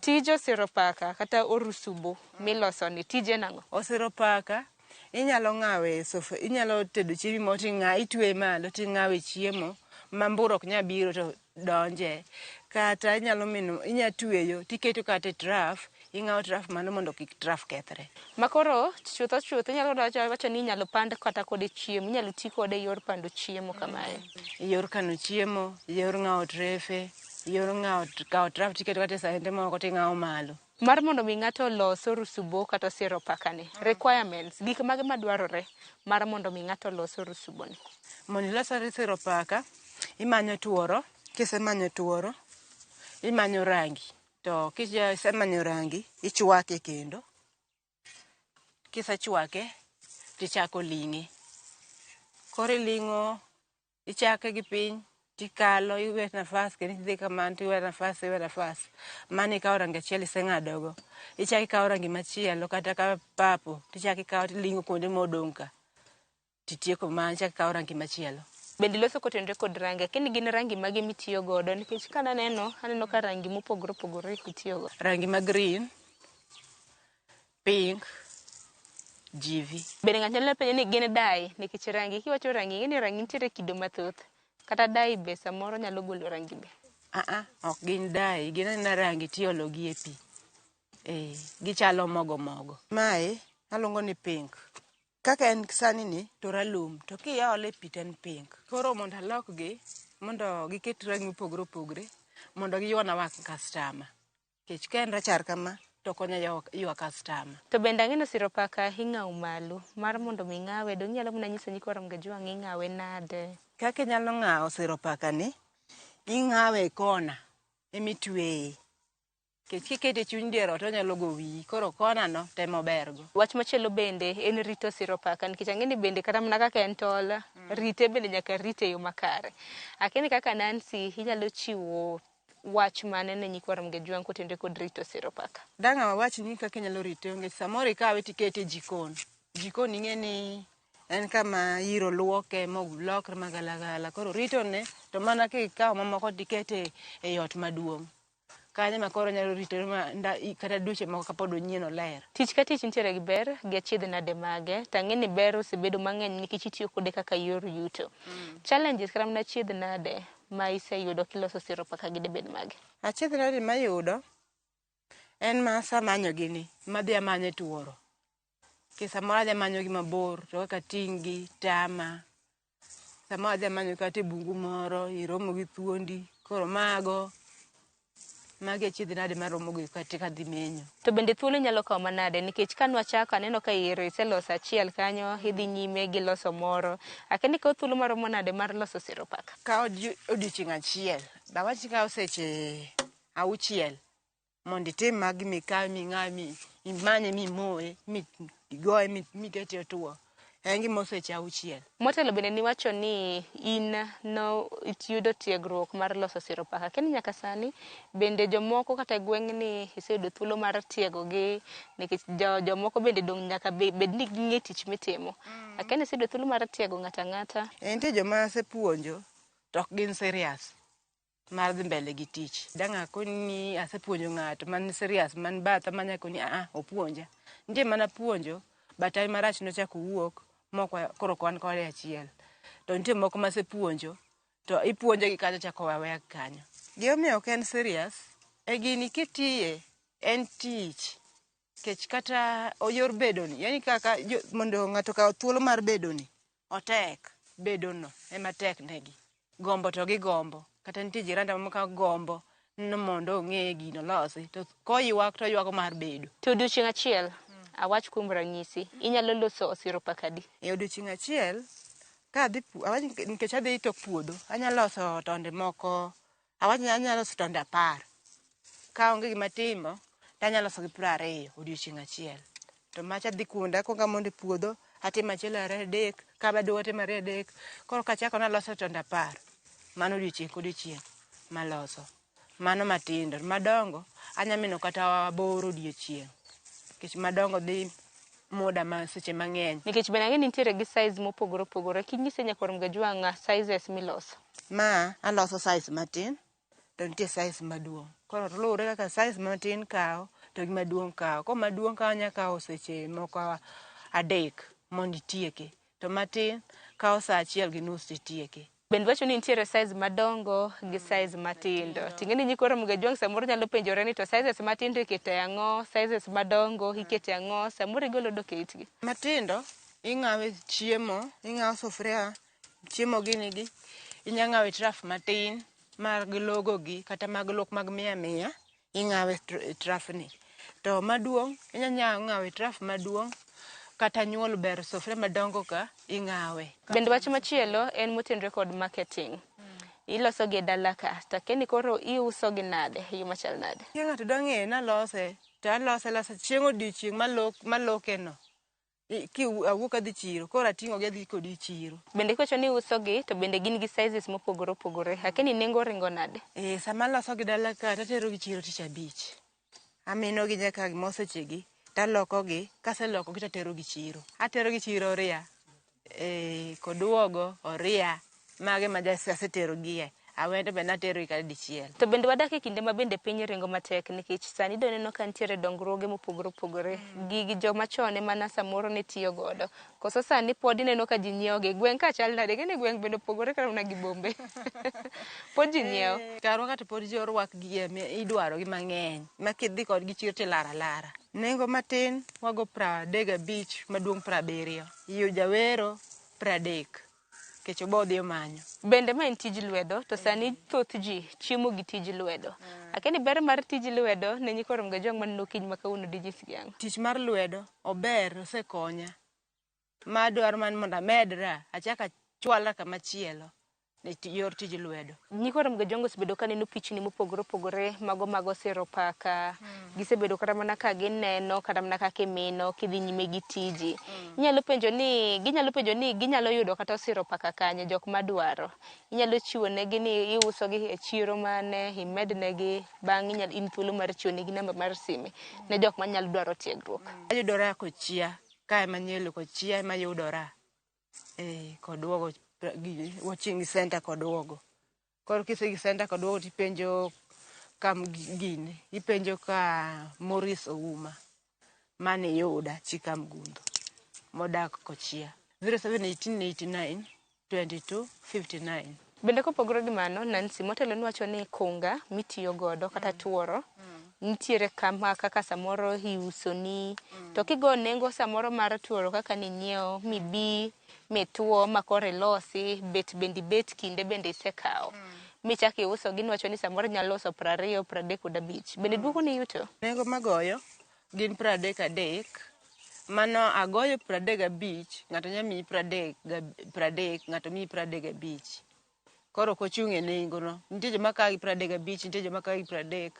Tij osiro paka kata orusubo miloso ni tije nang'o? Osiro paka inyalo ng'awe sofa, inyalo tedo chiembi moro ting'awe, itweye malo ting'awe chiemo ma mbura ok nyal biro to donje. Kata inyalo mino, inya tweyo tiketo kata e traf, ing'awo traf mano mondo kik traf kethre. Ma koro chutho chutho inyalo wacho ni inyalo pand kata kode chiemo, inyalo ti kode e yor pando chiemo kamae. Yor kano chiemo, yor ng'awo trefe, yor ng'awo kawo traf tiketo kata e sande moko ting'awo malo. Mar mondo mi ng'ato olos orusubo kata osiro paka ni, requirements, gik mage madwarore mar mondo mi ng'ato olos orusubo ni? Mondo ilos osiro paka, imanyo tuoro, kisemanyo tuoro, imanyo rangi. To kisemanyo rangi, ichwake kendo. Kisechwake, tichako ling'e. Koro iling'o Ichake gi piny tikalo iwe nafas kendo idhi kamano tiwe nafas iwe nafas. Mano ikawo rangi achiel iseng'adogo. Ichako ikawo rangi machielo kata ka purple tichako ikawo tiling'o kuonde modong' ka. Titieko mano ichako ikawo rangi machielo. Bende iloso kotenore kod rangi, akia gin rangi mage mitiyo godo nikech kananeno aneno ka rangi mopogore opogore itiyogo. Rangi ma green, pink, GV. Bende ng'ato nyalo penjo ni gin dye nikech rangi kiwacho rangi ing'e ni rangi nitiere kido mathoth. Kata dye be samoro nyalo golo rangi be. Aa, ok gin dye, gin agina rangi tiolo gi e pi. Eh, gichalo mogo mogo. Mae aluongo ni pink. Kaka en sani ni to ralum, to kiole e pi to en pink. Koro mondo alokgi, mondo giket rangi mopogore opogore, mondo giywana wang' customer. Nikech ka en rachar kama, to ok onyal ywa customer. To bende ang'e ni osiro paka ing'awo malo mar mondo mi ing'awe dong' inyalo mana nyiso nyikwa Ramogi Ajwang' ing'awe nade? Kaka inyalo ng'awo siro paka ni, ing'awe e kona emitweye. Nikech kikete e chuny dier ot onyalo go wiyi, koro kona no to ema obergo. Wach machielo bende en rito siro paka nikech ang'e ni bende kata mana kaka en tol, rite bende nyaka rite e yo makare. Akia ni kaka Nancy inyalo chiwo wach mane ne nyikwa Ramogi Ajwang' kotenore kod rito siro paka? Dang' awach ni kaka inyalo rite nikech samoro ikawe tikete e jikon. Jikon ing'e ni en kama iro luoke molokre magalagala. Koro ritone to mana kikawo mamoko tikete e ot maduong'. Kanyo ema koro onyalo ritore ma kata dweche moko kapod onyien oler. Tich ka tich nitiere gi ber gi achiedh nade mage to ang'e ni ber osebedo mang'eny nikech itiyo kode kaka yor yuto. Challenges kata mana achiedh nade ma iseyudo kiloso siro paka gi debed mage? Achiedh nade mayudo en ma sama amanyo gini, madhi amanyo e tuoro. Nikech samoro adhi amanyogi mabor to kaka ating' gi tama. Samoro adhi amanyo kata e bungu moro, iromo gi thuondi, koro mago, mago e achiedh nade maromo go kata kadhi menyo. To bende thuolo inyalo kawo manade nikech ka nwachako aneno ka ero iseloso achiel kanyo idhi nyime gi loso moro. Akia ni kawo thuolo maromo nade mar loso siro paka? Kawo odiochieng' achiel, awach ni kawo seche 6 mondo itim magi mikawe ming'awe imanye mimoye migoye mikete otuo. En gima seche 6. Motelo bende niwacho ni in no iyudo tiegruok mar loso siro paka. Akia ni nyaka sani bende jomoko kata e gweng'ni iseyudo thuolo mar tiegogi nikech jomoko bende dong' nyaka bed ni ging'e tich mitimo. Akia ni iseyudo thuolo mar tiego ng'ato ang'ata? Nitie joma asepuonjo to ok gin serious mar dhi mbele gi tich. Dang' akoni ni asepuonjo ng'ato man serious man batha manya koni aa opuonja. Nitie mana puonjo but hawi marach nochako owuok mok koro ok wan kode achiel. To nitie moko masepuonjo to ipuonjo gi kacha chako we aweya kanyo. Gimomiyo ok en serious, e gini kitiye en tich. Nikech kata yor bedoni, yani kaka mondo ng'ato okaw thuolo mar bedoni, otek. Bedono ema tek negi. Gombo to gigombo. Kata nitie jiranda moko gombo ni mondo ong'e gino olosi. To koywak to oywago mar bedo. To odiochieng' achiel, awach kuom ranyisi, inyalo loso osiro paka adi? E odiochieng' achiel, ka adhi awach nikech adhi tok puodho, anyalo loso tonde moko, awach ni anyalo loso tonde 10. Ka onge gima timo, to anyalo loso gi 20 odiochieng' achiel. To macha adhi kuonde, akuongo amondo e puodho, atimo achiel ariyo adek, kabe aduogo atimo ariyo adek. Koro kachako naloso tonde 10. Mano odiochieng' kodiochieng' maloso. Mano matindo. Madongo, anya mino kata 8 odiochieng'. Nikech madongo dhi muda ma seche mang'eny. Nikech bende ang'e ni nitiere gi size mopogore opogore. Kinyise nyakwar Ramogi Ajwang' sizes miloso. Ma aloso size matin, to nitie size maduong'. Koro luwore kaka size matin kawo to gi maduong' kawo. Ko maduong' kawo nya kawo seche moko 3 mondo itieke. To matin kawo sa 1:30 titieke. Bende wacho ni nitiere size madongo gi size matindo. Ting'e ni nyikwa Ramogi Ajwang' samoro nyalo penjore ni to sizes matindo ikete ang'o, sizes madongo ikete ang'o, samoro igolo dok e itgi. Matindo ing'awe chiemo, ing'awo sufuria, chiemo gini gi, inya ng'awe trough matin mag logo gi kata mag lok mag mia mia, ing'awe trough ni. To maduong' inya ng'awe trough maduong' kata nyuol ber sufuria madongo ka ing'awe. Bende wach machielo en motenore kod marketing. Iloso gi e dala ka, to akia ni koro iuso gi nade, e yo machal nade? Ka ng'ato dwa ng'eyo nalose, to alose alosa chieng' odiochieng' maloke no. Ki awuok adhi chiro, koro ating'o gi adhi kodi chiro. Bende kiwacho ni iuso gi to bende gin gi sizes mopogore opogore. Akia ni nengo ringo nade? Eh, sama aloso gi dala ka tatero gi chiro tich abich. Amino gi nyaka gima osechegi taloko gi, kaseloko gi tatero gi chiro. Atero gi chiro Oria, eh, Koduogo, Oria, mago ema asetero gie. Awendo be natero gi kata dichiel. To bende wadak e kinde ma bende piny ringo matek nikech sani do neno ka nitiere dongruoge mopogore opogore. Gigi joma chon ema na samoro ne tiyo godo. Koso sani pod ineno ka ji nyiewo gi. Gweng' ka chal nade? Ing'e ni gweng' bende opogore kata mana gi bombe. Pod ji nyiewo. Karwa ka to pod ji orwak gi idwaro gi mang'eny. Ma kidhi kodgi chiro tilaro alara. Nengo matin wago 35, maduong' 70. Iyo jawero 30. Nikech obo odhi omanyo. Bende ma en tij lwedo to sani thoth ji chiemo gi tij lwedo. Akia ni ber mar tij lwedo ne nyikwa Ramogi Ajwang' maneno kiny ma kawuono dinyisgi ang'o? Tich mar lwedo ober osekonya. Ma adwaro mana mondo amedra achak achwalra kama chielo e yor tij lwedo. Nyikwa Ramogi Ajwang' osebedo ka neno pichni mopogore opogore mago mag osiro paka. Gisebedo kata mana ka gineno kata mana kaka imino kidhi nyime gi tiji. Inyalo penjo ni ginyalo penjo ni ginyalo yudo kata osiro paka kanye jok madwaro. Inyalo chiwo negi ni iuso gi e chiro mane imed negi bang' inyalo in thuolo mar chiwo negi namba mar sime ne jok manyalo dwaro tiegruok. Ayudora Kochia, kae Manyelo Kochia ema yudora. Koduogo watching center koduogo. Koro kisedhi center koduogo tipenjo kam gini, ipenjo ka Maurice Ouma mane iyuda chi Kamgundho modak Kochia. 0718 89 22 59. Bende kopogore gi mano, Nancy motelo niwacho ni kunga mitiyo godo kata tuoro nitiere kama kaka samoro iuso ni to kigo nengo samoro mar tuoro kaka ninyiewo mibi mituo ma koro ilosi bet bende ibet kinde bende isekawo michak iuso gi niwacho ni samoro inyalo loso 20, 35. Bende duoko ni yuto? Nengo magoyo gin 33, mano agoyo 35, ng'ato nyalo miyi 30, ng'ato miyi 35. Koro ok ochung' e nengo no. Nitie joma kawo gi 35, nitie joma kawo gi 30,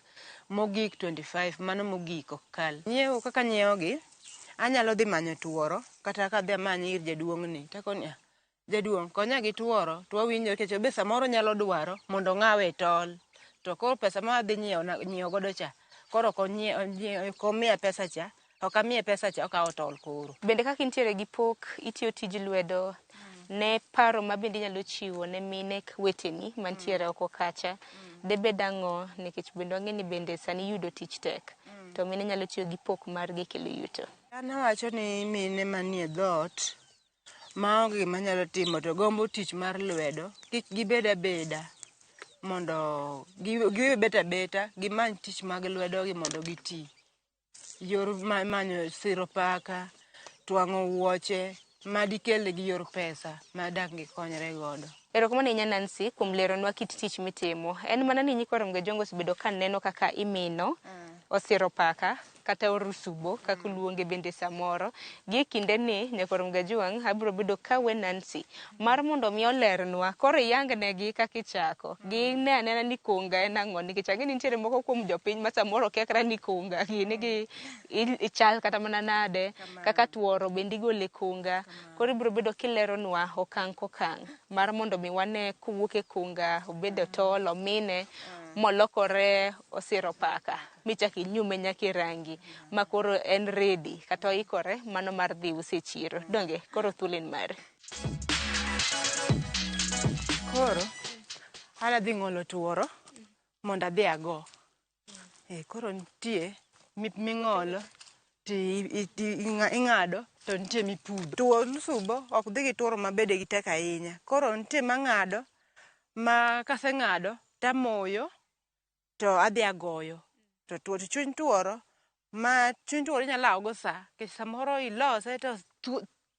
mogik 25, mano mogik ok kal. Nyiewo kaka anyiewo gi, anyalo dhi manyo tuoro, kata kadhi amanye ir jaduong' ni, takoni ah, jaduong' konya gi tuoro, to wawinjo nikech be samoro nyalo dwaro mondo ong'awe e tol. To koro pesa ma adhi nyiewo godo cha, koro ok omiya pesa cha, ok amiye pesa cha, okawo tol koro. Bende kaka intiere gi pok, itiyo tij lwedo, ne paro ma bende inyalo chiwo ne mine weteni mantiere oko kacha, debed ang'o nikech bende wang'e ni bende sani yudo tich tek, to mine nyalo tiyo gi pok margi kelo yuto. An awacho ni mine manie dhoot maonge gima nyalo timo to gombo tich mar lwedo, kik gibed abeda mondo giwe bet abeta, gimany tich mag lwedo gi mondo giti. Yor manyo siro paka, twang'o wuoche, madikelnegi yor pesa ma dak gikonyre godo. Erokamano ahinya Nancy kuom leronwa kit tich mitimo. En mana ni nyikwa Ramogi Ajwang' osebedo ka neno kaka imino osiro paka kata orusubo kaka uluonge bende samoro. Gi e kinde ni nyakwar Ramogi Ajwang' abiro bedo kawe Nancy mar mondo mi olernwa koro iyang negi kaka ichako. Gine anena ni kunga en ang'o nikech ang'e ni nitiere moko kuom jopiny ma samoro kia kata ni kunga gini gi ichal kata mana nade kaka tuoro bende igolo e kunga. Koro ibiro bedo kileronwa okang' kokang' mar mondo mi wane kowuok e kunga obed e tol omine molokore osiro paka michak inyume nyaka e rangi ma koro en ready kata oikore mano mar dhi use e chiro. Donge koro thuolo en mari. Koro an adhi ng'olo tuoro mondo adhi ago. Koro nitie ming'olo ti ing'ado to nitie mipudho. Tuo orusubo ok dhi gi tuoro ma bede gi tek ahinya. Koro nitie mang'ado ma kaseng'ado tamoyo to adhi agoyo. To tuo to chuny tuoro ma chuny tuoro inyalo lawo go sa nikech samoro ilose to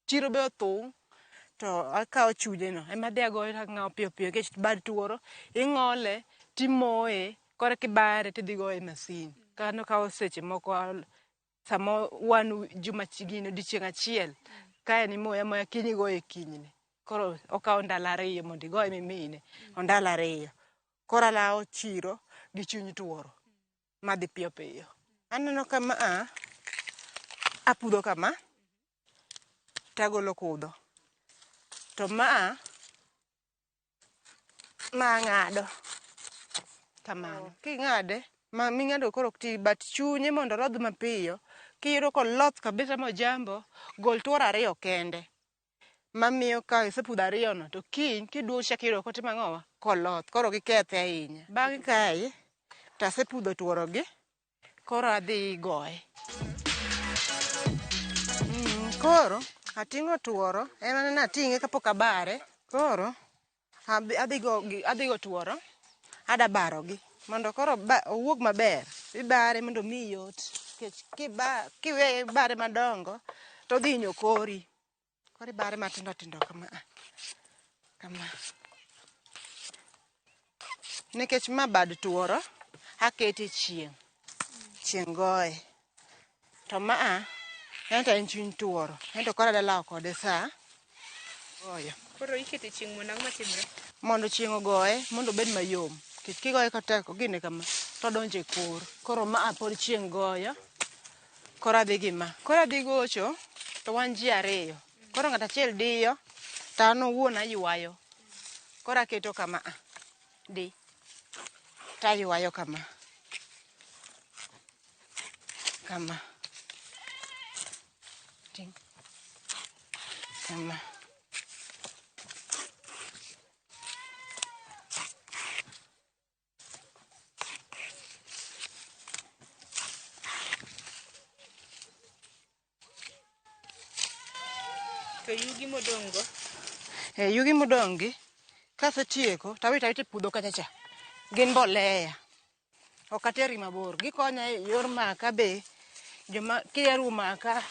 chiro be othung' to akawo chunye no ema adhi agoyo tang'awo piyo piyo nikech bad tuoro ing'ole timoye koreka ibare tidhi goye e masin. Kano kawo seche moko samo wan juma gini odiochieng' achiel kae ni imoye amoya kiny igoye kinyne. Koro okawo ndalo 2 mondo igoye mimine, ondalo 2. Koro alawo chiro gi chuny tuoro madhi piyo piyo. Aneno kama a apudho kama Tagolo kudho. To maa ma ang'ado kamano. King'ade ma ming'ado koro ok ti but chunye mondo olodh mapiyo, kiyudo koloth kabisa mojambo, gol tuoro ariyo kende. Mamiyo ka isepudho ariyo no to kiny kiduogo tichako iyudo kotimo ang'owa? Koloth. Koro ok ikethe ahinya. Bang' kae to asepudho tuoro gi, koro adhi goye. Koro ating'o tuoro, en mana ni ating'e kapok abare. Koro adhi go adhi go tuoro, ada barogi mondo koro owuog maber. Ibare mondo omiyi yot. Nikech kiweye ibare madongo to odhi hinyo kori. Koro ibare matindo tindo kama. Kama. Nikech ma bad tuoro, akete e chieng'. Chieng' goye. To maa, ento en chuny tuoro. Ento koro adwa lawo kode saa goyo. Koro ikete chieng' mondo ang'o matimre? Mondo chieng' ogoye, mondo obed mayom. Nikech kigoye kotek ogine kama, to odonjo e kor. Koro maa pod chieng' goyo, koro adhi gi ma. Koro adhi gocho, to wan ji ariyo. Koro ng'ato achiel diyo, to an owuon aywayo. Koro aketo kama a, di, taywayo kama. Kama. Ting'. Kama. To yugi modong' go? E yugi modong' gi, kasetieko tawito awita e puodho kacha cha. Gin mbolea. Ok atergi mabor. Gikonya e yor maka be, joma kiyaruwo maka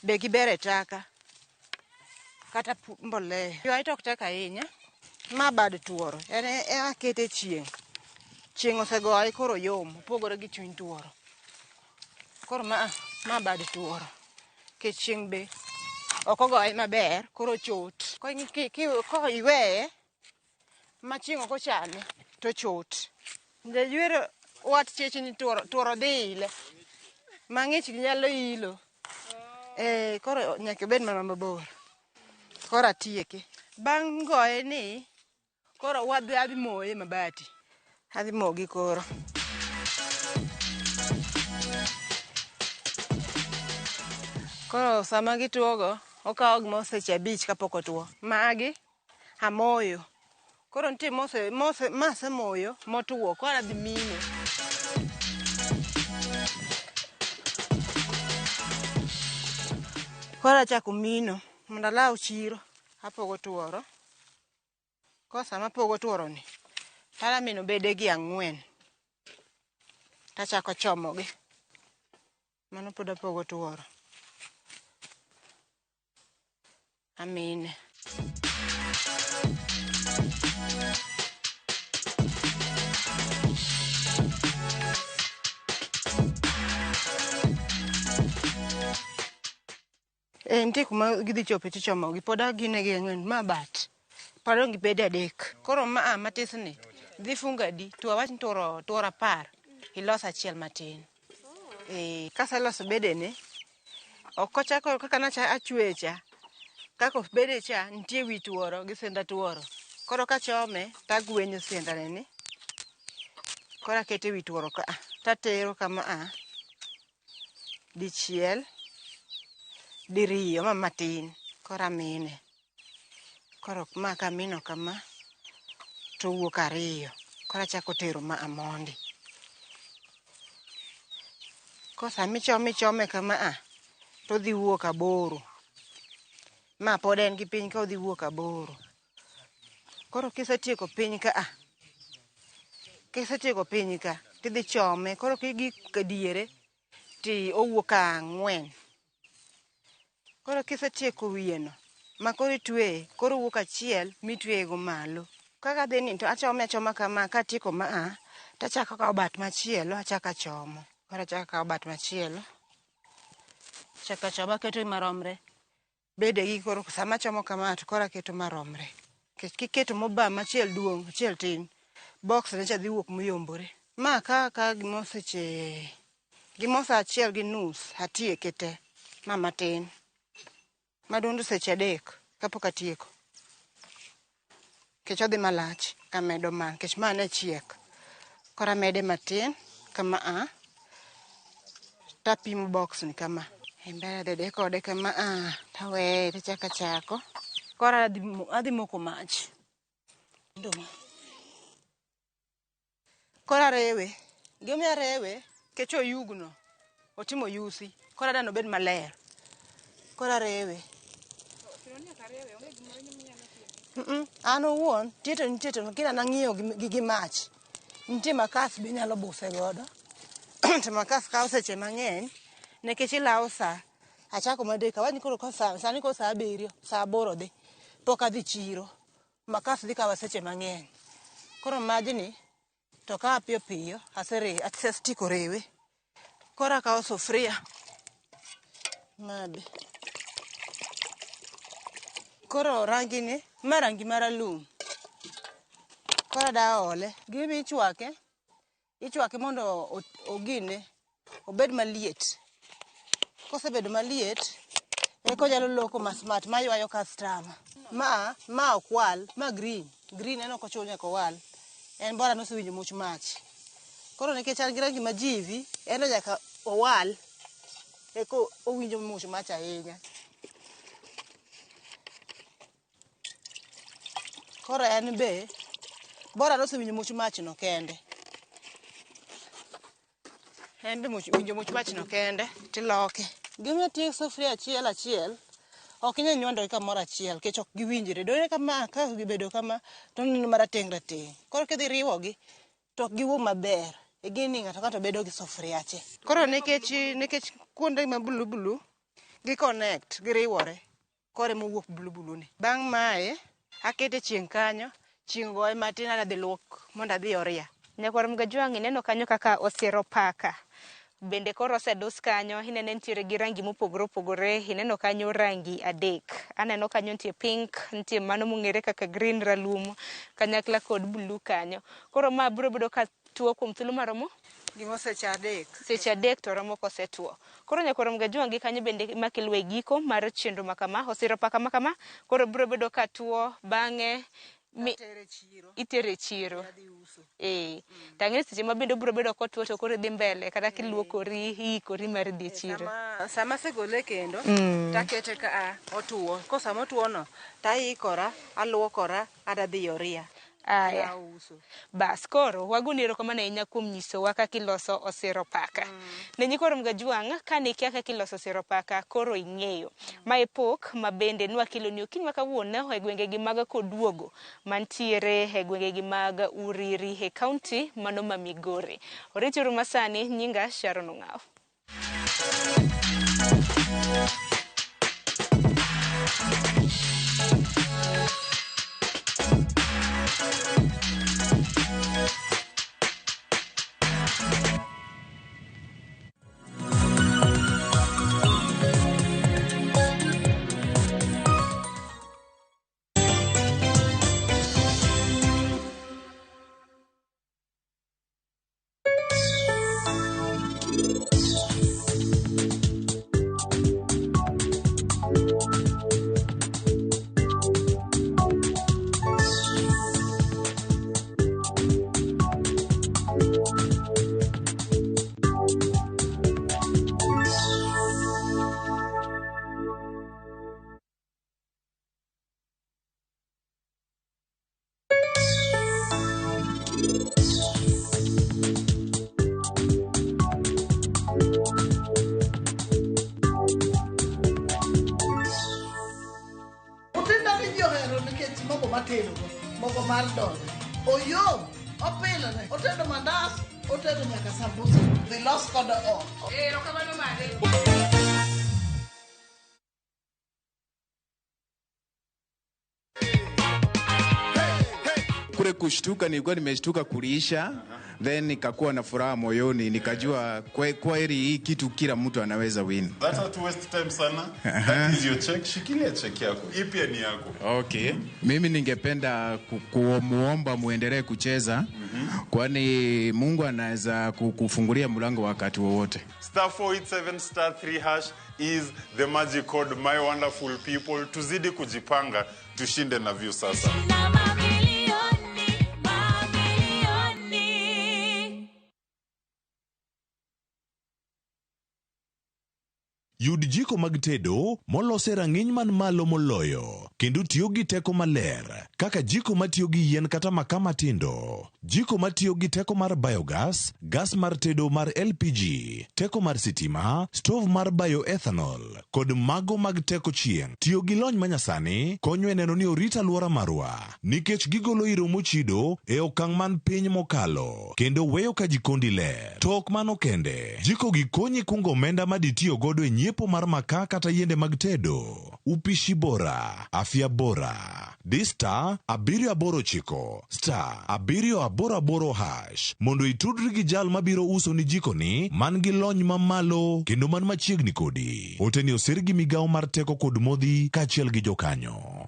be giber e taka. Kata mbolea. Ywaye to ok tek ahinya. Ma bad tuoro. En e akete e chieng'. Chieng' osegoye koro oyom. Opogore gi chuny tuoro. Koro ma bad tuoro. Nikech chieng' be ok ogoye maber, koro ochot. Ko iweye ma chieng' ok ochame, to ochot. Jaywero wat chechni tuoro dhi ile. Mang'ich gi nyalo ilo. Koro nyaka ibed mana mabor. Koro atieke. Bang' goye ni, koro wadhi adhi moye e mabati. Adhi mogi koro. Koro sama gituo go, okawo gimoro seche 5 kapok otuo. Magi amoyo. Koro nitie masemoyo motuo, koro adhi mino. Koro achako mino mondo alaw chiro. Apogo tuoro. Koro sama apogo tuoro ni, tadwa mino bede gi 4. Tachako chomogi. Mano pod apogo tuoro. Amine. Nitie kuma gidhi chope tichomogi. Pod agine gi 4. Ma bat. Pod adong' gi bede 3. Koro maa matis ni, dhi fungo adi? To awach ni tuoro 10. Ilos achiel matin. Kaseloso bedene, ok ochako kaka nacha achweye cha. Kaka bede cha, nitie wi tuoro gi senda tuoro. Koro kachome, tagwenyo sendane ni. Koro akete wi tuoro ka a. Tatero kama a. Dichiel, diriyo, ma matin. Koro amine. Koro ma kamino kama, to owuok 2. Koro achako tero ma amondi. Koro sama ichome ichome kama a, to odhi wuok 8. Ma pod en gi piny ka odhi wuok 8. Koro kisetieko piny ka a, kisetieko piny ka, tidhi chome. Koro kigik diere, ti owuok 4. Koro kisetieko wiye no, ma koro itweye, koro owuok 1 mitweye go malo. Kaka adhi ni to achome achoma kama, katieko ma a, tachako akawo bat machielo, achako achomo. Koro achako akawo bat machielo, achako achomo, aketo maromre. Bede gi koro sama achomo kama to koro aketo maromre. Nikech kiketo mobam achiel duong', achiel tin, box ne cha dhi wuok moyombore. Ma ka gimo seche, gimo sa 1:30 atieke te, ma matin. Madundo seche 3 kapok atieko. Nikech odhi malach kamedo ma, nikech ma ne chiek. Koro amede matin kama a, tapimo box ni kama. E mbele adhi adhiya kode kama a, taweye tachako achako. Koro adhi moko mach. Nduma. Koro arewe. Gimomiyo arewe, nikech oyugno, otimo yusi. Koro adwa ni obed maler. Koro arewe. An owuon, nitie to nitie to kila nang'iyo gi mach. Nitie makas be inyalo buse godo. To makas kawo seche mang'eny, nikech ilawo sa. Achako madek, awach ni koro ka sa, sani koro sa 7, sa 8 dhi. Pok adhi chiro. Makas dhi kawa seche mang'eny. Koro majni, to kawa piyo piyo, asetieko rewe. Koro akawo sufria. Mabe. Koro rangi ni, ma rangi maralum. Koro ada ole. Gima ichwake, ichwake mondo ogine, obed maliet. Kosebedo maliet, eka onyalo loko ma smart, ma ywayo customer. Ma ok wal, ma green. Green en ok ochuno nyaka owal. En bora nosewinjo much mach. Koro nikech an gi rangi ma jivi, en to nyaka owal, eka owinjo much mach ahinya. Koro en be, bora nosewinjo much mach no kende. En be winjo much mach no kende, tiloke. Gimomiyo atiyo gi sufuria achiel achiel, ok inyal nywando gi kamoro achiel, nikech ok giwinjre. Donge kama, ka gibedo kama, to oneno marateng' rateng'. Koro kidhi riwogi, to ok giwuog maber. E gini ng'ato ka ng'ato bedo gi sufuriache. Koro nikech kuonde ma blue blue, gi connect, giriwore. Koro ema owuok blue blue ni. Bang' mae, akete chieng' kanyo, chieng' goye matin adhi luok mondo adhi oria. Nyakwar Mgajwang', ineno kanyo kaka osiro paka. Bende koro osedus kanyo, ineno entiere gi rangi mopogore opogore, ineno kanyo rangi 3. Aneno kanyo nitie pink, nitie mano mong'ere kaka green ralum, kanyakla kod blue kanyo. Koro ma biro bedo ka tuo kuom thuolo maromo? Gimo seche 3. Seche 3 to romo kosetuo. Koro Nyakwar Mgajwang' gi kanyo bende makelo e giko mar chenro ma kama, osiro paka ma kama, koro biro bedo ka tuo bang'e itere chiro. Tang'e seche ma bende obiro bedo kotuo to koro idhi mbele kata kiluokori, iikori mar dhi e chiro. Sama asegole kendo, takete ka otuo. Ko sama otuo no, taikora, aluokora, adadhi oria. Aya. Auso. Bas, koro wagoni erokamano ahinya kuom nyisowa kaka iloso osiro paka. Ne nyikwa Mgajwang', kane ikia kaka iloso osiro paka, koro ing'eyo. Mae pok ma bende nwakeloni okinyi ma kawuono e gwengegi mag Koduogo, mantiere e gwengegi mag Uriri e kaunti mano ma Migori. Oritiuru masani, nyinga Sharon Ong'aw. Kule kushtuka nilikuwa nimeshtuka kuliisha, then nikakuwa na furaha moyoni, nikajua kweli hii kitu kila mtu anaweza win. That hatu waste time sana. That is your check. Shikilia check yako. Hii pia ni yako. Okay. Mimi ningependa kumuomba muendelee kucheza, kwani Mungu anaweza kufungulia mlango wakati wowote. Star 487 star 3 hash is the magic code, my wonderful people. Tuzidi kujipanga, tushinde na view sasa. Yud jiko mag tedo molos e rang'iny man malo moloyo kendo tiyo gi teko maler kaka jiko matiyo gi yien kata makaa matindo, jiko matiyo gi teko mar biogas, gas mar tedo mar LPG, teko mar sitima, stove mar bioethanol kod mago mag teko chieng'. Tiyo gi lony manyasani konyo e neno ni orit alwora marwa nikech gigolo iro mochido e okang' man piny mokalo kendo weyo ka jikondi ler. To ok mano kende, jiko gi konyi kungo omenda ma ditiyo godo e nyiepo mar makaa kata yiende mag tedo. Upishi bora, afya bora. Di star 789 star 788 hash mondo itudri gi jal mabiro uso ni jikoni man gi lony mamalo kendo man machiegni kodi. Oteni osir gi migawo mar teko kod modhi kaachiel gi jokanyo.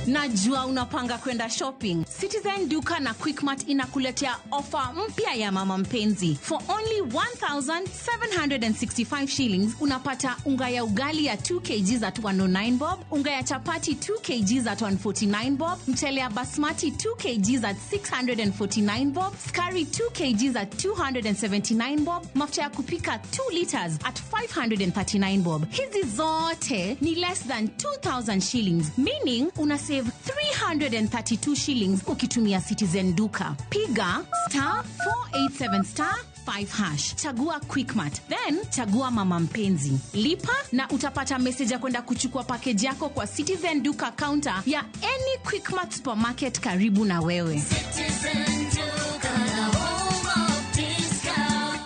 Najua unapanga kwenda shopping. Citizen Duka na Quickmart inakuletea ofa mpya ya mama mpenzi. For only 1,765 shillings unapata unga ya ugali ya 2 kg at 109 bob, unga ya chapati 2 kg at 149 bob, mchele ya basmati 2 kg at 649 bob, skari 2 kg at 279 bob, mafuta ya kupika 2 liters at 539 bob. Hizi zote ni less than 2,000 shillings, meaning una save 332 shillings ukitumia Citizen Duka. Piga star 487 star 5 hash. Chagua Quickmart, then chagua mama mpenzi. Lipa na utapata message ya kwenda kuchukua package yako kwa Citizen Duka counter ya any Quickmart supermarket karibu na wewe. Citizen Duka, the home of discount.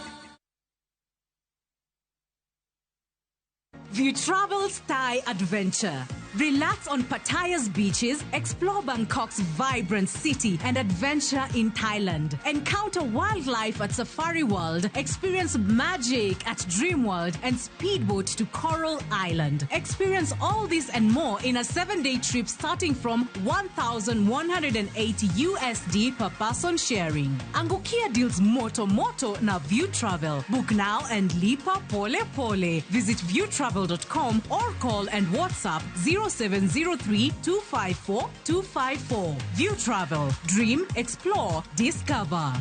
View Travel's Thai Adventure. Relax on Pattaya's beaches, explore Bangkok's vibrant city, and adventure in Thailand. Encounter wildlife at Safari World, experience magic at Dream World, and speedboat to Coral Island. Experience all this and more in a 7-day trip starting from 1,180 USD per person sharing. Angukia deals moto moto na View Travel. Book now and lipa pole pole. Visit viewtravel.com or call and WhatsApp 0703 254 254. View Travel. Dream, explore, discover.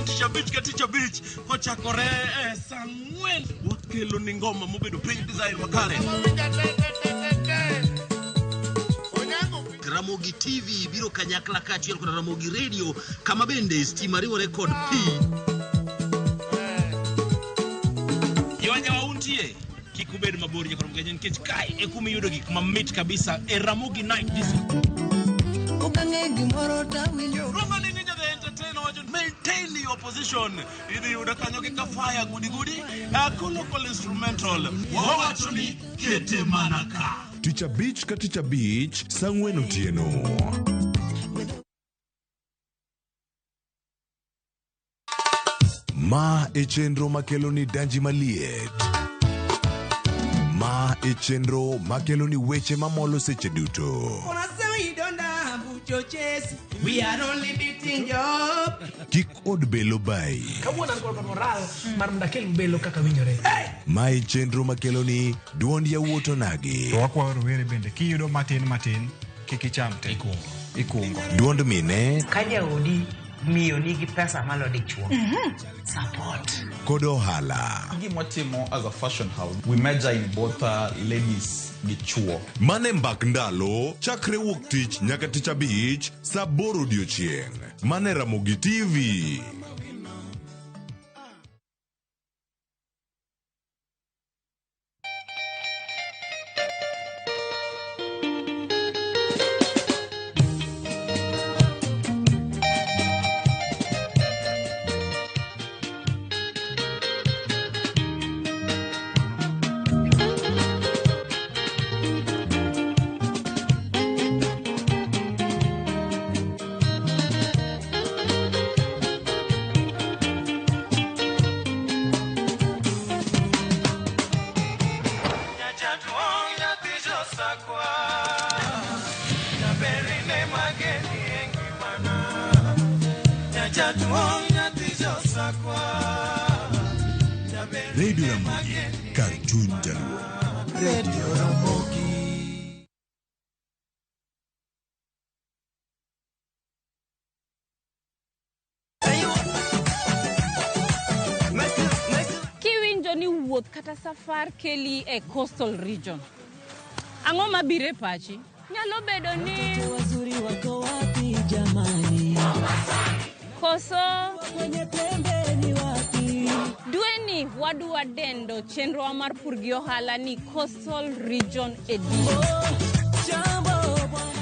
Tich ka tich abich kochakore e saa ang'wen wakelo ni ngoma mobedo piny design makare. Ramogi TV biro kanyakla kaachiel kod Ramogi Radio kama bende stima riwore kod pi. Jowanyawa untie kik ubed mabor nyaka Ramogi nikech kae e kuma iyudo gik mamit kabisa e Ramogi Night Disco. Okang'e gimoro tawinjo. Roma ni Ninja the Entertainer wacho maintain your position. Idhi yudo kanyo gi kafaya gudi gudi local instrumental. Wawacho ni kete mana ka. Tich abich ka tich abich saa ang'wen otieno. Ma e chenro makelo ni danji maliet. Ma e chenro makelo ni weche mamolo seche duto. We are only beating job. Kik od belo bai. Kawuono an kod moral mar mondo akel belo kaka winjore. Ma e chenro makelo ni duond yawuot onagi. To wakwayo rowere bende kiyudo matin matin kik icham te. Ikungo. Duond mine. Ka jaodi miyo nigi pesa malo dichuo. Support. Kod ohala. Gima watimo as a fashion house, we major in both ladies gi chuo. Mane mbak ndalo chakre wuok tich nyaka tich abich saa aboro odiochieng'. Mane Ramogi TV. Nyajaduong' nyathi josakwa, jaberine mageni e ngimana. Nyajaduong' nyathi josakwa, jaberine Radio Ramogi, kar chuny Jaluo. Radio Ramogi. Kiwinjo ni wuoth kata safar keli e coastal region, ang'o mabiro e pachi? Nyalo bedo ni Wazuri wako wapi jamani? Koso Kwenye pembe ni wapi? Dweni wadwa dendo chenrowa mar pur gi ohala ni Coastal Region Edition.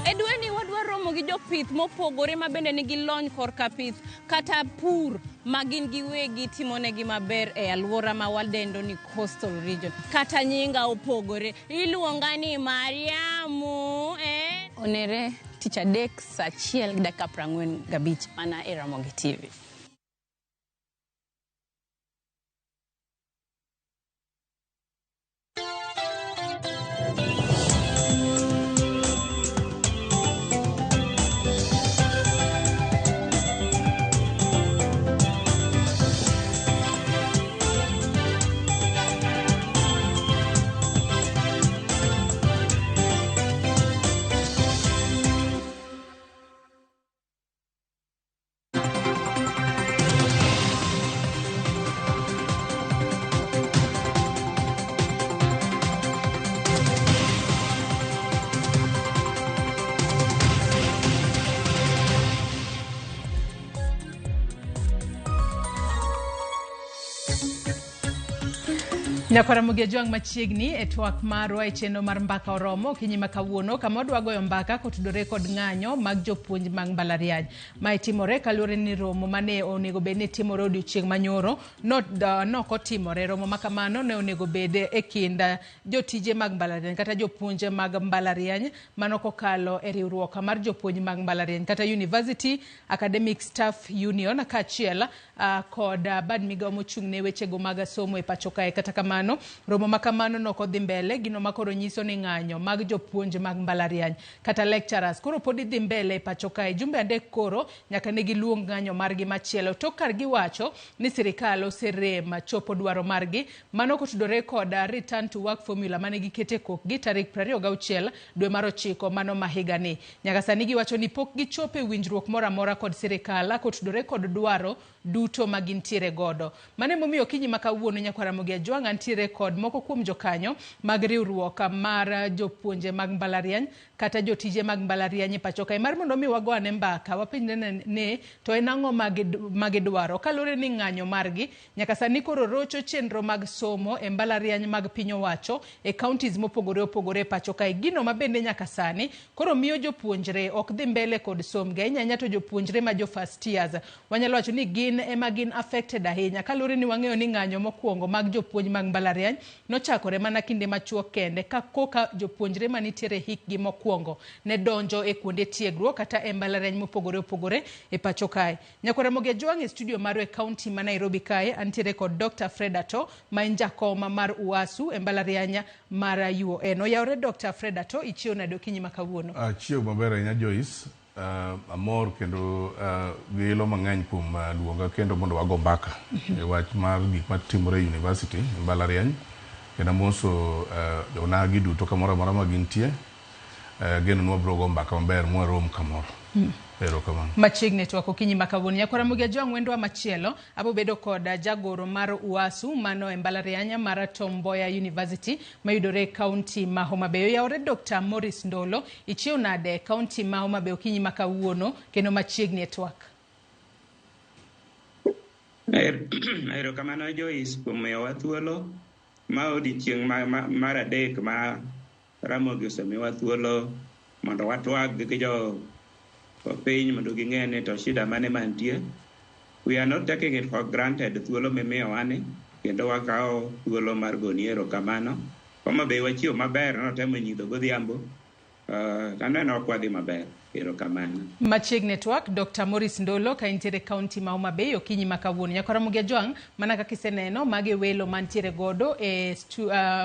E dweni wadwa romo gi jopith mopogore ma bende nigi lony korka pith kata pur ma gin giwegi timonegi maber e alwora ma wadendo ni Coastal Region. Kata nyinga opogore, iluonga ni Mariamu, eh? Onere tich adek saa achiel gi dakika 45 mana e Ramogi TV. Nyakwara Ramogi Ajwang' machiegni e twak marwa e chenro mar Mbaka Oromo okinyi ma kawuono, kama wadwa goyo mbaka kotudore kod ng'anyo mag jopuonj mag mbalariany. Mae timore kaluwore ni romo mane onego bed ni timore odiochieng' manyoro nok otimore. Romo ma kamano ne onego bed e kind jotije mag mbalariany kata jopuonj mag mbalariany mano kokalo e riwruok mar jopuonj mag mbalariany kata University Academic Staff Union kaachiel kod bad migawo mochung' ne wechego mag somo e pacho kae. Kata kamano, romo ma kamano nok odhi mbele, gino ma koro nyiso ni ng'anyo mag jopuonj mag mbalariany kata lecturers koro pod idhi mbele e pacho kae. Jumbe adek koro nyaka ne giluong ng'anyo margi machielo tok kar giwacho ni sirikal oserem chopo dwaro margi mano kotudore kod return to work formula mane gikete kokgi tarik 26 dwe mar 9 mano ma higani. Nyaka sani giwacho ni pok gichopo e winjruok moro amora kod sirikal kotudore kod dwaro duto ma gintiere godo. Mano emomiyo okinyi ma kawuono nyakwar Ramogi Ajwang' antiere kod moko kuom jokanyo mag riwruok mar jopuonje mag mbalariany kata jotije mag mbalariany e pacho kae mar mondo mi wago ane mbaka wapenjre ne to en ang'o ma gidwaro kaluwore ni ng'anyo margi nyaka sani koro rocho chenro mag somo e mbalariany mag piny owacho e counties mopogore opogore e pacho kae, gino ma bende nyaka sani koro miyo jopuonjre ok dhi mbele kod sombgi ahinya ahinya to jopuonjre ma jo first years wanyalo wacho ni gin ema gin affected ahinya kaluwore ni wang'eyo ni ng'anyo mokwongo mag jopuonj mag mbalariany nochakore mana kinde machuok kende ka koka jopuonjre manitiere hikgi mokwongo ne donjo e kuonde tiegruok kata e mbalariany mopogore opogore e pacho kae. Nyakwar Ramogi Ajwang' e studio marwa e county ma Nairobi kae antiere kod Dr. Fred Ato ma en jakoma mar UASU e mbalariany mar UoN. Oyawore Dr. Fred Ato, ichiew nade okinyi ma kawuono? Achiew maber ahinya Joyce. Amor kendo gi ilo mang'eny kuom luonga kendo mondo wago mbaka e wach mar gik matimore e university e mbalariany, kendo amoso jonagi duto kamoro amora ma gintie. Geno ni wabiro go mbaka maber mwarom kamoro. Erokamano. Machiegni twak okinyi ma kawuono. Nyakwar Ramogi Ajwang' wendwa machielo abo bedo kod jagoro mar UASU mano e mbalariany mar Tom Mboya University mayudore e county ma Homa Bay. Oyawore Dr. Maurice Ndolo, ichiew nade e county ma Homa Bay okinyi ma kawuono kendo machiegni e twak? Erokamano Joyce kuom miyowa thuolo ma odiochieng' mar adek ma Ramogi osemiwa thuolo mondo watwag gi jo piny mondo ging'e ni to shida mane mantie. We are not taking it for granted thuolo mimiyowa ni, kendo wakawo thuolo mar goni erokamano. Homa Bay wachiew maber, notemo nyidho godhiambo, aneno ok wadhi maber. Erokamano. Machiegni twak Dr. Maurice Ndolo ka intiere kaunti ma Homa Bay okinyi ma kawuono. Nyakora Ramogi Ajwang' mana kaka iseneno magi welo mantiere godo e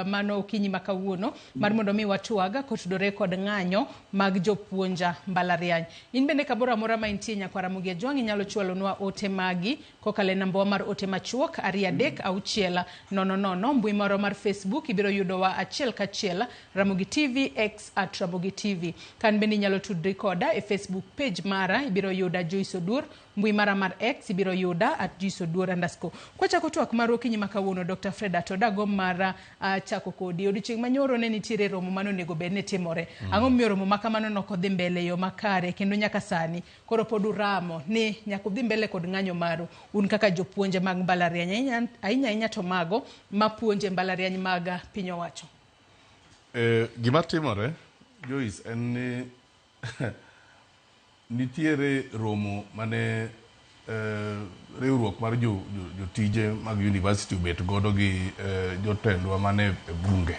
mano okinyi ma kawuono mar mondo mi watwag kotudore kod ng'anyo mag jopuonja mbalariany. In bende kamoro amora ma intie Nyakwar Ramogi Ajwang' inyalo chwalonwa ote magi kokalo e nambawa mar ote machuok 2 3 6 0 0. Mbui marwa mar Facebook ibiro yudowa achiel kachiel Ramogi TV X at Ramogi TV. Kan bende inyalo tudri koda e Facebook page mara ibiro yuda Joyce Oduor, mbui mara mar X ibiro yuda at Joyce Oduor underscore. Kwachako twak marwa okinyi ma kawuono Dr. Fred Atoda go mara chako kodi. Odiochieng' manyoro ne nitiere romo mane onego bed ni timore. Ang'o momiyo romo ma kamano nok odhi mbele e yo makare kendo nyaka sani koro pod uramo ni nyaka udhi mbele kod ng'anyo maru un kaka jopuonje mag mbalariany ahinya ahinya to mago mapuonje mbalariany mag piny owacho. Gima timore Joyce en ni nitiere romo mane riwruok mar jotije mag university obet godo gi jotendwa mane e bunge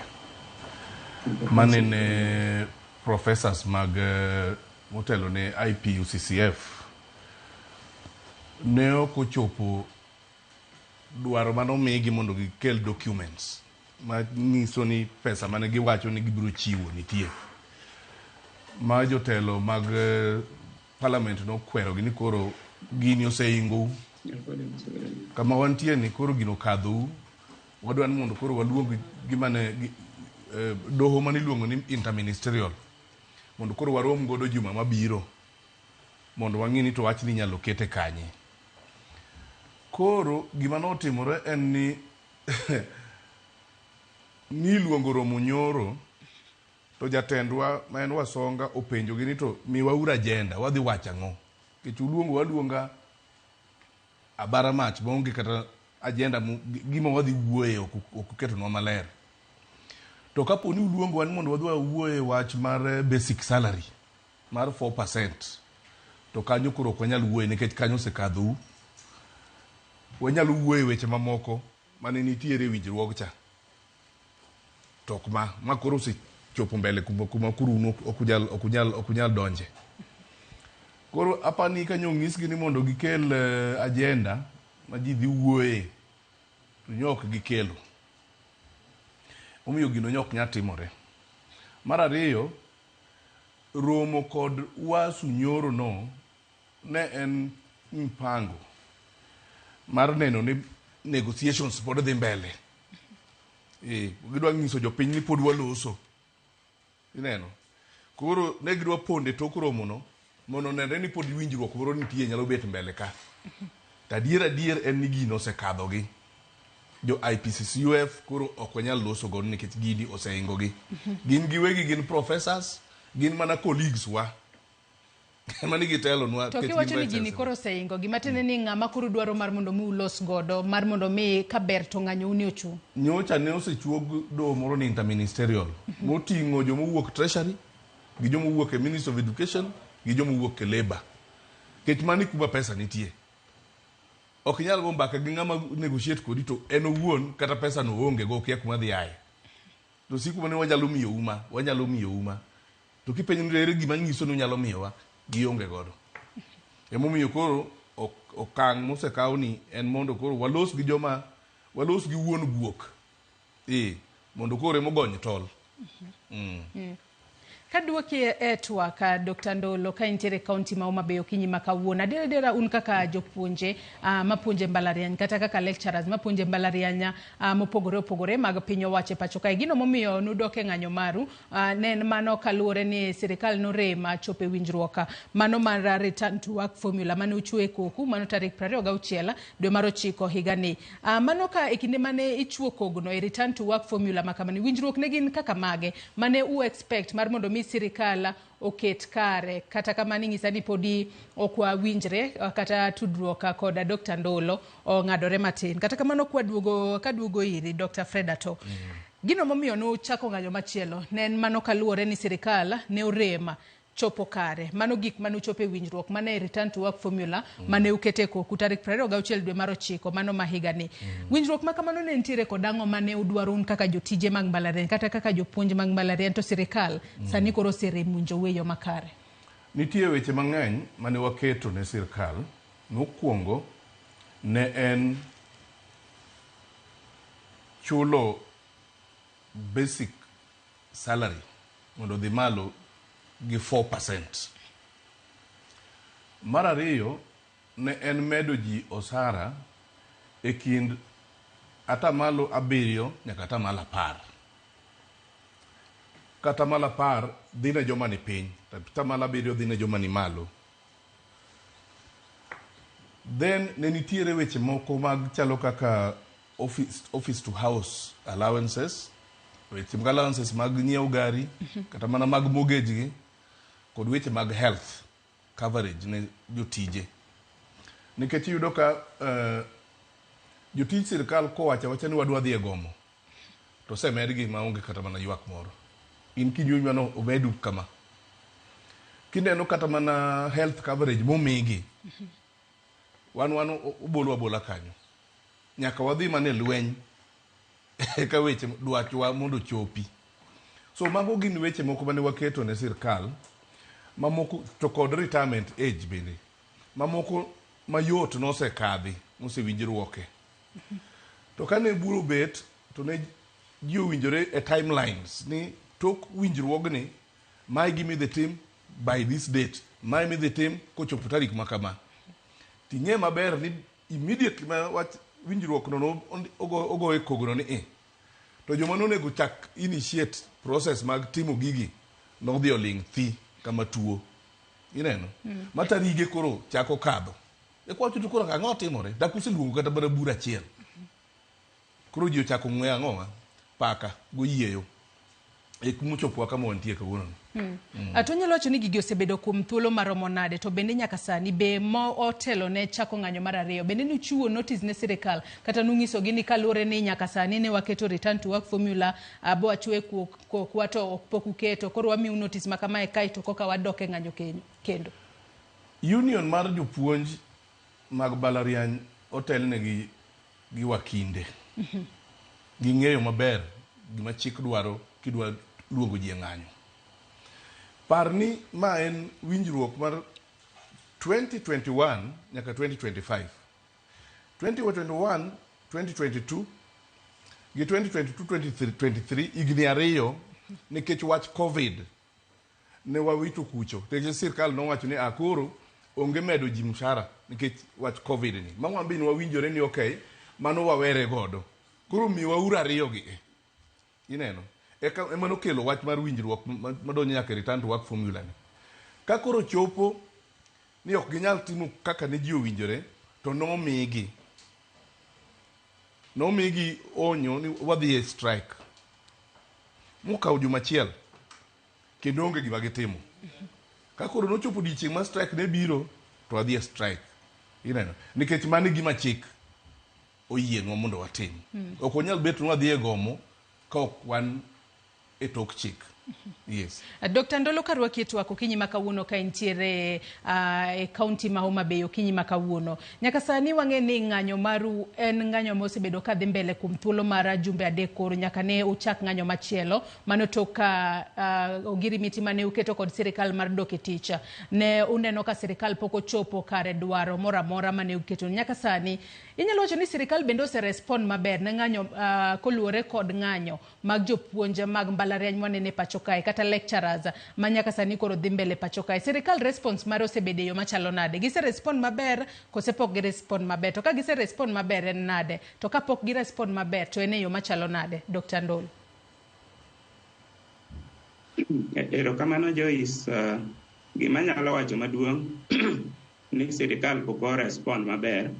mane ne professors mag motelo ne IPUCCF ne ok ochopo dwaro mane omigi mondo gikel documents manyiso ni pesa mane giwacho ni gibiro chiwo nitie. Ma jotelo mag parliament nokwerogi ni koro gini oseingou. Kama wantie ni koro gino okadhou. Wadwa ni mondo koro waluong gima ne doho mane iluongo ni interministerial mondo koro warom godo juma mabiro mondo wang'i ni to wachni inyalo kete kanye. Koro gima notimore en ni niluongo romo nyoro to jatendwa ma en Wasonga openjogi ni to miwauru agenda wadhi wacho ang'o nikech uluongo waluonga abara mach maonge kata agenda gima wadhi wuoye ok uketonwa maler. To kapo ni uluongowa ni mondo wadhi wawuoye wach mar basic salary mar 4% to kanyo koro ok wanyal wuoye nikech kanyo osekadhou. Wanyalo wuoye weche mamoko mane nitiere e winjruok cha. To ok ma koro osechopo mbele kuma koro un ok unyal donje. Koro apani kanyo onyisgi ni mondo gikel agenda ma ji dhi wuoye to nyo ok gikelo. Omiyo gino nyo ok nyal timore. Mar ariyo, romo kod Wasu nyoro no ne en mpango mar neno ni negotiations pod dhi mbele. Gidwa nyiso jopiny ni pod waloso. Ineno? Koro ne gidwa ponde tok romo no mondo onenre ni pod winjruok moro nitie nyalo bet mbele ka. To adier en ni gino osekadhogi. Jo IPCCUF koro ok wanyal loso godo nikech gini oseingogi. Gin giwegi gin professors, gin mana colleagues wa. Mani gitelonwa. To kiwacho ni gini koro oseingo, gima tiende ni ng'ama koro dwaro mar mondo mi ulos godo, mar mondo mi kaber to ng'anyo uni ochung'. Nyocha ne osechuog doho moro ni interministerial moting'o joma owuok Treasury gi joma owuok e Ministry of Education gi joma owuok e Labour. Nikech mano kuma pesa nitie. Ok inyal go mbaka gi ng'ama negotiate kodi to en owuon kata pesa no oonge go okia kuma dhi aye. To siku mane wanyalo miyo uma, wanyalo miyo uma. To kipenjo ni ere gima nyiso ni unyalo miyowa, gionge godo. Emomiyo koro okang' mosekaw ni en mondo koro walos gi joma walos gi wuon guok. Mondo koro emogony tol. Kaduoki e twak Dr. Ndolo ka intiere kaunti ma Homa Bay okinyi ma kawuono. Adiera un kaka jopuonje mapuonje mbalariany kata kaka lecturers mapuonje mbalariany mopogore opogore mag piny owacho e pacho kae. Gino momiyo nudok e ng'anyo maru ne en mano kaluwore ni sirikal norem chopo e winjruok mano mar return to work formula mane uchuo e koku mano tarik 26 dwe mar 9 higani. Mano ka e kinde mane ichuo kogno e return to work formula ma kamano winjruok ne gin kaka mage mane u expect mar mondo mi sirikal oket kare kata kamano inyisa ni podi ok wawinjre kata tudruok kod Dr. Ndolo ong'adore matin. Kata kamano kaduogo iri Dr. Fred Ato. Gino momiyo nuchako ng'anyo machielo ne en mano kaluwore ni sirikal ne orem chopo kare. Mano gik mane uchopo e winjruok mane e return to work formula mane ukete koku tarik 26 dwe mar 9 mano ma higani. Winjruok ma kamano ne nitiere kod ang'o mane udwaro un kaka jotije mag mbalariany kata kaka jopuonj mag mbalariany to sirikal sani koro oserem winjo weyo makare. Nitie weche mang'eny mane waketo ne sirkal. Mokwongo ne en chulo basic salary mondo odhi malo gi 4%. Mar ariyo ne en medo ji osara e kind 7% nyaka 10%. Ka 10% dhi ne joma ni piny, 7% dhi ne joma ni malo. Then ne nitiere weche moko mag chalo kaka office to house allowances, weche mag allowances mag nyiewo gari, kata mana mag mortgage gi, kod weche mag health coverage ne jotije. Nikech iyudo ka jotij sirkal kowacho awacha ni wadwa dhi e gomo, to osemedgi maonge kata mana ywak moro. In kinyunywa no omedu kama. Kineno kata mana health coverage momigi, wan obolo abola kanyo. Nyaka wadhi mana e lweny eka weche dwachwa mondo chopi. So mago gin weche moko mane waketo ne sirkal, mamoko to kod retirement age bende. Mamoko mayot nosekadhi, mosewinjruoke. To kane bura obet, to ne ji owinjore e timelines ni tok winjruogni, mae gima idhi tim by this date, mae midhi tim kochopo tarik ma kama. Ting'e maber ni immediately ma wach winjruok no ogo e kogno ni e. To joma nonego chak initiate process mag timo gigi nodhi oling' thi kama tuo. Ineno? Ma tarige koro chako kadho. E kwacho to koro ang'o timore? Dak useluongo kata mana bura achiel. Koro ji ochako ng'we ang'owa? Paka goyieyo. E kumochopowa kama wantie kawuono. To onyalo wacho ni gigi osebedo kuom thuolo maromo nade, to bende nyaka sani be mo otelo ne chako ng'anyo mar ariyo, bende nuchiwo notice ne sirikal kata nung'isogi ni kaluwore ni nyaka sani ne waketo return to work formula bo achwe kokwa to ok pok uketo, koro wamiu notice ma kamae kae to koka wadok e ng'anyo kendo. Union mar jopuonj mag mbalariany otelnegi gi wakinde. Ging'eyo maber gima chik dwaro kidwa luongo ji e ng'anyo. Par ni ma en winjruok mar 2021 nyaka 2025. 2021, 2022 gi 2022, 2023 higni ariyo nikech wach COVID ne wawito kucho. Nikech sirkal nowacho ni koro onge medo ji mshahara nikech wach COVID ni. Ma wan be ne wawinjore ni okay, mano wawere godo. Koro miwa uru ariyo gi. Ineno? Eka ema nokelo wach mar winjruok madonjo nyaka e return to work formula ni. Ka koro chopo ni ok ginyal timo kaka ne ji owinjore, to nomigi. Nomigi onyo ni wadhi e strike. Mokawo juma achiel, kendo onge gima gitimo. Ka koro nochopo odiochieng' ma strike ne biro, to wadhi e strike. Ineno? Nikech mano e gima chik oyienwa mondo watim. Ok wanyal bet ni wadhi e gomo ka ok wan e tok chik. Yes. Dr. Ndolo, karwaki e twak okinyi ma kawuono ka intiere e kaunti ma Homa Bay okinyi ma kawuono. Nyaka sani wang'e ni ng'anyo maru en ng'anyo mosebedo ka dhi mbele kuom thuolo mar jumbe 3 koro nyaka ne uchak ng'anyo machielo mano tok ka ogirimiti mane uketo kod sirikal mar dok e tich. Ne uneno ka sirikal pok ochopo kare dwaro moro amora mane uketo. Nyaka sani inyalo wacho ni sirikal bende oserespond maber ne ng'anyo koluwore kod ng'anyo mag jopuonj mag mbalariany mwanene pacho kae kata lecturers ma nyaka sani koro dhi mbele pacho kae. Sirikal response mare osebedo e yo machalo nade? Gise respond maber kose pok gi respond maber? To ka gise respond maber en nade? To ka pok gi respond maber to en e yo machalo nade? Dr. Ndolo. Erokamano Joyce. Gima anyalo wacho maduong' ni sirikal pok o respond maber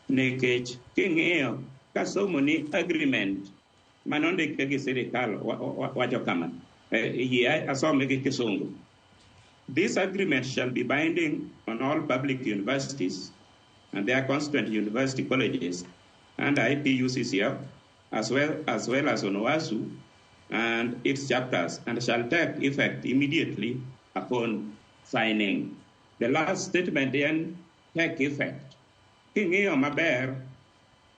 nikech king'iyo kasomo ni agreement manondike gi sirikal wacho kama. Yie asome gi Kisungu. This agreement shall be binding on all public universities and their constituent university colleges and IPUCCF, as well as on OASU and its chapters, and shall take effect immediately upon signing. The last statement then, take effect. King'iyo maber,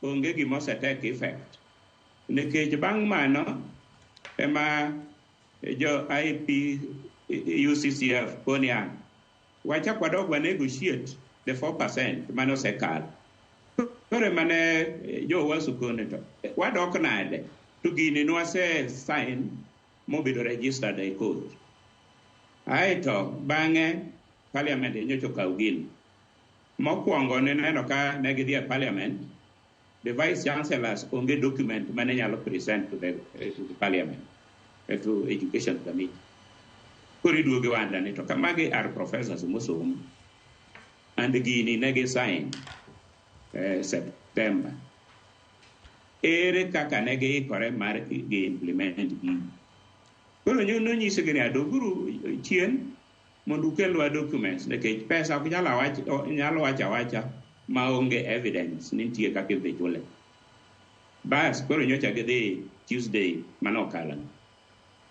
onge gima ose take effect. Nikech bang' mano, ema jo IPUCCF konia Wachak wadog wa negotiate the 4% mane osekalo. Koro mane jo kone to wadok nade to gini nwase sign mobedo registered e court. Aeto bang'e parliament nyocha okawo gini. Mokwongo ne neno ka ne gidhi e parliament, the vice chancellors onge document mane nyalo present to the parliament, to education committee. Koro iduogo iwanda ni to ka magi are professors mosomo and gini ne gi sign September. Ere kaka ne giikore mar gi implement gini? Koro nonyisgi ni adoguru chien mondo ukelwa documents nikech pesa ok nyal awach, nyalo wacho awacha maonge evidence ni nitie kaka idhi chule. Bas koro nyocha gidhi Tuesday manokalo.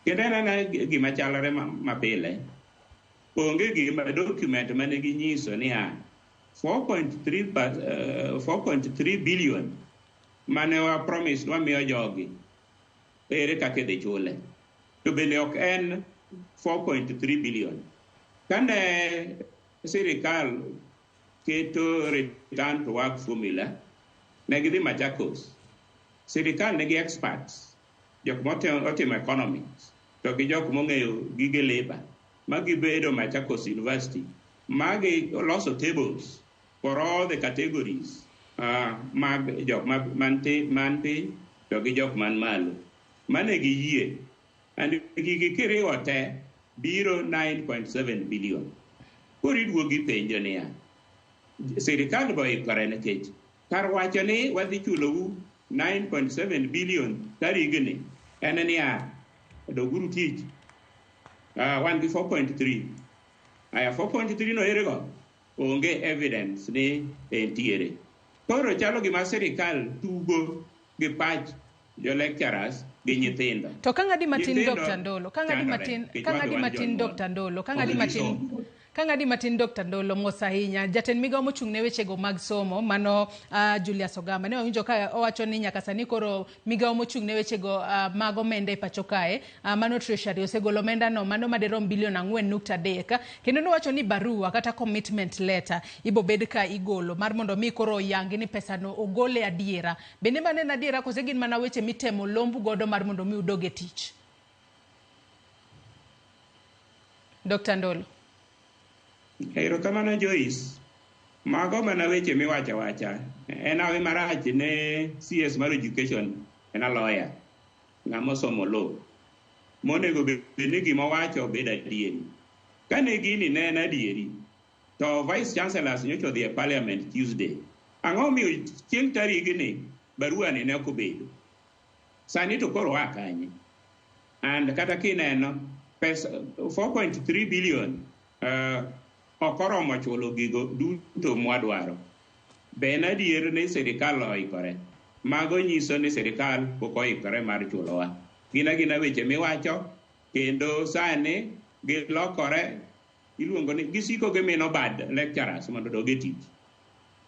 Kendo en anena gima chalre mapile. Onge gima document mane ginyiso niya 4.3 billion mane wa promise wamiyo jogi ere kaka idhi chule. To bende ok en 4.3 billion. Kane sirikal keto return to work formula, ne gidhi Machakos. Sirikal nigi experts, jok motimo economics, to gi jok mong'eyo gige labor, ma gibedo Machakos University, ma giloso tables for all the categories mag jok man piny to gi jok man malo. Mane giyie. And gigi kiriwo te biro 9.7 billion. Koro iduogo ipenjo niya, sirikal bo ikore nikech kar wacho ni wadhi chulou 9.7 billion tarigni en niya doguru tich wan gi 4.3. Aya 4.3 no ere go? Onge evidence ni entiere. Koro chalo gima sirikal tugo gi pach jo lecturers gi nyithindo. To ka ng'adi matin Dr. Ndolo, ka ng'adi matin, ka ng'adi matin Dr. Ndolo, ka ng'adi matin, ka ng'adi matin Dr. Ndolo, mos ahinya. Jatend migawo mochung' ne wechego mag somo mano Julius Ogamba ne wawinjo ka owacho ni nyaka sani koro migawo mochung' ne wechego mag omenda e pacho kae mano Treasury osegolo omenda no mano madirom bilion 4.3, kendo nowacho ni barua kata commitment letter ibo bed ka igolo mar mondo mi koro oyangi ni pesa no ogole adiera. Bende mano en adiera kose gin mana weche mitemo lombu godo mar mondo mi udog e tich? Dr. Ndolo. Erokamano Joyce. Mago mana weche miwacho awacha. En hawi marach ne CS mar education en a lawyer, ng'ama osomo law. Monego bed ni gima owacho bed adieri. Kane gini ne en adieri, to vice chancellors nyocha odhi e parliament Tuesday. Ang'o omiyo chieng' tarigni barua ni ne ok obedo? Sani to koro oa kanye? And kata kineno pesa 4.3 billion ok oromo chulo gigo duto mwadwaro. Be en adier ni sirikal oikore? Mago nyiso ni sirikal pok oikore mar chulowa. Gin agina weche miwacho kendo sani gilokore, iluongo ni gisiko gimino bad lecturers mondo odog e tich.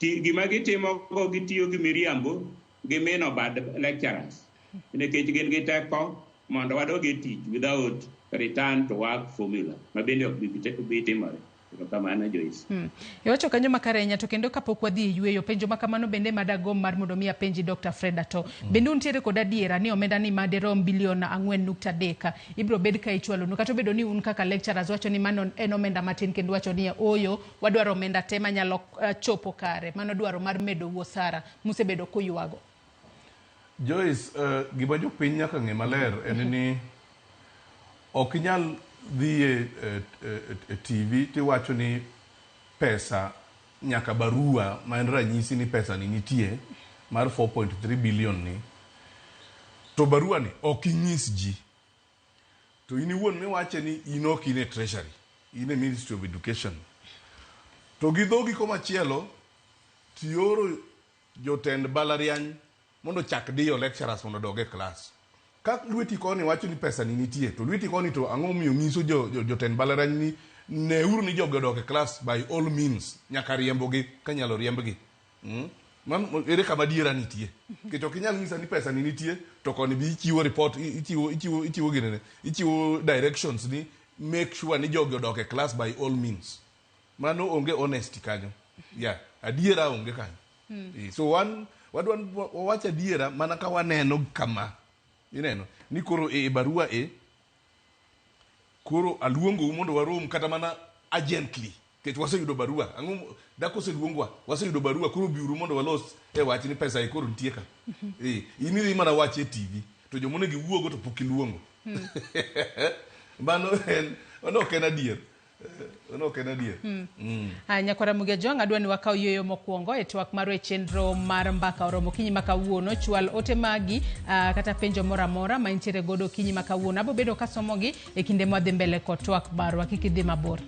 Gima gitimo go gitiyo gi miriambo gimino bad lecturers nikech gin gi teko mondo wadog e tich without return to work formula ma bende ok bi timore. Erokamano Joyce. Iwacho kanyo makare ahinya, to kendo kapok wadhi e yweyo, penjo ma kamano bende madagomb mar mondo mi apenji Dr. Fred Ato. Bende untiere kod adiera ni omenda ni madirom bilion 4.3 ibiro bed ka ichwalonu, kata obedo ni un kaka lecturers wacho ni mano en omenda matin, kendo wacho ni oyo wadwaro omenda te manyalo chopo kare, mano dwaro mar medo osara musebedo kuywago. Joyce, gima jopiny nyaka ng'e maler en ni ok inyal dhi e TV tiwacho ni pesa nyaka barua ma en ranyisi ni pesa ni nitie mar 4.3 billion ni, to barua ni ok inyis ji, to in iwuon miwache ni in ok in e Treasury, in e Ministry of Education, to gi dhogi komachielo tioro jotend mbalariany mondo chak diyo lecturers mondo odog e klas. Ka lweti koni wacho ni pesa ni nitie, to lweti koni to ang'o momiyo nyiso jotend mbalariany ni neuru ni jogi odok e klas by all means, nyaka riembogi kanyalo riembgi. Mano ere kama adiera nitie? Nikech ok inyal nyisa ni pesa ni nitie, to koni bi ichiwo report, ichiwo ginene, ichiwo directions ni make sure ni jogi odok e klas by all means. Mano onge honesty kanyo. Yeah, adiera onge kanyo. So wan wadwa wawach adiera mana ka waneno kama. Ineno ni koro e barua e koro aluongou mondo warom kata mana urgently. Nikech waseyudo barua. Ang'o dak oseluongwa? Waseyudo barua koro biuru mondo walos e wach ni pesa e koro nitie ka. In idhi mana wache e TV to joma onego iwuogo to pok iluongo. Mano en mano ok en adier. Mano ok en adier. Nyakwara Mugia Jwang', adwa ni wakaw yueyo mokwongo e twak marwa e chenro mar mbaka oromo okinyi ma kawuono. Chwal ote magi kata penjo moro amora ma intiere godo okinyi ma kawuono. Abo bedo kasomogi e kinde mwadhi mbele kod twak marwa. Kik idhi mabor.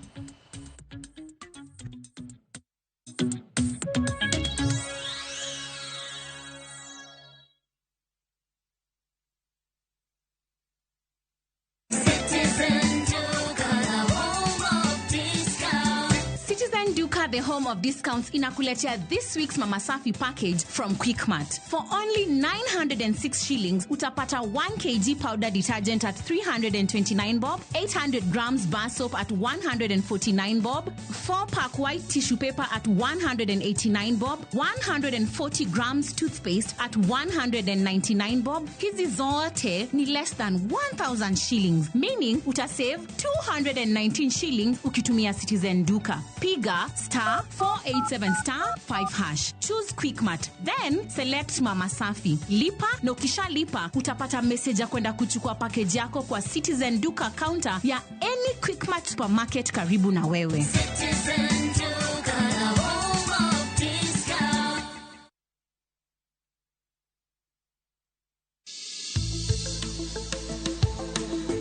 Citizen Duka, the home of discounts, inakuletea this week's Mama Safi package from Quickmart. For only 906 shillings, utapata 1 kg powder detergent at 329 bob, 800 grams bar soap at 149 bob, 4-pack white tissue paper at 189 bob, 140 grams toothpaste at 199 bob. Hizi zote ni less than 1000 shillings, meaning utasave 219 shillings ukitumia Citizen Duka. Piga star 487 star 5 hash. Choose Quickmart, then select Mama Safi. Lipa na ukishalipa utapata message ya kwenda kuchukua package yako kwa Citizen Duka counter ya any Quickmart supermarket karibu na wewe. Citizen Duka, the home of discount.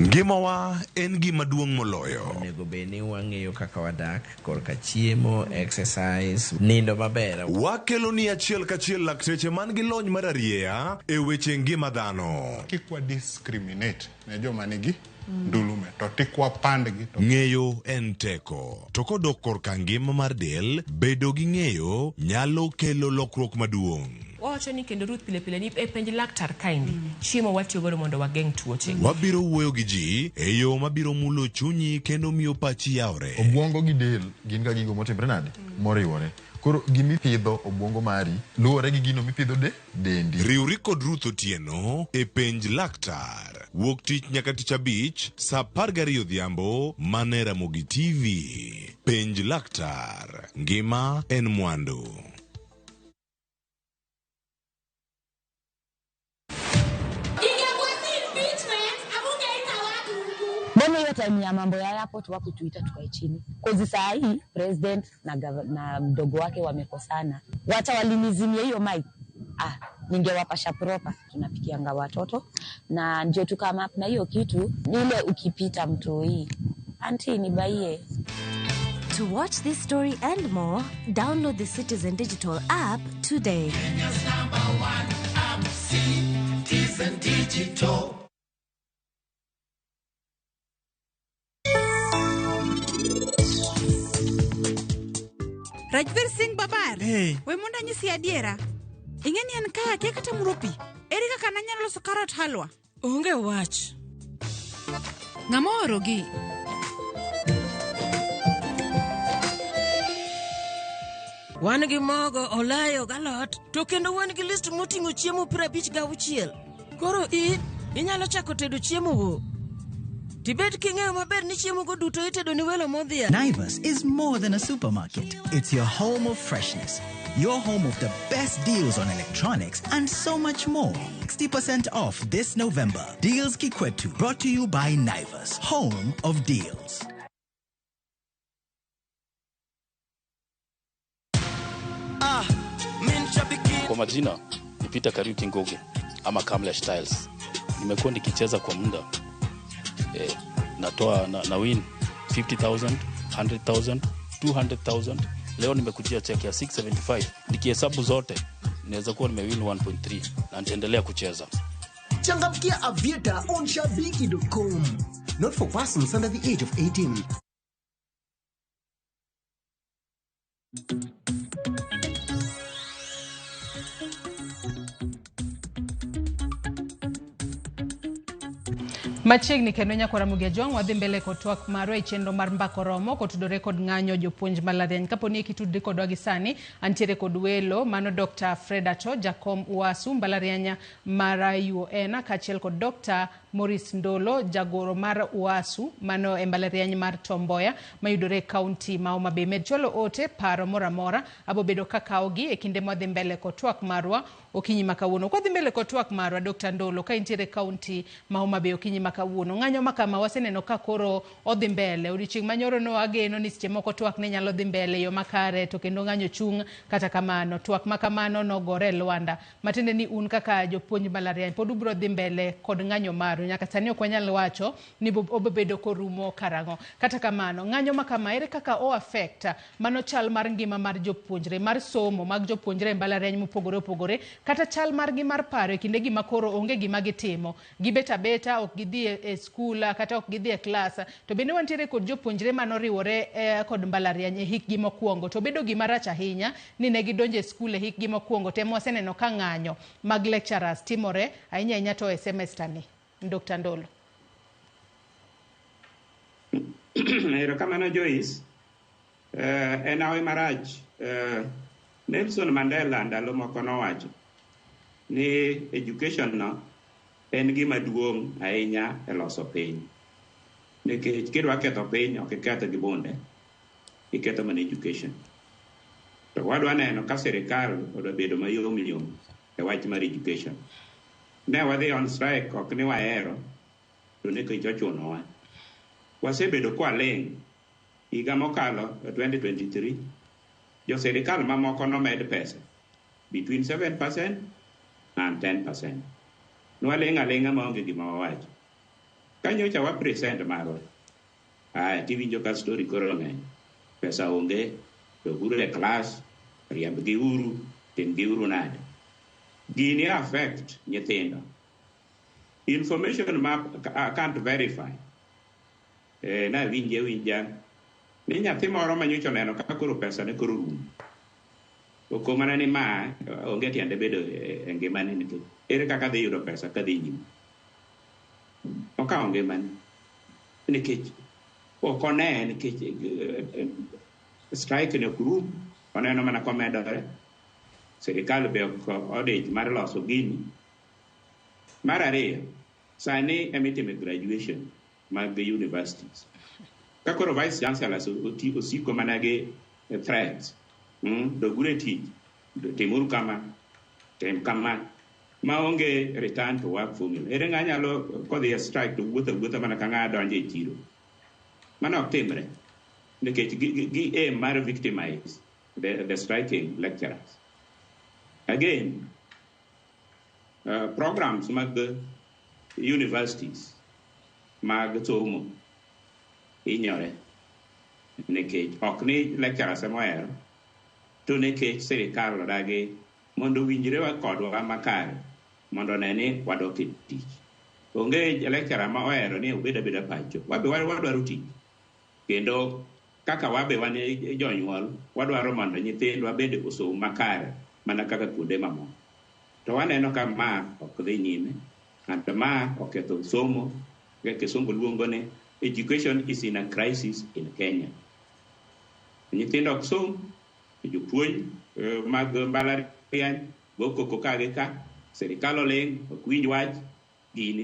Ngimawa en gima duong' moloyo. Onego bed ni wang'eyo kaka wadak korka chiemo, exercise, nindo maber. Wakelo ni achiel kachiel lakteche man gi lony mar arieya e weche ngima dhano. Kik wa discriminate ne joma nigi ndulume to tik wapandgi to Ng'eyo en teko. To kodok korka ngima mar del, bedo gi ng'eyo nyalo kelo lokruok maduong'. Wawacho ni kendo Ruth pile pile ni e penj laktar kaendi chiemo watiyo godo mondo wageng' tuoche. Wabiro wuoyo gi ji e yo mabiro mulo chunyi kendo miyo pachi yawre. Obwongo gi del gin ga gigo motimre nade? Moriwore. Koro gimipidho obwongo mari luwore gi gino mipidho de dendi. Riwri kod Ruth Otieno e penj laktar. Wuok tich nyaka tich abich saa 12 odhiambo mana e Ramogi TV. Penj laktar. Ngima en mwandu. Mbona hiyo time ya mambo ya airport wakutuita tukae chini? Kozi saa hii president na mdogo wake wamekosana. Wacha walinizimia hiyo mic. Ningewapasha proper. Tunapikianga watoto na ndio tukama na hiyo kitu ile ukipita mtoi. Auntie nibaie. To watch this story and more, download the Citizen Digital app today. Kenya's number one app, Citizen Digital. Rajveer Singh Babar. Hey. We mondo anyisi adiera. Ing'e ni en kaya kia kata muro pi. Ere kaka nanyalo loso carrot halwa? Onge wach. Ng'ama oorogi? Wan gi mogo, olayo, galot, to kendo wan gi list moting'o chiemo 56. Koro in inyalo chako tedo chiemo go. Tibet king'eyo maber ni chiemo go duto itedo ni welo modhial. Naivas is more than a supermarket. It's your home of freshness, your home of the best deals on electronics and so much more. 60% off this November. Deals Kikwetu, brought to you by Naivas, home of deals. Kwa majina ni Peter Kariuki Ngugi ama Kamlesh Tiles. Nimekuwa nikicheza kwa muda. Natoa na win 50,000, 100,000, 200,000. Leo nimekujia check ya 675. Nikihesabu zote naweza kuwa nimewin 1.3 na nitaendelea kucheza. Changamkia Aviator on shabiki.com. Not for persons under the age of 18. Machiegni kendo nyakwara Ramogi Ajwang' wadhi mbele kod twak marwa e chenro mar Mbaka Oromo kotudore kod ng'anyo jopuonj mbalariany. Kapo ni ikitudri kodwa gi sani, antiere kod welo mano Dr. Fred Ato, jakom UASU mbalariany mar UoN, kaachiel kod Dr. Maurice Ndolo, jagoro mar UASU mano e mbalariany mar Tom Mboya mayudore e kaunti ma Homa Bay. Med chwalo ote paro moro amora abobedo kakawogi e kinde mwadhi mbele kod twak marwa okinyi ma kawuono. Kwadhi mbele kod twak marwa, Dr. Ndolo, ka intiere e kaunti ma Homa Bay okinyi ma kawuono, ng'anyo ma kama waseneno ka koro odhi mbele. Odiochieng' manyoro no ageno ni seche moko twak ne nyalo dhi mbele e yo makare to kendo ng'anyo chung', kata kamano twak ma kamano nogore e lwanda. Matiende ni un kaka jopuonj mbalariany pod ubiro dhi mbele kod ng'anyo maru. Nyaka sani ok wanyal wacho ni obo bedo korumo karang'o. Kata kamano, ng'anyo ma kama ere kaka o affect mano chal mar ngima mar jopuonjre, mar somo mag jopuonjre e mbalariany mopogore opogore, kata chal margi mar paro e kinde gima koro onge gima gitimo. Gibet abeta, ok gidhi e skul kata ok gidhi e klas. To bende wantiere kod jopuonjre manoriwore kod mbalariany e hikgi mokwongo. To bedo gima rach ahinya ni ne gidonjo e skul e hikgi mokwongo to ema waseneno ka ng'anyo mag lecturers timore ahinya ahinya to e semester ni. Dr. Ndolo. Erokamano Joyce. En hawi marach. Nelson Mandela ndalo moko nowacho ni education no en gima duong' ahinya e loso piny. Nikech kidwa ketho piny ok iketho gi bunde, iketho mana education. To wadwa neno ka sirikal odwa bedo mayom yom e wach mar education. Ne wadhi on strike ok ni wahero, to nikech ochunowa. Wasebedo kwaling' higa mokalo 2023, jo sirikal mamoko nomed pesa between 7% and 10%. Nwaling' aling'a maonge gima wawacho. Ka nyocha wa present marwa, aya tiwinjo ka story koro ng'eny. Pesa onge, doguru e klas, riemb gi uru, tim gi uru nade. Gini affect nyithindo. Information ma I can't verify. Nawinje winja ni nyathi moro ma nyocha oneno ka koro pesa ne koro rumo. Oko mana ni ma onge tiende bedo e ngimane nikech ere kaka dhi yudo pesa kadhi nyime. Okawo ngimane nikech ok one nikech strike ni ok rum, oneno mana komedore. Sirikal be ok odich mar loso gini. Mar ariyo, sani emitime graduation mag universities. Ka koro vice chancellors osiko mana gi threats, doguru e tich, timuru kama, tim kama, maonge return to work formula. Ere ng'a nyalo kodhi e strike to wuotho awuotha mana ka ng'a donjo e chiro. Mano ok timre nikech gi aim mar victimize the striking lecturers. Again, programs mag universities mag somo hinyore nikech ok ni lecturers ema ohero, to nikech sirikal odagi mondo owinjre kodwa makare mondo one ni wadok e tich. Onge lecturer ma ohero ni obed abeda pacho. Wabe wadwaro tich. Kendo kaka wabe wan jonyuol, wadwaro mondo nyithindwa bende osom makare mana kaka kuonde mamoko. To waneno ka ma ok dhi nyime, and ma oketho somo, kaka kisungu luongo ni education is in a crisis in Kenya. Nyithindo ok som, jopuonj mag mbalariany go koko ka gi ka, sirikal oling', ok winj wach, gini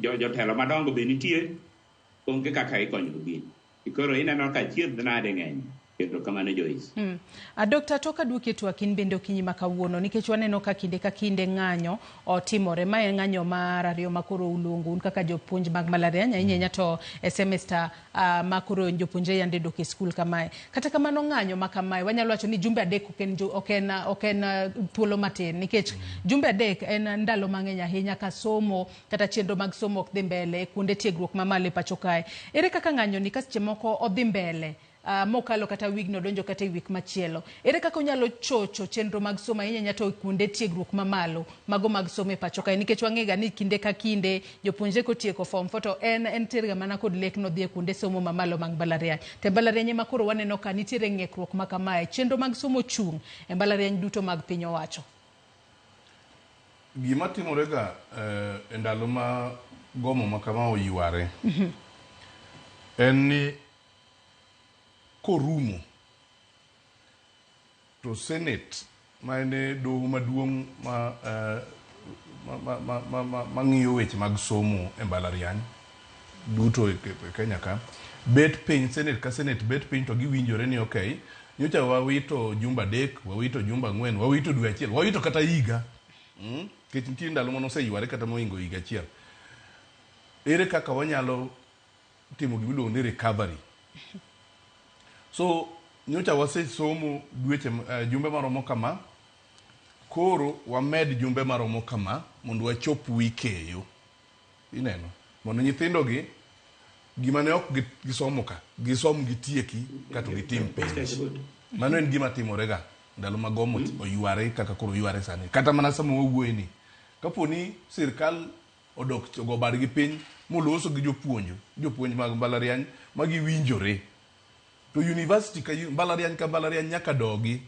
jotelo madongo be nitie, onge kaka ikonyo gini. Koro ineno ka chiedh nade ng'eny. Erokamano Joyce. Dr. Toka duoki e twak in bende okinyi ma kawuono nikech waneno ka kinde ka kinde ng'anyo otimore. Ma en ng'anyo mar ariyo ma koro uluongo un kaka jopuonj mag mbalariany ahinya ahinya to e semester ma koro jopuonjre yande dok e skul kamae. Kata kamano ng'anyo ma kamae wanyalo wacho ni jumbe adek ok en thuolo matin nikech jumbe adek en ndalo mang'eny ahinya ka somo kata chenro mag somo ok dhi mbele kuonde tiegruok mamalo e pacho kae. Ere kaka ng'anyo ni ka seche moko odhi mbele mokalo kata wigno donjo kata e wik machielo, ere kaka onyalo chocho chenro mag somo ahinya ahinya to kuonde tiegruok mamalo mago mag somo e pacho kae, nikech wang'e ni kinde ka kinde jopuonjre kotieko form 4 to en terga mana kod lek nodhi e kuonde somo mamalo mag mbalariany. To e mbalariany ema koro waneno ka nitiere ng'ikruok ma kamae, chenro mag somo chung' e mbalariany duto mag piny owacho. Gima timore ga e ndalo ma gomo ma kama oyware en ni korumo to Senate ma en e doho maduong' ma, eh, ma, ma, ma, ma, ma, ma ng'iyo weche mag somo e mbalariany duto e e Kenya ka bet piny Senate ka Senate bet piny to giwinjore ni okay nyocha wawito jumbe 3 wawito jumbe 4 wawito dwe achiel wawito kata higa nikech nitie ndalo mane oseyware kata mohingo higa achiel ere kaka wanyalo timo gima iluongo ni recovery so nyocha wasesomo dweche jumbe maromo kama koro wamed jumbe maromo kama mondo wachop wi keyo ineno mondo nyithindo gi gima ne ok gisomo ka gisom gitieki kato gitim penj mano en gima timore ga ndalo ma gomo oyware kaka koro oyware sani kata mana sama wawuoye ni kapo ni sirkal odok ogo badgi piny moloso gi jopuonj mag mbalariany ma giwinjore to university ka mbalariany ka mbalariany nyaka dogi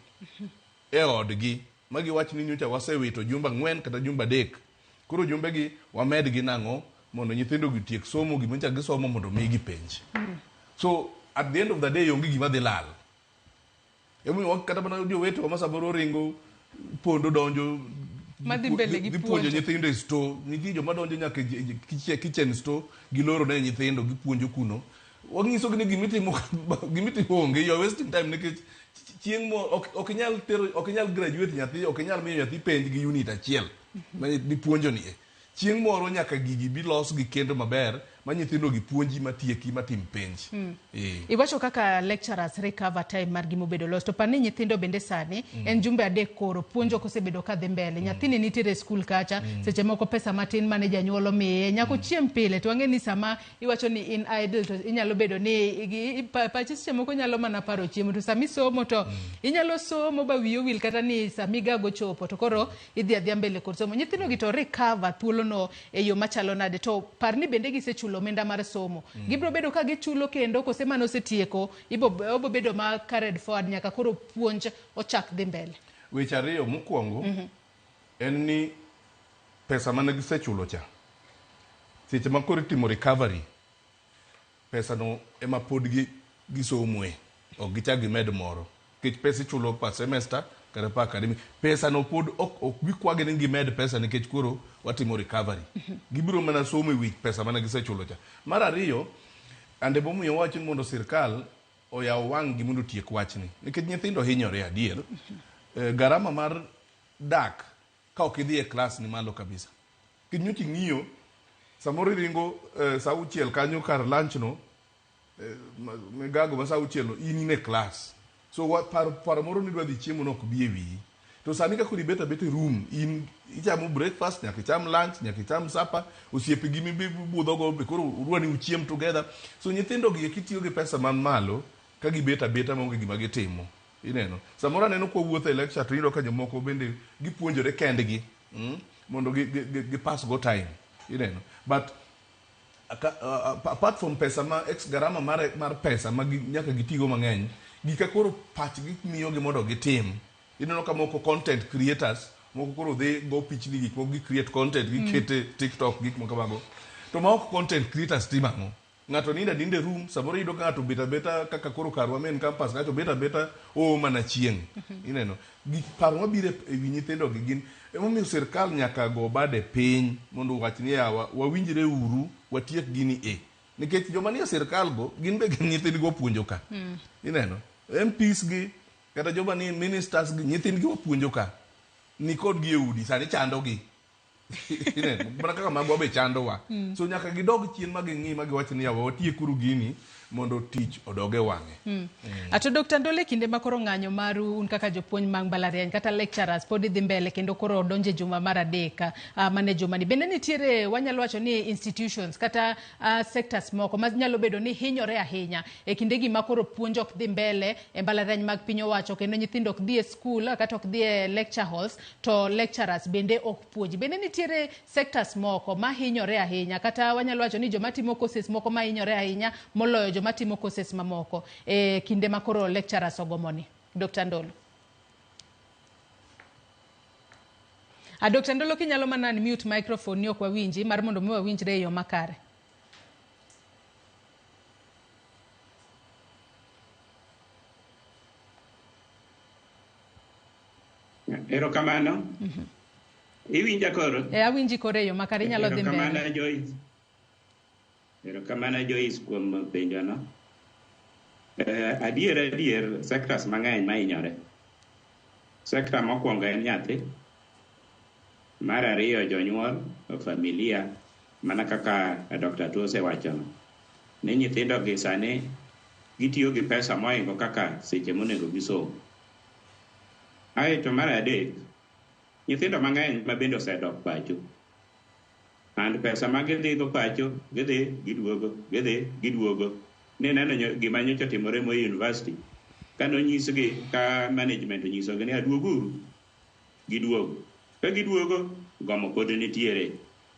e odgi ma giwach ni nyocha wasewito jumbe 4 kata jumbe 3 koro jumbe gi wamed gi nang'o mondo nyithindo gi tiek somo gima nyocha gisomo mondo migi penj so at the end of the day onge gima dhi lal emomiyo kata mana jowetewa ma samoro ringo pondo donjo Madhi mbele gi dhi puonjo puonjo. nyithindo e store nitie joma donjo nyaka e kitchen store giloro ne nyithindo gipuonjo kuno wanyisogi ni gimitimo gimitimo onge you are wasting time nikech chieng' mo ok inyal tero ok inyal graduate nyathi ok inyal miyo nyathi penj gi unit achiel ma mipuonjo ni e chieng' moro nyaka gigi bilos gi kendo maber ma nyithindo gi puonji matieki matim penj Iwacho kaka lecturers recover time margi mobedo lost to par ni nyithindo bende sani en jumbe 3 koro puonj ok osebedo ka dhi mbele nyathini nitiere e skul kacha seche moko pesa matin mane janyuol omiye nyaka ochiem pile to wang'e ni sama iwacho ni in idle to inyalo bedo ni pachi seche moko nyalo mana paro chiemo to sama isomo to inyalo somo ba wiyi owil kata ni sama igago chopo to koro idhi adhiya mbele kod somo nyithindo gi to recover thuolono e yo machalo nade to par ni bende gisechulo omenda mar somo gibiro bedo ka gichulo kendo kose mane osetieko obo bedo ma carried forward nyaka koro puonj ochak dhi mbele. Weche ariyo mokwongo en ni pesa mane gisechulo cha seche ma koro itimo recovery pesa no ema pod gisomoe ok gichak gimed moro nikech pesa ichulo per semester kata per academic pesa no pod ok bikwagi ni gimed pesa nikech koro watimo recovery gibiro mana somo e wi pesa mane gisechulo cha. Mar ariyo ande momiyo wawacho ni mondo sirkal oyaw wang' gi mondo otiek wachni nikech nyithindo hinyore adier garama mar dak ka ok idhi e klas ni malo kabisa nikech nyocha ing'iyo samoro iringo sa 6 kanyo kar lunch no migago ma sa 6 no in e klas so paro moro ni idwa dhi chiemo no ok bi e wiyi to sani ka koro ibet abeta e room in ichamo breakfast nyaka icham lunch nyaka icham supper osiepe gi mibudhogo be koro udwa ni uchiem together so nyithindo gi eki tiyo gi pesa man malo ka gibet abeta maonge gima gitimo ineno samoro aneno kwa wuotho e lecture to iyudo ka jomoko bende gipuonjore kendgi mondo gi pass go time ineno but apart from pesa ma ex garama mar pesa ma nyaka gitigo mang'eny gika koro pachgi miyogi mondo gitim ineno ka moko content creators moko koro dhi go pichni gik moko gi create content gikete TikTok gik moko kamago to ma ok content creators timo ang'o ng'ato nindo aninda e room samoro iyudo ka ng'ato obet abeta kaka koro karwa main campus kacha obet abeta oo mana chieng' ineno gik paro mabiro e wi nyithindo gi gin emomiyo sirkal nyaka go bade piny mondo owach ni yawa wawinjre uru watiek gini e nikech joma nie sirkal go gin be gin nyithindgi wapuonjo ka ineno MPs gi kata joma ni ministers gi nyithindgi wapuonjo ka ni kodgi e udi sani chandogi ineno mana kaka magwa be chandowa so nyaka gidog chien ma ging'i ma giwach ni yawa watiekuru gini mondo tich odog e wang'e. Ato Dr. Ndole kinde ma koro ng'anyo maru un kaka jopuonj mag mbalariany kata lecturers pod idhi mbele kendo koro odonje juma mar 3 mane juma ni bende nitiere wanyalo wacho ni institutions kata sectors moko ma nyalo bedo ni hinyore ahinya e kinde gi ma koro puonj ok dhi mbele e mbalariany mag piny owacho kendo nyithindo ok dhi e school kata ok dhi e lecture halls to lecturers bende ok puonji bende nitiere sectors moko ma hinyore ahinya kata wanyalo wacho ni joma timo courses moko ma hinyore ahinya moloyo joma timo courses mamoko e kinde ma koro lecturers ogomoni. Dr. Ndolo. Dr. Ndolo, kinyalo mana mute microphone ni ok wawinji mar mondo mi wawinjre e yo makare. Erokamano. Iwinja koro? E, awinji koro e yo makare, inyalo dhi mbele. Erokamano Joyce. Erokamano Joyce kuom penjono. Adier adier sectors mang'eny mahinyore. Sector mokwongo en nyathi. Mar ariyo jonyuol, familia, mana kaka Dr. Tuo osewachono. Ni nyithindo gi sani gitiyo gi pesa mohingo kaka seche monego gisom. Aeto mar adek, nyithindo mang'eny ma bende osedok pacho. And pesa ma gidhigo pacho, gidhi giduogo, gidhi giduogo. Nineno gima nyocha otimore Moi University. Kane onyisgi, ka management onyisogi ni aduoguru, giduogo. Ka giduogo, gomo pod nitiere.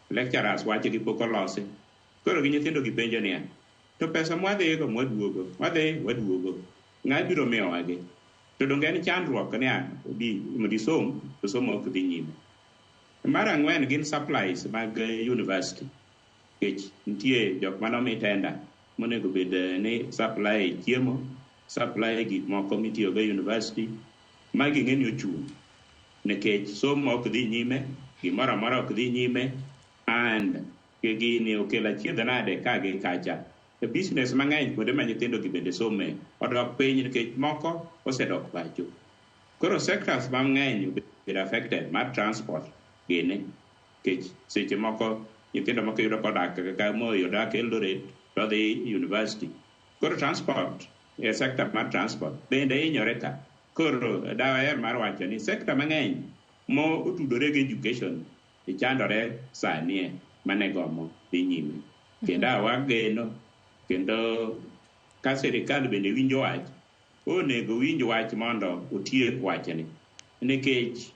Lecturers wachgi pok olosi. Koro gi nyithindo gipenjo niya, to pesa mwadhigo mwaduogo, wadhi waduogo, ng'a biro miyowagi? To donge en chandruok niya, bi mondo isom, to somo ok dhi nyime. Mar ang'wen gin supplies mag university. Nikech nitie jok manomi tender monego bed ni supply chiemo, supply gik moko mitiyogo e university, magi ng'e ni ochung'. Nikech somo ok dhi nyime, gimoro amora ok dhi nyime, and gini okelo achiedh nade ka gi kacha. E business mang'eny kuonde ma nyithindo gi bende some odok piny nikech moko osedok pacho. Koro sectors mang'eny obedo affected mar transport gini, nikech seche moko nyithindo moko yudo kodak kaka Moi odak Eldoret to dhi university. Koro transport, e sector mar transport bende hinyore ka. Koro daher mar wacho ni sector mang'eny mo otudore gi education chandore sani mane gomo dhi nyime. Kendo wageno, kendo ka sirikal bende winjo wach, onego winj wach mondo otiek wachni. Nikech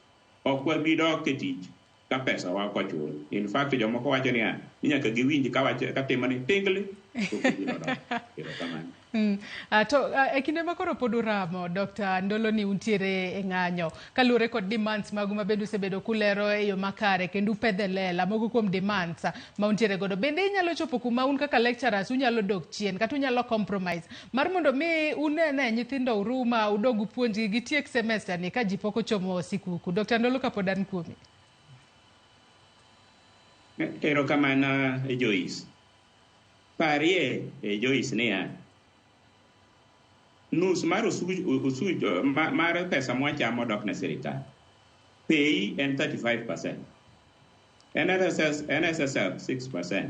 ok wabi dok e tich ka pesa wa ok ochul. In fact, jomoko wacho niya, ni nyaka giwinj ka wacho ka timo ni tingli, pok gibiro dok. Erokamano. To e kinde ma koro pod uramo, Dr. Ndolo, ni untiere e ng'anyo kaluwore kod demands magu ma bende usebedo kulero e yo makare kendo upedhe lela moko kuom demands ma untiere godo. Bende inyalo chopo kuma un kaka lecturers unyalo dok chien kata unyalo compromise mar mondo mi unene nyithindo uruma udog upuonjgi gitiek semester ni ka ji pok ochomo sikuku. Dr. Ndolo, kapod an kuomi. Erokamano Joyce. Parie Joyce niya, nus mar mar pesa mwachamo dok ne sirikal. PAYE en 35%. NSSF 6%.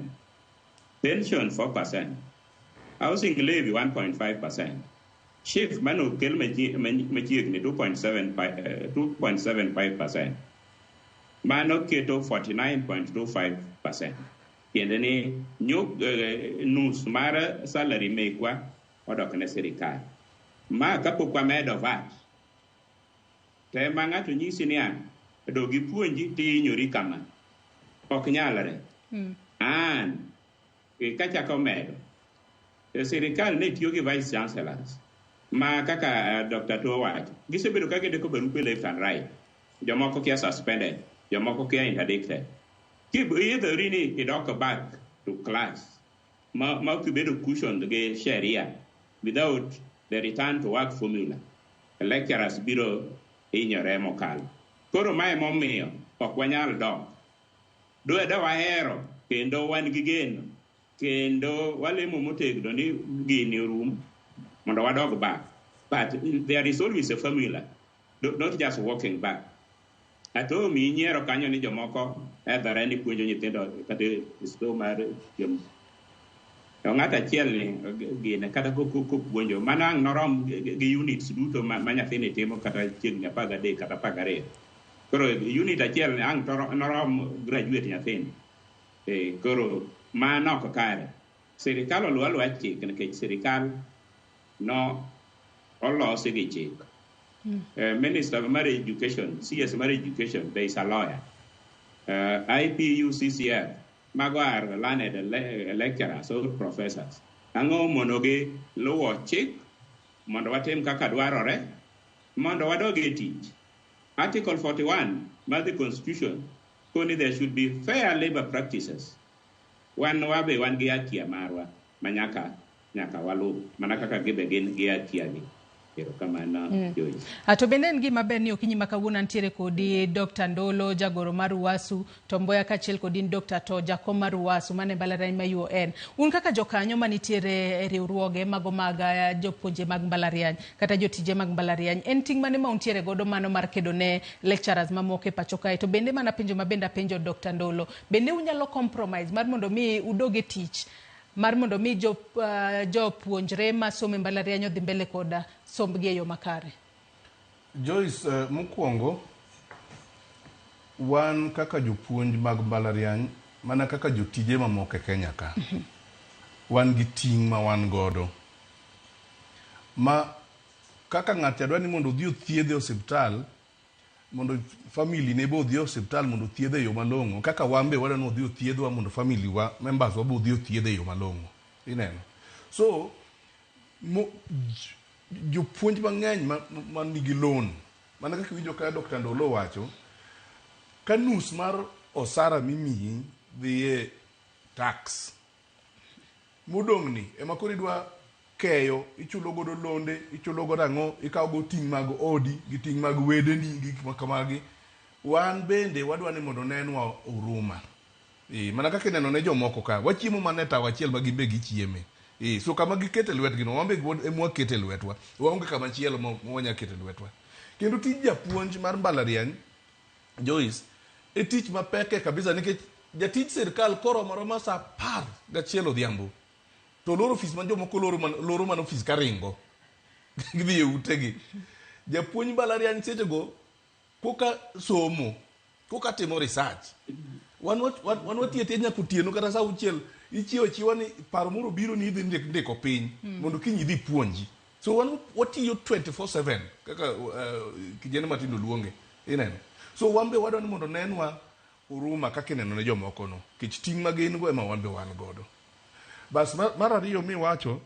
Pension 4%. Housing levy 1.5%. SHIF manokel machiegni 2.75%. Mano keto 49.25%. Tiende ni nus mar salary mekwa odok ne sirikal. Ma kapok wamedo VAT, to ema ng'ato nyisi niya, dog ipuonji tihinyori kama. Ok nyalre. An, kachako medo, sirikal ne tiyo gi vice chancellors ma kaka Dr. Tuo wacho, gisebedo ka gindiko barupe left and right. Jomoko kia suspended, jomoko kia interdicted. Kiidhori ni idok back to class, ma ok ibedo cushioned gi sheria without the return to work formula, lecturers biro hinyore mokalo. Koro mae momiyo ok wanyal dok. Dwe da wahero kendo wan gi geno kendo walemo motegno ni gini orum mondo wadog back. But there is always a formula, not just walking back. Ato mi nyiero kanyo ni jomoko edhore ni puonjo nyithindo kata e sto mar chiemo. To ng'ato achiel ni gine kata kopuonjo mano ang' norom gi units duto ma nyathini timo kata chiegni 13 kata 12. Koro unit achiel ni ang' norom graduate nyathini. Koro mano ok kare. Sirikal oluw aluwa chik nikech sirikal no olosi gi chik. Minister mar Education, CS mar Education, there is a lawyer. IPUCCF, mago are learned lecturers or professors. Ang'o mondo gi luwo chik mondo watim kaka dwarore mondo wadog e tich. Article 41 mar the constitution koni there should be fair labor practices. Wan wabe wan gi hakia marwa ma nyaka nyaka walu mana kaka gibe gin gi hakia gi. Erokamano Joyce. To bende en gima ber ni okinyi ma kawuono antiere kodi Dr. Ndolo, jagoro mar UASU, Tom Mboya kaachiel kod in Dr. To, jakom mar UASU mane mbalariany ma UoN. Un kaka jokanyo manitiere e riwruoge mago mag jopuonje mag mbalariany kata jotije mag mbalariany, en ting' mane ma untiere godo mano mar kedo ne lecturers mamoko e pacho kae? To bende mana penjo ma bende apenjo Dr. Ndolo, bende unyalo compromise mar mondo mi udog e tich mar mondo mi jopuonjre masomo e mbalariany odhi mbele koda sombgi e yo makare? Joyce, mokwongo wan kaka jopuonj mag mbalariany mana kaka jotije mamoko e Kenya ka, wan gi ting' ma wan godo ma kaka ng'ato dwa ni mondo odhi othiedhe e osiptal, mondo family ne be odhi e osiptal mondo othiedhe e yo malong'o, kaka wan be wadwa ni odhi othiedhwa mondo family wa members wa be odhi othiedhe e yo malong'o. Ineno? So jopuonj mang'eny ma nigi loan, mana kaka iwinjo ka Dr. Ndolo wacho, ka nus mar osara mimiyi dhi e tax, modong' ni ema koro idwa keyo, ichulo godo londe, ichulo godo ang'o, ikawo go ting' mag odi gi ting' mag wedeni gi gik ma kamagi. Wan bende wadwa ni mondo nenwa huruma. Mana kaka ineno ne jomoko ka, wachiemo mana e tawo achiel ma gin be gichieme. So kama gikete lwetgi no, wan be ema wakete lwetwa. Waonge kama chielo ma wanyalo kete lwetwa. Kendo tij japuonj mar mbalariany, Joyce, e tich mapek kabisa nikech jatij sirkal koromo aroma saa 11 odhiambo to loro ofis ma jomoko loro mana ofis karingo gidhi e utegi. Japuonj mbalariany sechego koka somo, koka timo research. Wan watiyo atija nyaka otieno kata saa 6 ichiewo achiwa ni paro moro biro ni idhi ndiko piny mondo kiny idhi puonji. So wan watiyo 24/7 kaka kijende matindo luonge. Ineno? So wan be wadwa ni mondo nenwa huruma kaka ineno ne jomoko no, nikech ting' ma gin go ema wan be wan godo. Bas mar ariyo miwacho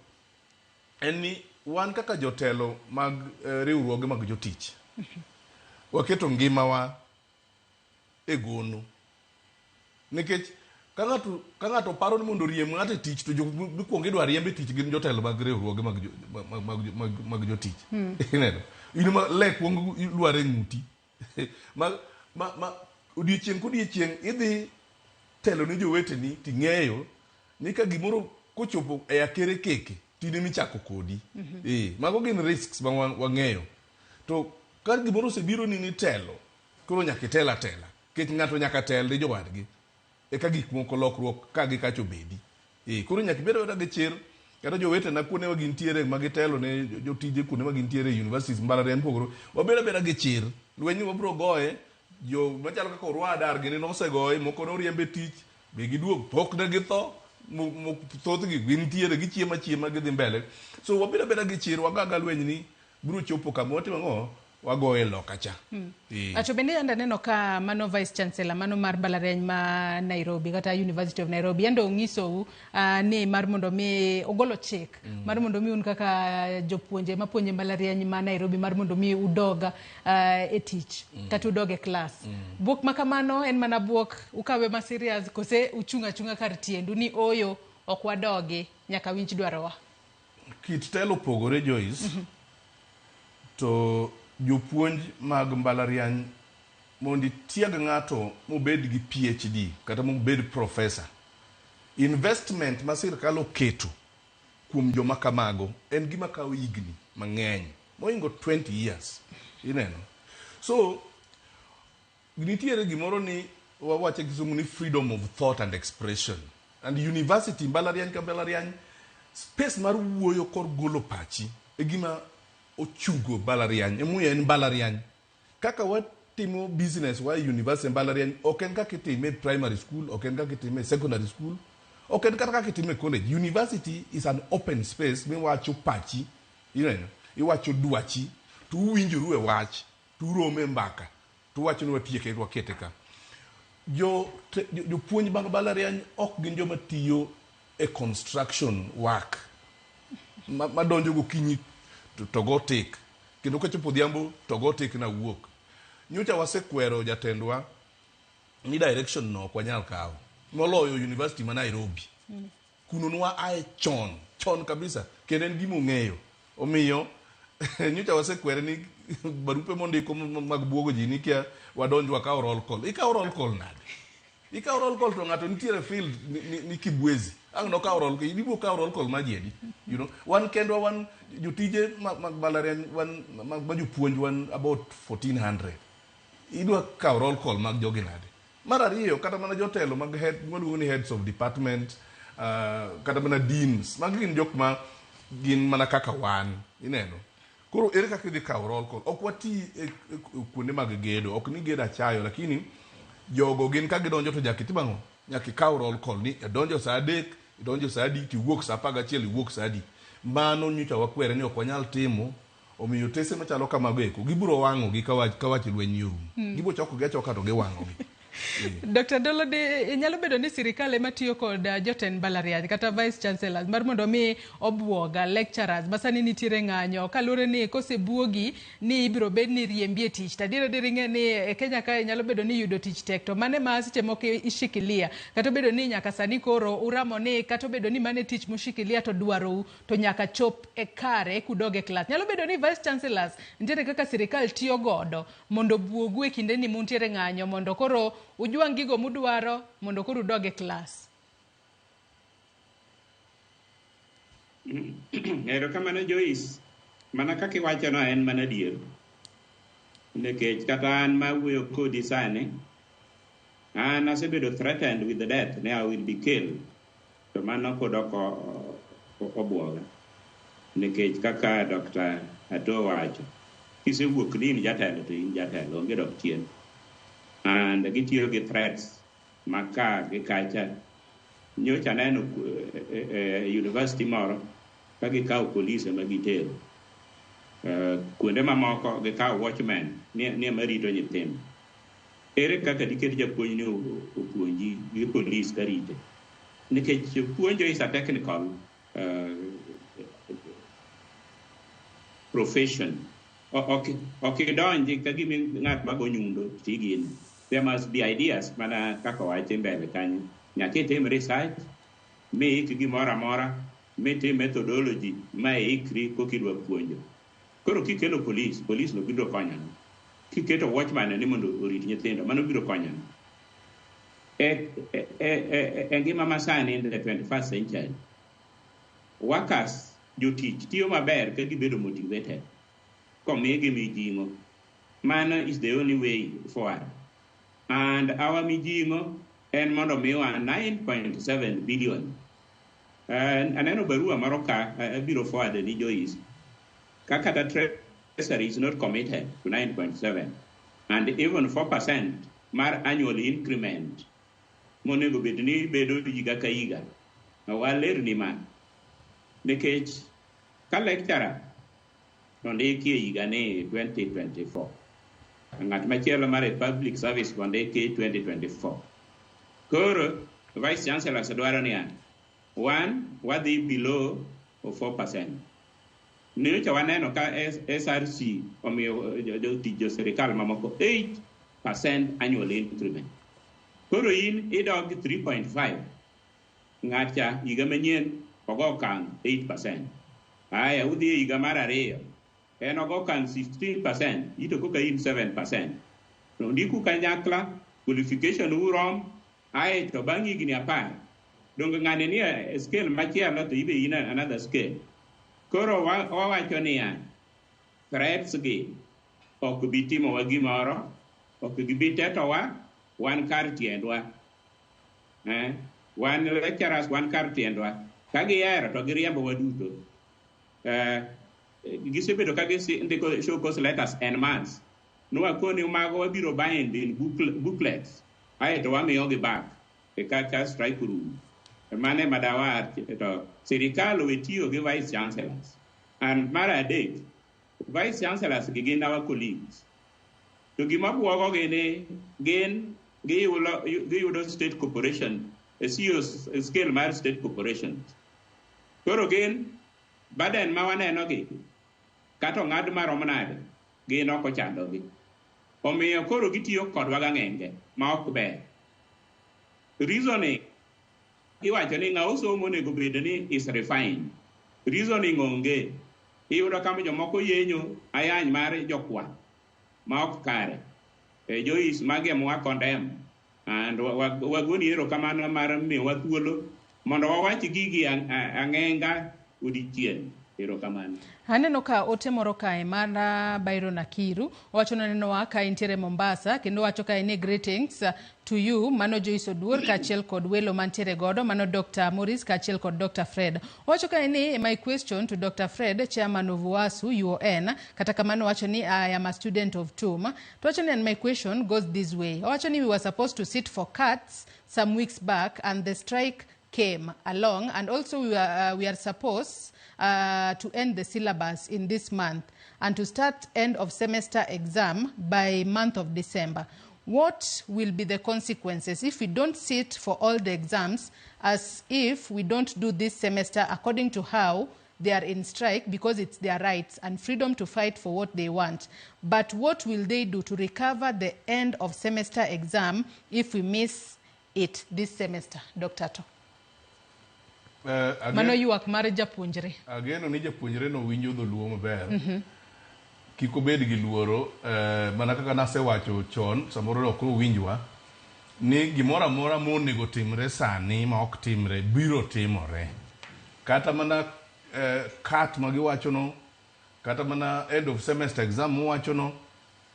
en ni wan kaka jotelo mag riwruoge mag jotich waketo ngimawa e gono, nikech ka ng'ato paro ni mondo oriemb ng'ato e tich to jok mikwongo idwa riemb e tich gin jotelo mag riwruoge mag jotich. Ineno? In ma le kuongo lwar e ng'uti ma odiechieng' kodiechieng' idhi telo ne joweteni ting'eyo ni ka gimoro kochopo e akere keke to in ema ichako kodi. Mago gin risks ma wang'eyo. To ka gimoro osebiro ni telo, koro nyaka itel atela. Nikech ng'ato nyaka tel ne jowadgi. Eka gik moko lokruok ka gi kacha obedi. Koro nyaka ibed abeda gi chir. Kata jowetena kuonde ma gintiere ma gitelo ne jotije kuonde ma gintiere e universities mbalariany mopogore, wabed abeda gi chir. Lweny ni wabiro goye, jo machalo kaka Orwa Adar gini nosegoye, moko noriemb e tich, be giduog, pok ne githo, thothgi gintiere, gichiemo achiema gidhi mbele. So wabed abeda gi chir, wagaga lweny ni biro chopo kama watimo ang'o, wagoye loka cha. Acho bende yande aneno ka mano vice chancellor mano mar mbalariany ma Nairobi kata University of Nairobi yande onyisou ni mar mondo mi ogolo chik mar mondo mi un kaka jopuonje mapuonje mbalariany ma Nairobi mar mondo mi udog e tich kata udog e klas. Bwok ma kamano en mana bwok ukawe ma serious kose uchung' achung'a kar tiendu ni oyo ok wadogi nyaka winj dwarowa? Kit telo opogore, Joyce. To jopuonj mag mbalariany mondo itieg ng'ato mobed gi PhD kata mobed professor, investment ma sirkal oketo kuom joma kamago en gima kawo higni mang'eny mohingo 20 years. Ineno? So nitiere gimoro ni wawacho e kisungu ni freedom of thought and expression. And university mbalariany ka mbalariany space mar wuoyo kod golo pachi e gima ochugo mbalariany. Emomiyo en mbalariany. Kaka watimo business wa e university mbalariany ok en kaka itime e primary school, ok en kaka itime e secondary school, ok en kata kaka itime e college. University is an open space miwacho pachi, ineno? Iwacho dwachi, to uwinjoru e wach, to urome e mbaka, to uwacho ni watieke wakete ka. Jopuonj mag mbalariany ok gin joma tiyo e construction work madonjo gokinyi to go tik kendo kochopo odhiambo to go tik na wuok. Nyocha wasekwero jatendwa ni direction no ok wanyal kawo. Moloyo university ma Nairobi. Kuno nwa ae chon, chon kabisa, kendo en gima ong'eyo. Omiyo nyocha wasekwere ni barupe mondiko mag buogo ji ni kia wadonj wakaw roll call. Ikaw roll call nade? Ikaw roll call to ng'ato nitiere field ni Kibwezi. Ang' nokaw roll call, ibiro kaw roll call ma ji adi? Wan kendwa wan jotije mag mbalariany wan mag jopuonj wan about 1400. Idwa kaw roll call mag jogi nade? Mar ariyo, kata mana jotelo mag head, waluongo ni heads of department, kata mana deans, magi gin jok ma gin mana kaka wan, ineno. Koro ere kaka idhi kawo roll call? Ok wati e kuonde mag gedo, ok ni gedo achayo, lakini jogo gin ka gidonjo to nyaka itim ang'o? Nyaka ikaw roll call ni idonjo saa 3, idonjo saa adi, tiwuok saa 11, iwuok saa adi. Mano nyocha wakwere ni ok wanyal timo, omiyo otese machalo kamago eko, gibiro wang'ogi ka wach lweny ni orumo. Gibiro chokogi achoka to giwang'ogi. Dr. Dolo, de, nyalo bedo ni sirikal ema tiyo kod jotend mbalariany kata vice chancellors mar mondo mi obuoga lecturers ma sani nitiere ng'anyo kaluwore ni kosebuogi ni ibiro bed ni riembi e tich to adier adier ing'e ni e Kenya kae nyalo bedo ni yudo tich tek to mane ma seche moko ishikilia kata obedo ni nyaka sani koro uramo ni kata obedo ni mane tich mushikilia to dwarou to nyaka chop e kare kudog e klas. Nyalo bedo ni vice chancellors nitiere kaka sirikal tiyo godo mondo obuogu e kinde ni muntiere ng'anyo mondo koro ujwang' gigo mudwaro mondo koro udog e klas. Erokamano Joyce. Mana kaka iwachono en mana adier. Nikech kata an ma wuoyo kodi sani, an asebedo threatened with death ni I will be killed. To mano pod ok obuoga. Nikech kaka Dr. Ato wacho, kisewuok ni in jatelo to in jatelo, onge dok chien. And gitiyo gi threats ma ka gi kacha. Nyocha aneno e university moro ka gikawo polise ma gitero. Kuonde mamoko gikawo watchmen ni ema rito nyithindo. Ere kaka diket japuonj ni opuonji gi polis ka rite? Nikech puonjo is a technical profession. Ok idonji ka gima ng'at ma go nyundo tigini. There must be ideas mana kaka owachi mbele kanyo. Nyaka itim research, miik gimoro amora, mitim methodology ma iikri kokidwa puonjo. Koro kikelo polis, polis no biro konyo ang'o? Kiketo watchman ni mondo orit nyithindo, mano biro konyo ang'o? E ngima masani in the 21st century, workers, jotich tiyo maber ka gibedo motivated, komigi mijing'o. Mano is the only way forward. And our mijing'o en mondo miwa 9.7 billion. Aneno barua moro ka abiro forward ni Joyce. Kaka the Treasury is not committed to 9.7 and even 4% mar annual increment monego bed ni bedo higa ka higa. Walerni ma nikech ka lecturer ondiki e higa ni 2024, ng'at machielo mar public service ondiki 2024, koro vice chancellor dwaro niya one wadhi below 4%. Nyocha waneno ka SRC omiyo jotich jo sirikal mamoko 8% annual increment. Koro in idok 3.5, ng'atcha higa manyien ogo okang' 8%. Aya udhi e higa mar ariyo, en ogo okang' 16%, ito koka in 7%. To ndiku kanyakla, qualification urom, ae to bang' higni 10, donge ng'ani ni e scale machielo to ibe in another scale. Koro wawacho niya, threats gi ok bi timowa gimoro, ok gibi tetowa, wan kar tiendwa. Wan lecturers wan kar tiendwa. Ka gihero to giriembowa duto. Gisebedo ka gindiko show cause letters en masse. Nwakoni mago wabiro bind in booklets, aeto wamiyogi back e kaka strike orumo. Mano ema dawach to sirikal owe tiyo gi vice chancellors. And mar adek, vice chancellors gi gin our colleagues. To gima buogogi ni gin giyudo state corporation, e CEO scale mar state corporation. Koro gin burden ma waneno gi, kata ong'ad marom nade, gin ok ochandogi. Omiyo koro gitiyo kodwa gang'enge ma ok ber. Reasoning iwacho ni ng'a osomo onego bed ni is refined. Reasoning onge. Iyudo kama jomoko yenyo ayany mar jokwath ma ok kare. Joyce, magi ema wa condemn and wagoni erokamano mar miyowa thuolo mondo wawach gigi ang'enga odiechieng'. Erokamano. Aneno ka ote moro kae mar Byron Akiru owacho ni onenowa ka intiere Mombasa kendo owacho kae ni greetings to you mano Joyce Oduor kaachiel kod welo mantiere godo mano Dr. Maurice kaachiel kod Dr. Fred. Owacho kae ni my question to Dr. Fred chairman of UASU UON kata kamano owacho ni I am a student of TUM. To owacho ni and my question goes this way. Owacho ni we were supposed to sit for CATs some weeks back and the strike came along and also we are supposed to end the syllabus in this month and to start end of semester exam by month of December. What will be the consequences if we don't sit for all the exams, as if we don't do this semester according to how they are in strike, because it's their rights and freedom to fight for what they want? But what will they do to recover the end of semester exam if we miss it this semester? Dr. To. Mano ywak mar japuonjre. Ageno ni japuonjre no winjo dholuo maber. Kik obed gi luoro, mana kaka nasewacho chon, samoro ok owinjwa, ni gimoro amora monego timre sani ma ok timre biro timore. Kata mana CAT ma giwachono, kata mana end of semester exam mowachono,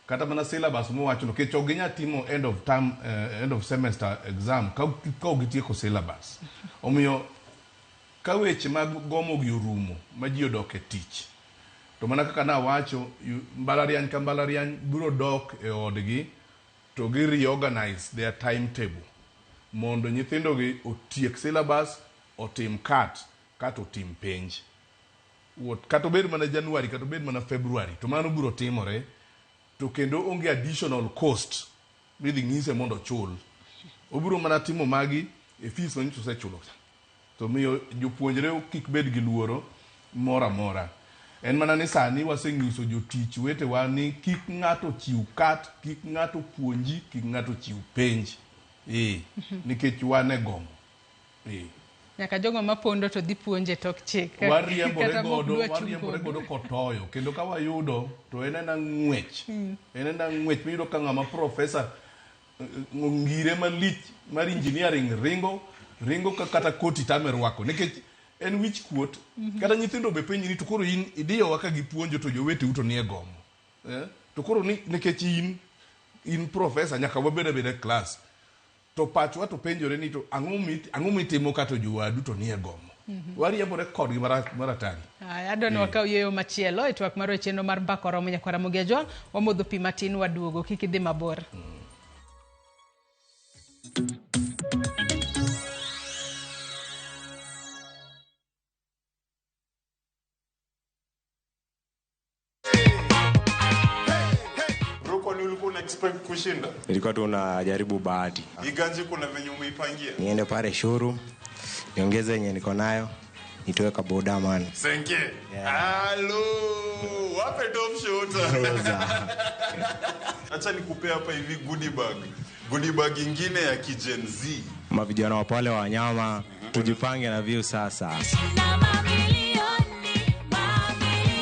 kata mana syllabus mowachono, nikech ok ginyal timo end of term, end of semester exam ka ok gitieko syllabus. Omiyo ka weche mag gomo gi orumo ma ji odok e tich, to mana kaka nawacho, mbalariany ka mbalariany biro dok e odgi to gi reorganize their timetable mondo nyithindogi otiek syllabus, otim CAT, kata otim penj. Kata obed mana January, kata obed mana February, to mano biro timore, to kendo onge additional cost midhi ng'ise mondo ochul. Obiro mana timo magi e fees ma nyocha osechulo cha. To miyo jopuonjre kik bed gi luoro moro amora. En mana ni sani waseng'iso jotich wetewa ni kik ng'ato chiw CAT, kik ng'ato puonji, kik ng'ato chiw penj. Nikech wan e gomo. Nyaka jogo mapondo to dhi puonje tok chik. Wariembore godo, wariembore godo kotoyo. Kendo ka wayudo to en ena ng'wech. En ena ng'wech miyudo ka ng'ama profesa ngire malich mar engineering ringo ka kata koti tame rwako. Nikech en wich kuot. Kata nyithindo be penji ni to koro in idiyowa ka gipuonjo to joweteu to nie gomo. To koro nikech in profesa nyaka wabed abeda e klas. To pachwa to penjore ni to ang'o mitimo kato jowadu to nie gomo. Wariembore kodgi maratari. Aya, adwa ni wakaw yueyo machielo e twak mar chenro mar Mbaka Oromo nyakwar Ramogi Ajwang'. Wamodho pi matin waduogo, kik idhi mabor. Expect kushinda? Nilikuwa tu najaribu bahati. Iganji kuna venye umeipangia? Niende pale showroom, niongeze yenye niko nayo, nitoe ka boda man. Senke. Hello. Wape top shooter. Acha nikupe hapa hivi goodie bag. Goodie bag ingine ya ki Gen Z. Mavijana wa pale wa wanyama, tujipange na view sasa. Na mamilioni, mamilioni.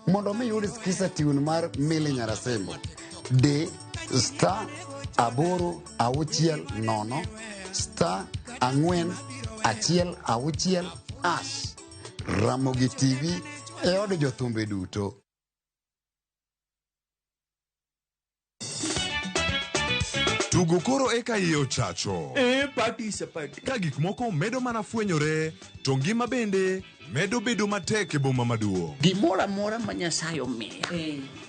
Mondo mi yud Skiza tune mar Milly Nyarasembo, D star 8 6 0 star 4 1 6 hash. Ramogi TV e od jothumbe duto. Tugo koro eka iye ochacho. Party is a party. Ka gik moko medo mana fwenyore, to ngima bende medo bedo matek e boma maduong'. Gimoro amora ma Nyasaye omiya,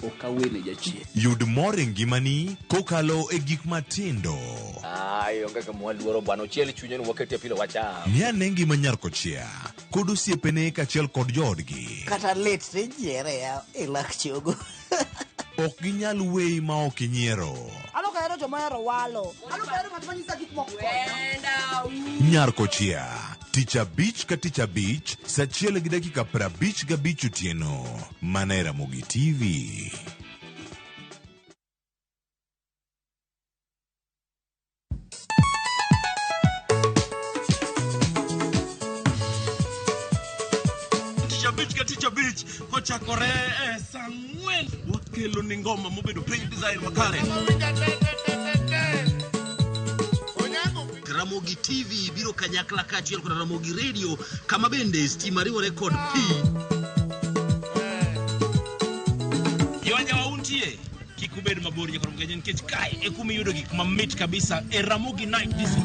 ok awene jachien. Yud mor e ngimani kokalo e gik matindo. Ai, onge kama waluoro bwana, ochiel chunye ni wakete pilo wacham. Ng'i ane ngima nyar kochia. kod osiepene kaachiel kod joodgi. Kata lit tinyiere ya e lak chogo. Ok ginyal weyi ma ok inyiero. An ok ahero joma ohero walo. An ok ahero ng'at ma nyisa gik moko. Nyar Kochia, tich abich ka tich abich, saa achiel gi dakika 55 otieno, mana e Ramogi TV. Tich abich ka tich abich kochakore e saa ang'wen wakelo ni ngoma mobedo piny design makare. Ramogi TV biro kanyakla kaachiel kod Ramogi Radio kama bende stima riwore kod pi. Yonya untie kik ubed mabor nyaka Ramogi Ajwang' nikech kae e kuma iyudo gik mamit kabisa e Ramogi Night Disco.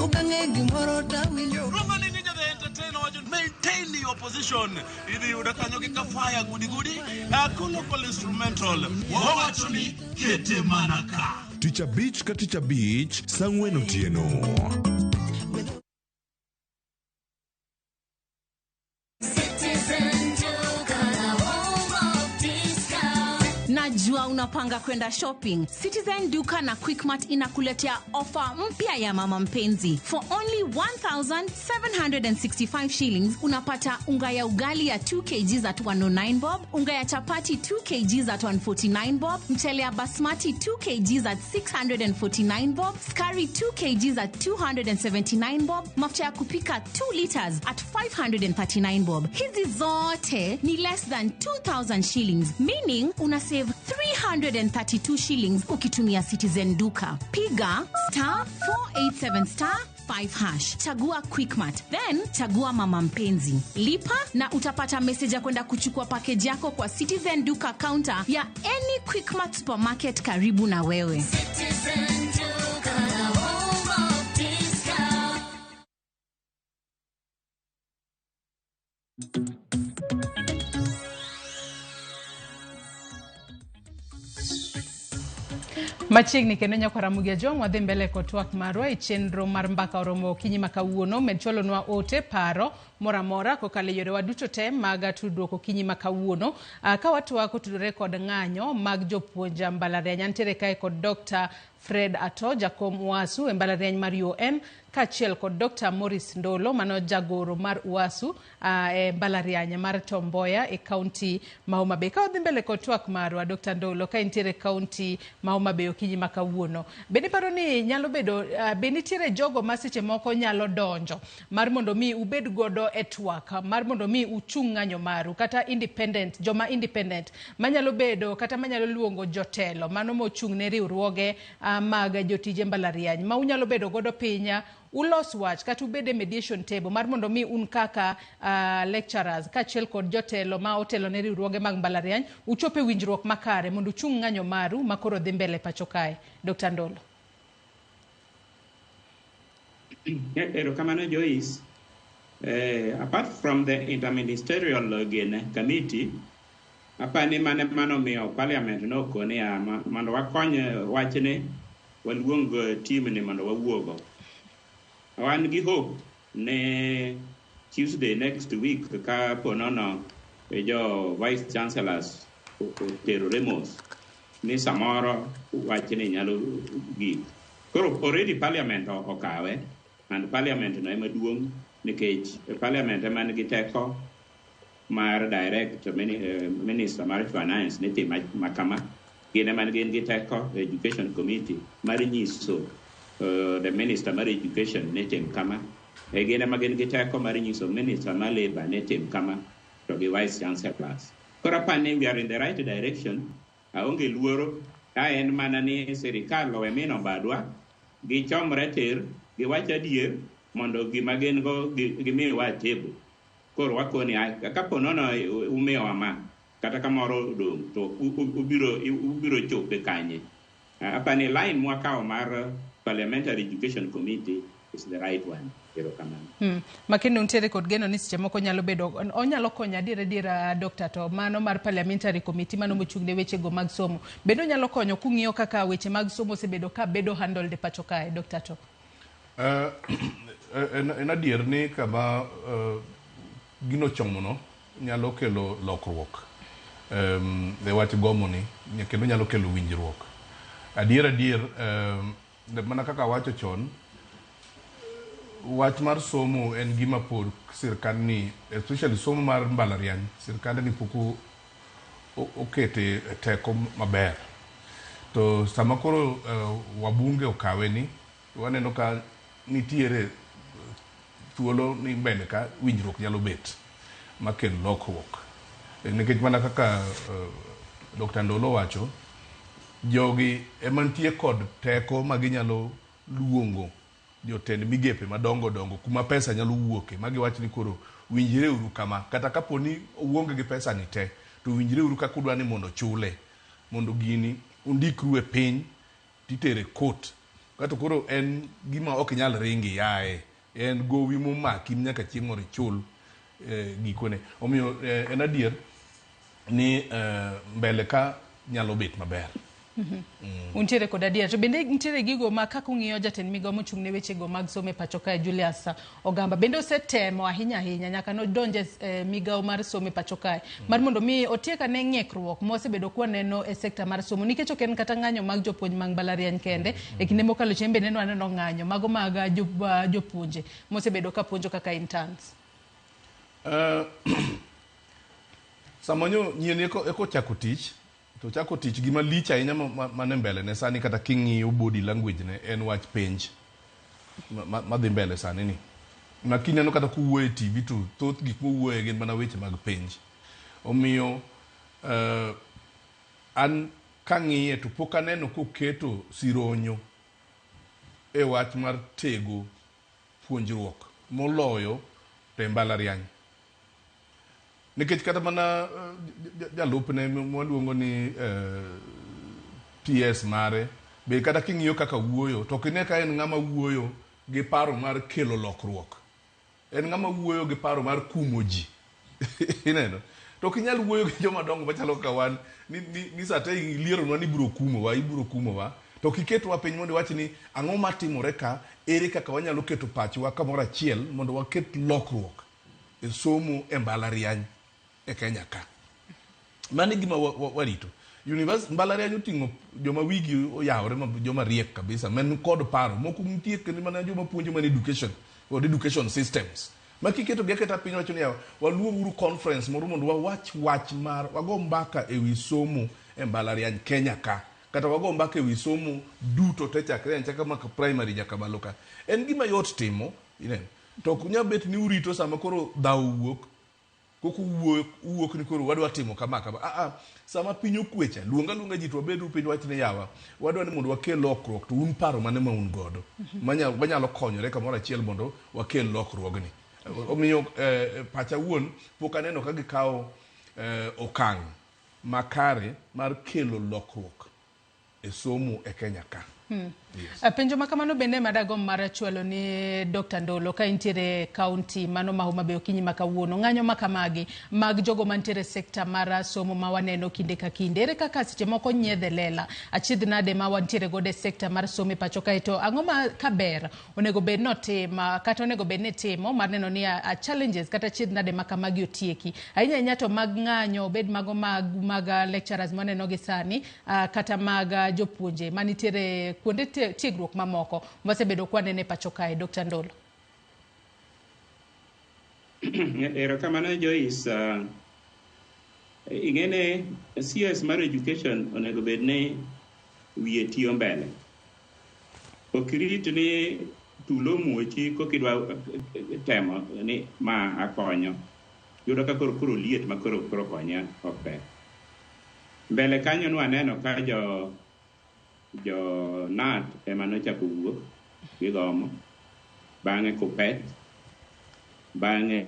Ukang'e gimoro tawinjo. Ruongo ni Ninja the Entertainer wacho maintain your position. Idhi yudo kanyo gi kafaya gudi gudi. Local instrumental. Wawacho ni kete mana ka. Tich abich ka tich abich, saa ang'wen otieno. Citizen Duka, the home of discount. Najua unapanga kwenda shopping. Citizen Duka na Quickmart inakuletea ofa mpya ya mama mpenzi. For only 1765 shillings unapata unga ya ugali ya 2 kgs at 109 bob, unga ya chapati 2 kgs at 149 bob, mchele ya basmati 2 kgs at 649 bob, skari 2 kgs at 279 bob, mafuta ya kupika 2 liters at 539 bob. Hizi zote ni less than 2000 shillings, meaning una save 332 shillings ukitumia Citizen Duka. Piga star 487 star 5 hash, chagua Quickmart, then chagua mama mpenzi, lipa na utapata message ya kwenda kuchukua package yako kwa Citizen Duka counter ya any Quickmart supermarket karibu na wewe. Citizen Duka, the home of discount. Machiegni kendo nyakwa Ramogi Ajwang' wadhi mbele kod twak marwa e chenro mar mbaka oromo okinyi ma kawuono. Med chwalonwa ote paro moro amora kokalo e yorewa duto te mag tudruok okinyi ma kawuono. Ka watwak otudore kod ng'anyo mag jopuonj mbalariany. Antiere kae kod Dr. Fred Ato, jakom UASU e mbalariany mar UON, kaachiel kod Dr. Maurice Ndolo, mano jagoro mar UASU e mbalariany mar Tom Mboya e kaunti ma Homa Bay. Ka wadhi mbele kod twak marwa, Dr. Ndolo, ka intiere e kaunti ma Homa Bay okinyi ma kawuono, be niparo ni nyalo bedo be nitiere jogo ma seche moko nyalo donjo mar mondo mi ubed godo e twak mar mondo mi uchung ng'anyo maru, kata independent, joma independent manyalo bedo kata manyalo luongo jotelo mano mochung' ne riwruoge mag jotije mbalariany ma unyalo bedo godo piny ulos wach kata ubed e mediation table mar mondo mi un kaka lecturers kaachiel kod jotelo ma otelo ne riwruoge mag mbalariany uchop e winjruok makare mondo uchung ng'anyo maru ma koro dhi mbele pacho kae. Dr. Ndolo. Erokamano Joyce. Apart from the interministerial again, committee, apani mane mano miyo parliament nokone ya mondo wakony wachni waluong team ni mondo wawuogo. Wan gi hope ne Tuesday next week ka ponono jo vice chancellors oterore mos ni samoro wachni nyalo gik. Koro already parliament okawe and parliament no ema duong' nikech parliament ema nigi teko mar direct minister mar finance ni tim makama. Gin ema gin gi teko education committee mar nyiso the minister mar education ni tim kama. Gin ema gin gi teko mar nyiso minister mar labor ni tim kama to gi vice chancellors. Koro apani we are in the right direction. Aonge luoro ka en mana ni sirikal owe mino badwa gichomre tir giwach adier mondo gima gin go gimiwa table. Koro wakoni kapo nono umiyowa ma kata kamoro odong' to ubiro chope kanye. Apani line mwakawo mar Parliamentary Education Committee is the right one. Erokamano. Makendo nitiere kod geno ni seche moko nyalo bedo onyalo konyo adier adiera Dr. To mano mar Parliamentary Committee mano mochung' ne weche go mag somo. Bende onyalo konyo kung'iyo kaka weche mag somo osebedo ka bedo handled e pacho kae, Dr. To. En adier ni kama gino chomono nyalo kelo lokruok e wach gomoni, kendo nyalo kelo winjruok. Adier, mana kaka awacho chon, wach mar somo en gima pod sirkandni, especially somo mar mbalariany, sirkandni pok okete teko maber. To sama koro wabunge okawe ni, waneno ka nitiere thuolo ni mbele ka winjruok nyalo bet makel lokruok. Nikech mana kaka Dr. Ndolo wacho, jogi ema nitie kod teko ma ginyalo luongo jotend migepe madongo dongo kuma pesa nyalo wuoke, ma giwach ni koro winjre uru kama, kata kapo ni uonge gi pesa ni te, to winjre uru kaka udwa ni mondo chule, mondo gini undikru e piny titere court. Kato koro en gima ok nyal ringi yae, en gowi momaki nyaka chieng' moro ichul gikone. Omiyo en adier ni mbele ka nyalo bet maber. Untiere kod adier. To bende nitiere gigo ma kaka ung'iyo jatend migao mochung' ne wechego mag somo e pacho kae Julius Ogamba bende osetemo ahinya ahinya nyaka nodonje migao mar somo e pacho kae mar mondo mi otiek ane ng'ikruok mosebedo kwaneno e sekta mar somo, nikech ok en kata ng'anyo mag jopuonj mag mbalariany kende. E kinde mokalo chien bende nwaneno ng'anyo mago mag jopuonje mosebedo ka puonjo kaka interns. Sama nyien eko chako tich, to chako tich gima lich ahinya mane mbele ne sani, kata king'iyo body language ne en wach penj madhi mbele sani ni. Ma kineno kata kowuoyo e TV to thoth gik mowuoye gin mana weche mag penj. Omiyo an kang'iye to pok aneno koketo sironyo e wach mar tego puonjruok moloyo to e mbalariany. Nikech kata mana jalupne mwaluongo ni PS mare be kata king'iyo kaka wuoyo to ok ine ka en ng'ama wuoyo gi paro mar kelo lokruok. En ng'ama wuoyo gi paro mar kumo ji. Ineno? To ok inyal wuoyo gi joma dongo machalo kaka wan ni sate ilieronwa ni ibiro kumowa, to kiketwa piny mondo iwach ni ang'o matimore ka, ere kaka wanyalo keto pachwa kamoro achiel mondo waket lokruok e somo e mbalariany e Kenya ka. Mano e gima warito. Mbalariany oting'o joma wigi oyawore, joma riek kabisa, man kod paro. Moko nitie kendo mana joma puonjo mana education kod education systems. Ma kiketo gi aketa piny wacho ni waluong uru conference moro mondo wawach wach mar wago mbaka ewi somo e mbalariany Kenya ka. Kata wago mbaka ewi somo duto te chakre chaka maka primary nyaka malo ka. En gima yot timo, ineno. To ok nyal bet ni urito sama koro dhaw wuok, koko wuok ni koro wadwa timo kama kama. Sama piny okwecha, luonga luonga ji to wabedu piny wach ni yawa, wadwa ni mondo wakel lokruok, to un paro mane ma un godo manyalo konyore kamoro achiel mondo wakel lokruogni. Omiyo pacha wuon pok aneno ka gikawo okang' makare mar kelo lokruok e somo e Kenya ka. Yes. Penjo ma kamano bende madagom mar chwalo ni Dr. Ndolo ka intiere county mano ma Homa Bay okinyi ma kawuono, ng'anyo ma kamagi mag jogo mantiere sekta mar somo ma waneno kinde ka kinde, ere kaka seche moko nyiedhe lela achiedh nade ma wantiere godo e sekta mar somo e pacho kae, to ang'o ma kaber onego bed notim kata onego bed ni timo mar neno ni challenges kata achiedh nade ma kamagi otieki ahinya ahinya to mag ng'anyo obed mago mag lecturers maneno gi sani kata mag jopuonje manitiere kuonde tiegruok mamoko wasebedo kwanene pacho kae. Dr. Ndolo. Erokamano Joyce. Ing'ene CS mar education onego bed ni wiye tiyo mbele. Ok irit ni tulo muochi kokidwa temo ni ma akonyo. Yudo ka koro liet ma koro konya ok ber. Mbele kanyo nwaneno ka jo NAT ema nochako wuok gigomo, bang'e Kupet, bang'e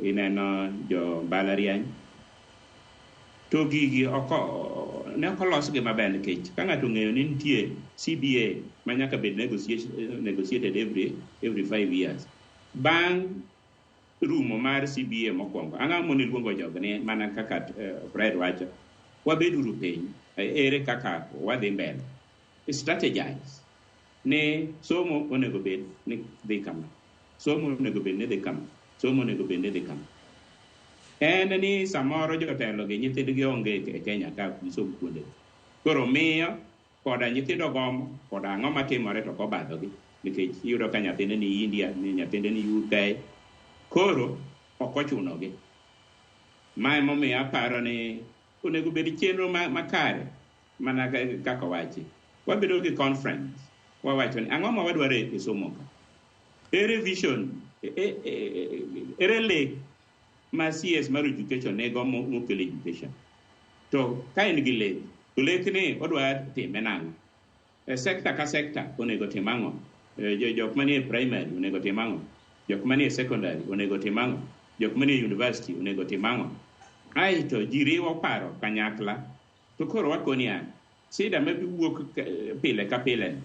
ineno jo mbalariany. To gigi ne ok olosgi maber nikech ka ng'ato ong'eyo ni nitie CBA ma nyaka bed negotiated every 5 years. Bang' rumo mar CBA mokwongo, ang'o mondo iluongo jogi ni mana kaka Fred wacho, wabeduru piny, ere kaka wadhi mbele. Strategize ni somo onego bed ni dhi kama, Somo onego bed ni dhi kama, somo onego bed ni dhi kama. En ni samoro jotelo gi nyithindgi onge e Kenya ka ok gisom kuonde. Koro miyo koda nyithindo gombo koda ang'o matimore to ok obadhogi nikech iyudo ka nyathine ni India, ni nyathine ni UK. Koro ok ochunogi. Ma emomiyo aparo ni onego bed chenro makare mana kaka owachi. Wabedo gi conference, wawacho ni ang'o ma wadwaro e somo ka? Ere vision, ere lek ma CS mar education nigo mokelo education? To ka en gi lek, to lekni odwa time nang'o? E sector ka sector onego tim ang'o? Jok manie primary onego tim ang'o? Jok manie secondary onego tim ang'o? Jok manie university onego tim ang'o? Aeto ji riwo paro kanyakla. To koro wakoni an, sida mabiwuok pile ka pile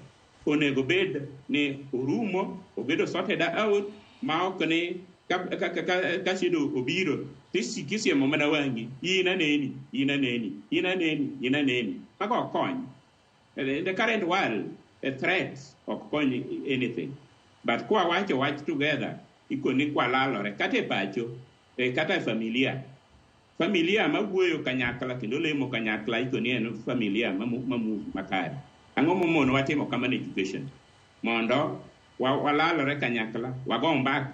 onego bed ni orumo, obedo sorted out, ma ok ni ka shida obiro tisiemo mana wang'i, in aneni, in aneni, in aneni, in aneni. Mago ok kony. In the current world, a threat ok kony anything. But kwa wacho wach together, ikoni kwalalore, kata e pacho, kata e familia. Familia mawuoyo kanyakla kendo lemo kanyakla ikoni en familia ma move makare. Ang'o momono watimo kamano education? Mondo walalore kanyakla, wago mbaka,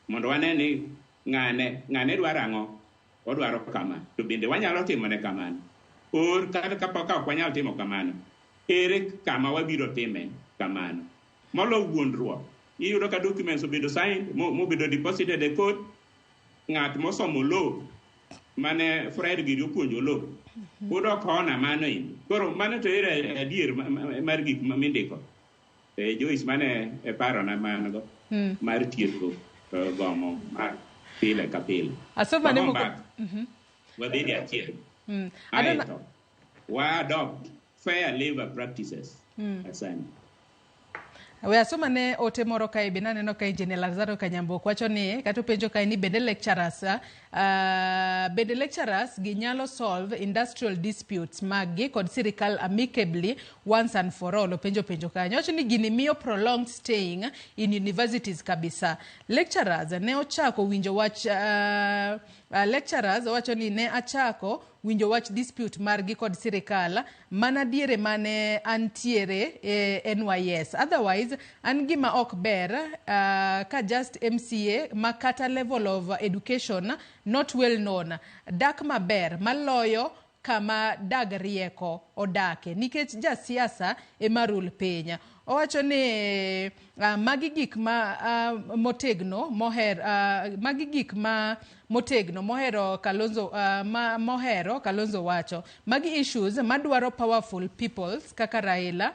mondo wane ni ng'ane dwaro ang'o, odwaro kama, to bende wanyalo timone kamano. Or kata kapok ok wanyal timo kamano, ere kama wabiro time kamano? Molo wuondruok, iyudo ka documents obedo signed, mobedo deposited e court, ng'at mosomo law, mane Fred giri opuonjo law, pod ok ona mano endi. Koro mano to ere adier mar gik mindiko. Joyce, mane e parona mano go mar tieko gomo mar pile ka pile. Asoma ne moko. Wabedi achiel. Aeto, wa adopt fair labor practices. Asante. We asoma ne ote moro kae be naneno ka Engineer Lazaro Kanyambok wacho ni kata openjo kae ni bende lecturers gi nyalo solve industrial disputes mag gi kod sirikal amicably once and for all. Openjo penjo kanyo. Wacho ni gini miyo prolonged staying in universities kabisa. Lecturers ne ochako winjo wach lecturers wacho ni ne achako winjo wach dispute margi kod sirikal mana diere mane antiere NYS. Otherwise, an gima ok ber ka just MCA ma kata level of education not well known dak maber maloyo kama dag rieko odake nikech jasiasa ema rul piny. Owacho ni magi gik ma motegno moher magi gik ma motegno mohero Kalonzo mohero Kalonzo wacho magi issues madwaro powerful peoples kaka Raila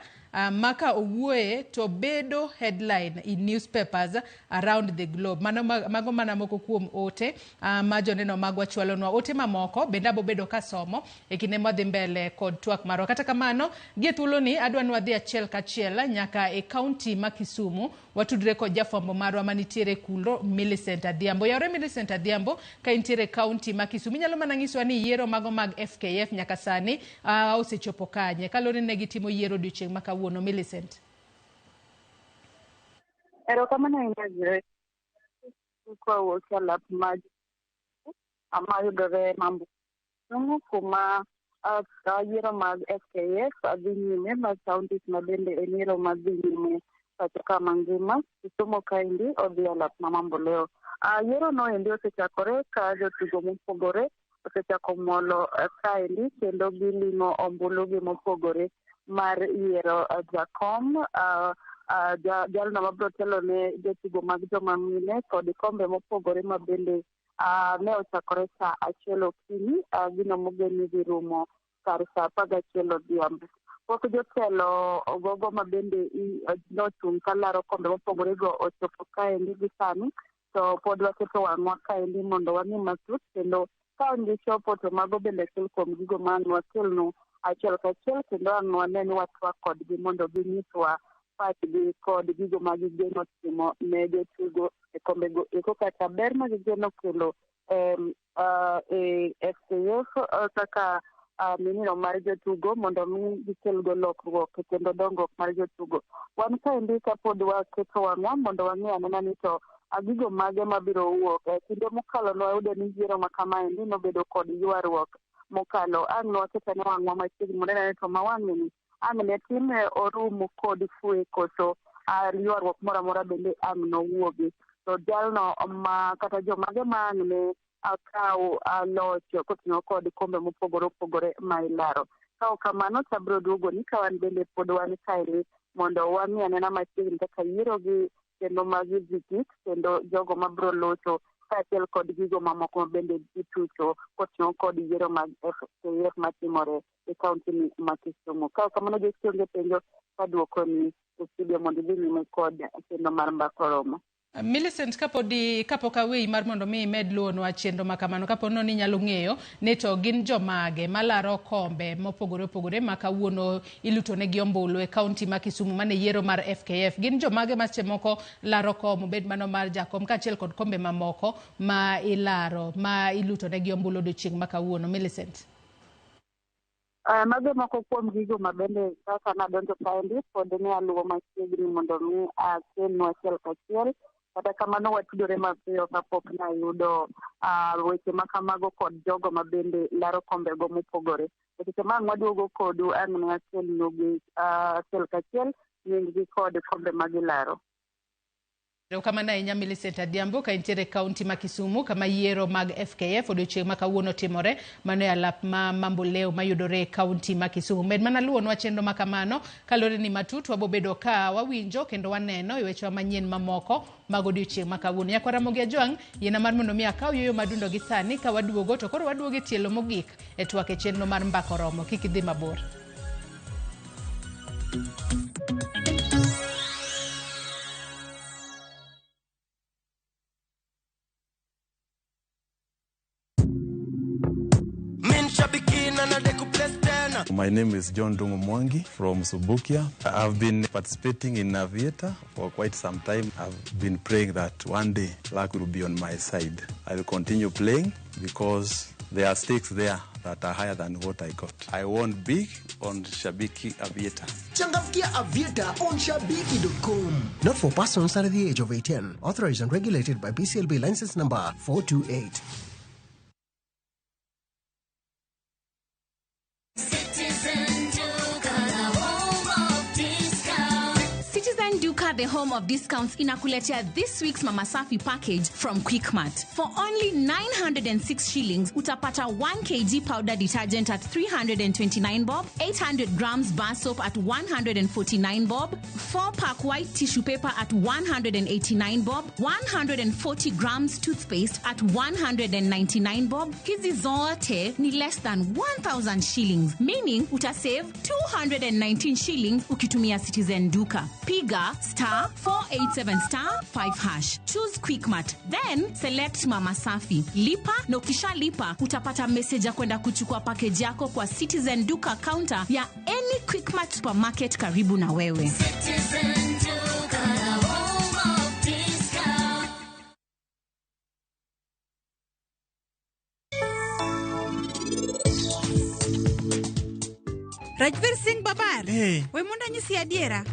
maka owuoye to bedo headline in newspapers around the globe. Mano mago mana moko kuom ote ma joneno magwa chwalonwa. Ote mamoko bende abobedo kasomo e kinde mwadhi mbele kod twak marwa. Kata kamano gie thuoloni adwa ni wadhi achiel kachiel nyaka e kaunti ma Kisumu watudre kod jafwambo marwa manitiere kuno Millicent Adhiambo. Yaore Millicent Adhiambo ka intiere kaunti ma Kisumu, inyalo mana nyiswa ni yiero mago mag FKF nyaka sani osechopo kanye kaluwore ni ne gitimo yiero odiochieng' ma kawuono. Millicent. Erokamano ahinya Grace. Kawuok e lap ma mayudore Mambo kuma yiero mag FKF dhi nyime mag counties ma bende en yiero madhi nyime pacho ka mangima. Kisumu kaendi odhi e lap ma Mamboleo. Yiero no endi osechakore ka jotugo mopogore osechako molo kaendi kendo giling'o ombulu gi mopogore mar yiero jakom jalno mabiro telo ne jotugo mag joma mine kod kombe mopogore ma bende ne ochakore saa 1 okinyi gino mogen ni dhi rumo kar saa 11 odhiambo. Pok jotelo ogogo ma bende nochung' kalaro kombe mopogore go ochopo kaendi gi sani, to pod waketo wang'wa kaendi mondo wang'i matut kendo ka gichopo to mago bende achiel kuom gigo ma ang' wakelnu achiel kachiel kendo ang' wane ni watwak kodgi mondo ginyiswa pachgi kod gigo ma gigeno timo ne jotugo e kombego eko kata ber ma gigeno kelo e FKF kaka minino mar jotugo mondo mi gikelgo lokruok kendo dongruok mar jotugo. Wan kaendi kapod waketo wang'wa mondo wang'e anena ni to Gigo mage mabiro wuok. Kinde mokalo nwayudo ni yiero ma kamaendi nobedo kod ywaruok mokalo. Ang' nwaket ane wang'wa machiegni mondo wane to ma wang'ni ang' ne time orum kod fwe koso ywaruok moro amora bende ang' nowuogi. To jalno ma kata jomage ma ang' ne kaw loch koting'o kod kombe mopogore opogore ma ilaro. Ka ok kamano to abiro duogoni ka wan bende pod wan kaeri mondo wang'i anena machiegni kaka yiero gi kendo magi dhi gik kendo jogo mabiro locho kaachiel kod gigo mamoko ma bende gitucho koting'o kod yiero mag FKF matimore e kaunti ni ma Kisumu. Ka ok kamano Joyce onge penjo kaduokoni e studio mondo idhi nyime kod chenro mar Mbaka Oromo. Millicent, kapok aweyi mar mondo mi imed luwonwa chenro ma kamano, kapo ni inyalo ng'eyo ni to gin jomage malaro kombe mopogore opogore ma kawuono ilutonegi ombulu e kaunti ma Kisumu mane yiero mar FKF, gin jomage ma seche moko laro kom, obed mano mar jakom kaachiel kod kombe mamoko ma ilaro ma ilutonegi ombulu odiochieng' ma kawuono? Millicent. Mago moko kuom gigo ma bende kaka nadonjo kaendi pod ne aluwo machiegni mondo mi akelnu achiel kachiel. Kata kamano watudore mapiyo kapok nayudo weche ma kamago kod jogo ma bende laro kombego mopogore. E seche ma ang' waduogo kodu ang' ne akelnu gi achiel kachiel nying gi kod kombe ma gilaro. Erokamano ahinya Millicent Adhiambo ka intiere e kaunti ma Kisumu kama yiero mag FKF odiochieng' ma kawuono timore, mano e alap ma Mamboleo mayudore e kaunti ma Kisumu. Med mana luwonwa chenro ma kamano kaluwore ni matut wabobedo ka wawinjo kendo waneno e wechewa manyien mamoko mag odiochieng' ma kawuono. Nyakwar Ramogi Ajwang', yiena mar mondo mi akaw yueyo madundo gi sani ka waduogo to koro waduogo e tielo mogik e twak e chenro mar Mbaka Oromo. Kik idhi mabor. My name is John Dungu Mwangi from Subukia. I've been participating in Aviator for quite some time. I've been praying that one day luck will be on my side. I will continue playing because there are stakes there that are higher than what I got. I won big on Shabiki Aviator. Changamkia Aviator on Shabiki.com. Not for persons under the age of 18. Authorized and regulated by BCLB license number 428. Citizen Duka, the home of discounts. Citizen Duka, the home of discounts, inakuletea this week's Mama Safi package from Quickmart. For only 906 shillings, utapata 1 kg powder detergent at 329 bob, 800 grams bar soap at 149 bob, 4-pack white tissue paper at 189 bob, 140 grams toothpaste at 199 bob. Hizi zote ni less than 1000 shillings, meaning utasave 219 shillings ukitumia Citizen Duka. Piga star 487 star 5 hash. Choose Quickmart, then select Mama Safi. Lipa na ukishalipa utapata message ya kwenda kuchukua package yako kwa Citizen Duka counter ya any Quickmart supermarket karibu na wewe. Citizen Duka, the home of discounts. Rajvir Singh Babar. We mondo anyisi adiera.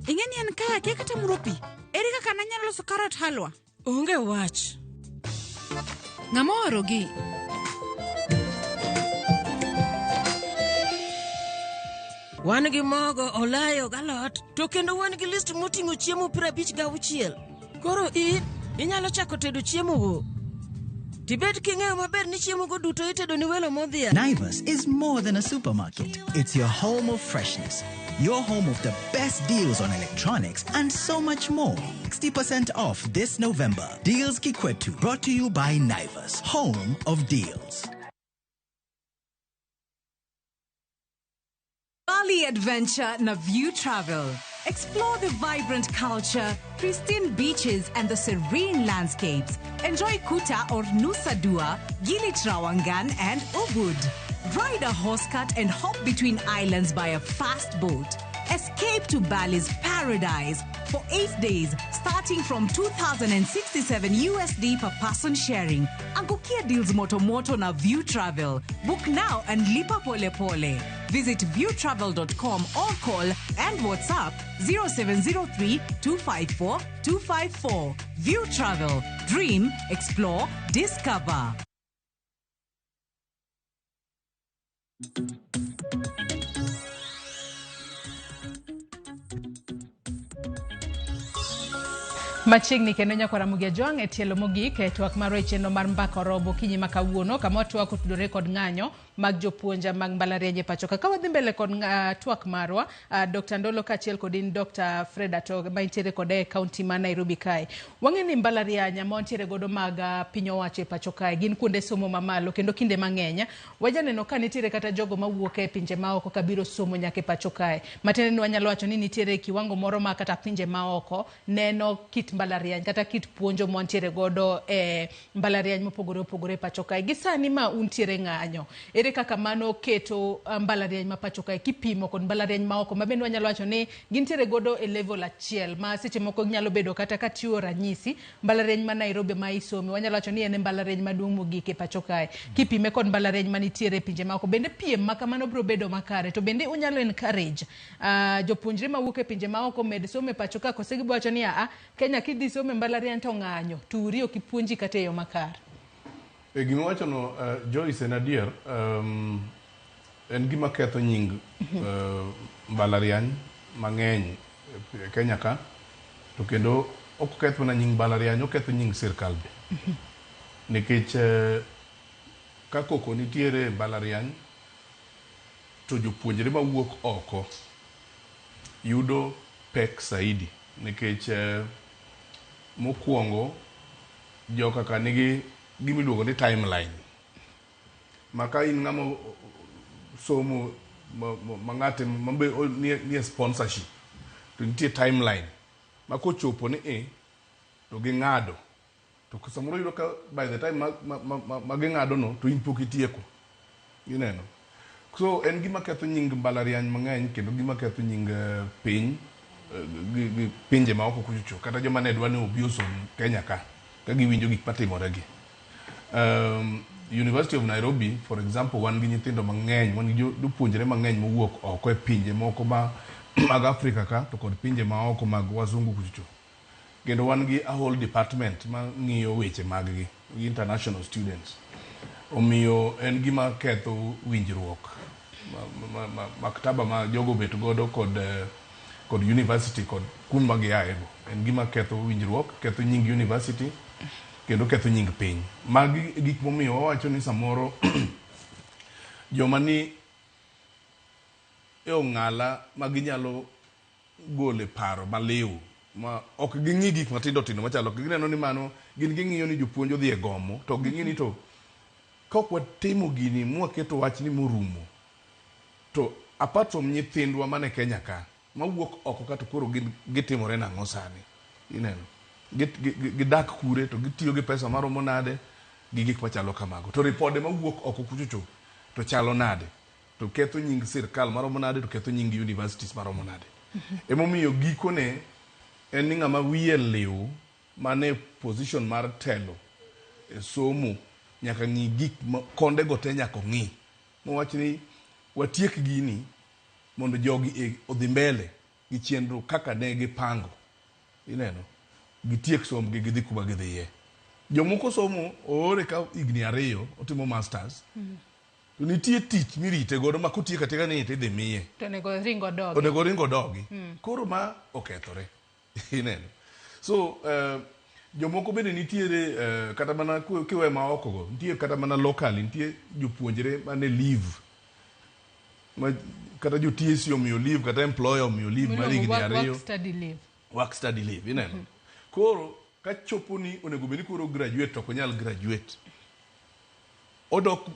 Ing'e ni en kaya akia kata muro pi. Ere kaka nanyalo loso carrot halwa? Onge wach. Ng'ama oorogi? Wan gi mogo, olayo galot, to kendo wan gi list moting'o chiemo 56. Koro in inyalo chako tedo chiemo go. Tibed king'eyo maber ni chiemo go duto itedo ni welo modhial. Naivas is more than a supermarket. It's your home of freshness, your home of the best deals on electronics and so much more. 60% off this November. Deals Kikwetu, brought to you by Naivas, home of deals. Bali Adventure na View Travel. Explore the vibrant culture, pristine beaches, and the serene landscapes. Enjoy Kuta or Nusa Dua, Gili Trawangan, and Ubud. Ride a horse cart and hop between islands by a fast boat. Escape to Bali's paradise for 8 days, starting from 2,067 USD per person sharing. Angukia deals moto moto na View Travel. Book now and lipa pole pole. Visit viewtravel.com or call and WhatsApp 0703 254 254. View Travel. Dream, explore, discover. Machiegni kendo nyakwar Ramogi Ajwang' e tielo mogik e twak marwa e chenro mar mbaka orobo okinyi ma kawuono kama watwak otudore kod ng'anyo mag jopuonj mag mbalariany e pacho ka. Ka wadhi mbele kod twak marwa, Dr. Ndolo kaachiel kod in Dr. Fred Ato ma intiere kode e kaunti ma Nairobi kae. Wang'e ni mbalariany ma wantiere godo mag piny owacho e pacho kae gin kuonde somo mamalo kendo kinde mang'eny wajaneno ka nitiere kata jogo mawuok e pinje maoko kabiro somo nyaka e pacho kae. Matiende ni wanyalo wacho ni nitiere kiwango moro ma kata pinje maoko neno kit mbalariany kata kit puonjo mwantiere godo e mbalariany mopogore opogore e pacho kae. Gi sani ma untiere ng'anyo, ere kaka mano keto mbalariany ma pacho kae kipimo kod mbalariany maoko ma bende wanyalo wacho ni gintiere godo e level achiel ma seche moko nyalo bedo kata katiyo ranyisi mbalariany ma Nairobi ma isome wanyalo wacho ni en e mbalariany maduong' mogik e pacho kae kipime kod mbalariany manitiere e pinje maoko. Bende piem ma kamano biro bedo makare to bende unyalo encourage jopuonjre mawuok e pinje maoko med somo e pacho ka kose gibo wacho ni aa Kenya kidhi somo e mbalariany to ng'anyo turi ok ipuonji kata e yo makare. E gima iwachono Joyce en adier, en gima ketho nying mbalariany mang'eny e Kenya ka to kendo ok oketh mana nying mbalariany, oketho nying sirkal be. Nikech ka koko nitiere e mbalariany to jopuonjre mawuok oko yudo pek saidi nikech mokwongo joka ka nigi gima iluongo ni timeline ma ka in ng'ama somo ma ng'ate ma be nie sponsorship to nitie timeline ma kochopo ni i to ging'ado to samoro iyudo ka by the time ma ging'ado no to in pok itieko ineno. So en gima ketho nying mbalariany mang'eny kendo gima ketho nying piny gi pinje ma oko kuchocho kata joma ne dwa ni obi osom Kenya ka ka giwinjo gik matimore gi. University of Nairobi for example wan gi nyithindo mang'eny, wan gi jopuonjre mang'eny mowuok oko e pinje moko ma mag Afrika ka to kod pinje ma oko mag wazungu kuchocho. Kendo wan gi a whole department ma ng'iyo weche mag gi, international students. Omiyo en gima ketho winjruok maktaba ma jogo obet godo kod university kod kuma giaye go. En gima ketho winjruok, ketho nying university kendo ketho nying piny. Magi e gik momiyo wawacho ni samoro joma ni e ong'ala ma ginyalo gole paro maliw ma ok ging'i gik matindo tindo machalo gineno ni mano gin ging'iyo ni jopuonj odhi e gomo to ok ging'i ni to ka ok watimo gini mwaketo wachni morumo to apart from nyithindwa mane Kenya ka mawuok oko ka to koro gin gitimore nang'o sani ineno gidak kure to gitiyo gi pesa maromo nade gi gik machalo kamago to ripode mawuok oko kuchocho to chalo nade to ketho nying sirkal maromo nade to ketho nying universities maromo nade. Emomiyo gikone en ni ng'ama wiye liw mane position mar telo e somo nyaka ng'i gik konde go te nyaka ong'i mowach ni watiek gini mondo jogi odhi mbele gi chenro kaka ne gipango ineno gitiek sombgi gidhi kuma gidhiye. Jomoko somo oore ka higni 2 otimo masters to nitie tich mirite godo ma kotieko atieka ni to idhi miye To onego ring odogi. Onego ring odogi. Koro ma okethore ineno. So jomoko bende nitiere kata mana kiwe ma oko go nitie kata mana locally nitie jopuonjre mane leave ma kata jo TSC omiyo leave kata employer omiyo leave mar higni 2 work study leave. Work study leave ineno. Koro kachopo ni onego bed ni koro graduate to ok onyal graduate odok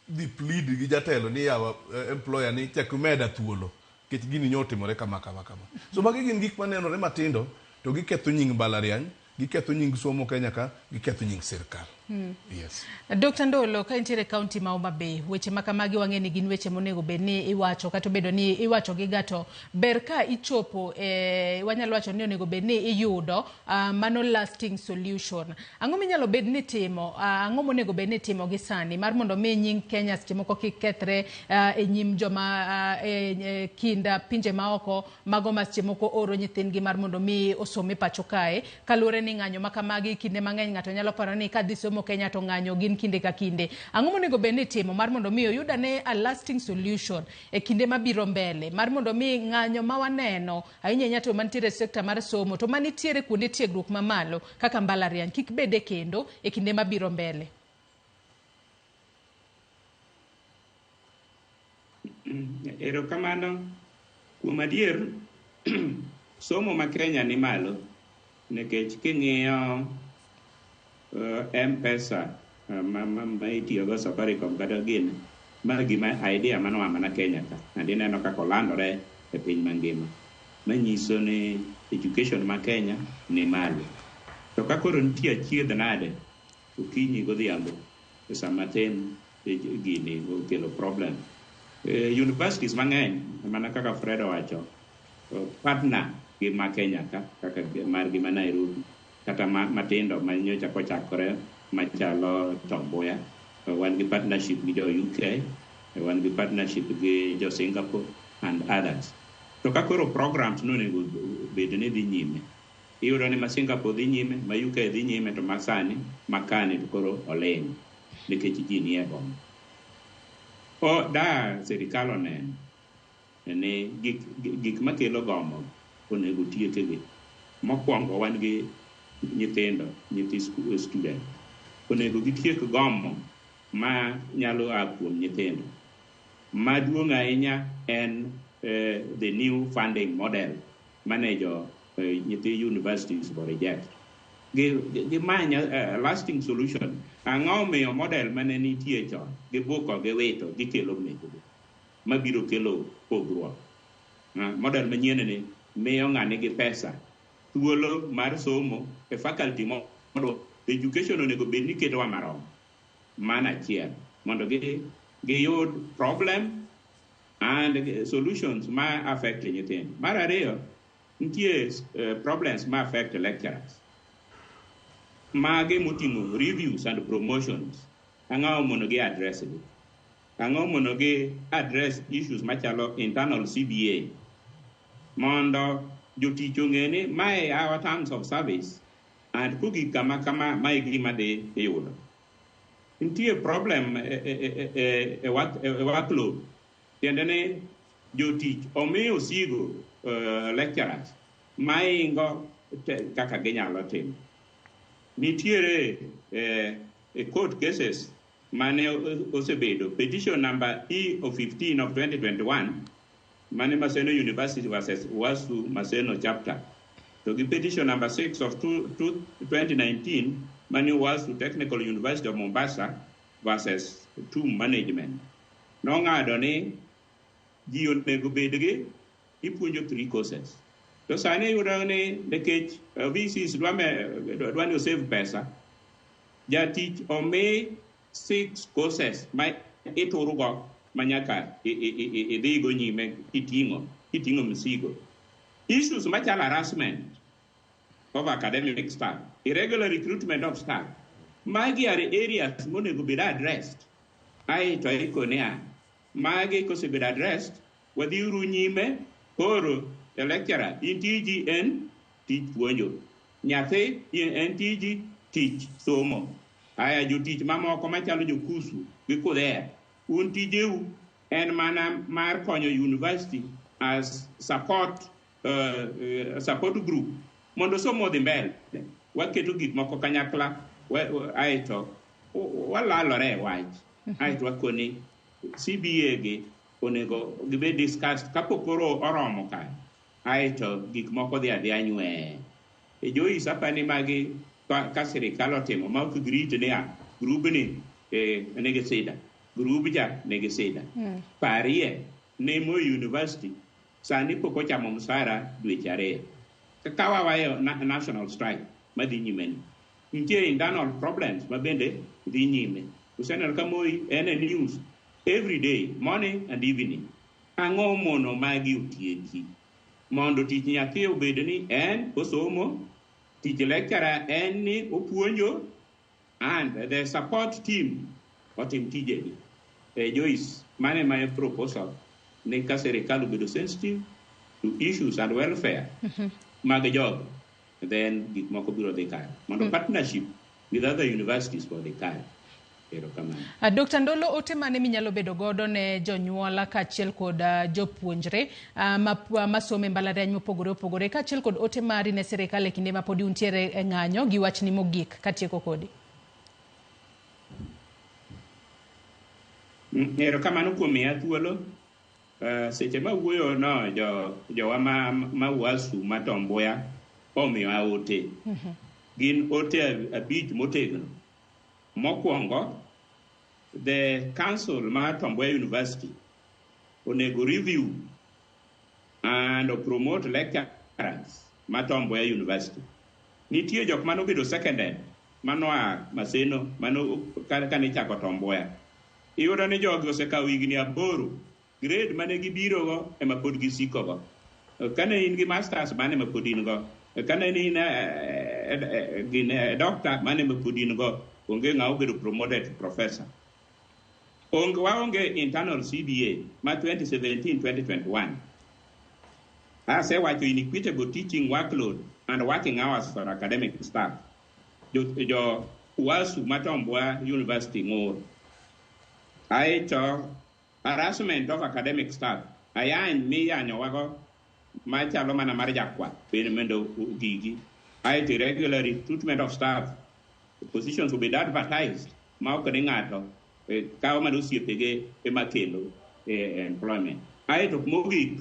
dhi plead gi jatelo ni yawa employer ni chak imeda thuolo nikech gini nyo otimore kama kama kama. So magi gin gik manenore matindo to giketho nying mbalariany, giketho nying somo Kenya ka, giketho nying sirkal. Yes. Dr. Ndolo, ka intiere e kaunti ma Homa Bay, weche ma kamagi wang'e ni gin weche monego bed ni iwacho kata obedo ni iwacho gi ga to ber ka ichopo e, wanyalo wacho ni onego bed ni iyudo mano lasting solution. Ang'o minyalo bed ni itimo, ang'o monego bed ni itimo gi sani mar mondo mi nying Kenya seche moko kik kethre e nyim joma e kind pinje maoko mago ma seche moko oro nyithindgi mar mondo mi osom e pacho kae, kaluwore ni ng'anyo ma kamagi kinde mang'eny ng'ato nyalo paro ni kadhi somo Kenya to ng'anyo gin kinde ka kinde. Ang'o monego bed ni itimo mar mondo mi oyud ane a lasting solution e kinde mabiro mbele mar mondo mi ng'anyo ma waneno ahinya ahinya to mantiere e sekta mar somo to manitiere kuonde tiegruok mamalo kaka mbalariany kik bede kendo e kinde mabiro mbele? Erokamano. Kuom adier, somo ma Kenya ni malo nikech king'iyo M-Pesa ma itiyogo Safaricom kata gini, ma gima idea manoa mana Kenya ka and ineno kaka olandore e piny mangima. Manyiso ni education ma Kenya ni malo. To ka koro nitie achiedh nade okinyi godhiambo e sama tin gini okelo problem. Universities mang'eny mana kaka Fred owacho partner gi ma Kenya ka kaka margi ma Nairobi kata matindo ma nyocha kochakore machalo Tom Mboya. Wan gi partnership gi jo UK, wan gi partnership gi jo Singapore and others. To ka koro programs nonego bed ni dhi nyime, iyudo ni ma Singapore dhi nyime, ma UK dhi nyime, to ma sani makani to koro oling' nikech ji nie boma. O da sirikal oneno ni gik makelo gomo onego tiekgi. Mokwongo wan gi nyithindo, nyithi student. Onego gitiek gomo ma nyalo a kuom nyithindo. Maduong' ahinya en the new funding model mane jo nyithi universities go reject. Gimany lasting solution. Ang'o omiyo model mane nitie chon gibuko giwito gikelo mekgi mabiro kelo pogruok. Model manyien ni miyo ng'ani gi pesa thuolo mar somo e faculty mondo education onego bed ni ketowa marom. Mano achiel mondo giyud problem and solutions ma affect nyithindo. Mar ariyo, nitie problems ma affect lecturers. Mage moting'o reviews and promotions. Ang'o mondo gi address gi? Ang'o mondo gi address issues machalo internal CBA? Mondo jotich ong'e ni mae our terms of service and kogik kama kama mae gima dhi yudo. Nitie problem e workload. Tiende ni jotich omi osigo lecturers maingo kaka ginyalo timo. Nitiere court cases mane osebedo petition number E of 15 of 2021 mane Maseno University versus UASU Maseno chapter. To gi petition number 6 of 2019 mane UASU Technical University of Mombasa versus TUM management. Nong'ado ni ji onego bed gi ipuonjo 3 courses. To sani iyudo ni nikech VCs dwa ni osave pesa, jatich omi 6 courses ma iturugo ma nyaka idhigo nyime kiting'o msigo. Issues machalo harassment of academic staff, irregular recruitment of staff, magi are areas monego bed addressed. Aeto ikonea, magi kosebedo addressed, wadhiuru nyime koro the lecturer in tiji en tich puonjo, nyathi en tiji tich somo. Aya jotich mamoko machalo jokusu gi kudhea, un tijeu en mana mar konyo university as support group mondo somo odhi mbele. Waketo gik moko kanyakla aeto walalore e wach. Aeto wakoni CBA gi onego gibed discussed kapok koro oromo kae. Aeto gik moko dhi adhiya nywee. E Joyce apani magi ka sirikal otimo ma ok girit niya grubni nigi sida, grub cha nigi sida. Parie ni Moi University sani pok ochamo msara dweche 2. Ka wawayo national strike madhi nyime ni. Nitie internal problems ma bende dhi nyime. Useneno ka Moi en e news every day, morning and evening. Ang'o mono magi otieki? Mondo tich nyathi obed ni en osomo, tich lecturer en ni opuonjo, and the support team otim tijegi. Joyce, mano ema e proposal ni ka sirikal obedo sensitive to issues and welfare mag jogo, then gik moko biro dhi kare. Mondo partnership with other universities odhi kare. Erokamano. Dr. Ndolo, ote mane minyalo bedo godo ne jonyuola kaachiel kod jopuonjre masomo e mbalariany mopogore opogore, kaachiel kod ote mari ne sirikal e kinde ma podi untiere e ng'anyo gi wachni mogik katieko kodi? Erokamano kuom miya thuolo. Seche ma wuoyo no jowa ma UASU ma Tom Mboya omiyowa ote. Gin ote 5 motegno. Mokwongo, the council mar Tom Mboya University onego review and promote lecturers ma Tom Mboya University. Nitie jok manobedo seconded manoa Maseno mano kane ichako Tom Mboya. Iyudo ni jogi osekawo higni 8, grade mane gibirogo ema pod gisikogo. Kane in gi masters mane ema pod in go. Kane in doctor mane ema pod in go. Onge ng'a obedo promoted to professor. Waonge internal CBA ma 2017-2021. Asewacho inequitable teaching workload and working hours for academic staff. Jo UASU ma Tom Mboya University ng'ur. Aeto harassment of academic staff. Ayany miyanyowago machalo mana mar jakwath bende mondo gigi. Aeto irregular recruitment of staff. Positions will be advertised ma ok ni ng'ato kawo mana osiepege ema kelo employment. Aeto mogik,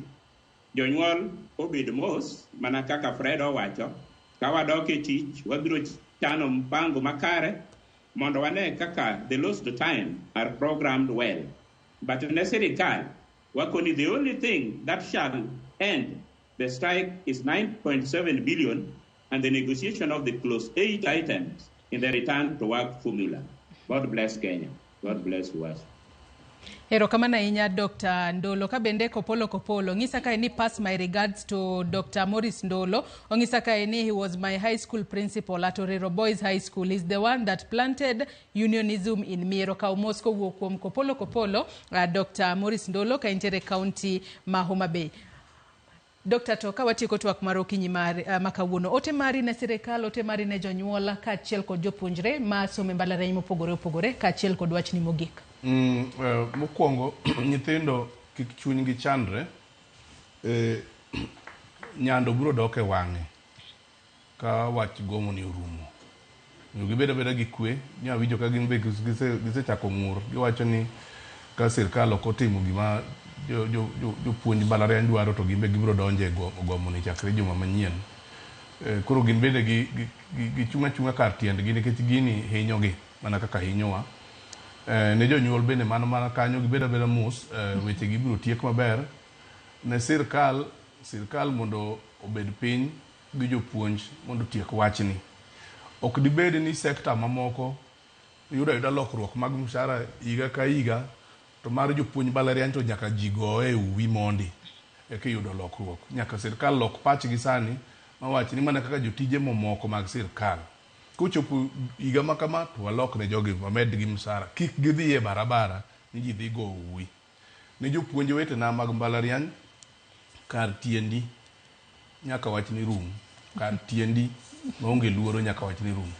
jonyuol obed mos mana kaka Fred owacho, ka wadok e tich wabiro chano mpango makare mondo wane kaka the lost time are programmed well. But ne sirikal wakoni the only thing that shall end the strike is 9.7 billion and the negotiation of the clause 8 items in the return to work formula. God bless Kenya. God bless us. Erokamano ahinya Dr. Ndolo. Ka bende Kopolo Kopolo ng'isa kae ni pass my regards to Dr. Maurice Ndolo. Ong'isa kae ni he was my high school principal at Orero Boys High School. He's the one that planted unionism in me. Erokaw mos kowuok kuom Kopolo Kopolo, Dr. Maurice Ndolo ka entiere county ma Homa Bay. Dr. To ka watieko twak mar okinyi mar ma kawuono, ote mari ne sirikal, ote mari ne jonyuol kaachiel kod jopuonjre ma somo e mbalariany mopogore opogore kaachiel kod wachni mogik. Mokwongo, nyithindo kik chunygi chandre, nyando biro dok e wang'e ka wach gomo ni orumo. Onego gibed abeda gi kwe, nyawinjo ka gin be gisechako ng'ur, giwacho ni ka sirikal ok otimo gima jopuonj mbalariany dwaro to gin be gibiro donjo e gomo ni chakre juma manyien. Koro gin bende gichung' achung'a kar tiendgi nikech gini hinyogi mana kaka hinyowa. Ne jonyuol bende mano mana kanyo gibed abeda mos, weche gi ibiro tiek maber. Ne sirikal, sirikal mondo obed piny gi jopuonj mondo otiek wachni. Ok dibed ni sekta mamoko yudo ayuda lokruok mag mshahara higa ka higa, to mar jopuonj mbalariany to nyaka ji goye e uwi mondi eka iyudo lokruok. Nyaka sirikal lok pachgi sani mawach ni mana kaka jotije mamoko mag sirikal, kochopo higa ma kama to walok ne jogi wamedgi mshahara, kik gidhi e barabara ni ji dhi go uwi. Ne jopuonj wetena mag mbalariany, kar tiendi nyaka wach ni rum, kar tiendi maonge luoro nyaka wach ni rum.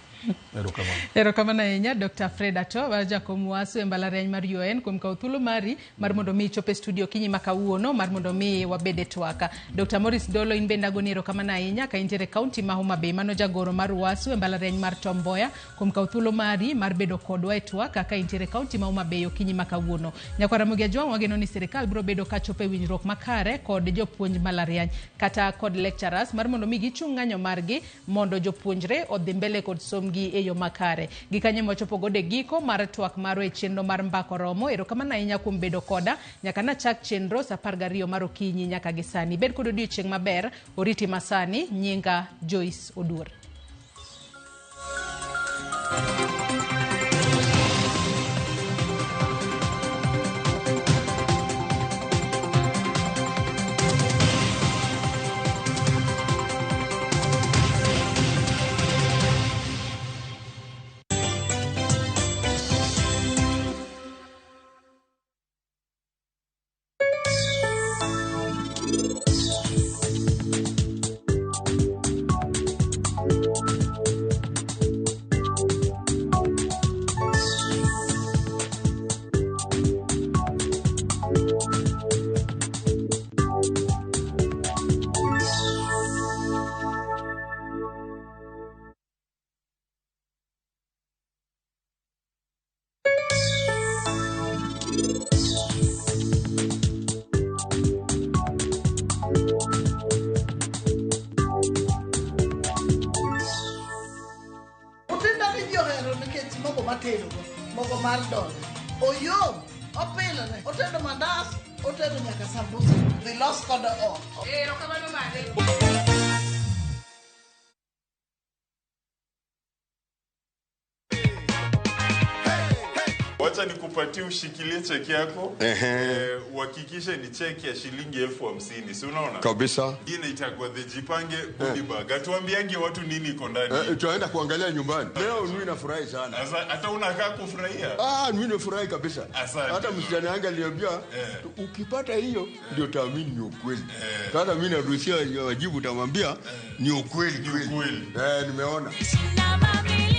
Erokamano. Erokamano ahinya Dr. Fred Ato, wa jakom UASU e mbalariany mar UoN kuom kawo thuolo mari mar mondo mi ichop e studio okinyi ma kawuono mar mondo mi wabed e twaka. Dr. Maurice Ndolo, in bende agoni erokamano ahinya ka intiere e kaunti ma Homa Bay, mano jagoro mar UASU e mbalariany mar Tom Mboya kuom kawo thuolo mari mar bedo kodwa e twaka ka intiere e kaunti ma Homa Bay okinyi ma kawuono. Nyakwar Ramogi Ajwang', wageno ni sirikal biro bedo ka chopo e winjruok makare kod jopuonj mbalariany kata kod lecturers mar mondo mi gichung' ng'anyo margi mondo jopuonjre odhi mbele kod somgi e yo makare. Gikanyo ema wachopo godo e giko mar twak marwa e chenro mar Mbaka Oromo. Erokamano ahinya kuom bedo koda nyaka nachak chenro sa 12 mar okinyi nyaka gi sani. Bed kod odiochieng' maber, oriti masani. Nyinga Joyce Oduor. Utinda ni ji ohero nikech mogo matedogo, mogo mar dole. Oyom, opilore, otedo mandas, otedo nyaka sambusa. Dhi los kode ot. Erokamano made. Wacha nikupatie ushikilie cheki yako. Uhakikishe ni cheki ya shilingi 50,000, si unaona? Kabisa. Hii inaitwa the Jipange goodie bag. Atuambiange watu nini iko ndani. Tunaenda kuangalia nyumbani. Leo mimi nafurahi sana. Sasa hata unakaa kufurahia? Ah, mimi nafurahi kabisa. Asante. Hata msichana yangu aliniambia ukipata hiyo ndio taamini ni ukweli. Sasa mimi naruhusia wajibu, utamwambia ni ukweli kweli. Nimeona. Na mamilioni.